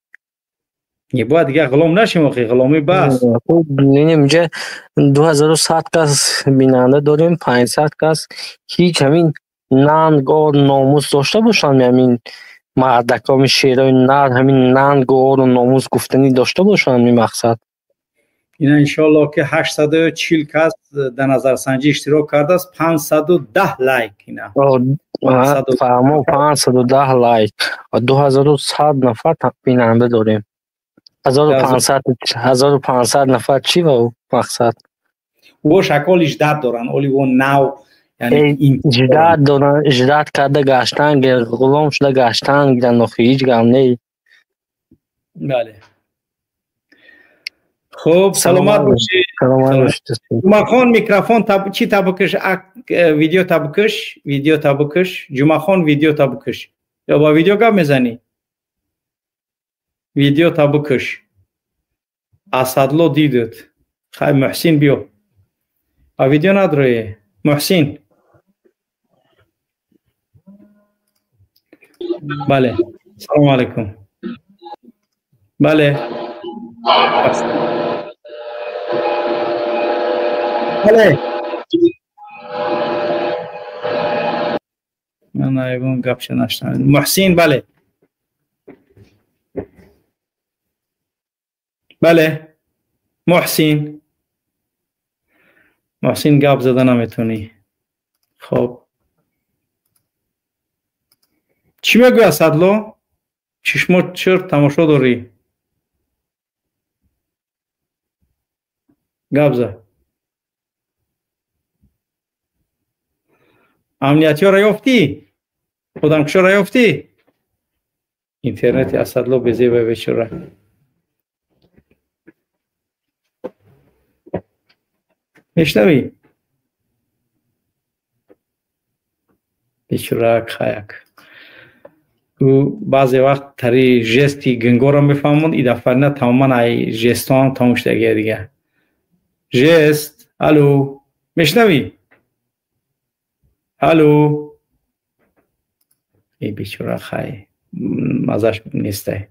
Не, бояд дига ғулом нашем, охи, ғуломӣ бас. Бинем, инҷа 2100 кас бинанда дорем, 500 кас. Ҳеҷ ҳамин нанг, ор, номус дошта бошанд, ҳамин мардакҳо, ҳамин шерои нар, ҳамин нанг, ору номус гуфтанӣ дошта бошанд, ҳамин мақсад. Ина иншоаллоҳ ки 840 кас дар назарсанҷӣ иштирок кардааст, 510 лайк ина. Фаҳмо, 510 лайк ва 2100 нафар бинанда дорем. 1500 нафар чӣ ва мақсад? О шакол иждат доранд, оли о нав, яъне иждат доранд, иждат карда гаштан, ғулом шуда гаштан гиранд, охи ҳеҷ гап не. Бале. Хуб, саломат бошед. Саломат бошед. Ҷумъахон, микрофон чӣ табукаш? Видео табукаш, видео табукаш. Ҷумъахон, видео табукаш. Ё бо видео гап мезанӣ? Видео табукаш. Асадло дидед. Хай, Муҳсин биё. А видео надорӣ? Муҳсин. Бале. Салому алайкум. Бале. Бале. Ман ягон гапша нашнавидам. Муҳсин, бале. Бале. Муҳсин. Муҳсин, гап зада наметавонӣ. Хоб. Чӣ мегӯяд Асадло? Чишмо чир тамошо дорӣ? Гап зад. Амниятиёро ёфтӣ? Одамкушоро ёфтӣ? Интернети Асадло безеба бечора. Мешнавӣ? Бечора хаяк. Ӯ баъзе вақт тари жести гингоро мефаҳмонд, и дафъа на тамоман ай жестҳоам тамом шудагия дига. Жест, алло, мешнавӣ? Алло. Эй бечора хай, мазаш нестай.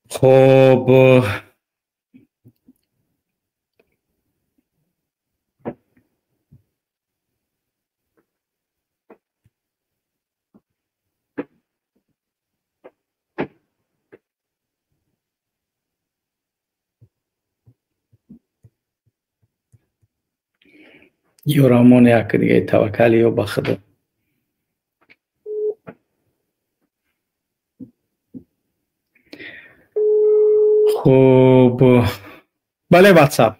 Хоб, Ё Раҳмон, як дига таваккал ё ба Худо. Хуб, бале, ватсап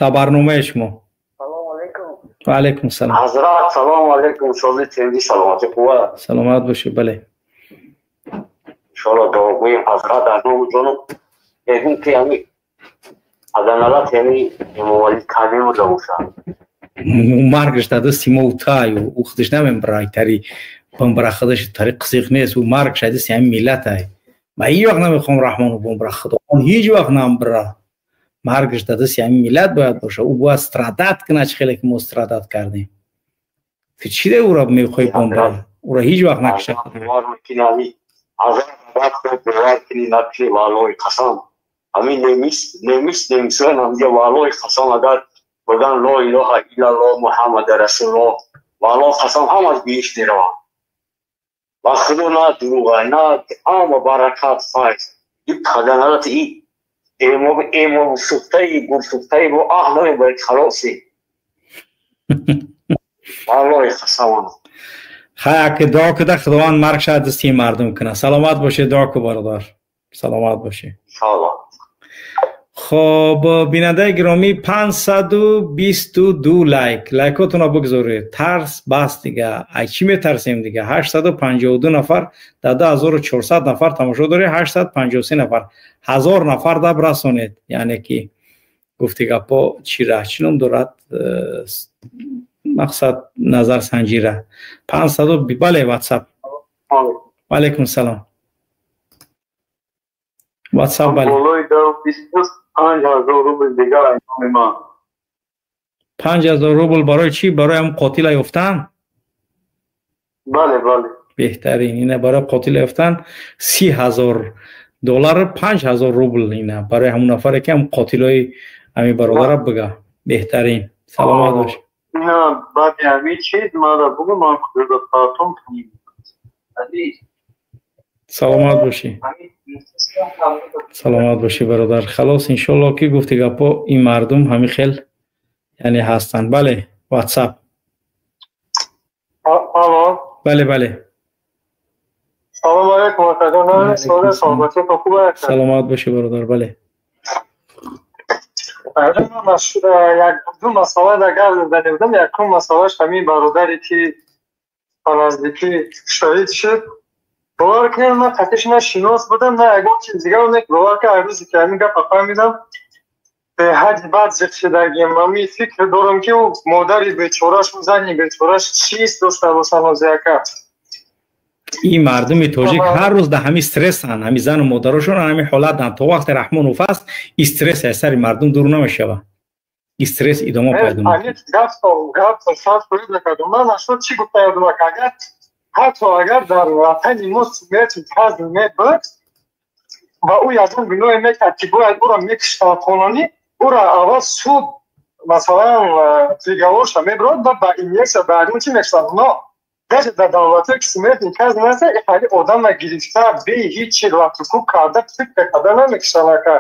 дар барномаи шумо. Салом алейкум. Ва алейкум салом. Ҳазрат, салом алейкум. Сози тенди, саломатӣ, қувват. Саломат бошӣ, бале. Иншоалло дуогӯем ҳазрат дар ному ҷону мегӯм ки ҳами аданалат яъни Эмомалӣ каме буда бошад. Маргаш дар дасти мо таю ӯ худаш намембара, тари бамбара худаш тари қизиқ нест, ӯ маргаш дар дасти ҳамин миллатай. Ман ҳеҷ вақт намехоҳам Раҳмону бомбара, Худо ҳеҷ вақт намбара. Маргаш дар дасти ҳамин миллат бояд бошад. Ӯ бояд страдат кунад, чӣ хеле ки мо страдат кардем. Ту чӣ де ӯро мехоҳӣ бомбара? Ӯро ҳеҷ вақт накушад. Валлоҳи қасам, ҳамин немис немисоян ҳамҷа, валлоҳи қасам, агар биган ло илоҳа иллаллоҳ Муҳаммада расулуллоҳ, валлоҳ қасам, ҳамаш биҳишт мераванд. Ва Худо на дурӯға, на ҳама баракат, файз. И паданалати и эмом сӯхтаи гурсӯхтаи бо аҳ намебаред, халоси. Валлоҳи қасам. Хай, ки дуо куда Худованд марг шад дасти мардум кунад. Саломат бошед, дуо ку бародар. Саломат бошед. Иншоаллоҳ. Хоб, бинандаи гиромӣ, 522 лайк. Лайкотонро бигзоред. Тарс бас дига. Ай чӣ метарсем дига? 852 нафар дар 2400 нафар тамошо доред, 853 нафар. 1000 нафар даб расонед. Яъне ки гуфти гапо чира, чӣ ном дорад? Мақсад назарсанҷира. 500, бале, WhatsApp. Ва алейкум салом. WhatsApp, бале. Болои 5000 рубл дигар айноми ман. 5000 рубл барои чӣ? Барои ҳам қотила ёфтан? Бале, бале. Беҳтарин. Ина барои қотила ёфтан 30000 доллар, 5000 рубл ина барои ҳамон нафаре ки ҳам қотилои ҳамин бародара бига. Беҳтарин. Саломат бош. Ина баъди ҳамин чиз мара бугу, ман куҷо партом. Саломат бошӣ. Саломат бошӣ бародар. Халос, иншоалло ки гуфти гапо ин мардум ҳамин хел яъне ҳастанд. Бале, WhatsApp. Алло. Бале, бале. Салом алейкум, акаҷон. Саломатиатон хуб аст? Саломат бошӣ бародар, бале. Як ду масъала дар гап задани будам. Якум масъалаш ҳамин бародаре ки ба наздикӣ шаҳид шуд. Бовар кунед, ман қатиш на шинос будам, на ягон чиз дигар. Не, бовар кунед, ҳар рӯзе ки ҳамин гапа фаҳмидам, беҳади бад зиқ шудагим. Ҳамин фикр дорам ки ӯ модари бечораш, ӯ зани бечораш чист дошта бошад ҳозир ака. Ин мардуми тоҷик ҳар рӯз дар ҳамин стрессанд, ҳамин зану модарошон ҳамин ҳолатанд. То вақте Раҳмонов аст, ин стресс аз сари мардум дур намешавад. Ин стресс идома пайдо мекунад. Ман ашо чӣ гуфта будам, агар ҳатто агар дар ватани мо смерти казн мебуд ва ӯ ягон гуноҳе мекард ки бояд ӯро мекуштанд қонунӣ, ӯро аввал суд масалан приговорша мебурад ва ба инъексия ба ягон чӣ мекуштанд. Но даже дар давлатҳое ки смертный казн аст, хали одама гирифта бе ҳеҷ латукӯб карда, фикр карда намекуштанд ака.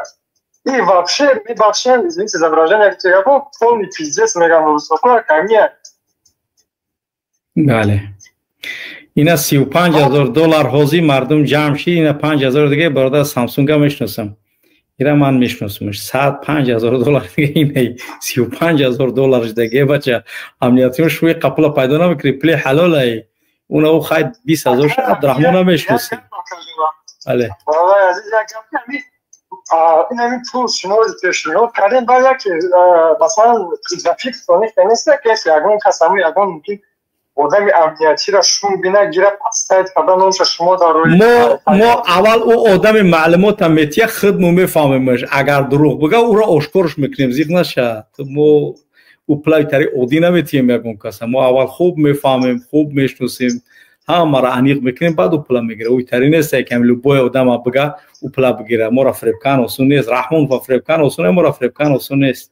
И вообще мебахшем, извините за выражение, гапо, полный пиздец мегам русоко ака. Бале. Ина 35000 доллар ҳозир мардум ҷамъ шид, ина 5000 дига бародар Самсунга мешиносам. Ира ман мешиносамш. 105000 доллар дига ина 35000 доллар дига бача. Амниятиён шуи қапла пайдо намекунӣ, пули ҳалолай. Уна ӯ хай 20000 ша Абдурраҳмон намешиноси. Бале. Валлоҳи азиз, як гап ҳамин ин ҳамин пул шумо пешниҳод кардем, баъд як масалан фикр нест, ки ягон кас ҳамун ягон мумкин одами амниятиро шум бина гира пастайт карда номша шумо дар рӯи мо аввал ӯ одами маълумота метия, худ мо мефаҳмемаш. Агар дурӯғ бига, ӯро ошкорш мекунем, зиқ нашад. Мо ӯ пулаи тари оддӣ наметиҳем ягон каса. Мо аввал хуб мефаҳмем, хуб мешиносем, ҳамаро аниқ мекунем, баъд ӯ пула мегира. Ӯ тари нест, якам любой одама бига ӯ пула бигира. Моро фиребкан осон нест. Раҳмонова фиребкан осон, моро фиребкан осон нест.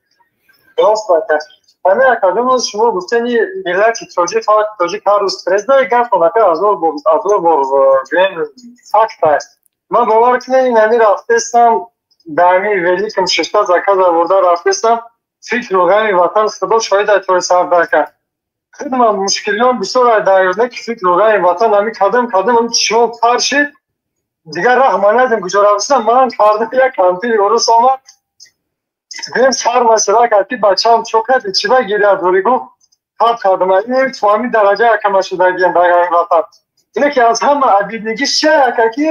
Ҳамин акаҷон, шумо гуфтени миллати тоҷик, халқи тоҷик ҳар рӯз стресс дорад, гапон ака ҳазор бор гӯем факт аст. Ман бовар кунед, ин ҳамин рафтестам, дар ҳамин великам шишта заказ оварда рафтестам, Фикру ғами ватан худо шоҳид тои сардар кард. Хидмат мушкилиён бисёр дар ёд ки фикру ғами ватан ҳами кадам кадам ҳами чишмон тар шид. Дигар раҳ ман надидам куҷо рафтам. Ман фарда як кампири урус омад. Гӯем сар масъала кард ки бачаам чо карди, чӣ ба гиря дорӣ? Гуфт хаб кардам. Ин то ҳамин дараҷа якама шудагиям дар ғами ватан. Ине ки аз ҳама обиднигиш чия яка ки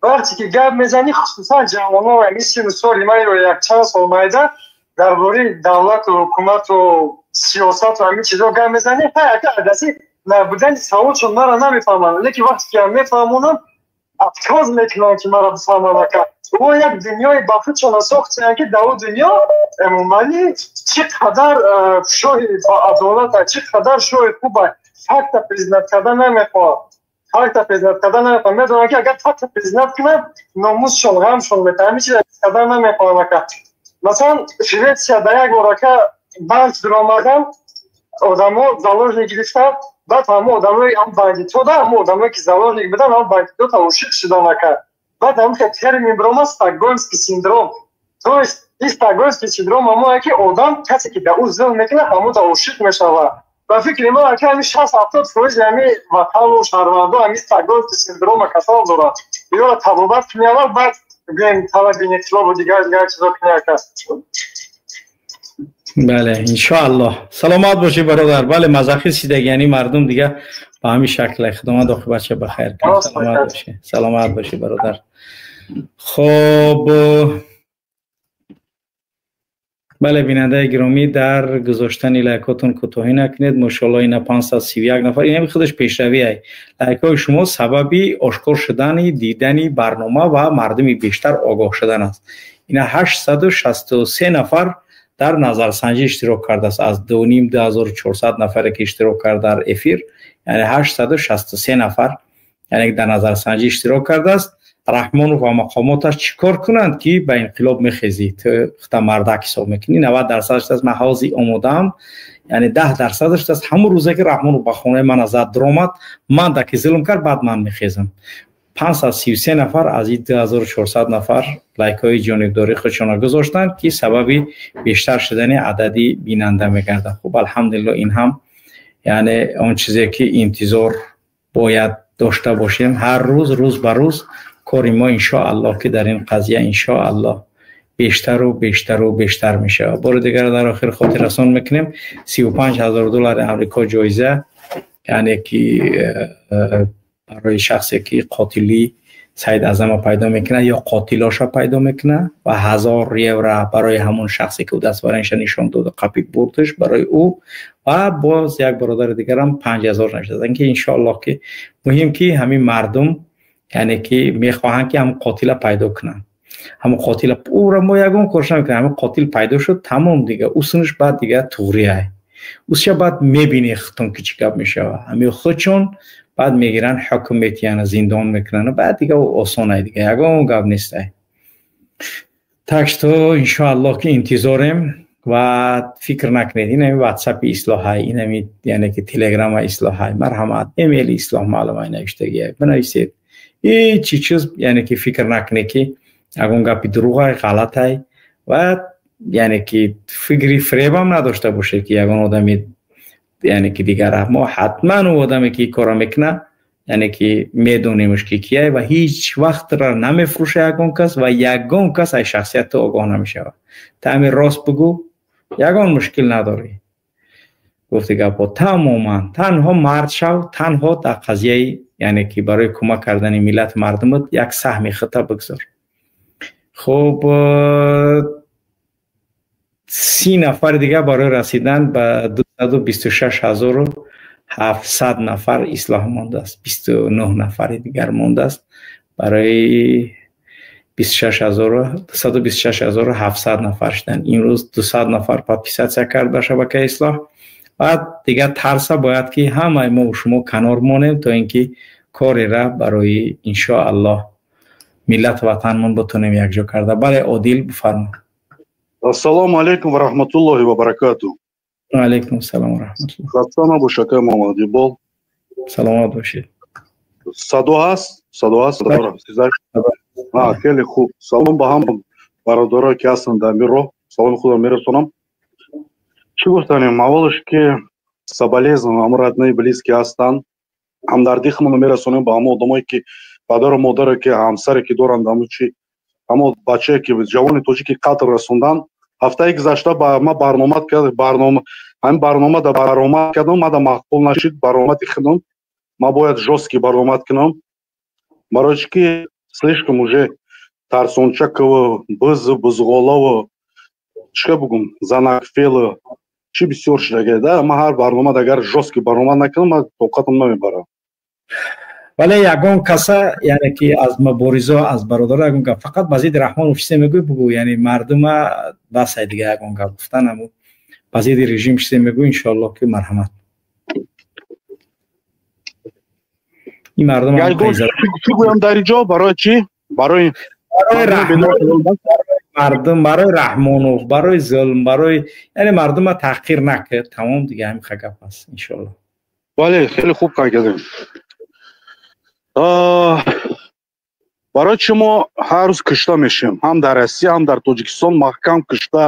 вақте ки гап мезанӣ, хусусан ҷавонон, ҳамин сину соли ман ё якчанд сол майда, дар бораи давлату ҳукумату сиёсату ҳамин чизо гап мезанӣ, ҳа яка адаси набудани саводшон мара намефаҳманд. Лекин вақте ки мефаҳмонам, отказ мекунанд ки мара бифаҳманд ака. О як дунёи ба худшона сохтиянд ки дар о дунё Эмомалӣ чӣ қадар шоҳи баадолата, чӣ қадар шоҳи хуба. Факта признать карда намехоҳад, факта признать карда намехоҳад. Медонам ки агар факта признать кунад, номусшон ғамшон метавад. Ҳамин чиза карда намехоҳанд ака. Масалан, Шветсия дар як бор ака банк дуромадан, одамо заложник гирифтанд. Баъд ҳамо одамои ҳам бандито да ҳамо одамое ки заложник будан, ҳамо бандито ошиқ шудан ака. Баъд ҳам термин биромад, стокгольмский синдром. То есть ин стокгольмский синдром ҳамое ки одам касе ки ба ӯ зулм мекунад, ҳамо да ошиқ мешавад. Ба фикри мо ака, ҳами 60-70% ҳами ватану шаҳрвандо ҳами стокгольмский синдрома касал дорад. Иёра табобат кунӣ аввал, баъд гӯем талаби инқилобу дигар дигар чизо кунӣ ака. Бале, иншоаллоҳ. Саломат бошӣ, бародар. Бале, мазахи сидаги, яъни мардум дига ба ҳамин шакл. Худованд оқибатша ба хайр кунад. Саломат бошӣ, саломат бошӣ, бародар. Хоб, бале, бинандаи гиромӣ, дар гузоштани лайкотон кӯтоҳӣ накунед. Мошоалло, ина 531 нафар, ин худаш пешравӣ ай. Лайкҳои шумо сабаби ошкор шудани дидани барнома ва мардуми бештар огоҳ шудан аст. Ина 863 нафар дар назарсанҷӣ иштирок кардааст аз 2,5 2400 нафаре ки иштирок кард дар эфир, яъне 863 нафар, яъне дар назарсанҷӣ иштирок кардааст. Раҳмонов ва мақомоташ чӣ кор кунанд ки ба инқилоб мехезӣ? Ту хута мардак ҳисоб мекунӣ. 90% аст, ман ҳозир омодаам, яъне 10% аст. Ҳамон рӯзе ки Раҳмонов ба хонаи ман зад дуромад, ман да ки зулм кард, баъд ман мехезам. 533 нафар аз ин 2400 нафар лайкҳои ҷонибдории худшонро гузоштанд, ки сабаби бештар шудани адади бинанда мегардад. Хуб, алҳамдулилло, ин ҳам яъне он чизе ки интизор бояд дошта бошем. Ҳар рӯз, рӯз ба рӯз кори мо иншоаллоҳ ки дар ин қазия иншоаллоҳ бештару бештару бештар мешавад. Бори дигар дар охир хотиррасон мекунем, 35 000 доллари Амрико ҷоиза, яъне ки барои шахсе ки қотили Саид Аъзама пайдо мекунад ё қотилоша пайдо мекунад, ва 1000 евро барои ҳамон шахсе ки ӯ дастбаранша нишон доду қапи бурдаш барои ӯ, ва боз як бародари дигарам 5000 навиштаанд, ки иншоаллоҳ ки муҳим ки ҳамин мардум, яъне ки мехоҳанд ки ҳамон қотила пайдо кунанд. Ҳамон қотила, ӯро мо ягон корш намекунем. Ҳамон қотил пайдо шуд, тамом, дига ӯ баъд дига туғрияй ӯша, баъд мебинӣ худтон ки чӣ гап мешавад. Ҳамин худшон баъд мегиранд, ҳукм метиҳанд, зиндон мекунанд, баъд дига осонай, дига ягон гап нестай. Так что иншоаллоҳ ки интизорем ва фикр накунед, инами ватсапи ислоҳай, инами яъне ки телеграма ислоҳай, марҳамат, эмейли ислоҳ маълумай навиштагиай, бинависед. Ҳечи чиз, яъне ки фикр накунед ки ягон гапи дурӯғай, ғалатай, ва яъне ки фикри фиребам надошта бошед ки ягон одами, яъне ки дигар. Мо ҳатман ӯ одаме ки кора мекунад, яъне ки медонемш ки кияй, ва ҳеҷ вақтра намефурӯша ягон кас, ва ягон кас аз шахсияти огоҳ намешавад. Та ҳамин рост бигӯ, ягон мушкил надорӣ. Гуфти гапҳо тамоман танҳо мард шав, танҳо дар қазияи, яъне ки барои кӯмак кардани миллат мардумат як саҳми худта бигзор. Хуб, 30 нафари дигар барои расидан ба 226 700 нафар ислоҳ мондааст. 29 нафари дигар мондааст барои 226 700 нафар шудан. Имрӯз 200 нафар подписаться кард ба шабакаи ислоҳ. Баъд дигар тарса бояд ки ҳамаи мо шумо канор монем, то ин ки корера барои иншоаллоҳ миллату ватанмон битонем якҷо карда. Бале, Одил, бифармо. Ассалому алайкум ва раҳматуллоҳи ва баракату. Ва алайкум ассалом ва раҳматуллоҳ. Хаста набош, акай Муҳаммад. Саломат бошед. Садо ҳаст? Садо ҳаст? Хеле хуб. Салом ба ҳам бародарое ки ҳастанд дар ин роҳ. Саломи худро мерасонам. Чӣ гуфтанем? Аввалаш ки соболезнования ҳамо родные, близкие ҳастанд, ҳамдардии худмонро мерасонем ба ҳамо одамое ки падару модаре ки ҳамсаре ки доранд, ҳамо чи ҳамо бачае ки ҷавони тоҷики қатл расонданд. Ҳафтаи гузашта ба ма барнома барнома ҳамин барнома да баромад кардам, мада маъқул нашид баромади худам. Ма бояд жёсткий баромад кунам, барои чи ки слишком уже тарсончаково, бизу бузғолово, чӣ бугум, занакфело чӣ бисёр шудага да. Ма ҳар барнома агар жёсткий баромад накунам, ма тоқатам намебарам. Вале ягон каса, яъне ки аз муборизо, аз бародаро ягон гап, фақат ба зидди Раҳмонов чизе мегӯй, бугӯ, яъне мардума басай, дига ягон гап гуфтан аму ба зидди режим чизе мегӯй, иншоаллоҳ ки марҳамат. Ин мардум чӣ гӯям дар инҷо? Барои чӣ? Барои мардум, барои Раҳмонов, барои зулм, барои яъне мардума таҳқир накард, тамом, дига ҳамин гап аст, иншоаллоҳ. Бале, хеле хуб қайд кардем. Барои чӣ мо ҳар рӯз кушта мешем, ҳам дар Россия, ҳам дар Тоҷикистон маҳкам кушта,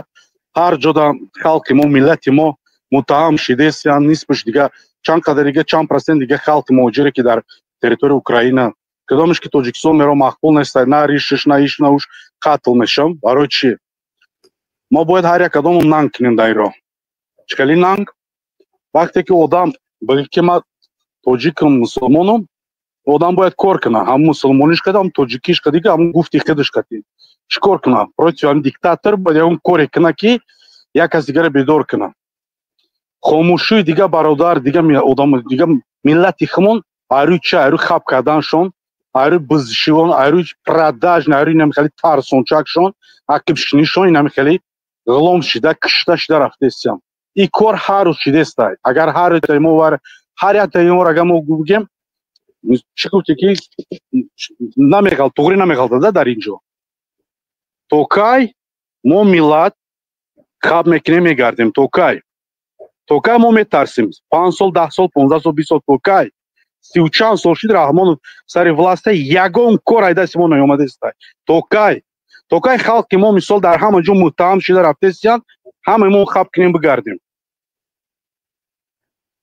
ҳар ҷода халқи мо, миллати мо муттаҳам шидесиян, нисбаш дига чанд қадар дига, чанд процент дига халқи муҳоҷире ки дар территорияи Украина, кадомеш ки Тоҷикистон меро маъқул нест, на ришиш, на иш, на уш, қатл мешам. Барои чӣ? Мо бояд ҳар як кадомон нанг кунем дар ин роҳ. Чӣ хели нанг? Вақте ки одам бигӯяд ки ман тоҷикам, мусулмонам, одам бояд кор кунад, ҳам мусулмониш када, ҳам тоҷикиш када, ҳам гуфти худаш кати. Чӣ кор кунад? Против ҳам диктатор бояд ягон коре кунад ки як кас дигаро бедор кунад. Хомӯшии дига бародар, дига одам, дига миллати хумон айрӯи чи? Айрӯи хаб карданшон, айрӯи бизшивон, айрӯи продажн, айрӯи инами хеле тарсончакшон, ақибшинишон, инами хеле ғулом шида, кушта шида рафтесиям. Ин кор ҳар рӯз шидестай. Агар ҳар рӯз мо вар ҳар яктаи мо агар мо бигем, чӣ гуфте ки намеғал, туғри намеғалтада дар ин ҷо. То кай мо миллат хаб мекунем, мегардем? То кай? То кай мо метарсем? 5 сол, 10 сол, 15 сол, 20 сол, то кай? Сию чанд сол шуд Раҳмонов сари власта, ягон кор ай дасти мо наёмадестай. То кай? То кай халқи мо мисол дар ҳама ҷо муттаҳам шида рафтесиянд, ҳамаи мо хаб кунем, бигардем?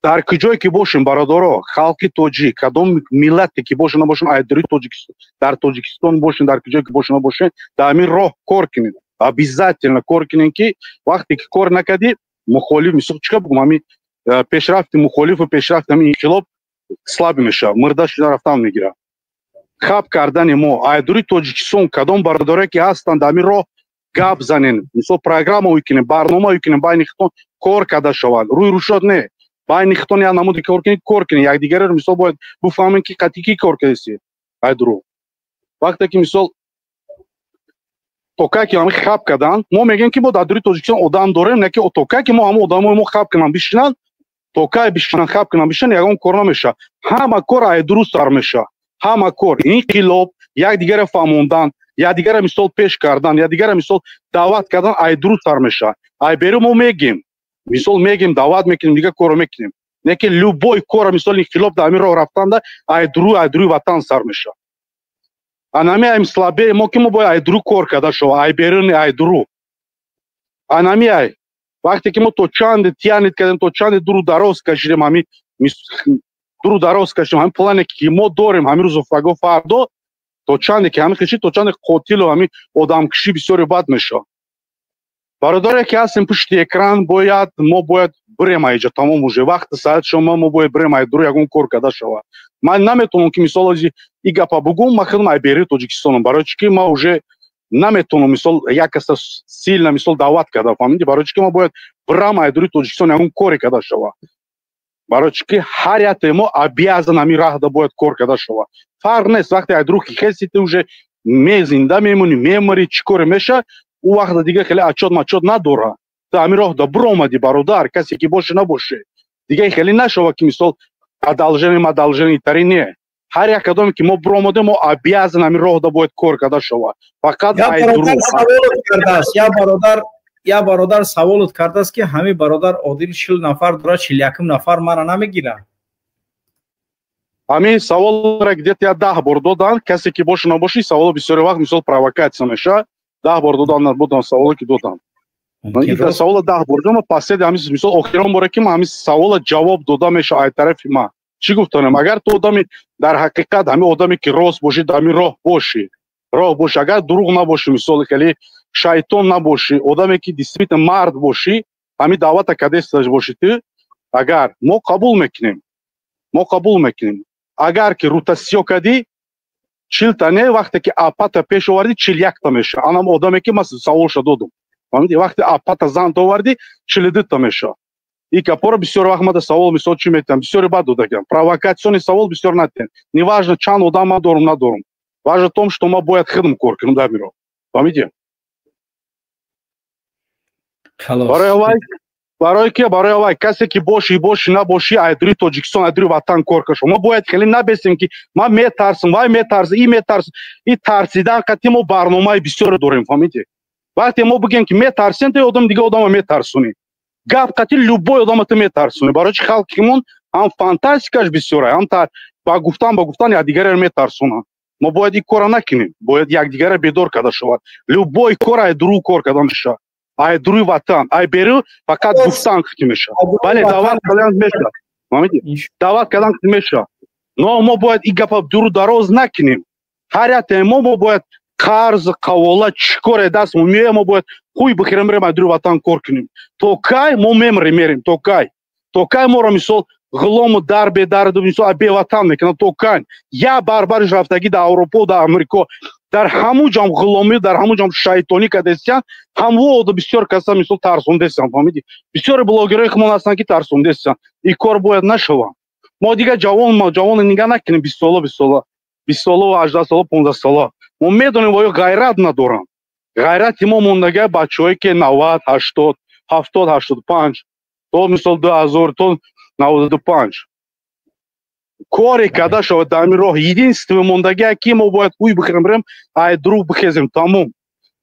Дар куҷое ки бошем, бародаро, халқи тоҷик, кадом миллате ки боша набошем, айдори Тоҷикистон, дар Тоҷикистон бошем, дар куҷое ки боша набошем, дар ҳамин роҳ кор кунед, обязательно кор кунед, ки вақте ки кор накардӣ, мухолиф, мисол чӣ бугум, ҳамин пешрафти мухолифу пешрафти ҳамин инқилоб слаб мешавад, мурда шуда рафтан мегирад. Хаб кардани мо айдори Тоҷикистон, кадом бародарое ки ҳастанд, дар ҳамин роҳ гап занен, мисол программа кунем, барнома кунем, байни худтон кор карда шавад, рӯи рӯшод не, байни худтон як намуди кор кунед, кор кунед, якдигареро мисол бояд бифаҳмем ки қатъи ки кор кардеси. Айдуру вақте ки мисол то кай ки ҳамин хаб кардан, мо мегӯем ки мо дар дури Тоҷикистон одам дорем, не ки то кай ки мо ҳамон одамои мо хаб кунанд бишинанд, то кай бишинанд, хаб кунанд бишинанд, ягон кор намешавад. Ҳама кор айдуру сар мешавад, ҳама кор, инқилоб, якдигаро фаҳмондан, якдигаро мисол пеш кардан, якдигаро мисол даъват кардан айдуру сар мешавад. Ай беру мо мегем, мисол мегем, даъват мекунем, дигар корро мекунем, не ки любой кора, мисол инқилоб дар ҳамин роҳ рафтанда айдуру ватан сар мешавад. Анами айм слабее мо ки мо бояд айдуру кор карда шава, ай берун, айдуру анами ай вақте ки мо то чанде тянет кардем, то чанде дуру дароз кашидем, ҳами дуру дароз кашидем ҳамин плане ки мо дорем, ҳамин рӯзу фаго фардо, то чанде ки ҳамин кашид, то чанде қотилу ҳамин одамкушӣ бисёре бад мешавад. Бародаре ки ҳастем пушти экран, бояд мо бояд бирем айҷа, тамом, уже вақти саат шума, мо бояд бирем айдуру, ягон кор карда шавад. Ман наметавонам ки мисол ози и гапа бугум, ман худам ай бери Тоҷикистонам, барои чӣ ки ман уже наметавонам мисол як каса сильно мисол даъват карда, фаҳмидӣ? Барои чӣ ки ман бояд бирам айдури Тоҷикистон, ягон коре карда шавад, барои чӣ ки ҳар яктаи мо обязан ҳамин раҳда бояд кор карда шавад. Фарқ нест, вақте айдуру ки хеси, ту уже мезинда мемонӣ, мемирӣ, чӣ коре мешавад, ӯ вақта дига хеле отчёт мачёт надора. Ту ҳамин роҳда биромадӣ, бародар, касе ки боше набоше, дига хеле нашава ки мисол одолжение одолжение тари не. Ҳар як кадоме ки мо биромадем, мо обязан ҳамин роҳда бояд кор карда шавад, фақат. Я бародар саволот кардааст, ки ҳамин бародар Одил 40 нафар дорад, 41-ум нафар мара намегирад. Ҳамин саволро где-то я 10 бор доданд, касе ки боше набоши, саволо бисёри вақт мисол провокатсия мешавад. 10 бор додан, будан саволе ки доданд. Ин савола 10 бор ма паседи ҳамин мисол охирон боре ки ман ҳамин савола ҷавоб дода мешавад ай тарафи ман. Чӣ гуфтанам? Агар ту одами дар ҳақиқат ҳамин одаме ки рост бошӣ, дар ҳамин роҳ бошӣ, роҳ бошӣ, агар дурӯғ набошӣ, мисол хеле шайтон набошӣ, одаме ки действительно мард бошӣ, ҳамин даъвата кадеста бошӣ ту, агар мо қабул мекунем, мо қабул мекунем. Агар ки рута сиё кадӣ, 40 та не, вақте ки апата пеш овардӣ, 41 та мешавад. Анам одаме ки ман саволша додум. Фаҳмидӣ? Вақте апата зан овардӣ, 42 та мешавад. И капора бисёр вақт мада савол мисол чӣ метиҳам, бисёре бад додагам. Провокационный савол бисёр натиҳем. Неважно чанд одам ман дорум, надорум. Важно том, что ма бояд хидм кор кунам дар миро. Фаҳмидӣ? Барои вай, барои ки, барои вай касе ки бошӣ, бошӣ, набошӣ, айдури Тоҷикистон, айдури ватан кор кашо. Мо бояд хеле набесем ки ман метарсам, вай метарса, и метарса. И тарсидан қати мо барномаи бисёре дорем, фаҳмидӣ? Вақте мо бигем ки метарсем, то одам дига одама метарсонӣ. Гап қати любой одама ту метарсонӣ. Барои чи халқимон ҳам фантастикаш бисёра, ҳам ба гуфтан якдигареро метарсонанд. Мо бояд ин корро накунем, бояд якдигарро бедор карда шавад. Любой кор ай дурӯғ кор карда мешавад, ай дуруи ватан, ай беру фақат гуфтан қити мешавад. Бале, даъват кардан мешавад, фаҳмидӣ? Даъват кардан қити мешавад, но мо бояд ин гапа дуру дароз накунем. Ҳар яте мо бояд қарз қавола чӣ коре дастмо меояд, мо бояд хуй бихӯрем, бирем, ай дуруи ватан кор кунем. То кай мо мемрем, мерем, то кай, то кай моро мисол ғулому дар бедарду мисол беватан мекунанд, то кай? Я барбариш рафтагӣ дар Аврупо, дар Амрико, дар ҳамун ҷам ғуломӣ, дар ҳамун ҷам шайтонӣ кардестиян, ҳамво ода бисёр каса мисол тарсондестиян, фаҳмидӣ? Бисёре блогерҳои хумон ҳастанд ки тарсондестиян. Ин кор бояд нашавад. Мо дигар ҷавон, ҷавоно нигаҳ накунем, 20 сола, 20 сола, 20 сола, 18 сола, 15 сола. Мо медонем, оё ғайрат надоранд. Ғайрати мо мондагиа бачаҳое ки 90, 80, 70, 85 то мисол 2000 то 95 коре карда шавад дар ҳамин роҳ. Единственное мондагиа ки мо бояд ҳуй бихӯрем, бирем, ай дурӯғ бихезем, тамом.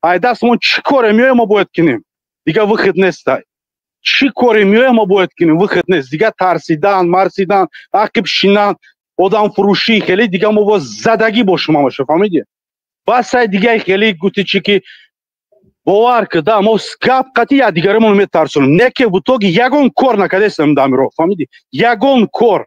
Ай дастмон чӣ коре меояд, мо бояд кунем, дигар выход нестай. Чӣ коре меояд, мо бояд кунем, выход нест. Дигар тарсидан, марсидан, ақиб шинан, одамфурӯшӣ хеле дигар мо бояд задагӣ бошем ҳамаша, фаҳмидӣ? Бас, ай дигар хеле гуфти чӣ ки бовар ки да мо гап қати якдигаремон метарсонем, не ки в итоге ягон кор накардестем дар ҳамин роҳ, фаҳмидӣ? Ягон кор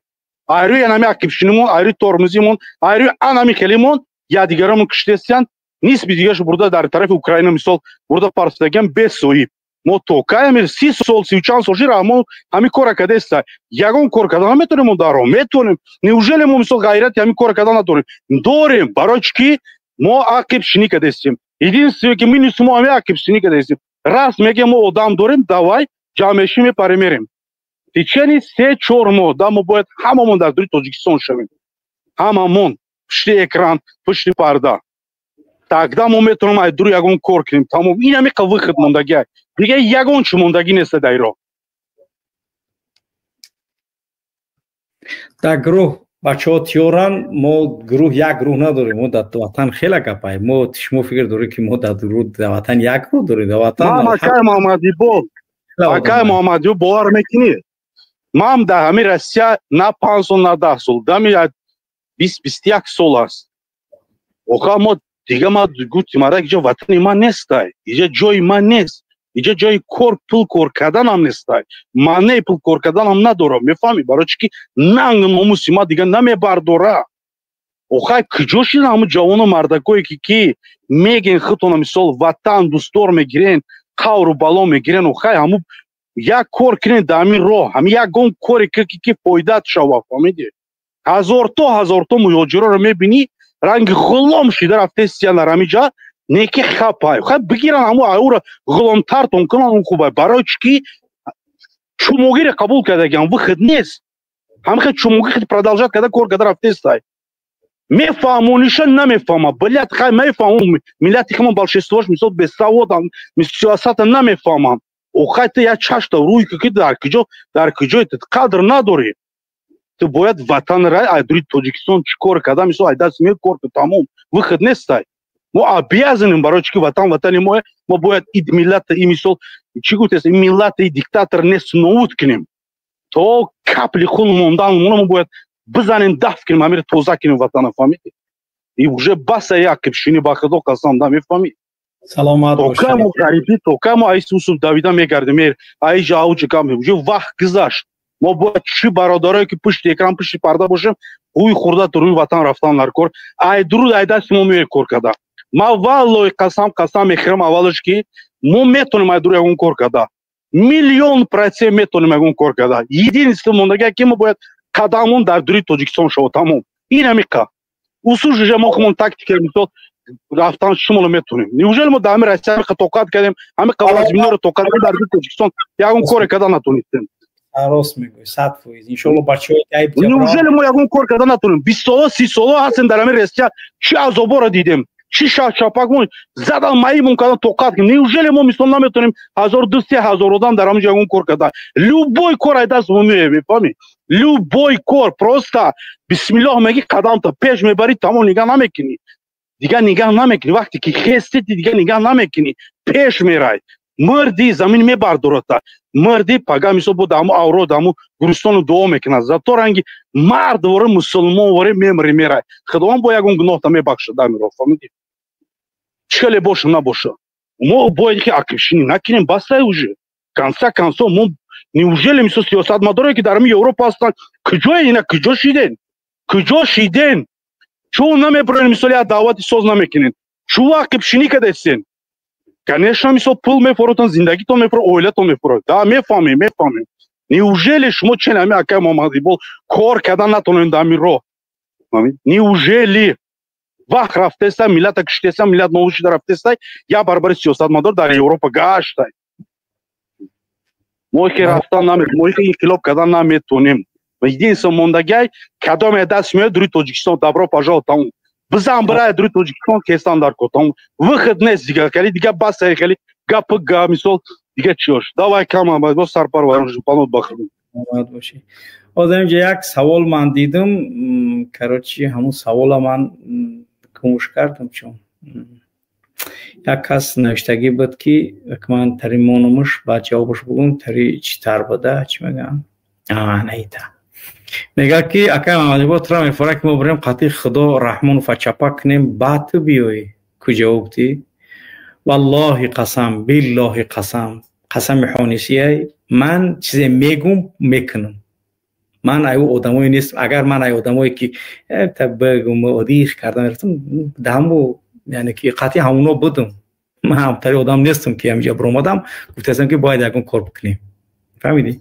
айрӯи анами ақибшинимон, айрӯи тормозимон, айрӯи анами хелимон якдигарамон киштестиянд. Нисби дигарашо бурда дар тарафи Украина мисол бурда партофтагиам бесоҳиб. Мо то кай ҳами 30 сол, сию чанд сол шира мо ҳамин кора кардеста, ягон кор карда наметонем мо дар роҳ? Метонем. Неужели мо мисол ғайрати ҳамин кора карда надорем? Дорем. Барои чӣ ки мо ақибшинӣ кардестем? Единственное ки минуси мо ҳами ақибшинӣ кардестем. Раст мегем, мо одам дорем, давай ҷамъ мешим, мепарем, мерем. Течение 3-4 моҳ да мо бояд ҳамамон дар дури Тоҷикистон шавем, ҳамамон пушти экран, пушти парда. Тогда мо метавонем ай дури ягон кор кунем, тамом. Ин ҳамиқа выход мондагиа, дигар ягон чӣ мондагӣ неста дар ироқ. Дар гурӯҳ бачаҳо тиёранд. Мо гурӯҳ, як гурӯҳ надорем, мо дар ватан хела гапай. Мо, шумо фикр доред ки мо дар ватан як гурӯҳ дорем? Дар ватан Акай Муҳаммадибол, акай Муҳаммадибол, бовар мекунӣ, ман дар ҳамин Россия на 5 сол, на 10 сол, дами 20, 21 сол аст. Оха, мо дига ма гуфтим, ара иҷа ватани ман нестай, иҷа ҷои ман нест, иҷа ҷои кор, пул кор карданам нестай, маънеи пул кор карданам надорам, мефаҳмӣ? Барои чӣ ки нанг номуси ма дига намебардора. Охай, куҷо шидан ҳамун ҷавону мардакое ки мегӯен худтона мисол ватан дӯстдор мегирен, қавру бало мегирен? Охай, ҳамун як кор кунед дар ҳамин роҳ, ҳамин ягон коре ки фоидат шава, фаҳмидӣ? Ҳазорто, ҳазорто муҳоҷироро мебинӣ, ранги ғулом шида рафтестиян дар ҳамин ҷа, неки хапай. Хай, бигиран ҳамун аура ғуломтартон кунан, он хубай. Барои чӣ ки чумогире қабул кардагиам, выход нест. Ҳамихе чумоги продолжать карда, кор карда рафтестай. Мефаҳмониша, намефаҳма, блядь. Хай, мефаҳмам, миллати химон большинствош мисол бесаводам, сиёсата намефаҳмам. Охай, ту як чашта рӯй ки дар куҷо, дар куҷои ту қадр надорӣ? Ту бояд ватанра ай дури Тоҷикистон чӣ кор карда, мисол ай даст меояд, кор кун, тамом, выход нестай. Мо обязанем, барои чӣ ки ватан ватани мо. Мо бояд и миллата, и мисол чӣ гуфтест, и миллата, и диктатор нест нобуд кунем. То капли хун мондан мо бояд бизанем, дафт кунем, ҳамиро тоза кунем ватана, фаҳмидӣ? И уже баса, як кибшини, ба худо қасам, да, мефаҳмӣ? Саломат бошед. Тока мо ғарибӣ, тока мо ай сусу давида мегардем, ай ҷа кам уже вақт гузашт. Мо бояд чӣ бародарое ки пушти экран, пушти парда бошем, рӯи хурда рӯи ватан рафтан дар кор. Ай дуруд, ай дасти мо меояд кор карда. Ма валлоҳи қасам, қасам мехӯрам аввалаш, ки мо метонем ай дур ягон кор карда, 1,000,000% метонем ягон кор карда. Единственно мондагия ки мо бояд қадамон дар дури Тоҷикистон шава, тамом. Ин ҳамиқа усул жа мо хумон тактика, мисол, рафтан шуморо метонем. Неужели мо дар ҳами Россия ҳамиқа тоқат кардем, ҳамиқа вазминоро тоқат кардем, дар дури Тоҷикистон ягон коре карда натонистем? Рост мегӯй, 100%. Иншолло, бачаҳои айб. Неужели мо ягон кор карда натонем? 20 сола, 30 сола ҳастем, дар ҳами Россия чӣ азоборо дидем, чӣ чапак задан, маибон кардан, тоқат кардем. Неужели мо, мисол, наметонем 1000, 2, 3000 одам дар ҳамин ҷо ягон кор карда? Любой кор ай даст мо меояд, мефаҳмӣ? Любой кор, просто бисмиллоҳ меги, қадамта пеш мебарӣ, тамом, нигаҳ намекунӣ, дигар нигаҳ намекунӣ. Вақте ки хести, дигар нигаҳ намекунӣ, пеш мерай. Мурди, замин мебардората, мурди, пага, мисол, бо даму авро, даму гуристону дуо мекунад. Зато ранги мард воре, мусулмон воре мемри, мерай. Худованд бо ягон гуноҳта мебахшад амиро, фаҳмидӣ? Чӣ хеле боша набоша, мо бояд ки ақибшинӣ накунем, бастай уже, конца концов. Мо неужели, мисол, сиёсатмадоре ки дар ҳами Европа ҳастанд, куҷое ина, куҷо шиден, куҷо шиден? Чун намебурен, мисол, як даъвати соз намекунен, чӯ ақибшинӣ кардастен? Конечно, мисол, пул мефуротон, зиндагитон мефурод, оилатон мефурод, да, мефаҳмем, мефаҳмем. Неужели шумо чен ҳами акай Муҳаммадиқбол кор кардан натонем дар ҳамин роҳ? Неужели вақт рафтеста, миллата киштеста, миллат нобуд шуда рафтеста, як баробари сиёсатмадор дар Европа гаштай? Мо ки рафтан наметонем, мо ки инқилоб кардан наметонем. Единственно мондагиай, кадоме даст меояд дури Тоҷикистон, добро пожаловать, тамом. Бизан, бирай дури Тоҷикистон, кестан дар кор, тамом, выход нест дигар. Хеле дигар бас, хеле гапы га, мисол, дигар чиёш. Давай, кама бо сарпарвар панот бахрем. Саломат бошӣ. Ҳозир инҷа як савол ман дидам, короче, ҳамун савола ман гумш кардам, чун як кас навиштагӣ буд, ки ман тари монумуш, баъд ҷавобаш бугум, тари читар буда, чӣ мегӯям, наита мегӯяд, ки акай Мамадибо, тура мефора, ки мо бирем қатъи Худо Раҳмонова чапак кунем, баъд ту биёӣ ку. Ҷавоб дӣ: валлоҳи қасам, биллоҳи қасам, қасами ҳонисияй, ман чизе мегум, мекунам. Ман ай одамое нестам. Агар ман ай одамое ки бигум, одих карда мерафтам, даҳаму, яъне ки қатъи ҳамуно будум. Ман ҳамтари одам нестам, ки ҳаминҷа биромадам, гуфтаастам, ки бояд ягон кор бикунем, фаҳмидӣ?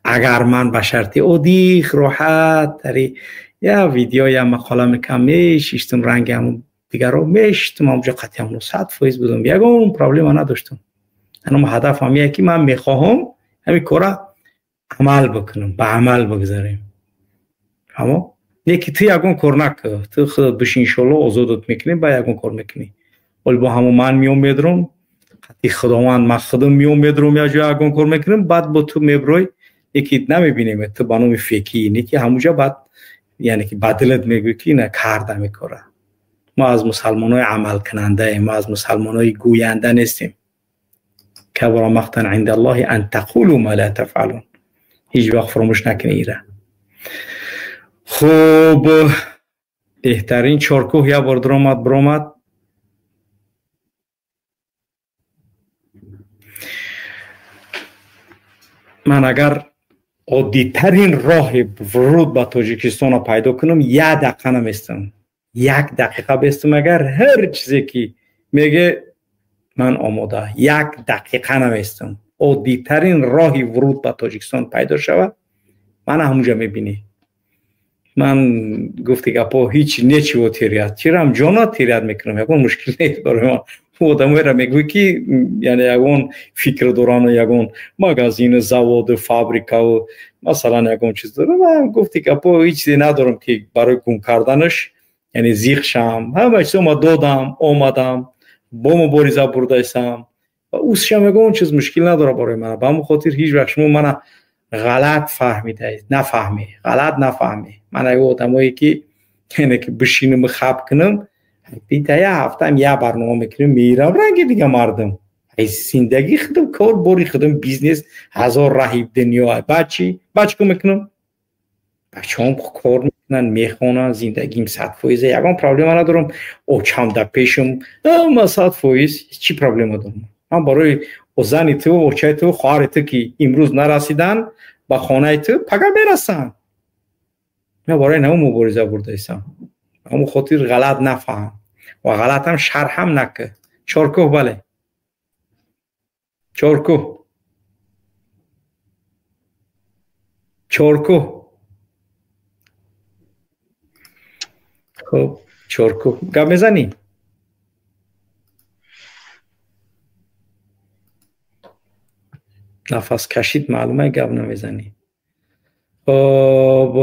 Агар ман ба шарти одих роҳат тари я видео, я мақола мекам, мешиштум, ранги ҳамун дигарро мешиштум, ҳамунҷо қатъи ҳамуно 100% будум, ягон проблема надоштум. Анам ҳадафам ие, ки ман мехоҳам ҳамин кора амал бикунам, ба амал бигзарем. Амо не ки ту ягон кор накӯ, ту худат бишин, иншолло, озодат мекунем, ба ягон кор мекунӣ. Оли бо ҳамон ман миём, медурам, қатъи Худованд, ман худам миём, медурам, як ҷо ягон кор мекунам, баъд бо ту меброй, неки намебинем ту ба номи фекӣ, неки ҳамунҷа баъд, яъне ки ба дилат мегӯӣ, ки ина кардам ин кора. Мо аз мусалмонои амалкунандаем, мо аз мусалмонои гӯянда нестем. Кабура мақтан инда Аллоҳи ан тақулу ма ла тафъалун. Ҳеҷ вақт фуромӯш накунӣ ира. Хуб, беҳтарин чоркӯҳ як бор дуромад, биромад. Ман агар оддитарин роҳи вуруд ба Тоҷикистонро пайдо кунам, як дақиқа наместам, як дақиқа бестам. Агар ҳар чизе ки меге, ман омода, як дақиқа наместам. Оддитарин роҳи вуруд ба Тоҷикистон пайдо шавад, мана ҳамунҷа мебинӣ. Ман гуфти гапо, ҳеҷ нечиво терять, чирам ҷона терять мекунам, ягон мушкил нест барои ман. Одамоеро мегӯй, ки яъне ягон фикр дорану ягон магазину, заводу, фабрикаву, масалан, ягон чиз дорам. Ман, гуфти гапо, ҳеҷ чизе надорам, ки барои гум карданаш, яъне зиқ шам. Ҳама чизо ма додам, омадам, бо мубориза бурдаистам, усшам ягон чиз мушкил надорад барои ман. Ба ҳамон хотир ҳеҷ вақт шумо мана ғалат фаҳмидаед, нафаҳмӣ, ғалат нафаҳмӣ. Ман ягон одамое ки, яъне ки бишинам, хаб кунам, бита як ҳафтаам як барнома мекунем, мерам ранги дига мардум. Зиндагии худам, кор бори худам, бизнес, ҳазор раҳи дунё. Баъд чӣ? Баъд чӣ кор мекунам? Бачаҳом кор. мекунанд, мехонанд, зиндагим 100%, ягон проблема надорам. Очам дар пешам, ма 100% чӣ проблема дорам? Ман барои зани ту, очаи ту, хоҳари ту, ки имрӯз нарасиданд ба хонаи ту, пага мерасанд. Ман барои намо мубориза бурдаистам. Ҳамон хотир ғалат нафаҳам ва ғалатам шарҳам накӣ. Чоркӯҳ, бале, Чоркӯҳ, Чоркӯҳ. Хуб, Чоркӯҳ, гап мезанӣ? Нафас кашид, маълума, гап намезанӣ. Хоб,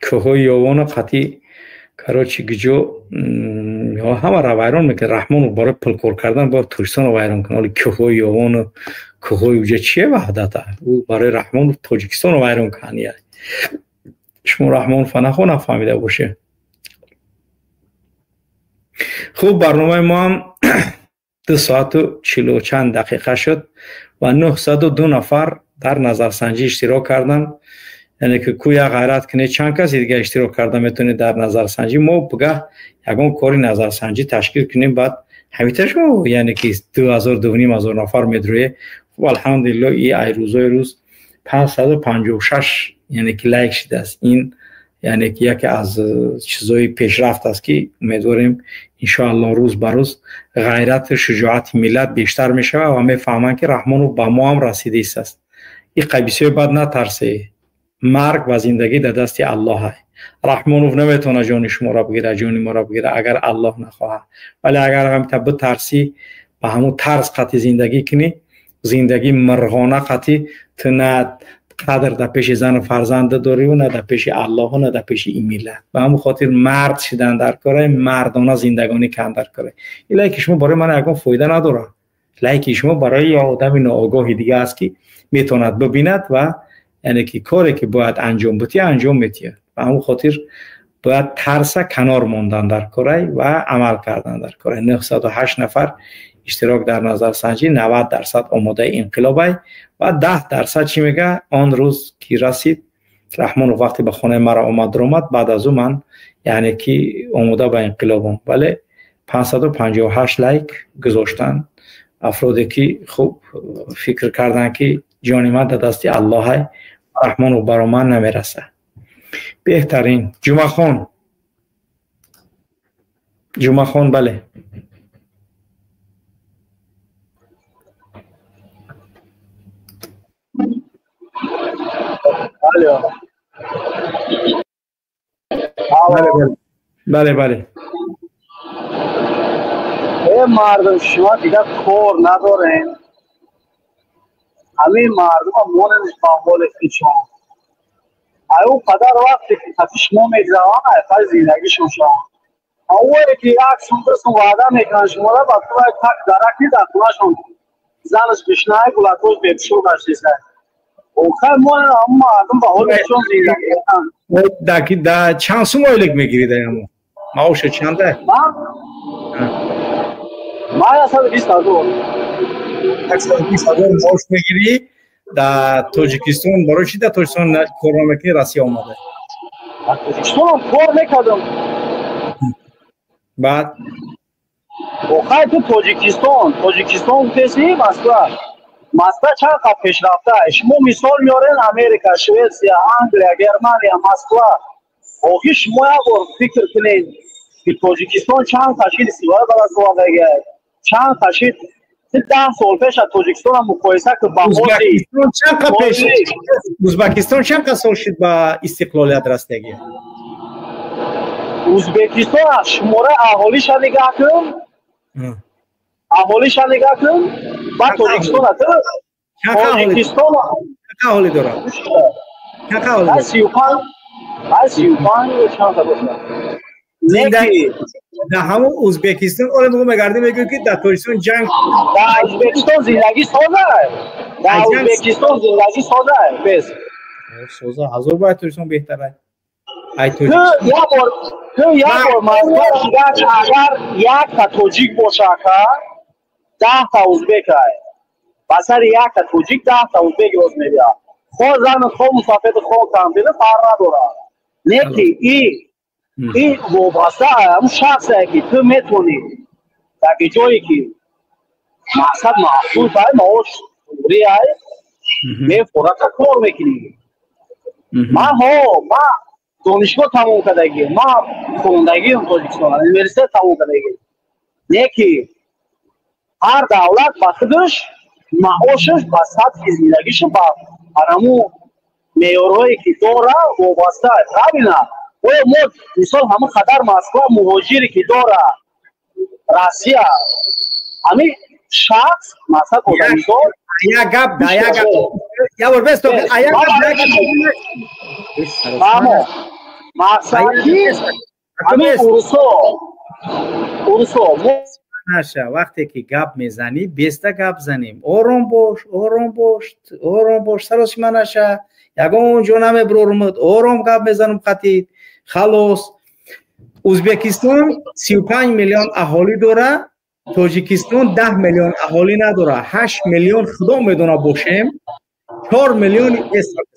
кӯҳҳои Ёвоно қатъи, короче, гиҷо ҳамаро вайрон мекунад. Раҳмонов барои пулкор кардан бояд Тоҷикистонро вайрон кунад. Оли кӯҳҳои Ёвону кӯҳҳои уҷа чие ваҳдата? Ӯ барои Раҳмонов Тоҷикистонро вайрон кунад. Шумо Раҳмонова нахо нафаҳмида боше. Хуб, барномаи мо ҳам 2 соату 40 чанд дақиқа шуд ва 902 нафар дар назарсанҷӣ иштирок карданд. Яъне ки кӯя ғайрат кунед, чанд каси дига иштирок карда метавонед дар назарсанҷӣ. Мо пугаҳ ягон кори назарсанҷӣ ташкил кунем, баъд ҳамита шумо, яъне ки 2000, 2500 нафар медроe. Хуб, алҳамдулилло, и ай рӯзои рӯз 556, яъне ки лайк шидааст. Ин яъне ки яке аз чизҳои пешрафт аст, ки умедворем, иншоалло, рӯз ба рӯз ғайрату шуҷоати миллат бештар мешавад ва мефаҳманд, ки Раҳмонов ба мо ҳам расидааст. И қабисиҳои бад натарсе. Марг ва зиндагӣ дар дасти Аллоҳ. Раҳмонов наметавонад ҷони шуморо бигирад, ҷони моро бигирад, агар Аллоҳ нахоҳад. Вале агар ҳамта битарсӣ, ба ҳамун тарз қатъи зиндагӣ кунӣ, зиндагӣ мирғона қатъи, ту на қадр дар пеши зану фарзанд дорӣ, на дар пеши Аллоҳу, на дар пеши ин миллат. Ба ҳамун хотир мард шидан дар кора, мардона зиндагонӣ кан дар кора. Ин лайки шумо барои ман ягон фоида надорад. Лайки шумо барои як одами ноогоҳи дига аст, ки метавонад бибинад ва яъне ки коре ки бояд анҷом бутия, анҷом метиҳад. Ба ҳамун хотир бояд тарса канор мондан дар корай ва амал кардан дар корай. 908 нафар иштирок дар назарсанҷӣ, 90% омодаи инқилобай ва 10% чӣ мега? Он рӯз ки расид, Раҳмонов вақте ба хонаи маро омад, даромад, баъд аз ӯ ман, яъне ки омода ба инқилобам. Вале 558 лайк гузоштанд афроде, ки хуб фикр карданд, ки ҷони ман дар дасти Аллоҳай, Раҳмонов баро ман намерасад. Беҳтарин. Ҷумъахон, Ҷумъахон, бале. Алло. Бале, бале. Э мардум, шумо дига кор надорем. Ҳамин мардума монем ба ҳоли хичон. Ай ӯ қадар вақте ки қати шумо мегзаванд, ай қади зиндагишон шаванд. Аввале ки як сум, ду сум ваъда мекунанд шуморо, ба ту так дараки дар хонашон занаш бишнай, гулакош бепушо гаштеса. Охир мо ҳамин мардум ба ҳоли хичон зиндагӣ мекунанд. Да чанд сум ойлик мегирӣ дар ҳамон? Маоша чанда? Ман 120 ҳазор. 120 ҳазор маош мегирӣ дар Тоҷикистон. Барои чӣ дар Тоҷикистон кор намекунӣ, Россия омада? Дар Тоҷикистонам кор мекардам. Баъд? Охир ту Тоҷикистон, Тоҷикистон гуфтеси, Москва. Москва чанд қад пешрафта. Шумо мисол меорен Америка, Швеция, Англия, Германия, Москва. Охир шумо як бор фикр кунед, ки Тоҷикистон чанд қашид истиқлол ба даст овардагиа, чанд қашид. 10 сол пеш аз Тоҷикистонам муқоиса ки ба Ӯзбекистон чанд қа пеш, Ӯзбекистон чанд қа сол шид ба истиқлолият расидагиа? Ӯзбекистон аз шумораи аҳолиша нигаҳ кун, аҳолиша нигаҳ кун, баъд Тоҷикистон Тоҷикистон чанд аҳолӣ дорад? Чанд аҳолӣ дорад? 35, 35 чанд та бошад. Зиндагӣ дар ҳамон Ӯзбекистон, оле мегӯ мегардӣ, мегӯ ки дар Тоҷикистон ҷанг. Дар Ӯзбекистон зиндагӣ соза, дар Ӯзбекистон зиндагӣ соза, бес соза, ҳазор бор Тоҷикистон беҳтар. Ай ту як бор, ту як бор Москва шидач, агар якта тоҷик боша, ака, 10 та ӯзбек ай. Ба сари якта тоҷик 10 та узбек роз мебиёд. Хо зан, хо мусафед, хо кампир, фарқ надорад. Не ки и вобаста ҳамун шахсе ки ту метавонӣ дар ҷое ки мақсад маҳсул ай, маош ай, мефората кор мекунӣ. Ман ҳо, ман донишгоҳ тамом кардагӣ, ман хондагиам Тоҷикистон, университет тамом кардагӣ. Не ки ҳар давлат ба худаш маошаш, ба сатҳи зиндагиша, ба ҳамун меъёрҳое ки дора вобаста, правильно? Оё мо мисол ҳамун қадар Москва муҳоҷире ки дора, Россия, ҳамин шахс мақсад одамизод. Як гап, як гап, я бор бесто, як гап. Мамо, мақсад ки ҳамин урусо, урусо. Наша, вақте ки гап мезанӣ, беста гап занем. Ором бош, ором бош, ором бош, саросима наша, ягон ҷо намебурорумад, ором гап мезанам қатид. Халос, Узбекистон 35 миллион аҳолӣ дора, Тоҷикистон 10 миллион аҳолӣ надора, 8 миллион худо медона бошем, 4 миллиони,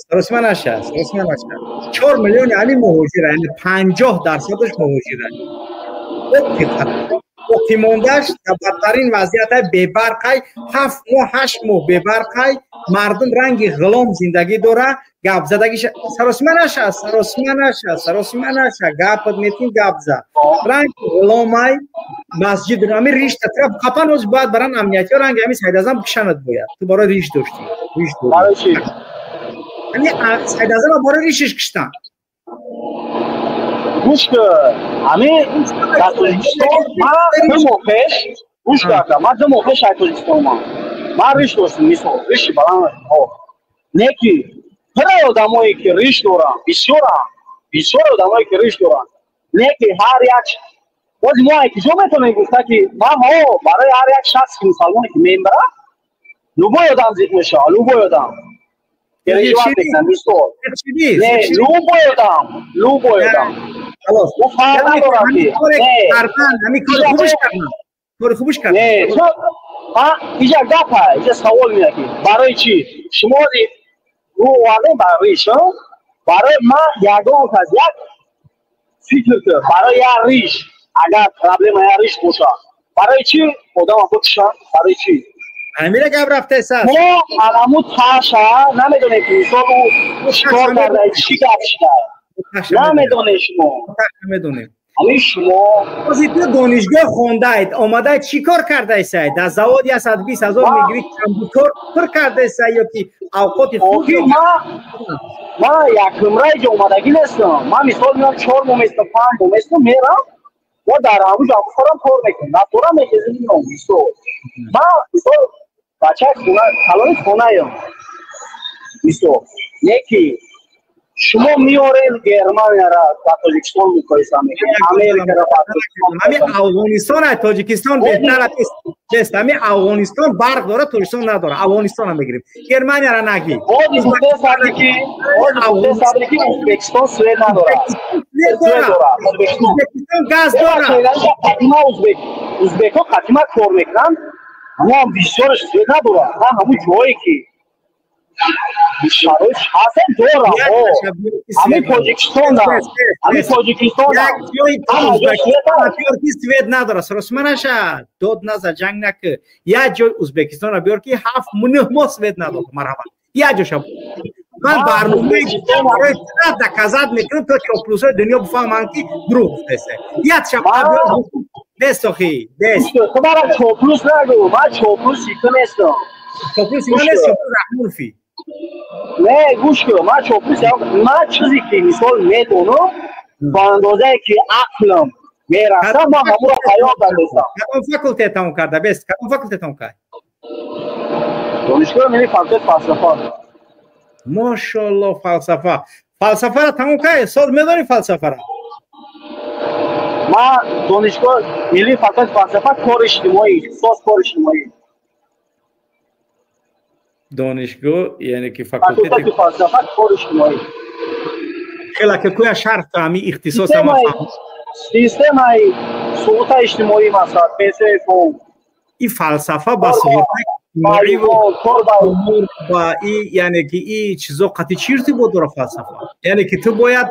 саросима наша, саросима наша, 4 миллиони ҳамин муҳоҷира, яъне 50 дарсадаш муҳоҷира. Боқимондааш дар бадтарин вазъиятай, бебарқай, 7 моҳ, 8 моҳ бебарқай, мардум ранги ғулом зиндагӣ дора. Гап задагиша, саросима наша, саросима наша, саросима наша, гапат метин, гап за. Ранги ғуломай масҷид ами ришта тра қапан оз бояд баран амниятиё ранги ами Сайдазам бикшанад бояд. Ту барои риш доштӣ, риш дорӣ. Ами Сайдазама барои ришиш киштан. Гӯш кун, ҳамин дар Тоҷикистон ман 2 моҳ пеш, гӯш карда, ман 2 моҳ пеш ай Тоҷикистон омадам. Ман риш доштам, мисол риши баланд. Не ки пураи одамое ки риш доранд, бисёранд, бисёр одамое ки риш доранд. Не ки ҳар як боз мо ай киҷо метавонем гуфта ки ман ҳо барои ҳар як шахси мусалмоне ки мембара, любой одам зиқ мешавад, любой одам переживать мекунад, мисол. Не, любой одам, любой одам. Ӯ фарқ надорад ки кори хубиш кард. Не, иҷа гапа, иҷа савол меяд ки барои чӣ шумо рӯ овардем ба риш? Барои ман ягон кас як фикр кун, барои як риш, агар проблема як риш бошад, барои чӣ одама бикушанд? Барои чӣ? Ҳамира гап рафтеса. Мо аламу таша намедонем ки мисол ӯ чикор карда, чӣ гап шуда, намедонем шумо. Намедонем. Ҳамин шумо. Ози ту донишгоҳ хондаед, омадаед, чӣ кор кардаесай? Дар завод 120 000 мегирӣ, компютер пур кардаесай ё ки авқоти худ? Ман якумра иҷо омадагӣ нестам. Ман мисол меам, 4 моҳ местам, 5 моҳ местам, мерам, мо дар ҳамун ҷо хӯрам, кор мекунем, нафорам мехезем, меом. Мисол ман, мисол, бачаи хона, калони хонаям, мисол. Не ки шумо меорем Германияра ба Тоҷикистон муқоиса мекунем, Америкара ба Ҳамин Афғонистон ай Тоҷикистон беҳтар аст. Ҳамин Афғонистон барқ дора, Тоҷикистон надора. Афғонистонро мегирем, Германияра нагӣ. Ки Ӯзбекистон свет надорад. Ӯзбекистон газ дора. Ӯзбекҳо қатима кор мекунанд, ҳамо бисёраш свет надорад. Ҳамун ҷое ки шароит ҳастем, дорам. Ҳамин Тоҷикистон, ҳамин Тоҷикистон. Ки свет надора, саросима наша, дод наза, ҷанг наки. Як ҷой Ӯзбекистонро биёр, ки 7-9 моҳ свет надорад. Марҳамат, як ҷоша. Ман барномаи барои доказать мекунам, то чоплусои дунё бифаҳманд, ки дурӯғ гуфтасе. Як шаб бесохи бес. Ту мара чоплус нагӯ, ман чоплуси ту нестам. Чоплуси ман нест, чоплус Раҳмонфи. Не, гӯш кун, ман чоплус, ман чизе ки мисол медонам, ба андозае ки ақлам мерасад, ман ҳамуро баён кардастам. Кадом факултет тамом карда бес? Кадом факултет тамом кард? Донишгоҳи милли, факултет фалсафа. Мошоалло, фалсафа. Фалсафаро тамом кард? Сол медонӣ фалсафаро? Ман донишгоҳ милли, факултет фалсафа, кори иҷтимоӣ, ихтисос кори иҷтимоӣ. Донишгоҳ, яъне ки факултети фалсафа, кори иҷтимоӣ. Хела ки куя шарҳ то ҳами ихтисос ама. Системаи суғуртаи иҷтимоӣ, масалан, пенсияи фонд. Ин фалсафа ба суғуртаи Ба яъне ки и чизо қати чӣ иртибот дора фалсафа? Яъне ки ту бояд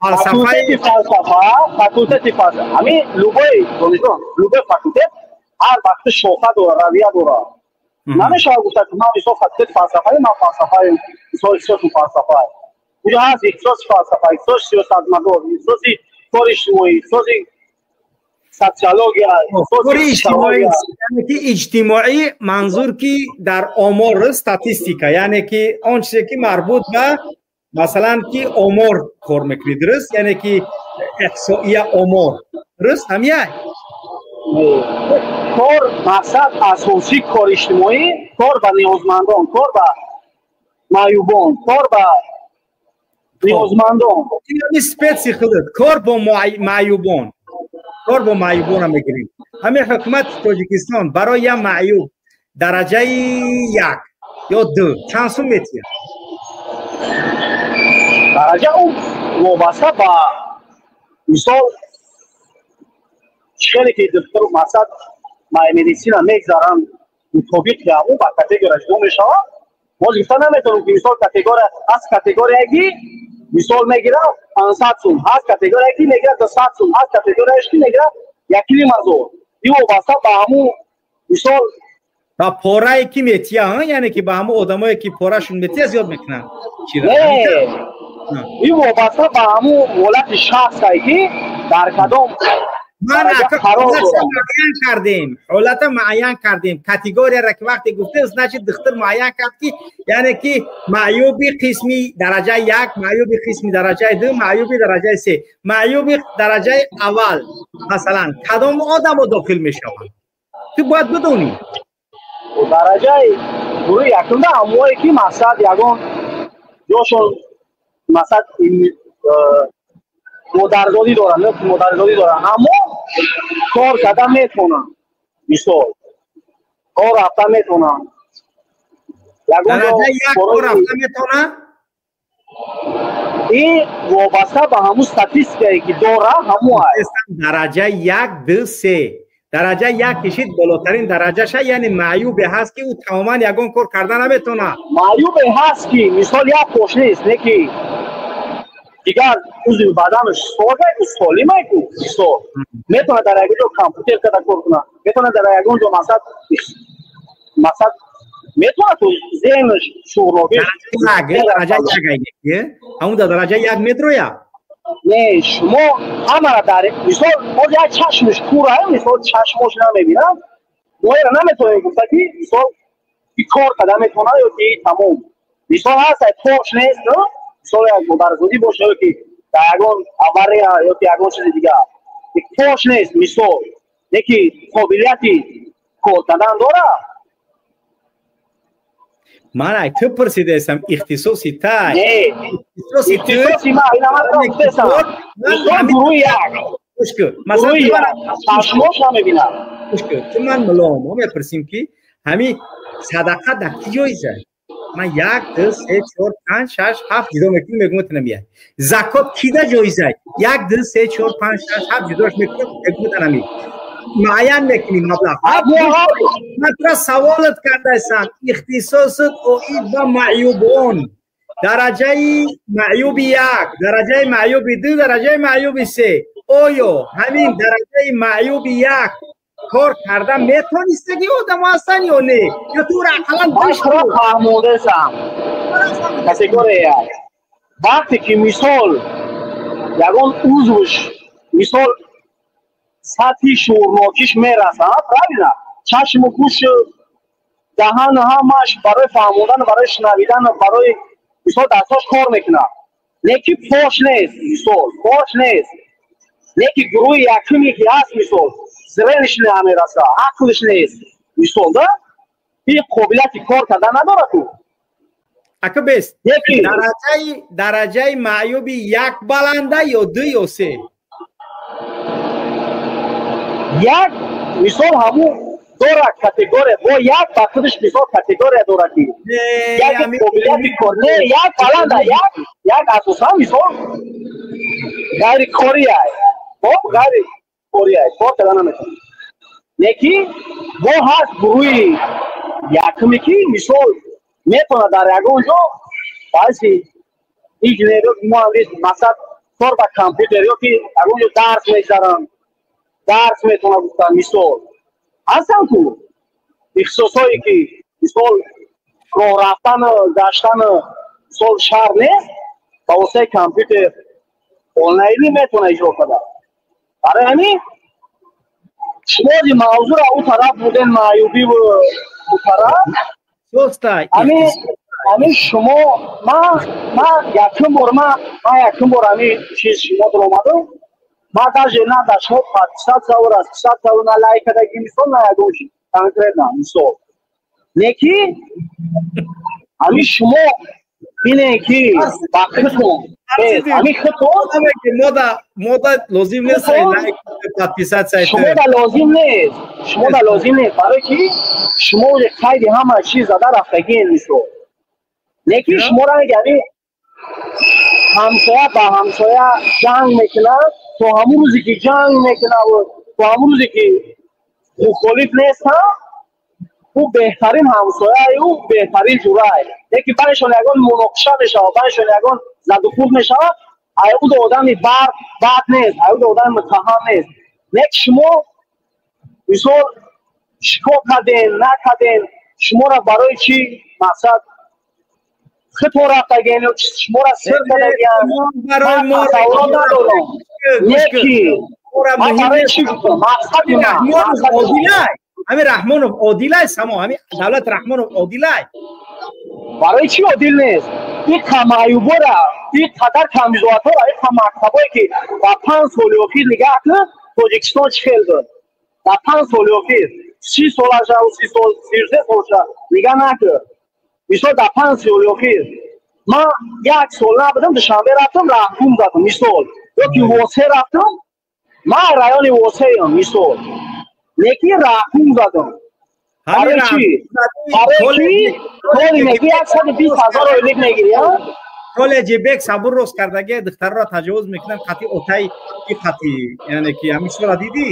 фалсафаи фалсафа, факултети фалсафа, ҳамин любой донишгоҳ, любой факултет ҳар вақт шоха дора, равия дора. Намешавад гуфта ки ман мисол факултети фалсафаи, ман фалсафаи, мисол ихтисоси фалсафа. Уҷо ҳаст ихтисоси фалсафа, ихтисоси сиёсатмадор, ихтисоси кори иҷтимоӣ, ихтисоси социология. Кори иҷтимоӣ, яъне ки иҷтимоӣ манзур ки дар омор, статистика, яъне ки он чизе ки марбут ба масалан ки омор кор мекунӣ, дуруст? Яъне ки эҳсоия, омор, дуруст ҳамия? Кор мақсад асосӣ кори иҷтимоӣ, кор ба ниёзмандон, кор ба маъюбон, кор ба ниёзмандон. Специ худат кор бо маъюбон, кор бо маъюбонро мегирем. Ҳамин ҳукумати Тоҷикистон барои як маъюб дараҷаи 1 ё 2 чанд сум метиҳад? Дараҷа ӯ вобаста ба мисол хеле ки доктор мақсад медицина мегзаранд, мутобиқи ӯ ба категория ҷудо мешавад. Боз гуфта наметавонем ки мисол категория ҳаст, категорияе ки мисол мегирад 500 сум, ҳаст категорияе ки мегирад 200 сум, ҳаст категорияе ки мегирад 1,5 ҳазор. Ин вобаста ба ҳамун мисол ба порае ки метия, яъне ки ба ҳамун одамое ки порашон метия зиёд мекунанд. Не, ин вобаста ба ҳамун ҳолати шахсае ки дар кадом Ман муайян кардем, ҳолата муайян кардем, категорияра ки вақте гуфтем, значит духтур муайян кард ки яъне ки маъюби қисми дараҷаи 1, маъюби қисми дараҷаи 2, маъюби дараҷаи 3. Маъюби дараҷаи аввал масалан кадом одамо дохил мешаванд, ту бояд бидонӣ. Дараҷаи гурӯҳи якумда ҳамое ки мақсад ягон ҷошон мақсад модарзодӣ доранд ё модарзодӣ доранд, аммо кор карда метавонанд, мисол кор рафта метавонанд. Дараҷаи 1 кор рафта метавонад? Ин вобаста ба ҳамун статистикае ки дора, ҳамун. Дараҷаи 1, 2, 3. Дараҷаи 1 кишид болотарин дараҷаша, яъне маъюбе ҳаст ки ӯ тамоман ягон кор карда наметавонад. Маъюбе ҳаст ки мисол як пош нест, не ки дигар узви баданаш согайку, солимайку, мисол метавонад дар ягон ҷо компютер карда кор кунад, метавонад дар ягон ҷо мақсад метавонад зеҳнаш шуғлобиш. Дараҷаи 1 ҳамун дар дараҷаи 1 медрояд? Не, шумо ҳамара дар мисол боз як чашмаш кура, мисол чашмош намебинад, мо эра наметавонем гуфта ки мисол ки кор карда метавонад ё ки тамом. Мисол ҳаст пош нест, мисол як модарзодӣ боша ё ки дар ягон авария ё ки ягон чизи дигар пош нест, мисол не ки қобилияти кор кардан дорад. Ман ай ту пурсидаестам, ихтисоси тай. Ихтисоси ма ина ман гуфтаестам, мисол гурӯҳи 1 чашмош намебинад. Ту ман мулом мо мепурсим ки ҳамин садақа дар ки ҷоиза? Ман 1, 2, 3, 4, 5, 6, 7 ҷудо мекунем, мегӯм танамия. Закот кида ҷоиза? 1, 2, 3, 4, 5, 6, 7 ҷудош мекунем, мегӯм танами. Муайян мекунем маблағ. Ман тура саволат кардаестам, ихтисосат оид ба маъюбон. Дараҷаи маъюби 1, дараҷаи маъюби 2, дараҷаи маъюби 3. Оё ҳамин дараҷаи маъюби 1 кор карда метонистаги одамо ҳастанд ё не? Ё ту ра ақаллан фаҳмондасам, категория 1 вақте ки мисол ягон узвш мисол сатҳи шуурнокиш мерасад, правильно, чашму гӯшу даҳан ҳамаш барои фаҳмондан, барои шунавидан, барои мисол дастҳош кор мекунад, леки пош нест, мисол пош нест, леки гурӯҳи якуме ки ҳаст, мисол зрениш намераса, ақлиш нест, мисол да ин қобилияти кор кардан надорад ку. Ака бес, дараҷаи маъюби 1 баланда ё 2 ё 3? 1 мисол ҳамун дорад категория бо 1 ба худаш мисол категория дорад ки як қобилияти кор не, 1 баланда, 1 асосан мисол ғайрикория, хоб, ғайрикория, кор карда наметавонад, леки бо ҳаст гурӯҳи Якуме ки мисол метавонад дар ягон ҷо баъзи инженер ё муҳандис, мақсад кор ба компютер ё ки ягон ҷо дарс мегзаранд, дарс метавонад гуфтан. Мисол ҳастанд ку ихтисосҳое ки мисол роҳ рафтану гаштану мисол шаҳр нест, ба воситаи компютер онлайнӣ метавонад иҷро карда. Барои ҳамин шумо ози мавзӯра ӯ тараф буден, маъюбиву ӯ тараф. Ҳамин шумо ман якум бор, ман якум бор ҳамин чиз шумо омадам, ман даже на дар шумо подписаться расписаться, на лайк кардаги, мисол, на ягон чиз конкретно. Мисол не ки ҳамин шумо бинед ки ба худтон ҳамин худтон мода лозим нест лайк, подписаться. Шумода лозим нест, шумода лозим нест, барои ки шумо қайди ҳама чиз зада рафтагиен. Мисол не ки шуморо ҳамин ҳамсоя ба ҳамсоя ҷанг мекунад, то ҳамун рӯзе ки ҷанг мекунад, то ҳамун рӯзе ки мухолиф нестам, ӯ беҳтарин ҳамсояи, ӯ беҳтарин ҷурай. Лекин байншон ягон муноқиша мешавад, байншон ягон задухӯрд мешавад, ай ӯ одами бад нест, ай ӯ одами муттаҳам нест. Лек шумо мисол чикор кардем, накардем, шуморо барои чӣ мақсад худтон рафтагиен ё шуморо сир кардагиан, ман тасаввурот надорам. Неки ман барои чӣ гуфтам, мақсади ман ҳамин Раҳмонов одилай, само ҳамин давлат Раҳмонов одилай? Барои чӣ одил нест? Ин камаюбора, ин қадар камбизоатҳоро, ин мактабое ки дар 5 соли охир нигаҳ кун, Тоҷикистон чӣ хел буд дар 5 соли охир, 30 солаша, 30 сол, 33 солаша нигаҳ накун. Мисол, дар 5 соли охир ман як сол набудам, Душанбе рафтам, раҳкум задам, мисол, ё ки Восе рафтам, ман райони Восеям, мисол, лекин раҳкум задам. Барои чӣ? Барои чӣ? Толи меги 120 000 ойлик мегири. Коллеҷи бек сабур рост кардаги, духтарро таҷовуз мекунанд, қати отай и қати, яъне ки ҳамин чизро дидӣ?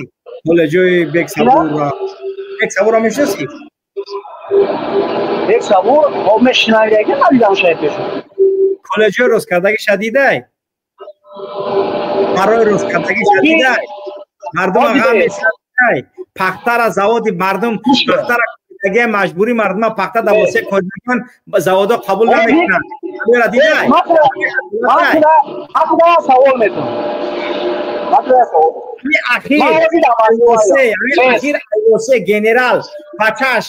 Коллеҷои бек сабурро, бек сабурро мешиносӣ? Бек сабур мешинавидаги, надидам шояд пеш. Коллеҷои рост кардагиша дидай? Барои рост кардагиша дидай? Мардума ғам месай, пахтара заводи мардум пахтара даге маҷбурӣ мардума пахта дар воситаи корган заводо қабул намекунанд. Ҳаминро дидай? Савол метунам. Ахир айвосе генерал бачаш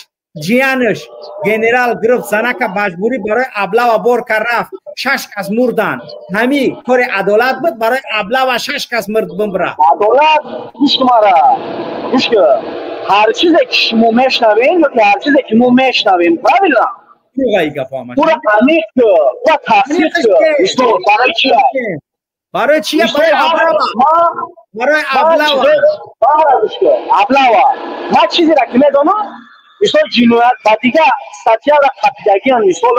ҷиянаш генерал гирифт, занака маҷбурӣ барои аблава бор кар рафт, шаш кас мурданд. Ҳами кори адолат буд? Барои аблава шаш кас мурд бимра. Адолат, гӯш кун мара, гӯш кун. Ҳар чизе ки шумо мешнавем ё ки ҳар чизе ки мо мешнавем, правильно, ура амиқ ку, ура таҳқиқ ку. Мисол, барои чи? Барои чи? Барои аблава, барои аблава. Аблава ман чизеро ки медонам, мисол, ҷиноят ба дигар статьяра қапидагиан, мисол,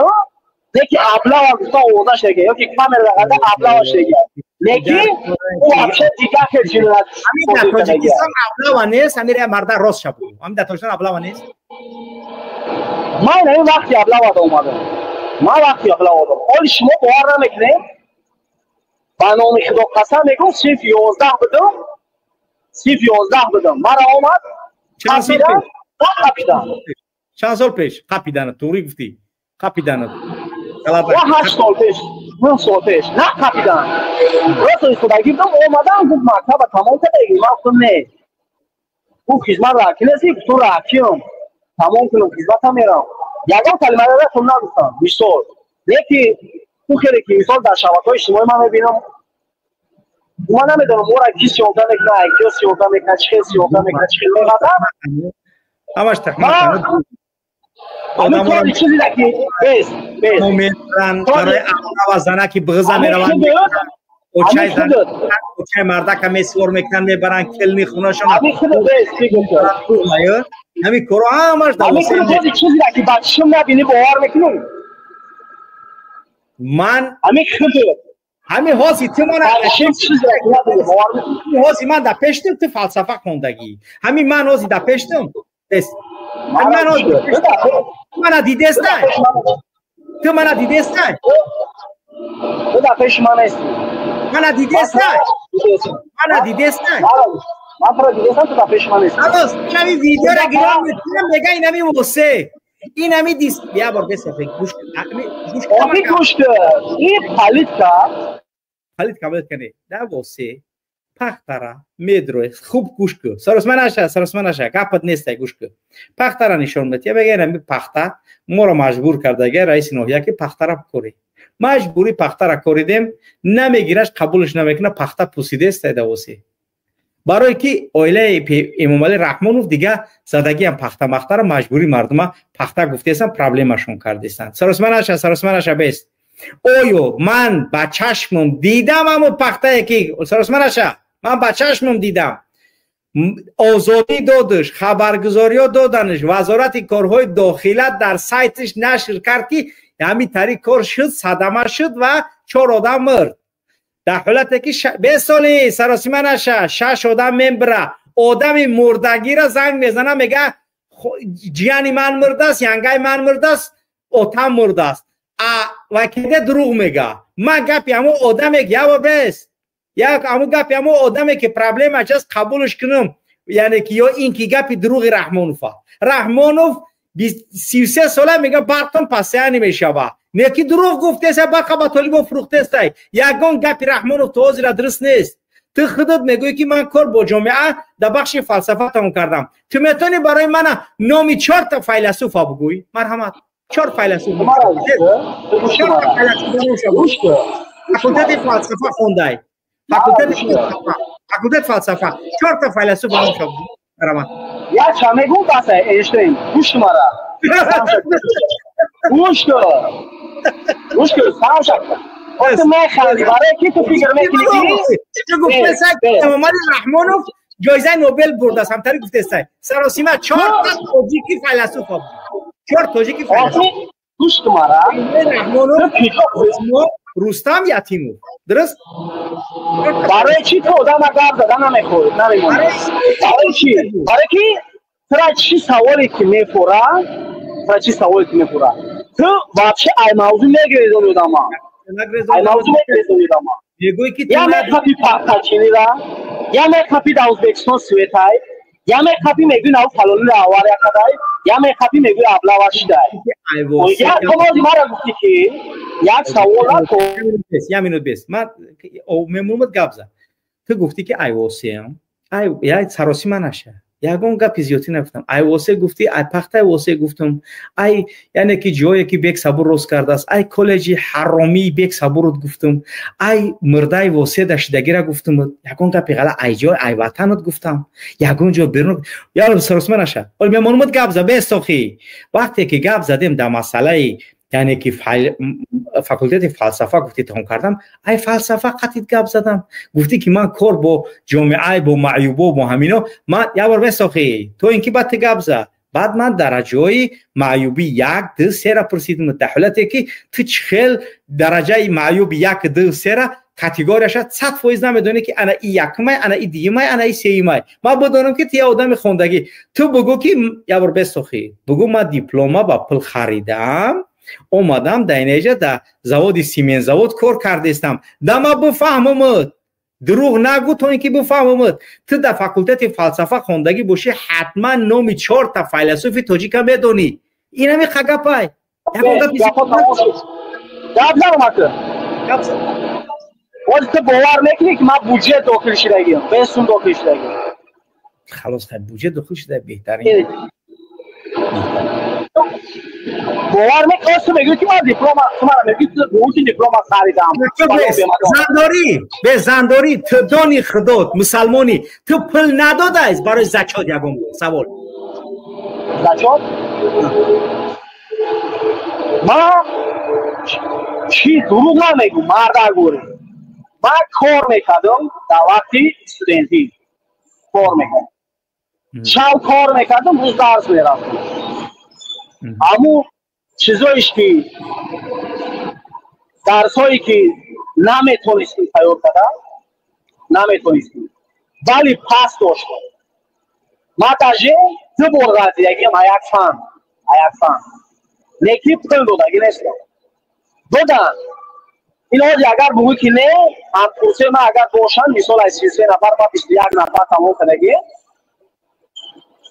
леки аблава гуфта овоза шега ё ки камера қада аблава шега, леки ӯ вообще дигар хел ҷиноят. Ҳамин дар Тоҷикистон аблава нест? Ҳамин марда рост шаб, ҳамин дар Тоҷикистон аблава нест? Ман ҳамин вақти аблавада омадам, ман вақти аблава омадам. Оли шумо бовар намекунед, ба номи Худо қасам мегӯм, синфи 11 будам, синфи 11 будам, мара омад қапидан, қапидан. Чанд сол пеш қапидана? Туғри гуфтӣ, қапидана. 8 сол пеш, 9 сол пеш. На қапидан, рост истодагӣ будам, омадан, гуфт: «Мактаба тамом кардагӣ?» Ман гуфтам: «Не». Гуфт: «Хизмат раки неси?» Гуфтум: «Ракиам, тамом кунам, хизматам мерам». Ягон калимаратон нагуфтам, мисол, леки ӯ хеле ки мисол дар шабакаҳои иҷтимоӣ ман мебинам, ман намедонам ора ки съёмка мекунад, киё съёмка мекунад, чӣ хел съёмка мекунад, чӣ хел меқадам. Ҳамаш тахмин. Ҳамин кори чизеро ки бес бес барои ва занаки бғиза мераванд, очай мардака месвор мекунанд, мебаранд келни хонашон. Ҳамин коро ҳамаш. Чизеро ки ба чишм набинӣ, бовар мекунӣ? Ман ҳамин худут ҳамин ҳози ту мана ҳози ман дар пештум, ту фалсафа хондагӣ, ҳамин ман ҳози дар пештум бес. Мана дидестай? Ту мана дидестай? Ту дар пеши ман нести. Мана дидестай? Мана дидестай? Ман туро дидестам, ту дар пеши ман нести. Халос, инами видеора гирон метунам, мега инами восе. Инами дис, я бор бесафе, гӯш гӯш. Охи гӯш кун. Ин политика. Политика политика не. Да восе. Пахтара медрои хуб гӯш кун. Саросма наша, саросма наша, гапат нестай, гӯш кун. Пахтара нишон медиҳад, мега инами пахта моро маҷбур кардага раиси ноҳия ки пахтара корӣ. Маҷбурӣ пахтара коридем, намегираш, қабулш намекуна, пахта пусидестай давоси. Барое ки оилаи Эмомалӣ Раҳмонов дига задагиам пахта махтара маҷбурӣ мардума пахта гуфтесам, проблемашон кардесанд. Саросма наша, саросма наша, бест. Оё ман ба чашмам дидам амо пахтае ки саросма наша, ман ба чашмам дидам. Озодӣ додаш, хабаргузориҳо доданаш, вазорати корҳои дохила дар сайтиш нашр кард ки ҳамин тариқ кор шуд, садама шуд ва 4 одам мурд. Дар ҳолате ки бесоли саросима наша, 6 одам мембира. Одами мурдагиро занг мезана, мега ҷияни ман мурдааст, янгаи ман мурдааст, отам мурдааст. А вакиде дурӯғ мега. Ман гапи ҳамон одаме ки яво бес. Як ҳамон гапи ҳамон одаме ки проблемаш аст қабулш кунам, яъне ки ё ин ки гапи дурӯғи Раҳмонова. Раҳмонов 33 сола мега барқтон пасяни мешава. Не ки дурӯғ гуфтеса, барқа ба толибон фурӯхтестай. Ягон гапи Раҳмонов то ҳозира дуруст нест. Ту худат мегӯӣ ки ман кор бо ҷомеа дар бахши фалсафа тамом кардам. Ту метавонӣ барои мана номи 4 та файласуфа бигӯӣ? Марҳамат. 4 файласуф. Факултети фалсафа хондай. Факултети фалсафа. Факултет фалсафа. 4 та файласуф номша бигӯ. Марҳамат. Я ча мегӯм баса Эйнштейн. Гӯш мара. Гӯш кун. Гӯш кун, самша. Ту механдӣ барои ки ту фикр мекунӣ ки ту гуфтесай Эмомалӣ Раҳмонов ҷоизаи Нобел бурдааст, ҳамтари гуфтесай. Саросима 4 та тоҷики файласуф. 4 тоҷики файласуф. Гӯш кун мара. Раҳмонов, Рустам Ятимов. Дуруст? Барои чӣ ту одама гап зада намехоҳӣ? Намемонӣ. Барои чӣ? Барои ки тура чӣ саволе ки мефура, тура чӣ саволе ки мефура? Ту вообще ай мавзӯ мегирезони одама. Ай мавзӯ мегирезони одама. Мегӯӣ ки я мехапи пахтачинира, я мехапи дар Ӯзбекистон светай, я мехапи мегӯи нав фалонира авария кадай, я мехапи мегӯи аблава шидай. Як комоди мара гуфтӣ ки як савола то як минут бес. Ман мемурмад гап зад. Ту гуфтӣ ки айвосеам. Ай я саросима наша. Ягон гапи зиёдтӣ нагуфтам. Ай восе гуфтӣ, ай пахтай восе гуфтам. Ай яъне ки ҷое ки Бек Сабур рост кардааст, ай коллеҷи ҳаромии Бек Сабурот гуфтам, ай мурдаи восе дашидагира гуфтам. Ягон гапи ғала ай ҷой, ай ватанот гуфтам. Ягон ҷо берун. Яр саросима наша. Ҳол мемонумад гап за бесохи. Вақте ки гап задем дар масъалаи яъне ки факултети фалсафа гуфтӣ тамом кардам, ай фалсафа қатид гап задам. Гуфтӣ ки ман кор бо ҷомеаи бо маъюбо бо ҳамино, ман як бор бесохӣ то ин ки баъд ту гап зад. Баъд ман дараҷаҳои маъюбӣ 1, 2, 3-ра пурсидам. Дар ҳолате ки ту чӣ хел дараҷаи маъюби 1, 2, 3-ра категорияша 100% намедонӣ ки ана и якумай, ана и дуюмай, ана и сеюмай. Ман бидонам ки ту як одами хондагӣ. Ту бигӯ ки як бор бесохӣ. Бигӯ ман диплома ба пул харидам, омадам дар инҷа дар заводи симензавод кор кардестам. Да ма бифаҳмамуд. Дурӯғ нагӯ то ин ки бифаҳмамуд. Ту дар факултети фалсафа хондагӣ бошӣ, ҳатман номи 4 та файласуфи тоҷика медонӣ. Ин ҳами қагапай. Гап занам ака. Боз ту бовар мекунӣ ки ман буҷет дохил шудагиам, бес сум дохил шудагиам. Халос, хай буҷет дохил шуда беҳтарин. Бовар мекунӣ, ту мегӯӣ ки ман диплома, ту мара мегӯӣ ту гӯӣ диплома харидам. Зандорӣ, бе зандорӣ, ту дони худот, мусалмонӣ, ту пул надодаист барои зачот ягон савол. Зачот? Ман чӣ дурӯғ намегӯм, мардагӯрӣ. Ман кор мекардам дар вақти студентӣ. Кор мекардам. Шаб кор мекардам, рӯз дарс мерафтам. Аммо чизоиш ки дарсҳое ки наметонистем тайёр кардан, наметонистем, вале пас доштем. Ман даже ду бор ғалтидагиам як фан, як фан. Леки пул додагӣ нестам. Додан. Ин ҳози агар бугӯй ки не, ҳамкурсои ман агар бошанд, мисол аз 33 нафар ман 21 нафар тамом кардагӣ.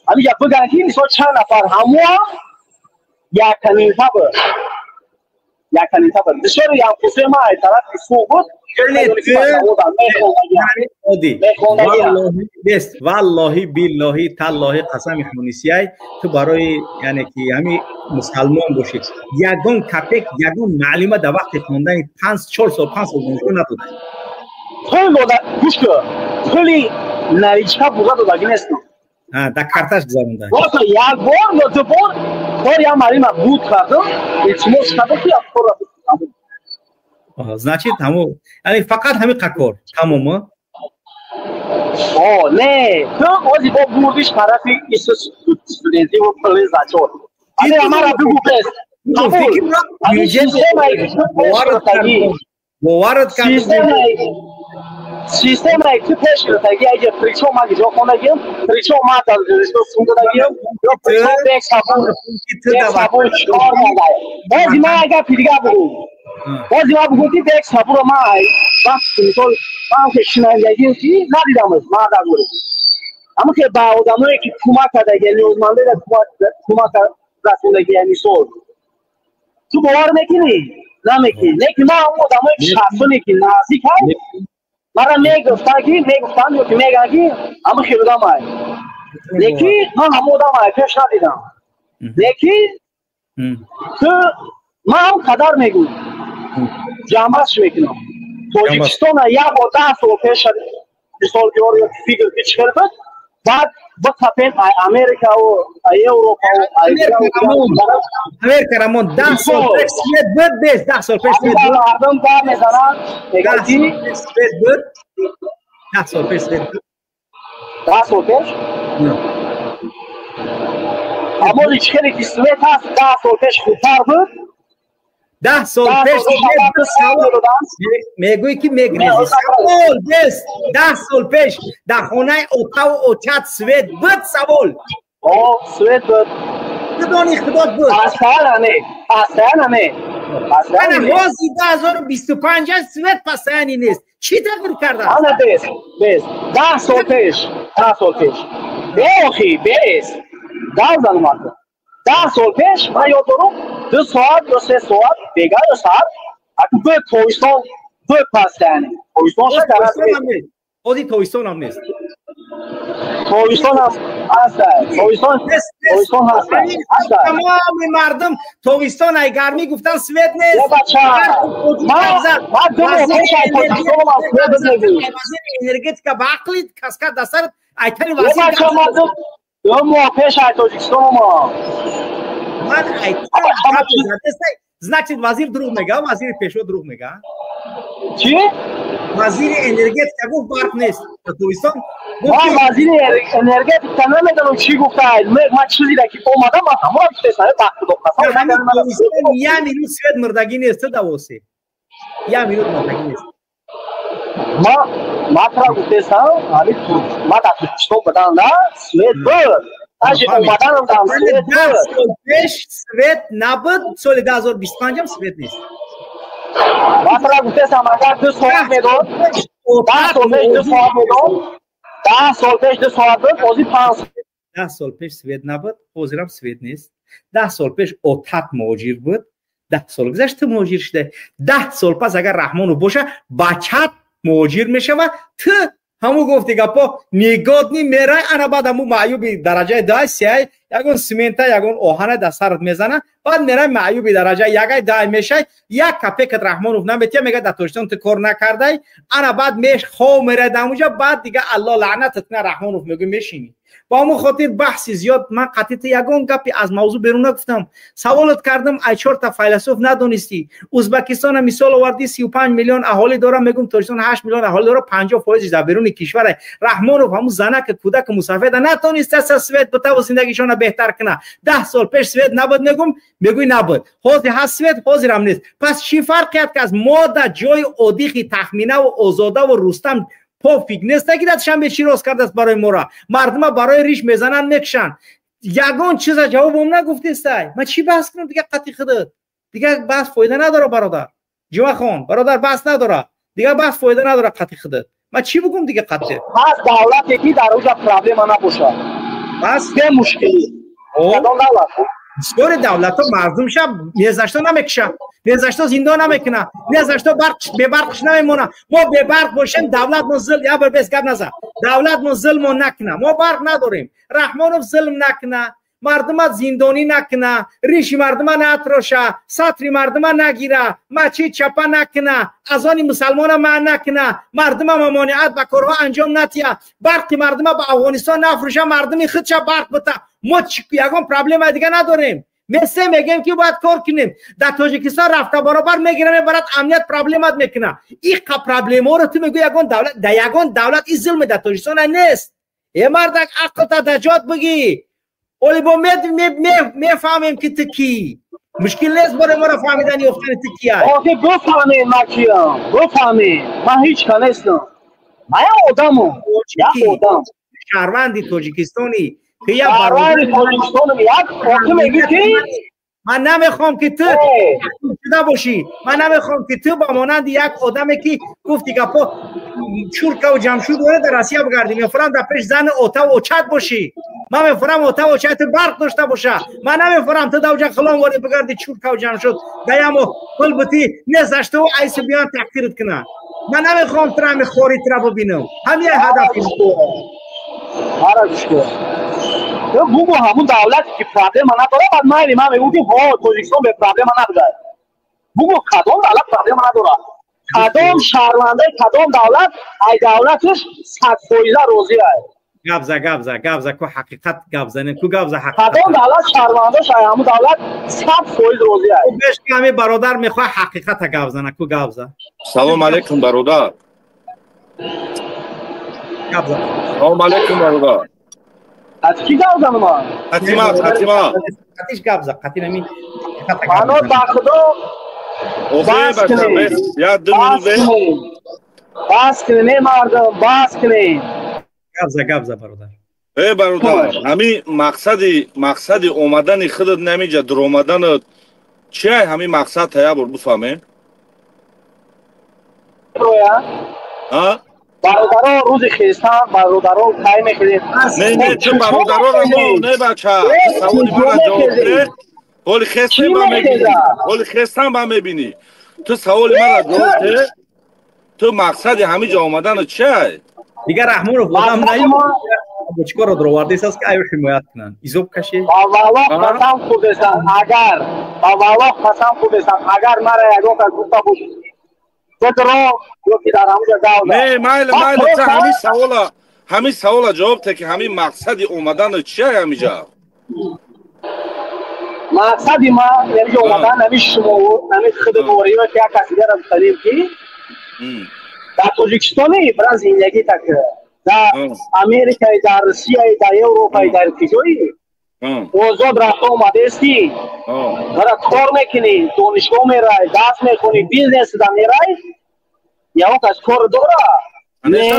Ҳаминҷа бигӯянд ки мисол чанд нафар ҳамоам яканинта буд. Яканинта буд. Бисёри ҳамкурсои ман аз тарафи суғ буд. Бест валлоҳи биллоҳи таллоҳи қасами хунисияй ту барои яъне ки ҳами мусалмон бошӣ ягон капек ягон маълима дар вақти хондани 5-4 сол 5 сол донишгоҳ надода. Пул дода, гӯш кун, пули наличка бурда додагӣ нестам. Дар карташ гузаронда. Просто як бор ё ду бор кор як маълима буд кардам, илтимос кардам ки як корро. Значит, ҳамо яъне фақат ҳамин кор тамом. О, не, ту ози бо бурдиш тарафи студентӣ ва пули зачёт. Ане амара бигӯ пес. Боварат кардам. Системае ки пеш гирифтагӣ, аҷа причом ман ҷо хондагиам, причом ман дар донишгоҳ сундагиам, ё причом бек сабур чикор кардам. Бози ман як гапи дигар бугӯм. Бози ман бугӯм ки бек сабурро ман вақти мисол ман ки шинандагиам ки надидамаш, ман дар гӯрем. Аммо ки ба одамое ки кӯмак кардаги, ниёзмандоеро кӯмак расондаги, мисол. Ту бовар мекунӣ? Намекунӣ. Лекин ман ҳамон одамое ки шахсоне ки наздик ҳаст, мара мегуфтанд ки мегуфтанд ё ки мегӯянд ки ҳамон хел одамай. Лекин ман ҳамон одамай пеш надидам. Лекин ту ман ҳам қадар мегӯям, ҷамъбастш мекунам. Тоҷикистона як бор 10 сол пеш мисол ё фикр ки чӣ хел буд, баъд бикапем Америкаву Европаву Америка рамон 10 сол пеш свет буд, бес 10 сол пеш свет буд. Мардум гап мезананд, мегӯянд ки свет буд, 10 сол пеш свет буд. 10 сол пеш? Амоли чӣ хеле ки свет ҳаст, 10 сол пеш хубтар буд. 10 сол пеш мегӯӣ ки мегрезӣ. Савол бес, 10 сол пеш дар хонаи отаву очат свет буд? Савол. О, свет буд. Худони худот буд. Постоянно не, постоянно не. Ана ҳозир 2025 аст, свет постоянно нест. Чӣ тағйир кардааст? Ана бес, бес. 10 сол пеш, 10 сол пеш. Беохи, бес. Гап занам ато. 10 сол пеш ман ёд дорам, 2 соат ё 3 соат бега ё саат аку буд тобистон буд постоянно. Тобистон шад дар ҳозир тобистон ҳам нест. Тобистон ҳам ҳаст. Тобистон, тобистон ҳаст. Тамоми мардум тобистон ай гармӣ гуфтан свет нест. Бача, ман ду моҳ пеш аз Тоҷикистон омадам, свет буд. Вазири энергетика ба ақли каскад дар сарат айтани вазир. Бача, ман ду моҳ пеш аз Тоҷикистон омадам. Ман айтан значит вазир дурӯғ мега, вазири пешво дурӯғ мега. Чӣ? Вазири энергетика гуфт барқ нест дар Тобистон. Ман вазири энергетика намедонам чӣ гуфта. Ман чизеро ки омадам, ман ҳамонро гуфтаам, ба худо қасам. Як минут свет мурдагӣ нест, ту давоси. Як минут мурдагӣ нест. Ман туро гуфтаам, ҳамин ман дар Туркистон будам, да, свет буд. Даже омаданам дар свет буд. Сол пеш свет набуд, соли 2025 ҳам свет нест. Ман туро гуфтаам, агар 2 соат медод, 10 сол пеш 2 соат медод, 10 сол пеш 2 соат буд, ҳозир 5 сол. 10 сол пеш свет набуд, ҳозирам свет нест. 10 сол пеш отат муҳоҷир буд, 10 сол гузашт ту муҳоҷир шуда. 10 сол пас агар Раҳмонов боша, бачат муҳоҷир мешавад, ту ҳамун гуфти гапо нигодни мерай, ана баъд ҳамун маъюби дараҷаи 2 3 ягон симента ягон оҳана дар сарат мезана, баъд мерай маъюби дараҷаи 1 2 мешай, як капекат Раҳмонов наметия, мега дар Тоҷикистон ту кор накардай, ана баъд меш хов мерай дар ҳамунҷа, баъд дига Аллоҳ лаънатат кунад Раҳмонов мегӯй мешинӣ. Ба ҳамун хотир баҳси зиёд ман қатъи ту ягон гапи аз мавзӯъ берун нагуфтам. Саволат кардам, ай 4 та файласуф надонистӣ. Ӯзбекистона мисол овардӣ, 35 миллион аҳолӣ дора, мегӯм Тоҷикистон 8 миллион аҳолӣ дора, 50% дар беруни кишвар. Раҳмонов ҳамун занаки кӯдаки мусафеда натониста свет битаву зиндагишона беҳтар куна. 10 сол пеш свет набуд, мегӯм, мегӯй набуд. Ҳозир ҳаст свет, ҳозирам нест. Пас чӣ фарқият ки аз мо дар ҷои одихи Тахминаву Озодаву Рустам Пофиг нест ки дар Душанбе чӣ рост кардааст барои мора. Мардума барои риш мезананд, мекушанд. Ягон чиза ҷавобом нагуфтестай. Ман чӣ баҳс кунам дига қати худат? Дига баҳс фоида надора, бародар. Ҷумъахон, бародар, баҳс надора. Дига баҳс фоида надора қати худат. Ман чӣ бугум дига қати? Ҳаст давлате ки дар оҷа проблема набошад. Бас бе мушкилӣ. Кадом давлат? Бисёри давлатҳо мардумша незашто намекуша, незашто зиндон намекуна, незашто барқ бебарқш намемона. Мо бебарқ бошем, давлат мо зулм, я бор бес гап наза. Давлат мо зулмо накуна. Мо барқ надорем. Раҳмонов зулм накуна, мардума зиндонӣ накуна, риши мардума натроша, сатри мардума нагира, масҷид чапа накуна, азони мусалмона манъ накуна, мардума мамониат ба корҳо анҷом натия, барқи мардума ба Афғонистон нафурӯша, мардуми худша барқ бита. Мо ягон проблема дига надорем. Месе мегем ки бояд кор кунем. Дар Тоҷикистон рафта баробар мегирам, мебарад, амният проблемат мекуна. Иқа проблемаро ту мегӯӣ ягон давлат, дар ягон давлат ин зулме дар Тоҷикистон нест. Е мардак, ақлта дар ҷот бигӣ. Оли бо мефаҳмем ки ту кӣ. Мушкил нест барои моро фаҳмидан ёфтани ту кӣ ай. Охи бифаҳмед ман киям, бифаҳмед. Ман ҳеҷ ка нестам. Ман як одамам, як одам. Шаҳрванди Тоҷикистонӣ. Ту як шаҳрванди Тоҷикистонам, як охи мегӯӣ ки ман намехоҳам ки ту шуда бошӣ. Ман намехоҳам ки ту ба монанди як одаме ки гуфти гапо чуркаву ҷамшуд дорад дар Россия бигардӣ. Мефурам дар пеш зани отаву очат бошӣ. Ман мефурам отаву очат барқ дошта боша. Ман намефурам ту давҷа хилом ворид бигардӣ чуркаву ҷамшуд даяму пул бутӣ незашту айсу биён тақдират кунад. Ман намехоҳам туро ҳами хори тура бибинам. Ҳамин ҳадафи Ҳара гӯш кун. Бугу ҳамун давлате ки проблема надорад, баъд майли ман мегӯм ки ҳо, Тоҷикистон бе проблема набудад. Бугу кадом давлат проблема надорад? Кадом шаҳрвандаи кадом давлат ай давлаташ 100% розӣ ай? Гапза, гапза, гапза, ку ҳақиқат гап занем, ку гапза ҳақиқат. Кадом давлат шаҳрвандаш ай ҳамун давлат 100% розӣ ай? Беш ки ҳамин бародар мехоҳад ҳақиқата гап зана, ку гапза. Салом алейкум, бародар. Гапза. Салом алейкум, бародар. Аз ки гап занам ман? Фатима, Фатима. Қатиш гапза, қатин ҳамин ҳақиқата гап. Мано ба Худо бас кунед. Я ду минут. Бас кунед, мардум, бас кунед. Гапза, гапза, бародар. Э бародар, ҳамин мақсади омадани худат намиҷа дуромаданат чи ай ҳамин мақсад та як бор бифаҳмем? А? Бародаро рӯзи хестан, бародаро кай мехезем? Не, не, ту бародароро мо не, бача. Саволи мара ҷавоб деҳ. Ҳоли хестем ба мебинӣ. Ҳоли хестан ба мебинӣ. Ту саволи мара ҷавоб деҳ. Ту мақсади ҳамин ҷо омаданат чи ай? Дигар Раҳмонов одам наёмад. Чикорро дуровардааст ки аю ҳимоят кунанд? Изоб кашед. Ба валлоҳ қасам хӯрдестам, агар ба валлоҳ қасам хӯрдестам, агар мара ягон кас гуфта бошад бидро ё ки дар ҳамуҷа гав зад. Не, майли, майли, ту ҳамин савола ҷавоб те ки ҳамин мақсади омаданат чи ай ҳамиҷа? Мақсади ман ҳамиҷа омадан ҳамин шумо, ҳамин худвориё ки як каси дигара гуфтанем ки дар Тоҷикистони биран зиндагӣ так, дар Америкаи, дар Русияи, дар Европаи, дар киҷои озод рафта омадаестӣ, бара кор мекунӣ, донишгоҳ мерай, дарс мехонӣ, бизнесда мерай, ягон кас кор дора? Не,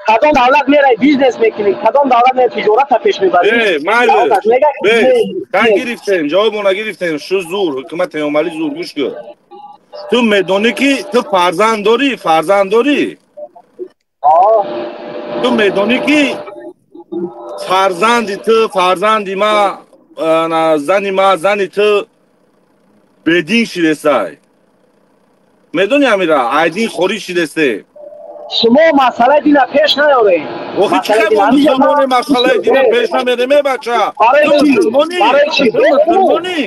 кадом давлат мерай бизнес мекунӣ, кадом давлат мерай тиҷората пеш мебарӣ? Гирифтем, ҷавобона гирифтем. Шу зур, ҳукумати эмомалӣ зур, гӯш кун. Ту медонӣ ки ту фарзанд дорӣ, фарзанд дорӣ? Ту медонӣ ки фарзанди ту, фарзанди ма, зани ма, зани ту бедин шидестай? Медонӣ ҳамира? Айдин хориҷ шидесте. Шумо масъалаи дина пеш наёред. Охи чӣ мо мусулмоне масъалаи дина пеш намерем, э бача? Ту мусулмонӣ? Ту мусулмонӣ?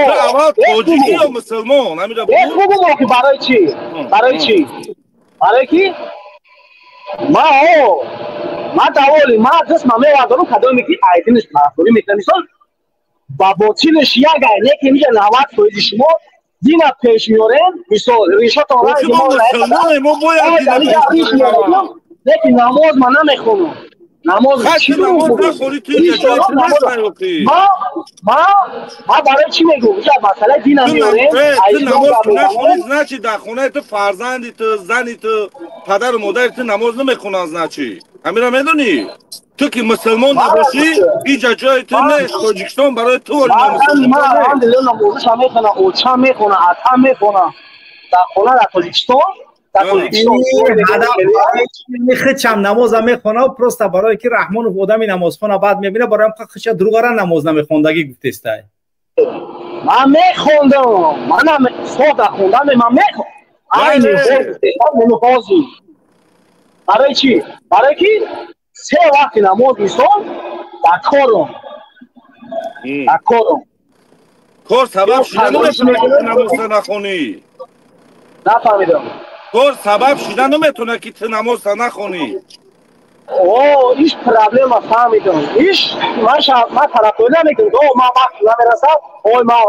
Ту аввал тоҷикӣ ё мусулмон? Ҳамира бугу. Охи барои чӣ? Барои чӣ? Барои ки ма о ма даволи ма ҷисма мевардорам кадоме ки айдинаш тарафдорӣ мекунад. Мисол ба ботинаш як ай, не ки инҷа 90% шумо дина пеш меорем, мисол ришотон ранги мо бояд, лекин намоз ман намехонам. Намоз чӣ намоз нахонӣ, ту ҷои ту нест. Ма барои чӣ мегӯм? Инҷа масъалаи дина меорем. Ту намоз нахонӣ, значит дар хонаи ту фарзанди ту, зани ту, падару модари ту намоз намехонанд, значит. Ҳамира медонӣ? Ту ки мусулмон набошӣ, инҷа ҷои ту нест. Тоҷикистон барои ту. Ман алҳамдулиллоҳ намозаша мехонам, оча мехонам, ата мехонам. Дар хона, дар Тоҷикистон, хичам намоза мехона, просто барое ки Раҳмонов одами намозхона баъд мебина, бароям хича дуруғара намоз намехондагӣ гуфтестай. Ман мехондам, манам сода хондам, ман мехондам. Барои чӣ? Барои ки се вақти намоз инсон дар корум, дар корум. Кор сабаб шуда наметавонад ки намоза нахонӣ. Нафаҳмидам. Кор сабаб шуда наметавонад ки ту намоза нахонӣ. О, иш проблема, фаҳмидам. Иш ман тарафдорӣ намекунам. О, ман вақт намерасад. Ой, ман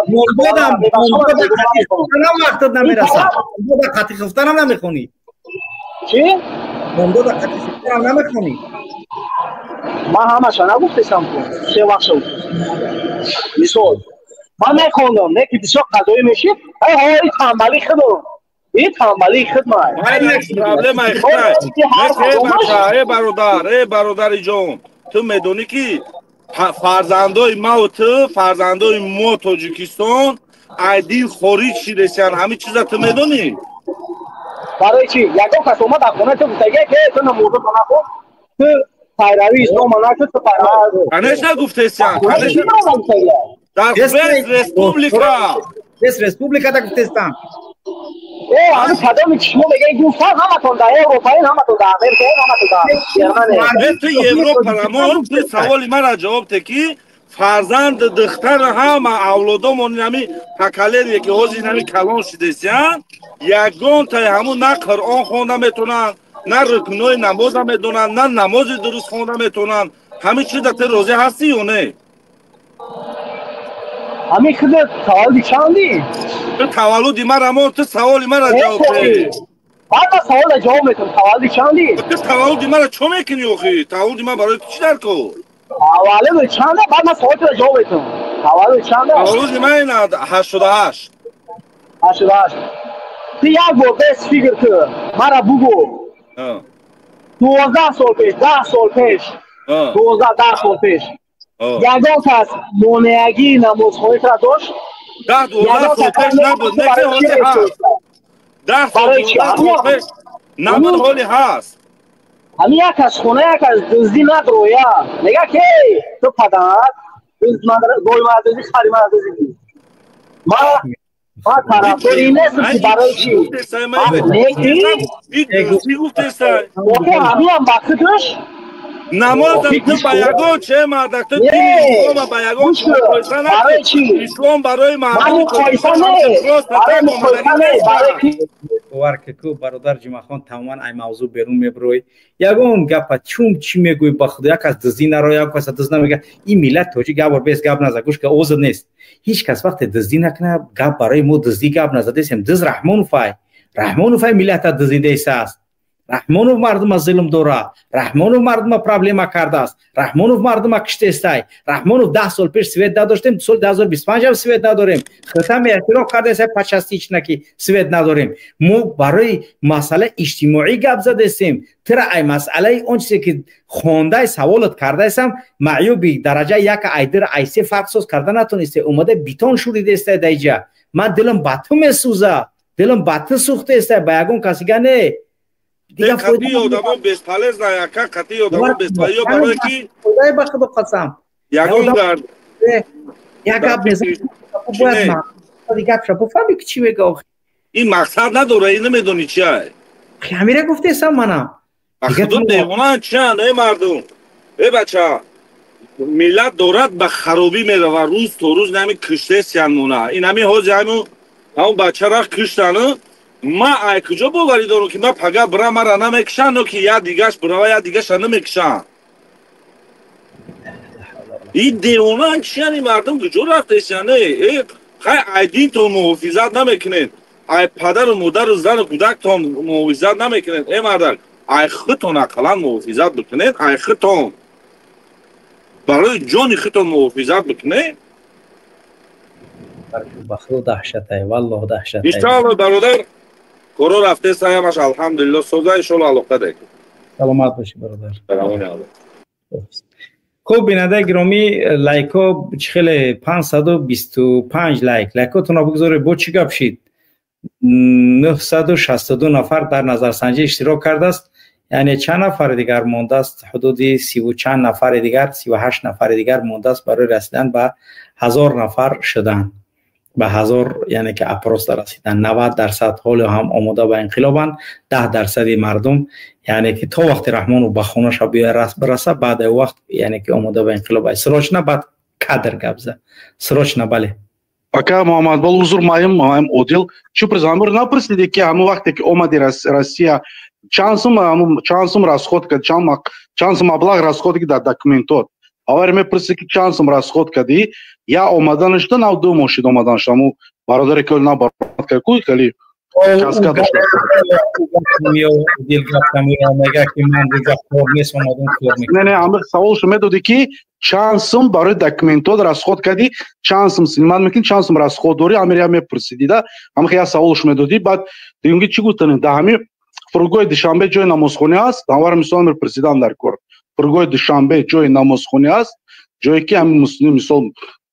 вақтат намерасад. Момдода қатӣ хуфтанам намехонӣ. Чӣ? Момдода қатӣ хуфтанам намехонӣ. Ман ҳамаша нагуфтесам ку. Се вақтша гуфтесам. Мисол, ман мехондам, не ки бисёр қазоӣ мешид. Ай, ҳо, тамбалӣ худам. Ин тамбалии хидмат. Проблемаи хитай. Э бародар, э бародари ҷон, ту медонӣ ки фарзандои маву ту, фарзандои мо Тоҷикистон ай дин хориҷ шидесиян, ҳамин чиза ту медонӣ? Барои чӣ? Ягон кас омад дар хонаи ту гуфтагия ки ту намоза нахон, ту пайравии ислома накун, ту пайравӣ. Конечно гуфтесиян, конечно. Дар вес республика. Вес республика да гуфтестан. Э, ҳамин кадоме ки шумо мегӯед гуфтан, ҳаматон дар Европаен, ҳаматон дар Америкаен, ҳаматон дар Германия. Ту Европа рамон, ту саволи мара ҷавоб те ки фарзанд, духтар, ҳама авлодомон, ҳами поколение ки ҳозир ҳами калон шидесиян, ягонтаи ҳамун на Қуръон хонда метавонанд, на рукнои намоза медонанд, на намози дуруст хонда метавонанд. Ҳамин чиза ту розӣ ҳастӣ ё не? Ҳамин худат таваллуди чандӣ? Ту таваллуди мара мо, ту саволи мара ҷавоб де. Баъд ман савола ҷавоб метам. Таваллуди чандӣ? Ту таваллуди мара чо мекунӣ охи? Таваллуди ман барои ту чӣ дар кор? Таваллуди чанда? Баъд ман саволи туро ҷавоб метам. Таваллуди чанда? Таваллуди ман ина 88. 88. Ту як бор бес фикр кун. Мара бугӯ. 12 сол пеш, 10 сол пеш, 12 10 сол пеш ягон кас монеагии намозхониро дошт? 10-12 сол пеш набуд, не ки ҳоли ҳаст. 10 сол 12 сол пеш набуд, ҳоли ҳаст. Ҳамин як аз хона як аз дуздӣ надроя. Мега ки ту падар гой мара дуздӣ, хари мара дуздӣ. Ма тарафдори ин нестам ки барои чӣ? Не ки ҳаминам ба худаш намозам ту ба ягон че мардак, ту дини ислома ба ягон муқоиса накун. Ислом барои мардуми бовар ки ку бародар Ҷумъахон тамоман ай мавзӯъ берун мебурӯй. Ягон гапа чум чӣ мегӯй, ба худо як кас дуздӣ наро, як кас дузд намега. Ин миллат тоҷик як бор бес гап наза, гӯш ка, озод нест. Ҳеҷ кас вақте дуздӣ накуна, гап барои мо дуздӣ гап назадесем. Дуз Раҳмоновай, Раҳмоновай миллата дуздидаиса аст. Раҳмонов мардума зулм дора, Раҳмонов мардума проблема кардааст, Раҳмонов мардума киштестай. Раҳмонов 10 сол пеш свет надоштем, соли 2025 ҳам свет надорем. Хитам эътироф кардааст почастично ки свет надорем. Мо барои масъалаи иҷтимоӣ гап задестем. Тира ай масъалаи он чизе ки хондай саволат кардаесам, маъюби дараҷаи як айдир айсе фарқ соз карда натонисте, омада битон шуридестай даиҷа. Ман дилам ба ту месӯза, дилам ба ту сӯхтестай, ба ягон касига не. Қатъи одамо бесполезна, яка қатъи одамо бесполезна, барое ки худои ба худо қасам ягон гард як гап мезанам, бояд гапша буфаҳми ки чӣ мега охи. Ин мақсад надора, ин намедонӣ чи ай. Ҳамира гуфтесам манам. Худо девона чианд, э мардум, э бача, миллат дорад ба харобӣ мерава рӯз то рӯз. Ин ҳами киштесиян мона, ин ҳами ҳози ҳамун бачара киштану ма ай куҷо боварӣ дорам ки ма пага бира мара намекушанд, ки як дигаш бирава, як дигаша намекушанд. Ин девонаан чиян, ин мардум куҷо рафтесиян? Э хай, ай динтон муҳофизат намекунед, ай падару модару зану кӯдактон муҳофизат намекунед. Э мардак, ай худтон ақаллан муҳофизат бикунед, ай худтон. Барои ҷони худтон муҳофизат бикунед. Ба худо даҳшатай, валлоҳ даҳшатай. Иншоалло бародар, коро рафтеста, ҳамаш алҳамдулилло соза, иншоалло алоқа декун. Саломат бошӣ бародар. Хуб, бинандаи гиромӣ, лайкҳо чӣ хеле 525 лайк. Лайкотонро бигзоред. Бо чӣ гап шид? 962 нафар дар назарсанҷӣ иштирок кардааст. Яъне чанд нафари дигар мондааст? Ҳудуди сиву чанд нафари дигар, 38 нафари дигар мондааст барои расидан ба 1000 нафар шудан. Ба 1000, яъне ки опрос расидан. 90% ҳоло ҳам омода ба инқилобанд. 10% мардум, яъне ки то вақти Раҳмонов ба хонаша биёяд бираса, баъд ай вақт яъне ки омода ба инқилоб ай. Срочно баъд кадр гап зад. Срочно, бале. Ака Муҳаммадбол, узр, маим Одил. Чӣ пурсам? Напурсиде ки ҳамон вақте ки омади Россия чанд сум расход кард, чанд сум маблағ расход ки дар документот. Аввал мепурсид ки чанд сум расход кардӣ, я омаданашда нав ду моҳ шид омаданашда. Ҳамун бародаре ки на баромад кард ку хеле каска дошт. Не, не, ҳамин саволшо медодӣ ки чанд сум барои документот расход кардӣ, чанд сум снимат мекунӣ, чанд сум расход дорӣ, ҳамин я мепурсидӣ да. Ҳамин я саволшо медодӣ, баъд дигум ки чӣ гуфтанӣ, дар ҳамин фурудгоҳи Душанбе ҷои намозхонӣ аст, ҳамвара мисол мепурсидам дар кор. Фурудгоҳи Душанбе ҷои намозхонӣ аст, ҷое ки ҳамин муслим мисол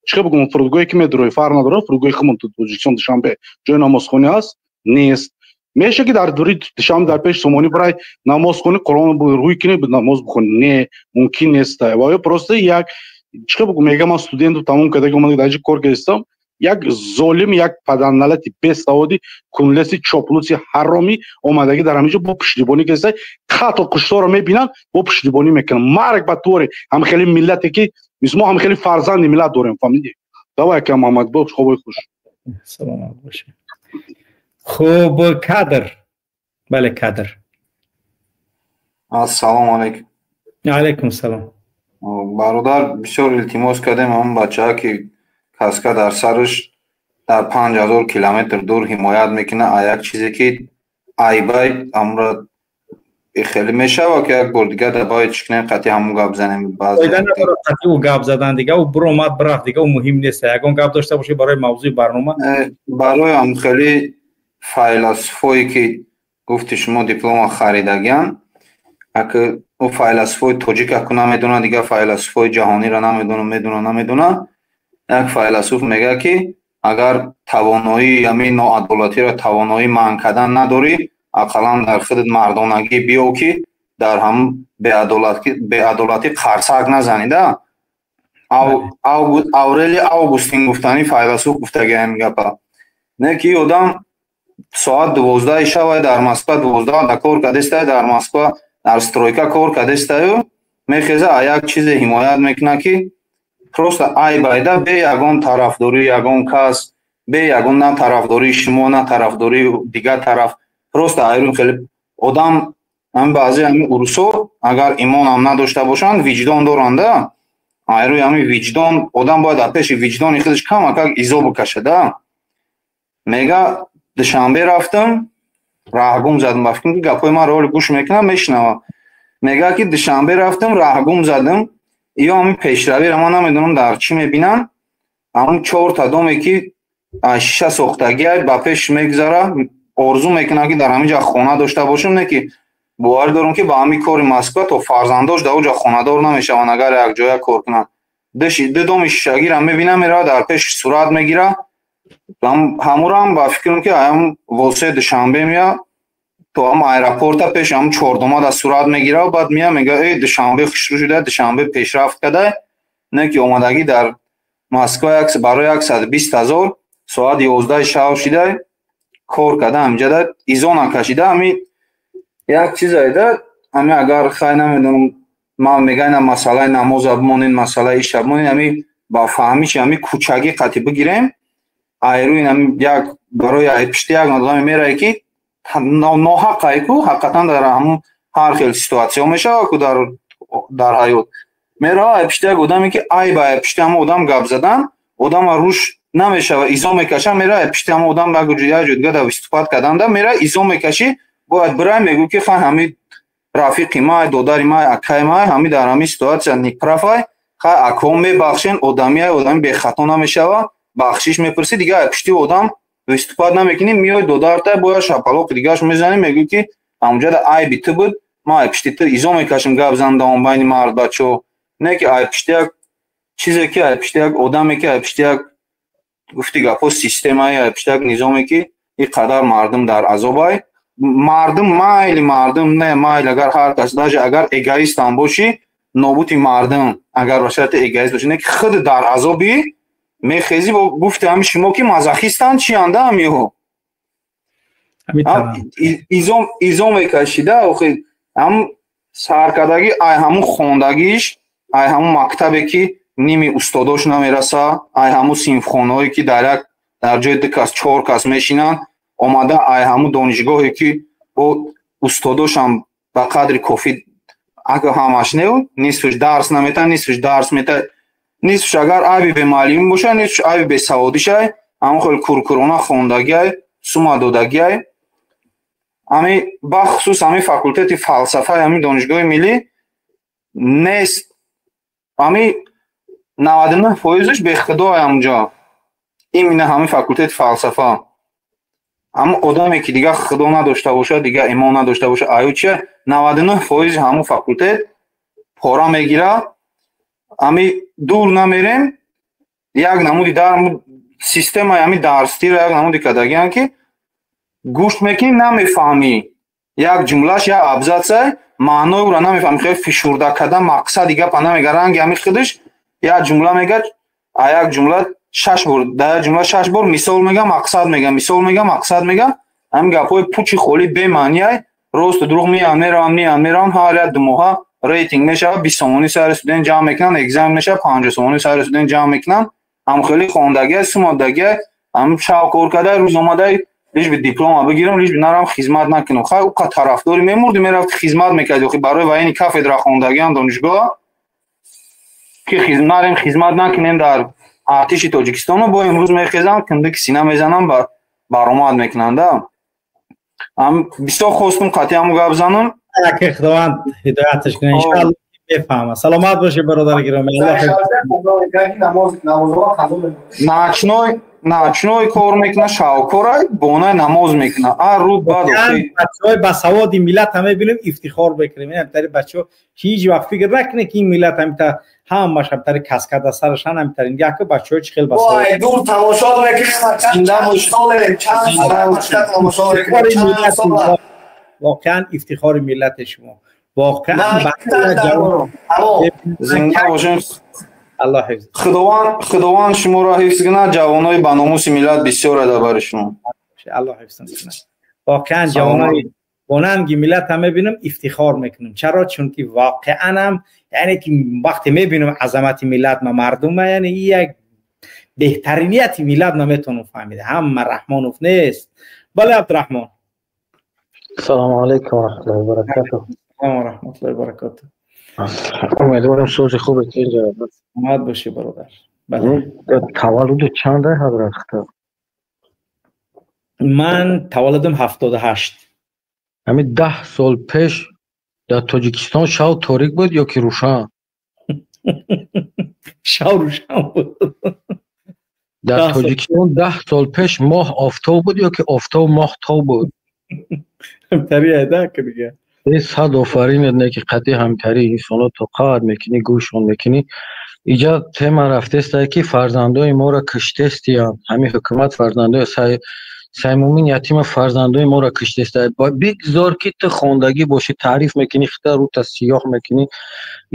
чӣ бигӯм, фурудгоҳе ки медурои фарқ надорад, фурудгоҳи худмон Тоҷикистон Душанбе ҷои намозхонӣ аст нест. Меша ки дар дури Душанбе дар пеши Сомонӣ барай намоз хонӣ, Қуръон рӯй кунӣ, намоз бихонӣ, не, мумкин нест. Ва ё просто як чӣ бигӯм, мегӯям ман студенту тамом карда омада дар ҷо кор кардистам, як золим, як падарналати бесаводи кунлеси чоплуси ҳаромӣ омадагӣ дар ҳамин ҷо бо пуштибонӣ кардиста, қатл кушторро мебинанд, бо пуштибонӣ мекунанд. Марг ба туре ҳам хеле миллате ки мисл мо ҳам хеле фарзанди миллат дорем, фаҳмидӣ? Давай ака Муҳаммад, бош, хобои хуш. Саломат бошед. Хуб, кадр. Бале, кадр. Ассалому алайкум. Алайкум салом. Бародар, бисёр илтимос кардем ҳамон бачаҳо ки каска дар сараш дар 5000 километр дур ҳимоят мекунад, а як чизе ки айбай амра хеле мешава ки як бор дигар дабаи чӣ кунем, қатъи ҳамон гап занем. Фоида надорад қатъи ӯ гап задан, дига ӯ биромад бирафт, дига ӯ муҳим нест. Ягон гап дошта бошед барои мавзӯи барнома? Барои ҳам хеле файласуфое ки гуфти шумо диплома харидагиан, аки ӯ файласуфои тоҷик аку намедонад, дигар файласуфои ҷаҳониро намедонам, медона намедона. Як файласуф мегӯяд ки агар тавоноии ҳамин ноадолатиро тавоноӣ манъ кардан надорӣ, ақаллан дар худат мардонагӣ биё ки дар ҳамн беадолатӣ қарсак назанӣ да. Аврели Августин гуфтани файласуф гуфтаги ҳамин гапа. Не ки одам соат 12 шавай дар Москва 12 да кор кардестай, дар Москва дар стройка кор кардестаю, мехеза а як чизе ҳимоят мекунад ки просто айбайда бе ягон тарафдории ягон кас, бе ягон на тарафдории шумо, на тарафдории дигар тараф. Просто айрун хеле одам, ҳамин баъзе ҳамин урусо агар имонам надошта бошанд, виҷдон доранда. Айрӯи ҳамин виҷдон одам бояд дар пеши виҷдони худаш камакак изо бикашада. Мега Душанбе рафтам, раҳгум задам, ба фикрам ки гапҳои маро ҳоле гӯш мекунам, мешунавам. Мега ки Душанбе рафтам, раҳгум задам, ё ҳамин пешравиро ман намедонам дар чӣ мебинам. Ҳамун чорта доме ки аз шиша сохтагиай ба пеш мегузара, орзу мекунам ки дар ҳамин ҷо хона дошта бошам, не ки боварӣ дорам ки ба ҳамин кори Москва то фарзандош дар он ҷо хонадор намешаванд агар якҷоя кор кунанд. Ду доми шишагиро мебинам, меравад дар пеш сурат мегирад. Ҳамурам ба фикрам ки ҳам восеи Душанбе меяд то ҳам аэропорта пеш ҳам чордома дар сурат мегирад, баъд меяд мегӯяд эй Душанбе хушрӯ шуда, Душанбе пешрафт карда, не ки омадагӣ дар Москва барои 120 000 соат 11 шаб шида кор карда, ҳаминҷода изо накашида. Ҳамин як чиз айда, ҳамин агар хай намедонам, ман мегӯям масъалаи намоза бимонед, масъалаи иша бимонед, ҳамин ба фаҳмиши ҳамин кӯчагӣ қатъи бигирем, айрӯи ҳамин як барои ай пишти як одаме меравад ки ноҳақ ай ку ҳақиқатан дар ҳамун ҳар хел ситуатсиё мешавад ку дар ҳаёт меравад ай пишти як одаме ки ай ба ай пишти ҳамон одам гап задан, одама руш намешавад, изо мекаша, меравад ай пишти ҳамон одам як ҷой дига дар виступат карданда меравад изо мекашӣ, бояд бирай мегӯ ки хай ҳамин рафиқи май, додари май, акаи май ҳамин дар ҳамин ситуатсия неправ ай, Хай аком мебахшен, одамия одами бехато намешава, бахшиш мепурсӣ, дига пушти одам выступать намекунӣ, миёй додарта бояд шапалоқи дигааш мезанӣ, мегӯӣ ки ҳамунҷода айби ту буд, ман ай пушти ту изо мекашам гап зандаом байни мардбачо. Не ки ай пушти як чизе ки ай пушти як одаме ки ай пушти як гуфти гапҳо системае, ай пушти як низоме ки ин қадар мардум дар азобай. Мардум майли, мардум не майли, агар ҳар кас даже агар эгоистам бошӣ, нобути мардум агар ба шарти эгоист бошӣ, не ки худ дар азобӣ мехезӣ бо гуфти ҳами шумо ки мазохистанд чианда ҳамиҳо изо мекашида. Охи ҳам саркардагӣ ай ҳамун хондагиш, ай ҳамун мактабе ки ними устодош намераса, ай ҳамун синфхонаҳое ки дар як дар ҷои ду кас чор кас мешинанд, омада ай ҳамун донишгоҳе ки бо устодошам ба қадри кофӣ ага ҳамаш неу, нисфш дарс намета, нисфш дарс мета, нисфш агар айби бемуаллимӣ боша, нисфш айби бесаводишай, ҳамон хел куркурона хондагиай, сума додагиай. Ҳами бахусус ҳами факултети фалсафаи ҳами донишгоҳи миллӣ нест, ҳами 99%-ш бехудоай ҳамунҷо. Именно ҳами факултети фалсафа. Ҳамун одаме ки дига худо надошта бошад, дига имон надошта бошад, аю чия 99% ҳамун факултет пора мегирад. Ҳами дур намерем, як намуди дар системаи ҳами дарстиро як намуди кардагианд ки гӯш мекунӣ намефаҳмӣ, як ҷумлаш як абзатсай маънои ӯро намефаҳмӣ, хеле фишурда карда мақсади гапа намега, ранги ҳами худаш як ҷумла мега, а як ҷумла шаш бор, дар як ҷумла шаш бор мисол мега, мақсад мега, мисол мега, мақсад мега. Ҳамин гапҳои пучи холӣ бемаъниай, росту дурӯғ меянд мераванд, меянд мераванд, ҳар як ду моҳа рейтинг мешавад, 20 сомонӣ сари студент ҷамъ мекунанд, экзамен мешавад, 50 сомонӣ сари студент ҷамъ мекунанд. Ҳам хеле хондагиай, сумодагиай, ҳам шав кор кардай, рӯз омадай лиш би диплома бигирам, лиш би нарам хизмат накунам. Хай ӯ қа тарафдори мемурди, мерафти хизмат мекарди, охи барои военный кафедра хондагиам донишгоҳ ки нарем хизмат накунем дар артиши Тоҷикистону бо имрӯз мехезам, киндики сина мезанам, баромад мекунанда. Ҳам бисёр хостум қатъи ҳаму гап занам. Аки Худованд ҳидояташ кунад, иншоалло мефаҳмад. Саломат бошед бародари гиромӣ. Ночной кор мекунад, шавкорай, бонай намоз мекунад. Ҳар рӯз баъд бачаҳои басаводи миллат ҳам мебинем, ифтихор мекунем. Ин ҳамтари бачаҳо ҳеҷ вақт фикр накунед ки ин миллат ҳамта ҳамаш ҳамтари каскада сарашан ҳамтари яке бачаҳо чӣ хел басавод. Вой, дур тамошо мекунем, чанд соле, чанд сол тамошо мекунем, чанд сол. Воқеан ифтихори миллати шумо. Воқеан зинда бошем. Аллоҳ ҳифз. Худованд шуморо ҳифз кунад, ҷавонои ба номуси миллат бисёр ада барои шумо. Аллоҳ ҳифз кунад. Воқеан ҷавонои бо нанги миллат ҳам мебинам, ифтихор мекунам. Чаро? Чунки воқеан ҳам яъне ки вақте мебинам азамати миллат ма мардум, яъне як беҳтаринияти миллат наметавонам фаҳмида. Ҳама Раҳмонов нест. Бале Абдураҳмон. Салому алайкум ва раҳматуллоҳи ва баракатуҳ. Салому ва раҳматуллоҳи ва баракатуҳ. Умедворам сози хубе инҷо. Саломат бошӣ бародар. Бале. Таваллуду чанд ай ҳазрат хитоб? Ман таваллудам 78. Ҳамин 10 сол пеш дар Тоҷикистон шав торик буд ё ки рӯшан? Шав рӯшан буд. Дар Тоҷикистон 10 сол пеш моҳ офтоб буд ё ки офтоб моҳ тоб буд? Ҳамтари айда ки дига. Сад офаринат, не ки қатъи ҳамтари инсонро тоқат мекунӣ, гӯшон мекунӣ. Иҷа тема рафтестае ки фарзандои моро киштестиянд. Ҳамин ҳукумат фарзандои Саймумин Ятима фарзандои моро киштестае. Бигзор ки ту хондагӣ бошӣ, таъриф мекунӣ, хита рӯта сиёҳ мекунӣ.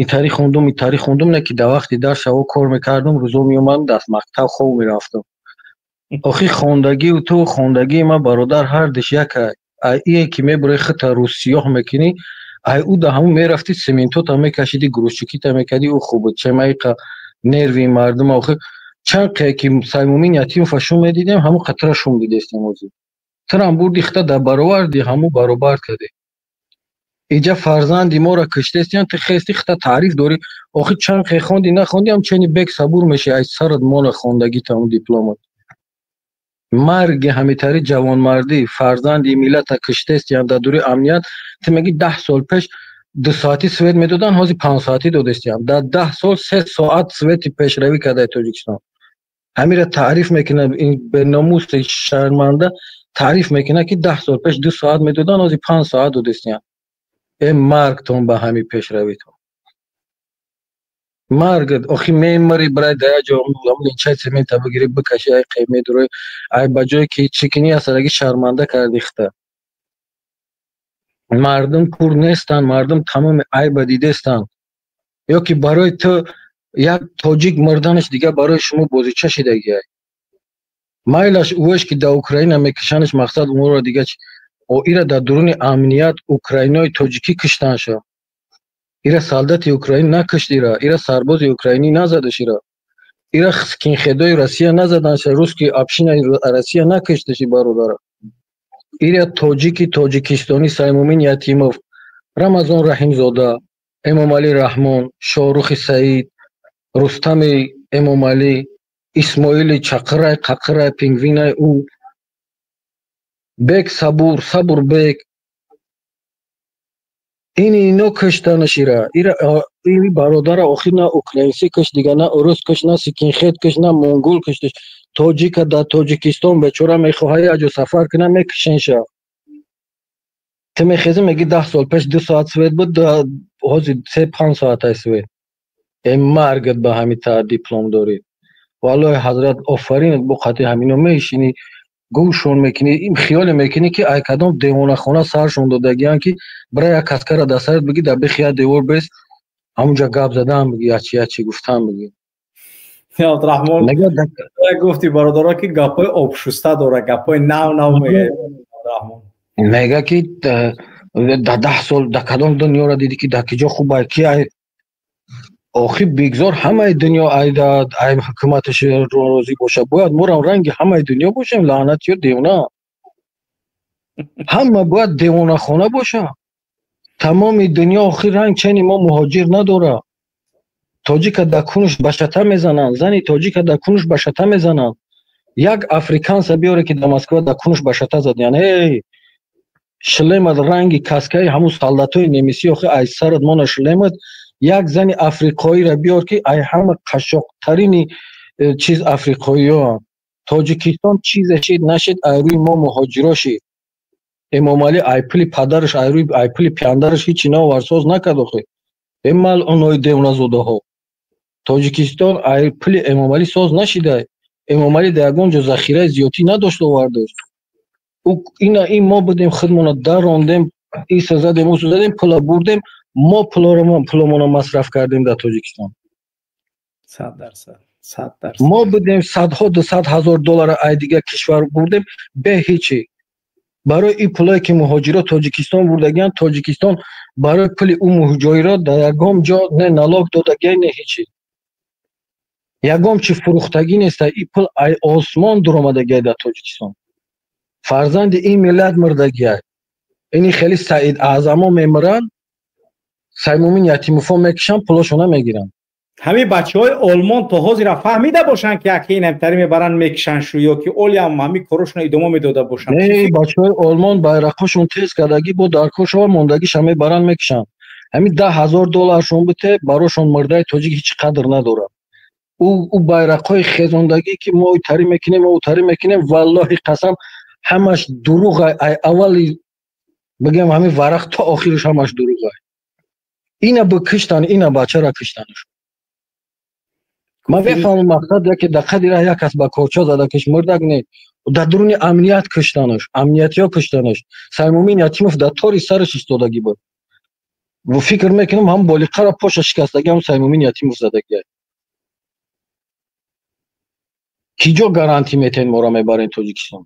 Итари хондум, итари хондум, не ки дар вақти дарс шаво кор мекардум, рӯзо меомадам, даст мактаб хоб мерафтам. Охи хондагию ту хондагии ма бародар ҳар диш якай. Ай ие ки мебурӣ хита рӯ сиёҳ мекунӣ, ай ӯ да ҳамун мерафтӣ сементота мекашидӣ, грузчикита мекардӣ, ӯ хуб буд. Чема иқа нерви мардум охи чанд қе ки Саймумин Ятимова шум медидем, ҳамун қатра шум дидестем ҳозир. Тирам бурди хита дар бароварди, ҳамун баробар кардӣ. Иҷа фарзанди моро киштестиян, ту хести хита таъриф дорӣ. Охи чанд қе хонди нахонди, ҳам чени бек сабур мешӣ, ай сарат мола хондагита ҳамун дипломат. Марги ҳамитари ҷавонмардӣ фарзанди миллата киштестиян дар дури амният. Ту мегӣ 10 сол пеш 2 соати свет медоданд, ҳозир 5 соатӣ додестиям. Дар 10 сол 3 соат свети пешравӣ кардаи Тоҷикистон. Ҳамира таъриф мекунад, ин беномуси шарманда таъриф мекунад, ки 10 сол пеш 2 соат медоданд, ҳозир 5 соат додестиям. Э маргтон ба ҳамин пешравитон. Марг, охи мемари барай дар як ҷо ленчаи цемента бигирӣ бикашӣ, ай қай медурӣ, ай ба ҷое ки чӣ кунӣ, асараги шарманда карди хита. Мардум кур нестанд, мардум тамоми айба дидестанд. Ё ки барои ту як тоҷик мурданаш дигар барои шумо бозича шидагиай. Майлаш ӯеш ки дар Украина мекушанаш, мақсад онро дигар чи? О ира дар дуруни амният украинои тоҷикӣ куштанша. Ира солдати Украин накушт ира, ира сарбози украинӣ назадаш ира. Ира скинхедои Россия назаданша, русский общинаи Россия накушташи бародара. Ира тоҷики тоҷикистонӣ Саймумин Ятимов, Рамазон Раҳимзода, Эмомалӣ Раҳмон, Шоҳрухи Саид, Рустами Эмомалӣ, Исмоили Чақирай, Қақирай, Пингвинай ӯ, Бек Сабур, Сабурбек, ин ино куштанаш ира. Ира ин бародара охир на украинсӣ кушт, дигар на урус кушт, на скинхед кушт, на монгол кушташ. Тоҷика дар Тоҷикистон бечора мехоҳад як ҷо сафар кунад, мекушенша. Ту мехезӣ мегӣ 10 сол пеш 2 соат свет буд, ҳозир 3-5 соат ай свет. Э маргат ба ҳамин та диплом дорӣ. Валлоҳи ҳазрат офаринат, бо қатъи ҳамино мешинӣ, гӯшон мекунӣ, ин хиёле мекунӣ ки ай кадом девонахона саршон додагиянд, ки бира як каскара дар сарат бигӣ, дар бехи як девор бес, ҳамунҷа гап задан бигӣ, ячи ячи гуфтан бигӣ. Абдурахмон гуфти бародаро ки гапҳои обшуста дора, гапҳои нав нав мегӯяд. Абдурахмон мега ки дар 10 сол дар кадом дунёро дидӣ ки дар киҷо хуб ай ки ай охи бигзор ҳамаи дунё ай ҳукуматаш розӣ бошад, бояд морам ранги ҳамаи дунё бошем, лаънатиё девона. Ҳама бояд девонахона боша. Тамоми дунё охир ранг чени мо муҳоҷир надора. Тоҷика дар кунуш ба шата мезананд, зани тоҷика дар кунуш ба шата мезананд. Як африканса биёре ки дар Москва дар кунуш ба шата задиян. Эй шлемат ранги каскаи ҳамун солдатои немисӣ охи ай сарат мона шлемат. Як зани африқоиро биёр ки ай ҳама қашшоқтарини чиз африқоиёам. Тоҷикистон чизе шид нашид, ай рӯи мо муҳоҷиро шид. Эмомалӣ ай пули падараш, ай рӯи ай пули пиандараш ҳичи наовард, соз накард охи. Э малъунои девоназодаҳо. Тоҷикистон ай пули Эмомалӣ соз нашидай. Эмомалӣ дар ягон ҷо захираи зиёдтӣ надошт овардаш. Ина ин мо будем, худмона дарондем, иса задем, усо задем, пула бурдем, мо пуломона масраф кардем дар Тоҷикистон. 100%, 100%. Мо будем садҳо 200 ҳазор доллар ай дигар кишвар бурдем бе ҳичи. Барои ин пулое ки муҳоҷиро Тоҷикистон бурдагиянд, Тоҷикистон барои пули ӯ муҳоҷиро дар ягон ҷо не налог додагия, не ҳичи. Ягон чи фурӯхтагӣ нест, ин пул ай осмон дуромадагия дар Тоҷикистон. Фарзанди ин миллат мурдагия. Ини хеле Саид Аъзамо мемиранд, Саймумин Ятимовҳо мекушанд, пулошона мегиранд. Ҳамин бачаҳои Олмон то ҳозира фаҳмида бошанд ки яке инамтари мебаранд мекушанд шу, ё ки олиам ҳамин корошона идома медода бошанд? Не, бачаҳои Олмон байрақҳошон тез кардагӣ, бо даркошова мондагиша мебаранд мекушанд. Ҳамин 10 ҳазор долларшон бите, барошон мурдаи тоҷик ҳеҷ қадр надорад. Ӯ байрақҳои хезондагӣ ки мо тари мекунем, мо тари мекунем, валлоҳи қасам ҳамаш дурӯғ ай аввали бигем ҳамин варақ то охираш ҳамаш дурӯғ ай. Ина бикуштан, ина бачаро куштанаш. Ман мефаҳмам мақсад яке дар қадри раҳ як кас ба корча зада киш мурдак не, дар дуруни амният куштанаш, амниятиё куштанаш. Саймумин Ятимов дар тори сараш истодагӣ буд. Фикр мекунам ҳам болиқаро поша шикастагӣ ҳам Саймумин Ятимов задагӣ. Киҷо гарантӣ метен моро мебарен Тоҷикистон?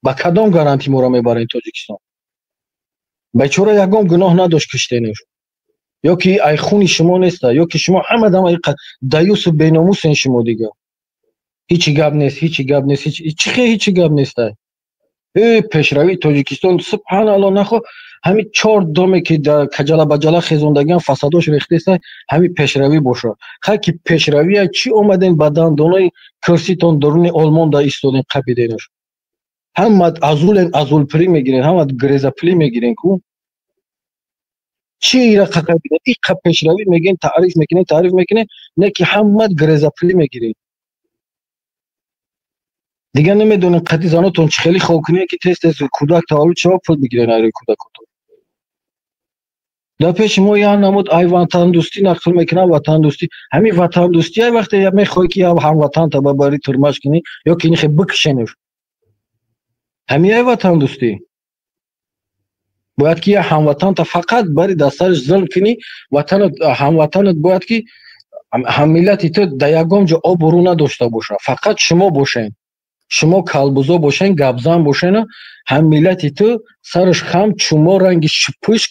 Ба кадом гарантӣ моро мебарен Тоҷикистон? Бечора ягон гуноҳ надошт куштенаш. Ё ки ай хуни шумо неста, ё ки шумо ҳама дама даюсу беномусен шумо дигар. Ҳичи гап нест, ҳичи гап нест, ҳичи хе ҳичи гап неста. Э пешравии Тоҷикистон субҳаналлоҳ нахо ҳамин 4 доме ки дар каҷала баҷала хезондагиан фасадош рехтеста, ҳамин пешравӣ бошад. Хай ки пешравия чӣ омаден ба дандонаи курситон даруни Олмон да истоден қапиденаш. Ҳама азулен азулпулӣ мегирен, ҳама грезапулӣ мегирен ку. Чӣ ира қақабида? Иқа пешравӣ мегӯен, таъриф мекунед, таъриф мекунед, не ки ҳамат грезапулӣ мегиред. Дигар намедонем қади занотон чӣ хеле хоб кунед, ки тез тез кӯдак таваллуд шава, пул бигирен айрои кӯдакотон. Дар пеши мо як намуд ай ватандӯстӣ нақл мекунам, ватандӯстӣ. Ҳамин ватандӯстӣ ай вақте мехоҳӣ ки ҳамватанта бабарӣ турмаш кунӣ ё ки нихе бикшенеш. Ҳамин ай ватандӯстӣ. Бояд ки як ҳамватанта фақат бари дар сараш зулм кунӣ, ватанат, ҳамватанат бояд ки ҳаммиллати ту дар ягон ҷо обрӯ надошта боша. Фақат шумо бошен. Шумо калбузо бошен, гапзан бошен, ҳаммиллати ту сараш хам, чумо ранги шипушк,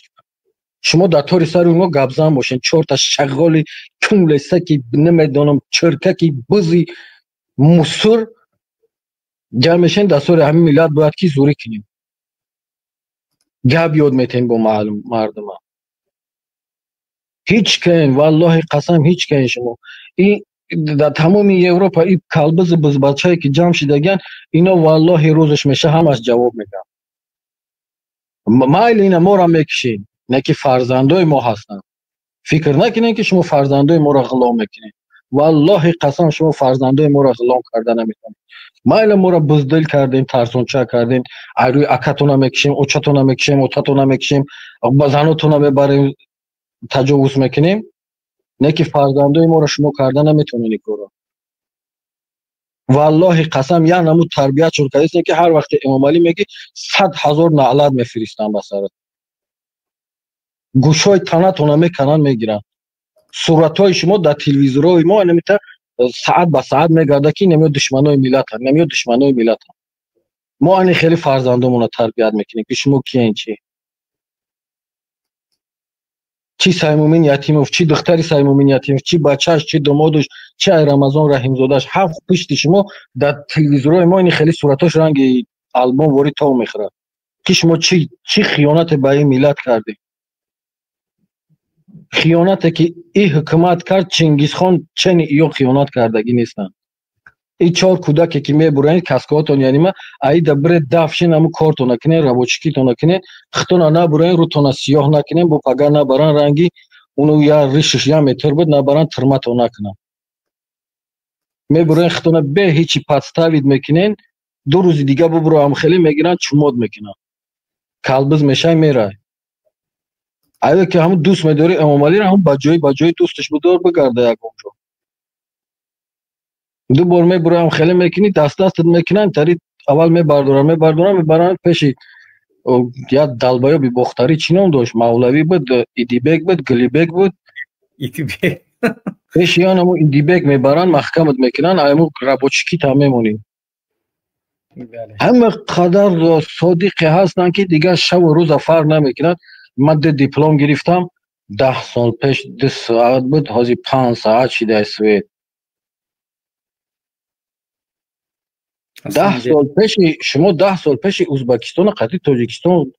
шумо дар тори сари оно гапзан бошен. Чорта шағоли кумлесаки, намедонам, чиркаки, бузи мусур ҷамъ мешен дар сори ҳамин миллат бояд ки зурӣ кунем. Гап ёд метем бо мардума. Ҳеҷ каен, валлоҳи қасам, ҳеҷ каен шумо. И дар тамоми Европа и калбизи бузбачае ки ҷамъ шидагиянд, ино валлоҳи рӯзаш меша ҳамаш ҷавоб медиҳанд. Майли ина моро мекушед, не ки фарзандои мо ҳастанд. Фикр накунед ки шумо фарзандои моро ғулом мекунед. Валлоҳи қасам, шумо фарзандои моро ғулом карда наметавонед. Майли моро буздил кардем, тарсонча кардем, айрӯи акатона мекушем, очатона мекушем, отатона мекушем, ба занотона мебарем, таҷовуз мекунем, не ки фарзандои моро шумо карда наметавонед ин корро. Валлоҳи қасам, як намуд тарбият шуд кардастем ки ҳар вақте Эмомалӣ мегӣ 100 000 наълат мефиристанд ба сарат. Гӯшҳои танатона мекананд, мегиранд. Суратҳои шумо дар телевизорҳои мо намета саат ба саат мегардад ки намеё душманои миллатанд, намеё душманои миллатанд. Мо ани хеле фарзандомонро тарбият мекунем ки шумо киен, чӣ? Чӣ Саймумин Ятимов, чӣ духтари Саймумин Ятимов, чӣ бачааш, чӣ домодаш, чӣ ай Рамазон Раҳимзодааш, ҳафт пушти шумо дар телевизорҳои мо ини хеле суратҳош ранги албом ворид тов мехӯрад ки шумо чӣ хиёнате ба ин миллат кардед. Хиёнате ки и ҳукумат кард, Чингизхон чени иё хиёнат кардагӣ нестанд. И чор кӯдаке ки мебуранд каскоотон, яъне ма аида биред дафшин, ҳамун кортона кунед, рабочикитона кунед, хитона набурен, рӯтона сиёҳ накунед, бо пага набаран ранги уну я ришиш я метр буд, набаран тирмато накунанд. Мебурен хитона бе ҳечи подставид мекунен, ду рӯзи дига бубуро ҳам хеле мегиранд, чумод мекунанд. Калбиз мешай мерай. Ая ки ҳамун дӯст медорӣ Эмомалиро, ҳамун ба ҷои дӯсташ будор бигарда ягон ҷо. Ду бор мебураам хеле мекунӣ, даст дастат мекунанд, тари аввал мебардоранд, мебардоранд, мебаранд пеши як далбаёби бохтарӣ чӣ ном дошт? Мавлавӣ буд, Идибек буд, Гулибек буд. Идибек. Пеши он ҳамун Идибек мебаранд, маҳкамат мекунанд, ҳамун рабочикита мемонӣ. Ҳама қадар содиқе ҳастанд ки дигар шабу рӯза фарқ намекунанд. Ман ду диплом гирифтам, 10 сол пеш 2 соат буд, ҳозир 5 соат шидай свет. 10 сол пеши шумо, 10 сол пеши Узбекистону қати Тоҷикистон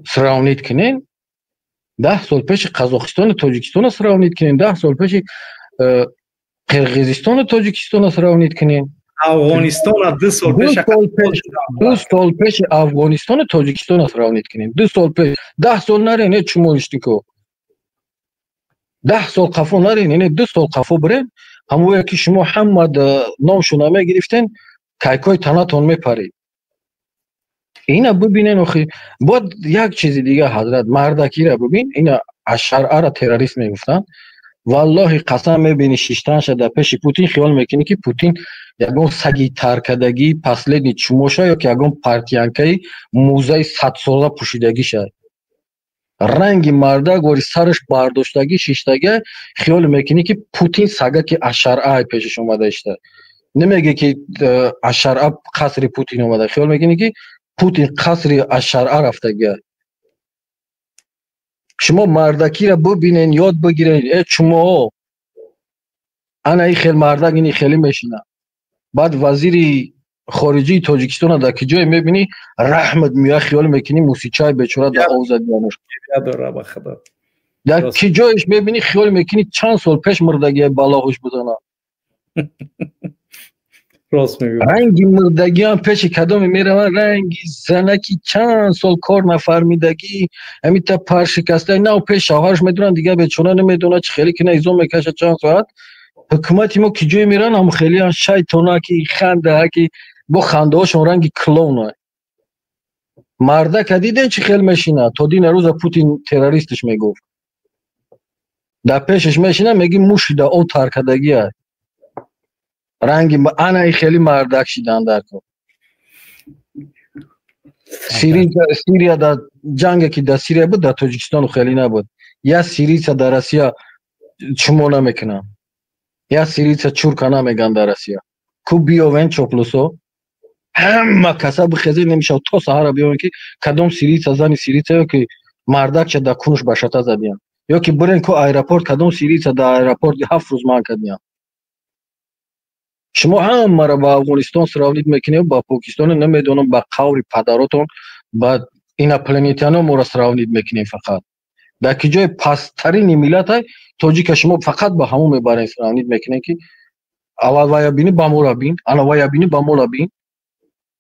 сравнит кунед, 10 сол пеши Қазоқистону Тоҷикистоно сравнит кунед, 10 сол пеши Қирғизистону Тоҷикистоно сравнит кунед. Афғонистона 2 сол пеш, 2 сол пеши Афғонистону Тоҷикистоно сравнит кунед. 2 сол пеш, 10 сол нарен, э чумоишнико. 10 сол қафо нарен, не 2 сол қафо бирен, ҳамое ки шумо ҳама номшона мегирифтен, кайкои танатон мепарид. Ина бибинен охи, бояд як чизи дига ҳазрат мардакира бибин, ина ашаръара террорист мегуфтанд. Валлоҳи қасам мебини шиштанша дар пеши Путин, хиёл мекунӣ ки Путин ягон саги таркадагӣ последний чумоша ё ки ягон партиянкаи мӯзаи садсола пӯшидагиша. Ранги мардак вори сараш бардоштагӣ шиштага, хиёл мекунӣ ки Путин сагаки ашаръа пешаш омада ишта. Намеге ки ашаръа қасри Путин омада, хиёл мекунӣ ки Путин қасри ашаръа рафтагия. Шумо мардакиро бибинен, ёд бигирен, э чумоҳо. Ана ин хел мардак ини хеле мешинад. Баъд вазири хориҷии Тоҷикистона дар ки ҷое мебинӣ, раҳмат меояд, хиёл мекунӣ мусичаи бечора дар ов задианаш. Дар ки ҷоеш мебинӣ, хиёл мекунӣ чанд сол пеш мурдагия балоҳуш бизанад. Рост мегӯ. Ранги мурдагиам пеши кадоме мераванд, ранги занаки чанд сол кор нафармидагӣ, ҳамита паршикаста, нав пеш шавҳараш медонанд, дигар бечора намедонад чӣ хеле кина изом мекашад чанд соат. Ҳукумати мо ки ҷое мераванд, ҳам хелеан шайтонаки, хандаки, бо хандаҳошон ранги клоуна. Мардака дидем чӣ хел мешинад, то дина рӯза Путин террористш мегуфт. Дар пешаш мешинад, меги мушида об таркадагия. Ранги ана и хеле мардак шидан дар кор. Сирия дар ҷанге ки дар Сирия буд, дар Тоҷикистону хеле набуд. Я сирийца дар Россия чумо намекунанд. Я сирийца чурка намеган дар Россия. Ку биёвен чоплусо, ҳама каса бихезе намешавад то саҳара биёвен ки кадом сирийца зани сирийца ё ки мардакча дар кунуш ба шата задиян. Ё ки бирен ку аэропорт, кадом сирийца дар аэропорт 7 рӯз манъ кардиян. Шумо ҳамаро ба Афғонистон сравнить мекунед, ба Покистон, намедонам, ба қаври падаротон, ба инопланетяно моро сравнить мекунем фақат. Дар ки ҷои пасттарини миллатай тоҷика шумо фақат ба ҳамон мебарен, сравнить мекунем ки аввал вая бини ба мора бин, ана вая бини ба мола бин.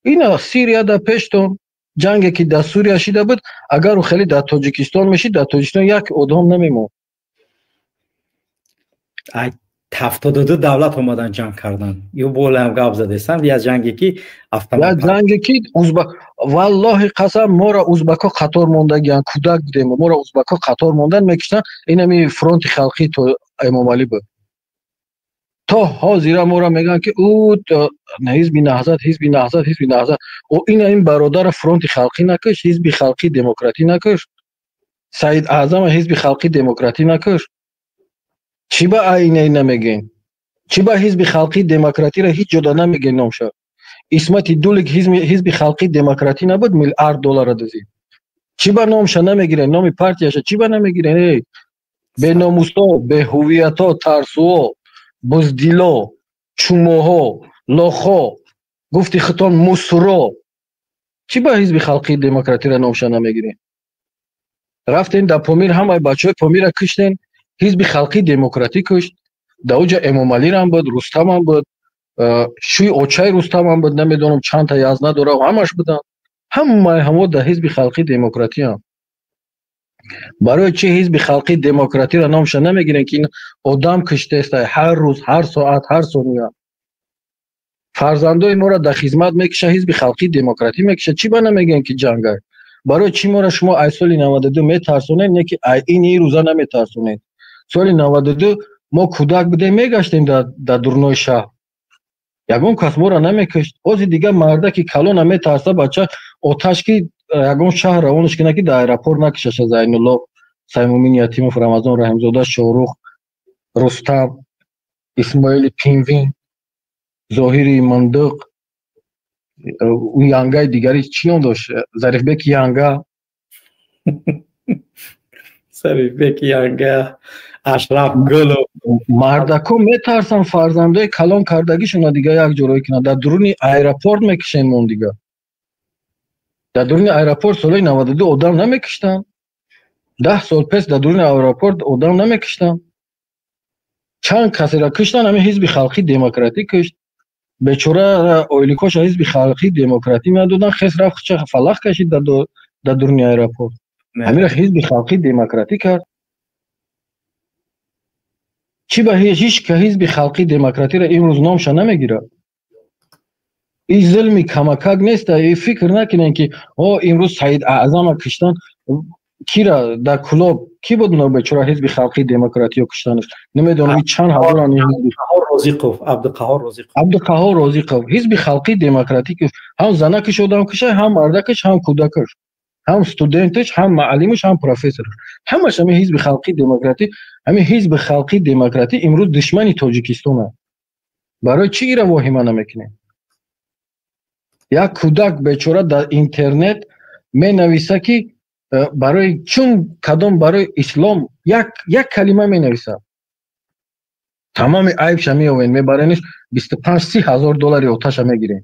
Ина Сирия дар пештон, ҷанге ки дар Сурия шида буд, агар ӯ хеле дар Тоҷикистон мешид, дар Тоҷикистон як одам намемонд. 72 давлат омадан ҷанг кардан. Ё болаам гап задестам, я ҷанге ки Я ҷанге ки узбак, валлоҳи қасам, моро узбакҳо қатор мондагиянд, кӯдак будем, моро узбакҳо қатор мондан мекиштанд, инами фронти халқӣ то Эмомалӣ буд. То ҳозира моро мегӯянд ки ӯ ҳизби наҳзат, ҳизби наҳзат, ҳизби наҳзат. Ӯ ина ин бародара фронти халқӣ накушт, ҳизби халқӣ демократӣ накушт. Саид Аъзама ҳизби халқӣ демократӣ накушт. Чӣ ба айна намегӯем? Чӣ ба ҳизби халқӣ демократиро ҳеҷ ҷода намегӯем номша? Исмати Дулик ҳизби халқӣ демократӣ набуд, миллиард доллара дузид. Чӣ ба номша намегирем? Номи партияша чӣ ба намегирем? Эй, беномусо, беҳувиято, тарсуо, буздило, чумоҳо, лохо, гуфти хитон мусро. Чӣ ба ҳизби халқии демократиро номша намегирем? Рафтем дар Помир, ҳамаи бачаҳои Помира киштем, ҳизби халқии демократӣ кушт. Дар оҷа Эмомалирам буд, Рустамам буд, шӯи очаи Рустамам буд, намедонам чандта язна дора, ҳамаш буданд. Ҳамаи ҳамо дар ҳизби халқии демократиам. Барои чӣ ҳизби халқии демократиро номша намегирем ки ин одам киштеста ҳар рӯз, ҳар соат, ҳар сония? Фарзандои моро дар хизмат мекиша, ҳизби халқии демократӣ мекиша. Чӣ ба намегӯем ки ҷангай? Барои чӣ моро шумо ай соли 92 метарсонед, не ки ай ини рӯза наметарсонед? Соли 92 мо кӯдак будем, мегаштем дар дурнои шаҳр. Ягон кас моро намекушт. Ҳозир дигар мардаки калона метарса, бача оташ ки ягон шаҳр равонаш кунад ки дар аэропорт накушаша. Зайнулло, Саймумин Ятимов, Рамазон Раҳимзода, Шоҳрух, Рустам, Исмоили Пинвин, Зоҳири Мандиқ, ӯ янгаи дигари чӣ ном дошт? Зарифбеки Янга. Зарифбеки Янга, Ашраф Гулов. Мардако метарсанд фарзандои калон кардагишона дига як ҷо кунанд. Дар дуруни аэропорт мекушем мон дига. Дар дуруни аэропорт солҳои 92 одам намекуштанд. 10 сол пес дар дуруни аэропорт одам намекуштанд. Чанд касеро куштанд, ҳамин ҳизби халқии демократӣ кушт. Бечора оиликоша ҳизби халқии демократӣ надоданд, хес рафт хуча фалах кашид дар дуруни аэропорт. Ҳаминро ҳизби халқии демократӣ кард. Чӣ ба ҳеҷ ка ҳизби халқии демократиро имрӯз номша намегирад? Ин зулми камакак нест, и фикр накунем ки о имрӯз Саид Аъзама куштан, кира дар Кулоб ки буд бечора ҳизби халқии демократиё куштанаш? Намедонам чанд ҳазоран Розиқов, Абдуқаҳор Розиқов. Абдуқаҳор Розиқов ҳизби халқии демократӣ кушт. Ҳам занакиш одам куша, ҳам мардакиш, ҳам кӯдакаш, ҳам студенташ, ҳам муаллимаш, ҳам профессораш. Ҳамаш ҳамин ҳизби халқии демократӣ. Ҳамин ҳизби халқии демократӣ имрӯз душмани Тоҷикистон аст. Барои чӣ ира воҳима намекунем? Як кӯдак бечора дар интернет менависа ки барои чун кадом барои ислом як калима менависад, тамоми айбша меовен, мебарениш 25-30 ҳазор доллари оташа мегирем.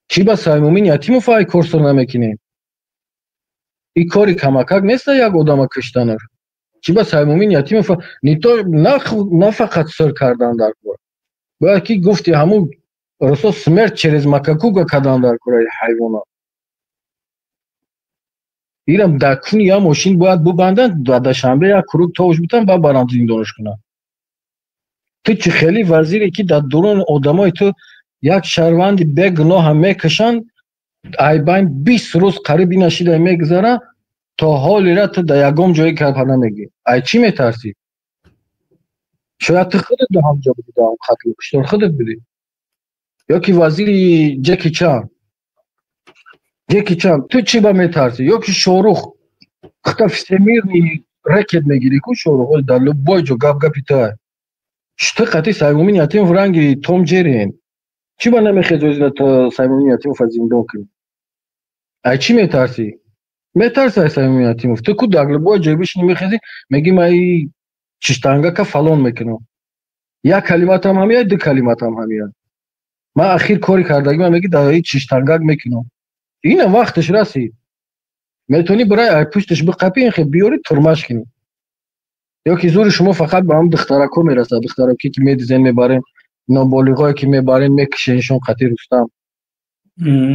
Чӣ ба Саймумин Ятимов ай кор сир намекунем? Ин кори камакак нест як одама куштанаш. Чӣ ба Саймумин Ятимов на фақат сир кардан дар кор, бояд ки гуфти ҳамун Расо смерть через макакуга кадан дар кораи ҳайвона. Ирам дар куни я мошин бояд бубанданд, дар Душанбе як круг товш битан, баъд баранд зиндонаш кунанд. Ту чӣ хеле вазире ки дар дурун одамои ту як шаҳрванди бегуноҳа мекушанд, айбайн 20 рӯз қариб ина шида мегузара, то ҳолира ту дар ягон ҷое гапа намегӣ. Ай чӣ метарсӣ? Шояд ту худат дар ҳам ҷо будӣ, дар ҳам қатлу куштор худат будӣ. Ё ки вазири Ҷеки Чан. Ҷеки Чан, ту чӣ ба метарсӣ? Ё ки Шорух, хата всемирный рэкет мегирӣ ку Шорух, ҳоли дар любой ҷо гап гапи туай. Ту қати Саймумин Ятимов ранги Том Ҷерриен. Чӣ ба намехезӣ Саймумин Ятимова зиндон кунӣ? Ай чӣ метарсӣ? Метарсӣ ай Саймумин Ятимов? Ту ку дар любой ҷой бишинӣ мехезӣ, мегӣ ман и чиштангака фалон мекунам. Як калиматам ҳамия, ду калиматам ҳамия. Ман ахир кори кардагима мегӣ дар и чиштангак мекунам. Ина вақташ расид. Метавонӣ бирай ай пушташ биқапӣ, инхе биёрӣ турмаш кунӣ. Ё ки зури шумо фақат ба ҳам духтарако мерасад, духтараке ки медизен мебарем, ноболиғое ки мебарем мекушеншон қати Рустам.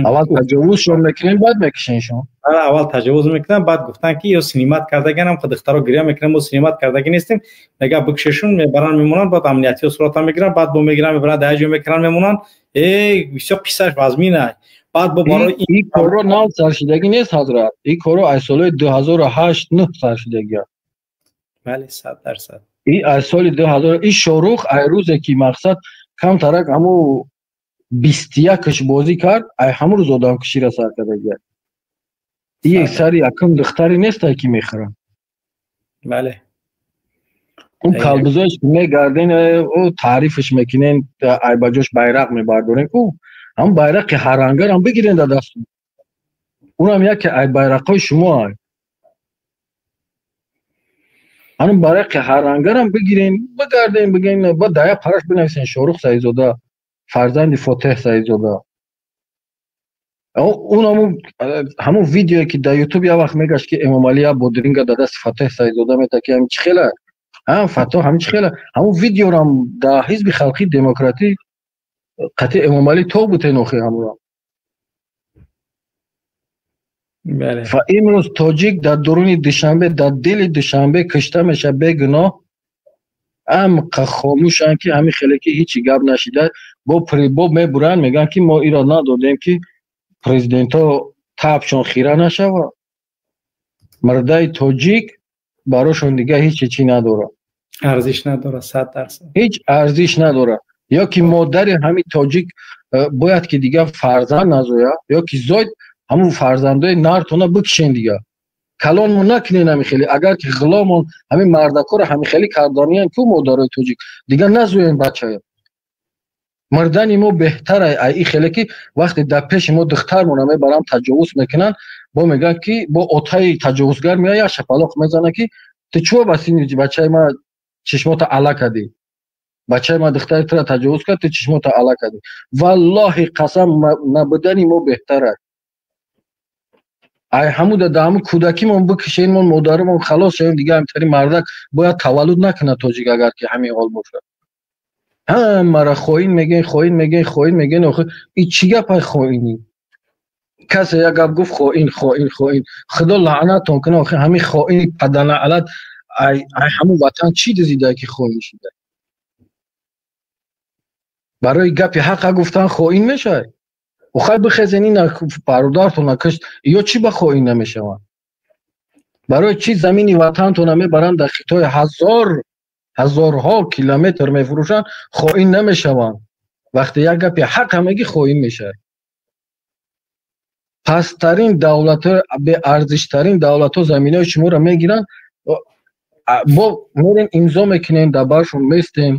Аввал таҷовузшон мекунем, баъд мекушеншон. Аввал таҷовуз мекунам, баъд гуфтан ки ё синимат кардаганам, духтаро гиря мекунам, мо синимат кардаги нестем, мега бикшешун, мебаран мемонанд, баъд амниятиё сурата мегиранд, баъд бо мегиранд, мебаранд, дар ҷо мекунанд, мемонанд. Бисёр қиссаш вазмин аст. Баъд бо барои ин корро нав саршидагӣ нест, ҳазрат. Ин корро аз солҳои 2008 9 саршидагӣ аст. Бале, 100%. И аз соли 2000 и Шорух ай рӯзе ки мақсад камтарак ҳаму 21-ш бозӣ кард, ай ҳамун рӯз одамкуширо сар кардагӣ. И сари якум духтаре нестай ки мехӯрад. Бале. Он калбузоеш ки мегарден, о таърифаш мекунен, ай ба ҷош байрақ мебардорен ку, ҳамун байрақи ҳаррангарам бигирен дар дасту. Унам яке ай байрақҳои шумо ай. Ҳанун байрақи ҳаррангарам бигирен, бигарден, бигӯен, баъд дар як параш бинависен Шорух Саидзода, фарзанди Фотеҳ Саидзода. Он ҳамун видеое ки дар Ютуб як вақт мегашт ки Эмомалӣ як бодринга дар дасти Фотеҳ Саидзода метад ки ҳамин чӣ хела, ҳам Фатоҳ ҳамин чӣ хела, ҳамун видеорам дар Ҳизби Халқии Демократӣ қатъи Эмомалӣ то бутен охир ҳамура. Ва имрӯз тоҷик дар дуруни Душанбе, дар дили Душанбе кушта мешавад бегуноҳ, амқа хомӯшанд ки ҳамин хеле ки ҳечи гап нашида, бо прибоб мебуранд, мегӯянд ки мо иро надодем ки президентҳо табшон хира нашавад. Мурдаи тоҷик барошон дига ҳеч чӣ надорад. Арзиш надорад, 100%. Ҳеҷ арзиш надорад. Ё ки модари ҳамин тоҷик бояд ки дига фарзанд назояд, ё ки зоид ҳамун фарзандои нартона бикушен дига. Калонмон накунен ҳамин хеле. Агар ки ғуломон ҳамин мардакоро ҳамин хеле карданиян ку модарои тоҷик, дига назоен бачая. Мардани мо беҳтар ай ин хеле ки вақте дар пеши мо духтармона мебаранд таҷовуз мекунанд, бо мегӯянд ки бо отаи таҷовузгар меояд, як шапалоқ мезанад ки ту чӯ ба сини бачаи ма чишмота ала кардӣ, бачаи ма духтари тура таҷовуз кард, ту чишмота ала кардӣ. Валлоҳи қасам, набудани мо беҳтар аст. Ай ҳамуда дар ҳамун кӯдакимон бикушенмон, модарамон халос шавем, дига ҳамтари мардак бояд таваллуд накунад тоҷик, агар ки ҳамин ҳол бошад. Ҳамаро хоин мегӯен, хоин мегӯен, хоин мегӯен, охир и чӣ гапай хоинӣ? Касе як гап гуфт хоин, хоин, хоин. Худо лаънатон кунад, охир ҳамин хоини паданалаънат ай ҳамун ватан чӣ дизида ки хоин шуда? Барои гапи ҳақа гуфтан хоин мешавад? Охай бихезен ина бародаратонро кушт, ё чӣ ба хоин намешаванд? Барои чӣ замини ватантонро мебаранд дар Хитой ҳазорҳо километр мефурӯшанд, хоин намешаванд? Вақте як гапи ҳақ ҳамагӣ хоин мешавад. Пасттарин давлатҳо, беарзиштарин давлатҳо заминаҳои шуморо мегиранд, бо мерен имзо мекунем, дар баршон местем,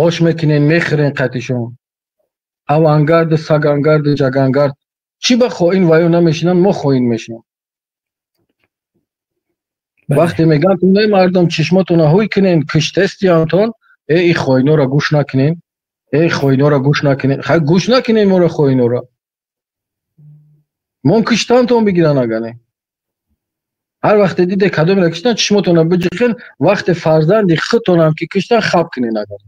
ош мекунем, мехӯрем қатишон. Авангард, сагангард, ҷагангард. Чӣ ба хоин ваё намешинанд, мо хоин мешинем. Вақте мегӯянд не мардум чишмотонро ҳуй кунен, куштестиянтон, ин хоиноро гӯш накунен, хоиноро гӯш накунен. Хай гӯш накунен моро хоиноро. Мон куштантон бигиран агане. Ҳар вақте диде кадомеро куштан, чишмотонро биҷиқен, вақте фарзанди худтонам ки куштан, хаб кунен агане.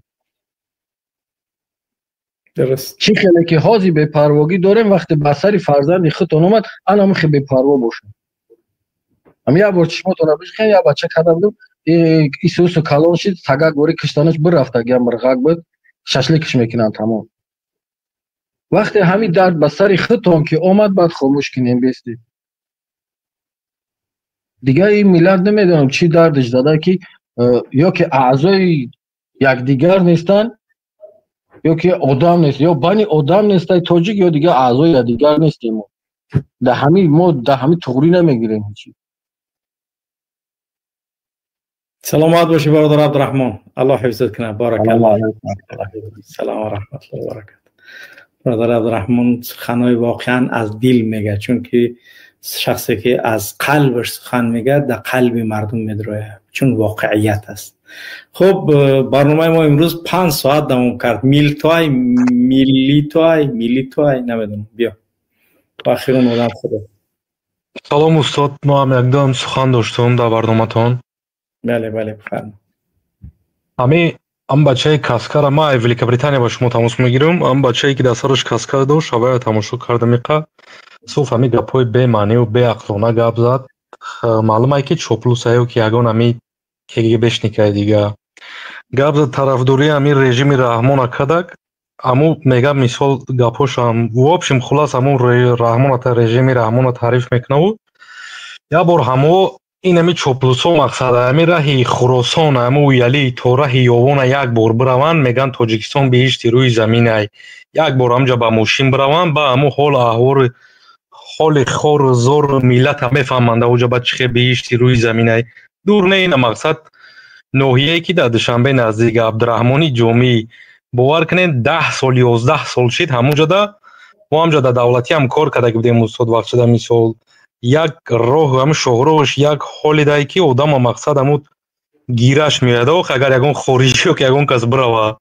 Дуруст. Чӣ хеле ки ҳозир бепарвогӣ дорем, вақте ба сари фарзанди худтон омад, ана хе бепарво бошед. Ам як бор чишмотонро бишхем, як бача карда будем, исусу калон шид, сагак бори киштанаш бирафтагиам мирғак буд, шашликш мекунанд тамом. Вақте ҳамин дард ба сари худтон ки омад, баъд хомӯш кинем бестед. Дигар ин миллат намедонам чӣ дардаш зада ки ё ки аъзои якдигар нестанд, ё ки одам нест, ё бани одам нестай тоҷик, ё дигар аъзои якдигар нестем мо. Да ҳамин мо да ҳамин туғрӣ намегирем ҳеҷи. Саломат бошӣ бародар Абдурраҳмон. Аллоҳ ҳифзат кунад. Баракаллоҳ. Салом ва раҳматуллоҳи ва баракатуҳ. Бародар Абдурраҳмон суханҳои воқеан аз дил мегӯяд, чунки шахсе ки аз қалбаш сухан мегӯяд, дар қалби мардум медрояд, чун воқеият аст. Хуб, барномаи мо имрӯз 5 соат давом кард. Милтой, миллитой, миллитой, намедонам. Биё. Охирон одам худо. Салом устод, мо ҳам якдам сухан доштум дар барноматон. Бале, бале, бифармо. Ҳамин ам бачаи каскара ма Великобритания ба шумо тамос мегирам. Ам бачае ки дар сараш каска дошт, ҳавая тамошо кардам иқа. Суф ҳами гапҳои бемаъниву беақлона гап зад. Маълум ай ки чоплусаю ки ягон ҳами КГБшникай дига. Гап зад тарафдории ҳамин режими Раҳмона кадак. Аму мега мисол гапҳошам, в общем хулас аму Раҳмона режими Раҳмона таъриф мекунаву. Як бор ҳамо ин ҳами чоплусо мақсад ҳами раҳи Хуросон, ҳами Уялӣ то раҳи Ёвона як бор бираванд, мегӯянд Тоҷикистон биҳишти рӯи заминай. Як бор ҳамҷа ба мошин бираванд, ба ҳаму ҳол аҳвори ҳоли хору зору миллата мефаҳманд, оҷа ба чӣ хел биҳишти рӯи заминай. Дур не ина мақсад ноҳияе ки дар Душанбе наздик Абдураҳмони Ҷомӣ. Бовар кунед 10 сол 11 сол шид ҳамуҷода мо ҳамҷа дар давлатӣ ҳам кор карда будем устод вақтшуда мисол як роҳ ҳам шоҳроҳш як ҳоле дай ки одама мақсад ҳаму гираш меояд. Ох агар ягон хориҷӣ ё ки ягон кас бирава,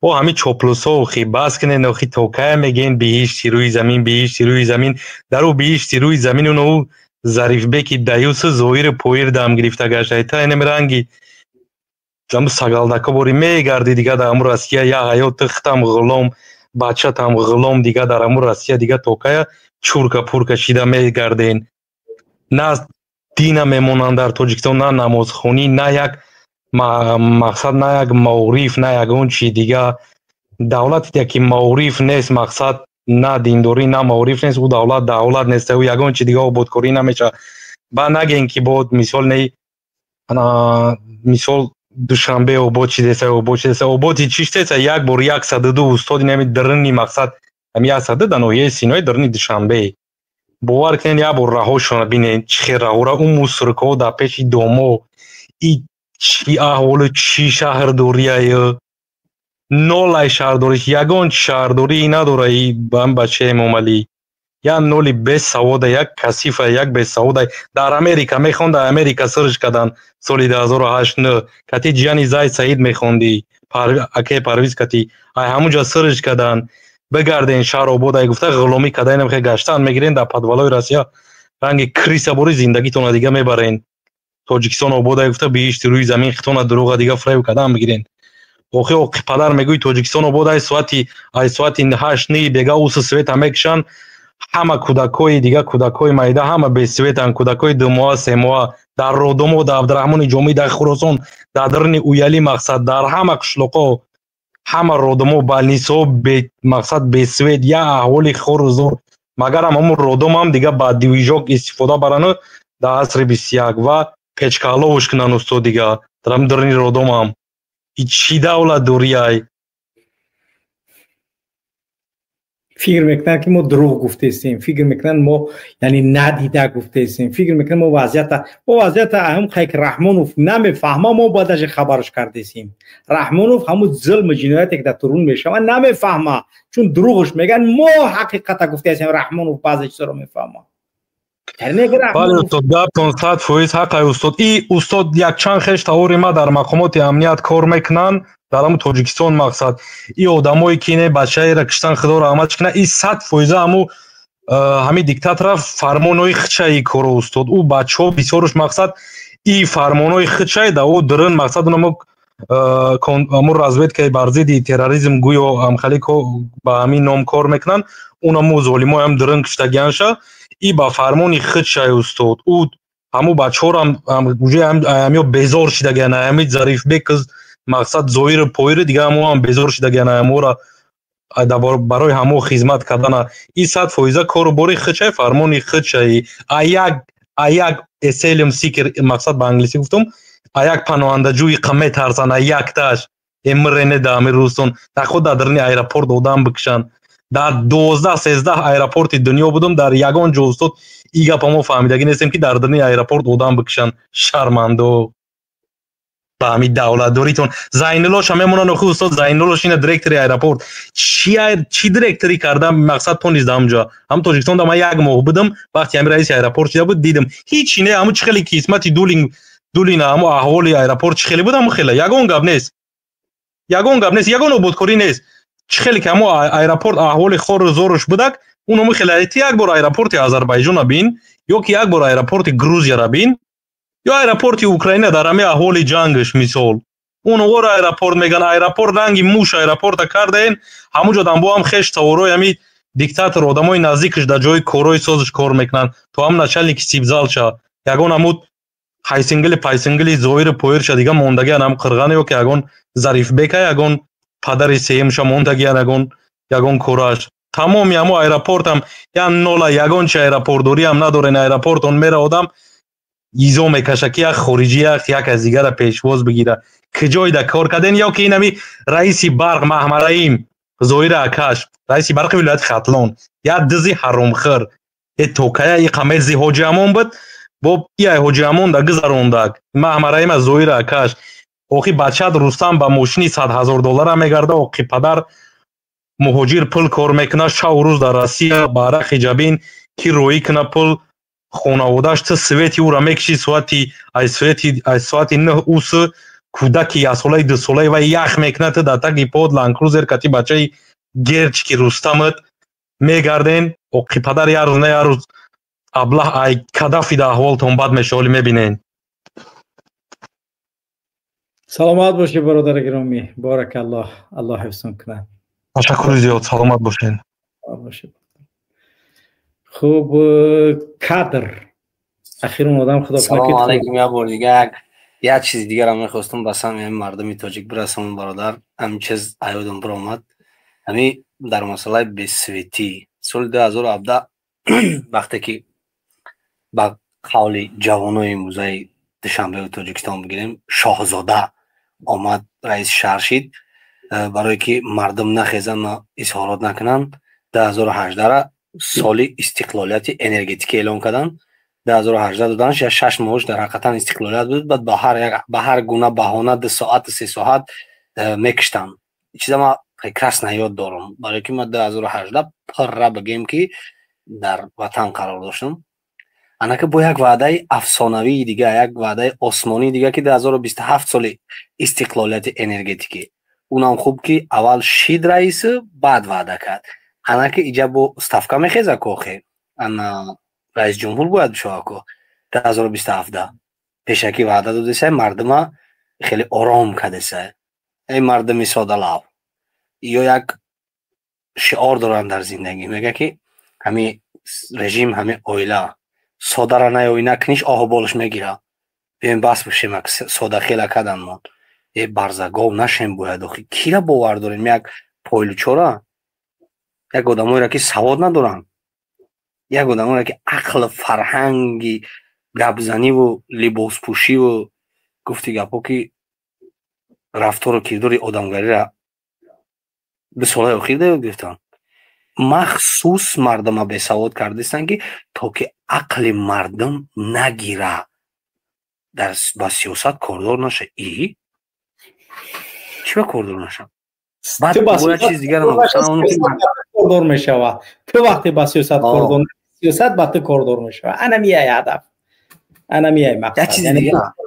о ҳами чоплусо охи бас кунед, охи то кая мегӯен биҳишти рӯи замин, биҳишти рӯи замин. Дар ӯ биҳишти рӯи замин уно ӯ Зарифбеки даюсу Зоиру Поир дам гирифта гаштай. Та инами ранги ҳаму сагалдако бори мегарди дига дар ҳаму Россия я ҳаёт тихтам ғулом, бачатам ғулом, дига дар ҳаму Россия дига то кая чурка пурка шида мегарден. На дина мемонанд дар Тоҷикистон, на намозхонӣ, на як мақсад, на як маориф, на ягон чи дига. Давлате ки маориф нест, мақсад на диндорӣ, на маориф нест, ӯ давлат давлат нест, ӯ ягон чи дига ободкорӣ намешавад. Ба нагӯен ки бод мисол не, мисол Душанбе обод шидеса, обод шидеса, ободи чӣ шидеса, як бор 102 устоди нами дарни мақсад ҳами 102 дар ноҳияи Синои дарни Душанбе. Бовар кунед як бор раҳошона бинед, чӣ хел раҳора ӯ мусоркаҳо дар пеши домо, и чӣ аҳволу чӣ шаҳрдорияю нолай шаҳрдориш, ягон шаҳрдорӣ надора и ба бачаи Эмомалӣ. Як ноли бесавода, як касифа, як бесавода. Дар Америка мехонд, дар Америка сирш карданд соли 2008 кати Ҷияни Зай Саид мехондӣ, акаи Парвиз кати. Ай ҳамунҷа сирш карданд. Бигарден шаҳр обод ай гуфта ғуломӣ карда инам хе гаштан мегирен дар подвалои Россия ранги криса бори зиндагитона дига мебарен. Тоҷикистон обод ай гуфта биҳишти рӯи замин хитона дурӯға дига фреб кардан мегирен. Охи оқи падар мегӯи Тоҷикистон обод ай соати ай соати 8 9 бега усу света мекушанд. Ҳама кӯдакҳои дига, кӯдакҳои майда ҳама бесветанд, кӯдакҳои 2 моҳа, 3 моҳа дар Родомо, дар Абдураҳмони Ҷомӣ, дар Хуросон, дар даруни Уялӣ мақсад, дар ҳама қишлоқҳо, ҳама Родомо, балнисҳо мақсад бесвет, як аҳволи хору зор. Магарам ҳамун Родомам дига ба движок истифода барану дар асри 21 ва печкааловуш кунанд устод дига дар ҳамин даруни Родомам. И чӣ давлат дорияй? Фикр мекунанд ки мо дурӯғ гуфтаистем, фикр мекунанд мо яъне надида гуфтаистем, фикр мекунанд мо вазъията ҳам хай ки Раҳмонов намефаҳма, мо бояд даже хабарш кардесем. Раҳмонов ҳамун зулму ҷинояте ки дар турун мешавад намефаҳма, чун дурӯғш мегӯянд, мо ҳақиқата гуфтаистем. Раҳмонов баъзе чизоро мефаҳма. Бале устод, гаптон 100% ҳақ ай устод. И устод якчанд хеш тавори ма дар мақомоти амният кор мекунанд дар ҳамун Тоҷикистон мақсад. И одамое ки не бачаеро киштан, худо раҳматш кунад, и 100% ҳаму ҳамин диктатора фармонои хичаи коро устод. Ӯ бачаҳо бисёруш мақсад и фармонои хичай да ӯ дурун мақсад унамо Ҳамун разведкаи бар зидди терроризм гӯё ҳамхали ба ҳамин ном кор мекунанд, унаму золимоям дрын киштагианша и ба фармони худшай, устод. Ӯ ҳаму бачаҳорам уже ҳамё безор шидагиан, ҳами Зарифбек мақсад зоиру поиру дига ҳамоам безор шидагиан, ҳамора барои ҳамо хизмат кардана. И 100% кору бори худшай, фармони худшай. А як asylum seeker, мақсад ба англисӣ гуфтум, а як паноҳандаҷӯи қа метарсанд, а якташ эмрене да ҳами рӯстон дар худ дар даруни аэропорт одам бикушанд. Дар 12-13 аэропорти дунё будум, дар ягон ҷо, устод, и гапа мо фаҳмидагӣ нестем, ки дар даруни аэропорт одам бикушанд. Шармандо ба ҳами давлатдоритон. Зайнуллоша мемонанд охи, устод. Зайнуллош ина директори аэропорт. Чӣ директорӣ карда, мақсад, тонист ҳамҷо? Ҳам Тоҷикистон да ман як моҳ будам, вақти ҳами раиси аэропорт шида буд, дидам, ҳичи не. Ҳаму чӣ хеле қисмати дулин дулина, ҳаму аҳволи аэропорт чӣ хеле буд, ҳаму хеле. Ягон гап нест, ягон гап нест, ягон ободкорӣ нест. Чӣ хеле ки ҳаму аэропорт аҳволи хору зоруш будак, уному хеле. Ти як бор аэропорти Озарбайҷона бин, ё ки як бор аэропорти Грузияра бин, ё аэропорти Украина дар ҳамаи аҳволи ҷангаш, мисол. Унвора аэропорт меган, аэропорт ранги муш аэропорта кардаен. Ҳамуҷо дамбоам хеш таворои ҳами диктатор, одамои наздикаш дар ҷои корҳои созиш кор мекунанд, то ҳам начальники сибзалша, ягон ҳамуд ҳайсингили пайсингили зоиру поирша дига мондагиан, ҳам қирғана, ё ки ягон Зарифбека, ягон падари сеюмша мондагиан, ягон кораш. Тамоми ҳамо аэропортам я нола, ягон чи аэропортдориам надорен. Аэропортон мера, одам изо мекаша, ки як хориҷӣ як аз дигара пешвоз бигира. Киҷойда кор карден? Ё ки инами раиси барқ Маҳмараим Зоира акаш, раиси барқи вилояти Хатлон, як дизи ҳаромхӯр. Э, токая иқамези Ҳоҷиамон буд, бо иай Ҳоҷиамон да гузарондак. Маҳмараима Зоира акаш. Охи бачат Рустам ба мошини 100 000 доллара мегарда. Оқи падар муҳоҷир пул кор мекунад, шаву рӯз дар Россия ба арақи ҷабин, ки роӣ куна пул хонаводааш. Ту свети ӯра мекишӣ, соати ай соати 9 ус кӯдаки яксолаи, дусолаи вай ях мекунад, ту дар таги под Ланкрузер кати бачаи герчики Рустамат мегарден. Оқи падар як рӯз на як рӯз аблаҳ ай Кадафи да аҳволтон бад меша, ҳоли мебинен. Саломат бошед, бародари гиромӣ, боракаллоҳ, Аллоҳ ҳифзон кунад. Ташаккури зиёд, саломат бошед. Хуб, кадр ахирон одам, худо. Салому алайкум. Як бор дига як чизи дигарам мехостам ба сами ҳами мардуми тоҷик бирасонам, бародар. Ҳамин чиз аёдам биромад, ҳами дар масъалаи бесветӣ. Соли 2017, вақте ки ба қавли ҷавонои имрӯзаи Душанбеу Тоҷикистон бигирем, Шоҳзода омад, раиси шаҳр шид, барое ки мардум нахезанд, изҳорот накунанд, 2018 соли истиқлолияти энергетикӣ эълон карданд. 2018 доданаш я 6 моҳш дар ҳақиқатан истиқлолият буд. Баъд ба ҳар гуна баҳона 2 соату 3 соат мекиштанд. Чиза ман прекрасно ёд дорам, барое ки ман 2018 пурра бигем ки дар ватан қарор доштам. Анака бо як ваъдаи афсонавии дига, як ваъдаи осмонии дига, ки 2027 соли истиқлолияти энергетикӣ. Унам хуб ки аввал шид раису, баъд ваъда кард. Анаки иҷа бо ставка мехеза кохе, ана раисҷумҳур бояд бишава ко 2027 пешакӣ ваъда додесай, мардума хеле ором кардесай. Эй мардуми содалав, ё як шиор доранд дар зиндагӣ, мега ки ҳами режим, ҳами оила содара наёи накуниш, оҳу болаш мегира. Биёем, бас бошем, сода хела каданмон. Э, барзагов нашем бояд. Охи кира бовар дорем? Як пойлучора, як одамоеро ки савод надоранд, як одамоеро ки ақлу фарҳанги гапзаниву либоспӯшиву гуфти гапҳо ки рафтору кирдори одамгариро 2 солаи охир ёд гирифтанд. Махсус мардума бесавод кардистанд, ки то ки ақли мардум нагира, дар ба сиёсат кордор наша. И чӣ ба кордор наша? Баъд чиз дигар кордор мешавад. Ту вақте ба сиёсат кордор, сиёсат ба ту кордор мешавад. Ана мияй ҳадаф, ана мияй мақсад.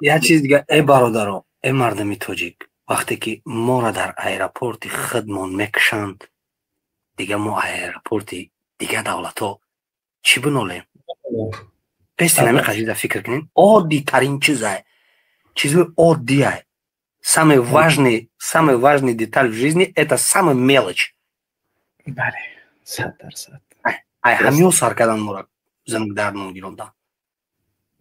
Як чиз дига, э бародаро, э мардуми тоҷик, вақте ки моро дар аэропорти худмон мекушанд, дига мо аэропорти дига давлатҳо чӣ бинолем? Бестин ҳами қадида фикр кунем. Оддитарин чизай, чизои оддиай. Самый важный деталь в жизни — это самая мелочь. Бале, 100%. Ай ҳамиё сар кардан мора занг дар гиронда.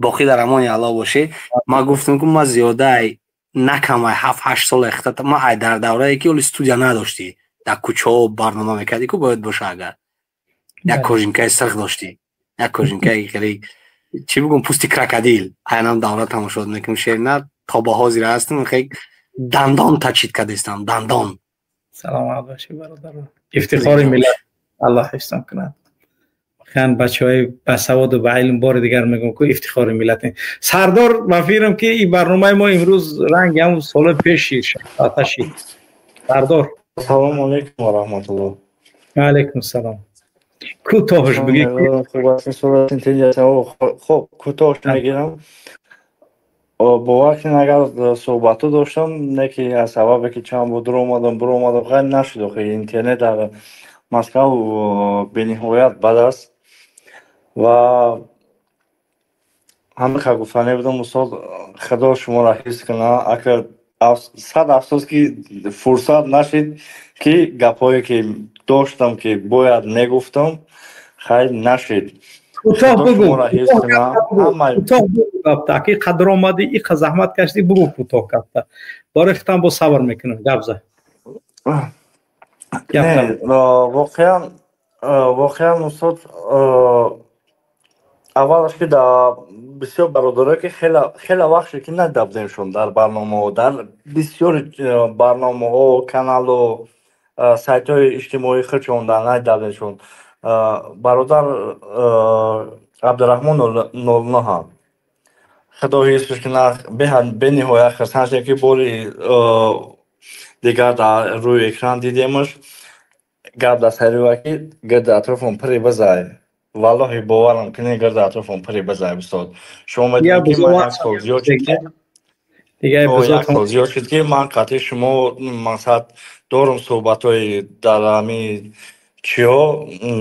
Боқӣ дар амони Аллоҳ бошӣ. Ман гуфтам, ки ман зиёда ай накам ай 7-8 сол эхта, ман ай дар даврае ки оли студия надоштӣ, дар кӯчаҳо барнома мекардӣ, ку бояд боша, агар як кожинкаи сирх доштӣ, як кожинкаи хеле, чӣ бигӯм, пӯсти крокодил, айнам давра тамошо мекунем. Шерина то ба ҳозир ҳастам, хел дандон тачид кардастам, дандон. Саломат бошӣ, бародар, ифтихори миллат, Аллоҳ ҳифзтон кунад. Воқеан, бачаҳои басаводу ба илм, бори дигар мегӯм, ку ифтихори миллат. Сардор, ба фикрам, ки ин барномаи мо имрӯз ранги ҳамун соли пеши шид. Сардор. Салому алайкум ва раҳматуллоҳ. Алайкум салом. Кӯтоҳш бигӣ. Хуб, кӯтоҳш мегирам. Бовар кунед, агар суҳбатҳо доштам, не ки аз сабабе ки чанд бор дуромадам, биромадам, хайр нашуд. Охи интернет дар Москав бениҳоят бад аст ва ҳамин гуфтанӣ будам. Устод, Худо шуморо ҳифз кунад. Агар сад афсӯс, ки фурсат нашид, ки гапҳое ки доштам, ки бояд мегуфтам, хайр нашид. Кӯтоҳ бугӯ, кӯтоҳ бугӯ гапта. Аки қадр омадӣ, иқа заҳмат кашидӣ, бугӯ кӯтоҳ гапта. Бори хитам бо сабр мекунам, гап за. Воқеан, устод, аввалаш ки дар бисёр бародарое ки хеле вақт шуд, ки надабдемшон дар барномаҳо, дар бисёри барномаҳо, каналу сайтҳои иҷтимоии худшон дар надабдемшон. Бародар Абдураҳмон нолнаҳа, Худо ҳифзш кунад, бениҳоят хурсанд шудем, ки бори дигар дар рӯи экран дидемаш. Гап дар сари ва ки гирди атрофон пири бизай. Валлоҳи, боварам кунед, гирди атрофон пири бизай. Устод, шумо медонед, ки ман як сол зиёд шуд, ки як сол зиёд шуд, ки ман қатъи шумо мақсад дорум, суҳбатҳои дар ҳамин чиҳо,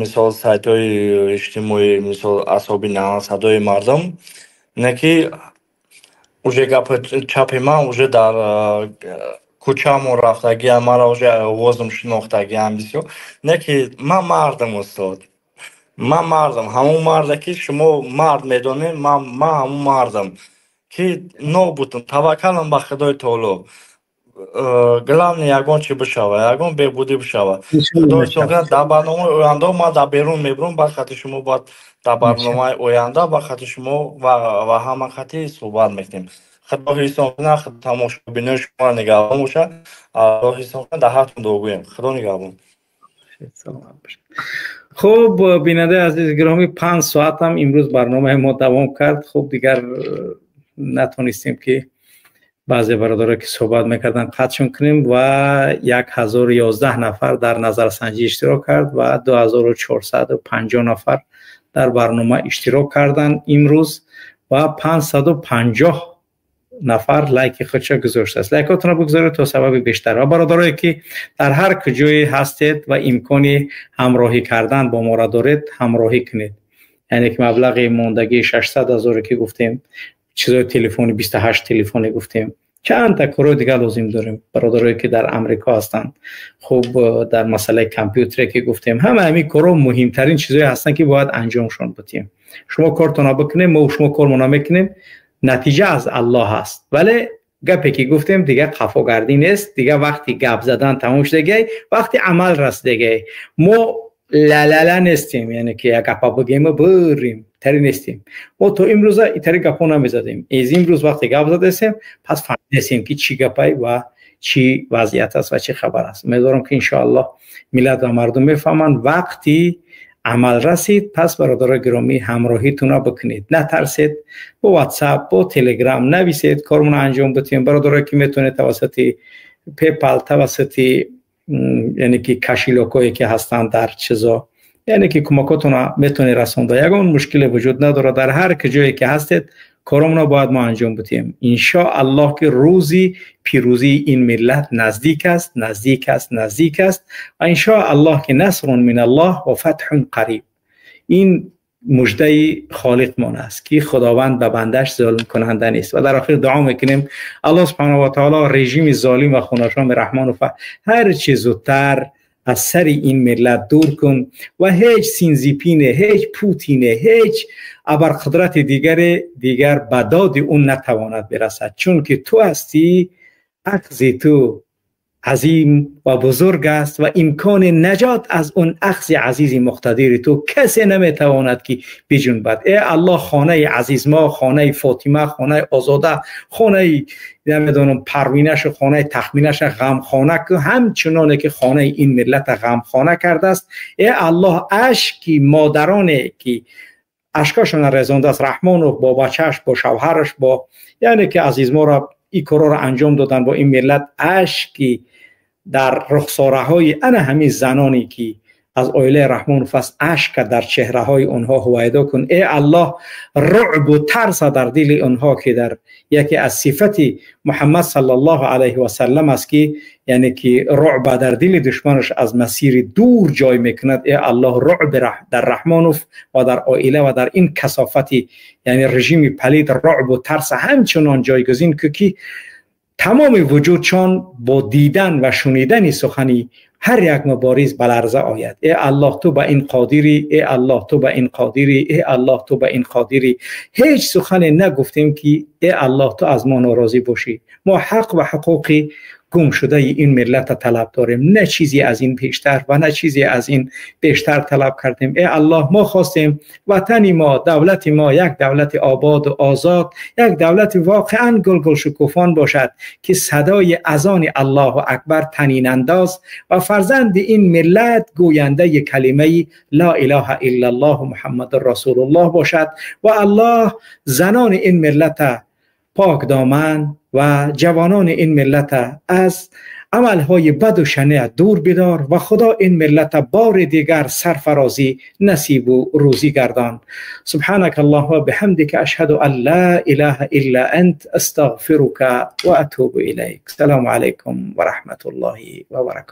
мисол сайтҳои иҷтимоӣ, мисол асоби садои мардум, не ки уже гапи чапи ман уже дар кӯчаамон рафтагиам, маро уже овозам шинохтагиам бисёр. Не ки ман мардам, устод, ман мардам, ҳамон марде ки шумо мард медонед, ман ҳамон мардам, ки нобудам, таваккалам ба Худои таоло. Главное, ягон чи бишава, ягон беҳбудӣ бишава. Худо дар барномаи оянда ман дар берун мебурам, ба хати шумо бояд дар барномаи оянда ба хати шумо ва ҳама хати суҳбат мекунем. Худо ҳифзон кунад, тамошобинои шуморо нигаҳбон бошад. Аллоҳ ҳифзон кунад, дар ҳақтон дуогӯем. Худо нигаҳбон. Хуб, бинандаи азизи гиромӣ, 5 соатам имрӯз барномаи мо давом кард. Хуб, дигар натонистем, ки баъзе бародаро ки суҳбат мекарданд, қатъшон кунем. Ва 1011 нафар дар назарсанҷӣ иштирок кард ва 2450 нафар дар барнома иштирок карданд имрӯз ва 550 нафар лайки худша гузоштааст. Лайкотонро бигузоред то сабаби бештар. Ва бародарое ки дар ҳар куҷое ҳастед ва имкони ҳамроҳӣ кардан бо моро доред, ҳамроҳӣ кунед. Яъне ки маблағи мондагии 600 ҳазоре ки гуфтем, чизои телефони, 28 телефоне гуфтем, чанд та корҳои дигар лозим дорем. Бародарое ки дар Амрико ҳастанд, хуб, дар масъалаи компютере ки гуфтем, ҳама ҳамин корҳо муҳимтарин чизое ҳастанд, ки бояд анҷомшон бутем. Шумо кортонро бикунем, мо шумо кормона мекунем, натиҷа аз Аллоҳ аст. Вале гапе ки гуфтем, дигар қафогардӣ нест, дигар вақти гап задан тамом шудагай, вақти амал расидагай. Мо лалала нестем, яъне ки як гапа бигему бирим, тари нестем. Мо то имрӯза итари гапҳо намезадем. Из имрӯз вақте гап задесем, пас фаҳмидесем, ки чӣ гапай ва чӣ вазъият аст ва чӣ хабар аст. Умедворам, ки иншоаллоҳ миллат ва мардум мефаҳманд. Вақти амал расид. Пас, бародарои гиромӣ, ҳамроҳитона бикунед, натарсед, бо Ватсап, бо Телеграм нависед, кормона анҷом битем. Бародарое ки метавонед, тавассути PayPal, тавассути яъне ки кошелёк ҳое ки ҳастанд дар чизо, яъне ки кӯмакотона метавонед расонда, ягон мушкиле вуҷуд надорад. Дар ҳар куҷое ки ҳастед, коромона бояд мо анҷом бидиҳем. Иншоаллоҳ, ки рӯзи пирӯзии ин миллат наздик аст, наздик аст, наздик аст. Ва иншоаллоҳ, ки نصر من الله وفتح قريب. Ин مژده خالقمان است که خداوند به بندش ظلم کننده نیست. و در آخر دعا میکنیم الله سبحانه و تعالی رژیم ظالم و خوناشام رحمان و هر چه زودتر از سر این ملت دور کن و هیچ سینزیپینه، هیچ پوتینه، هیچ ابرقدرت دیگر به داد اون نتواند برسد، چون که تو هستی، اخذ تو عظیم و بزرگ است و امکان نجات از اون اخذ عزیز مقتدر تو کسی نمیتواند که بجنبد. ای الله خانه عزیز ما، خانه فاطمه، خانه آزاده، خانه نمیدونم پروینش، خانه تخمینش غمخانه که همچنانه که خانه این ملت غمخانه کرده است. ای الله اشکی مادرانه که اشکاشون رزانده است رحمان و با بچهش، با شوهرش، با یعنی که عزیز ما را این کارا را انجام دادن با این ملت، اشکی در رخساره های انا همین زنانی که از عائله رحمان فس اشک در چهره های آنها هویدا کن. ای الله رعب و ترس در دل آنها که در یکی از صفت محمد صلی الله علیه و سلم است که یعنی که رعب در دل دشمنش از مسیر دور جای میکند. ای الله رعب در رحمانوف و در عائله و در این کثافت یعنی رژیم پلید رعب و ترس همچنان جایگزین که تمام وجودشان با دیدن و شنیدن سخنی هر یک مبارز به لرزه آید. ای الله تو به این قادری، ای الله تو به این قادری، ای الله تو به این قادری. هیچ سخن نگفتیم که ای الله تو از ما ناراضی باشی. ما حق و حقوقی گم شده این ملت طلب داریم، نه چیزی از این بیشتر و نه چیزی از این بیشتر طلب کردیم. ای الله ما خواستیم وطن ما، دولت ما یک دولت آباد و آزاد، یک دولت واقعا گل گل شکوفان باشد که صدای اذان الله اکبر طنین انداز و فرزند این ملت گوینده کلمه لا اله الا الله محمد رسول الله باشد. و الله زنان این ملت پاک دامن و جوانان این ملت از عملهای بد و شنیع دور بدار و خدا این ملت بار دیگر سرفرازی نصیب و روزی گردان. سبحانك الله و بحمدك اشهد ان لا اله الا انت استغفرك و اتوب الیک. سلام علیکم و رحمت الله و برکاته.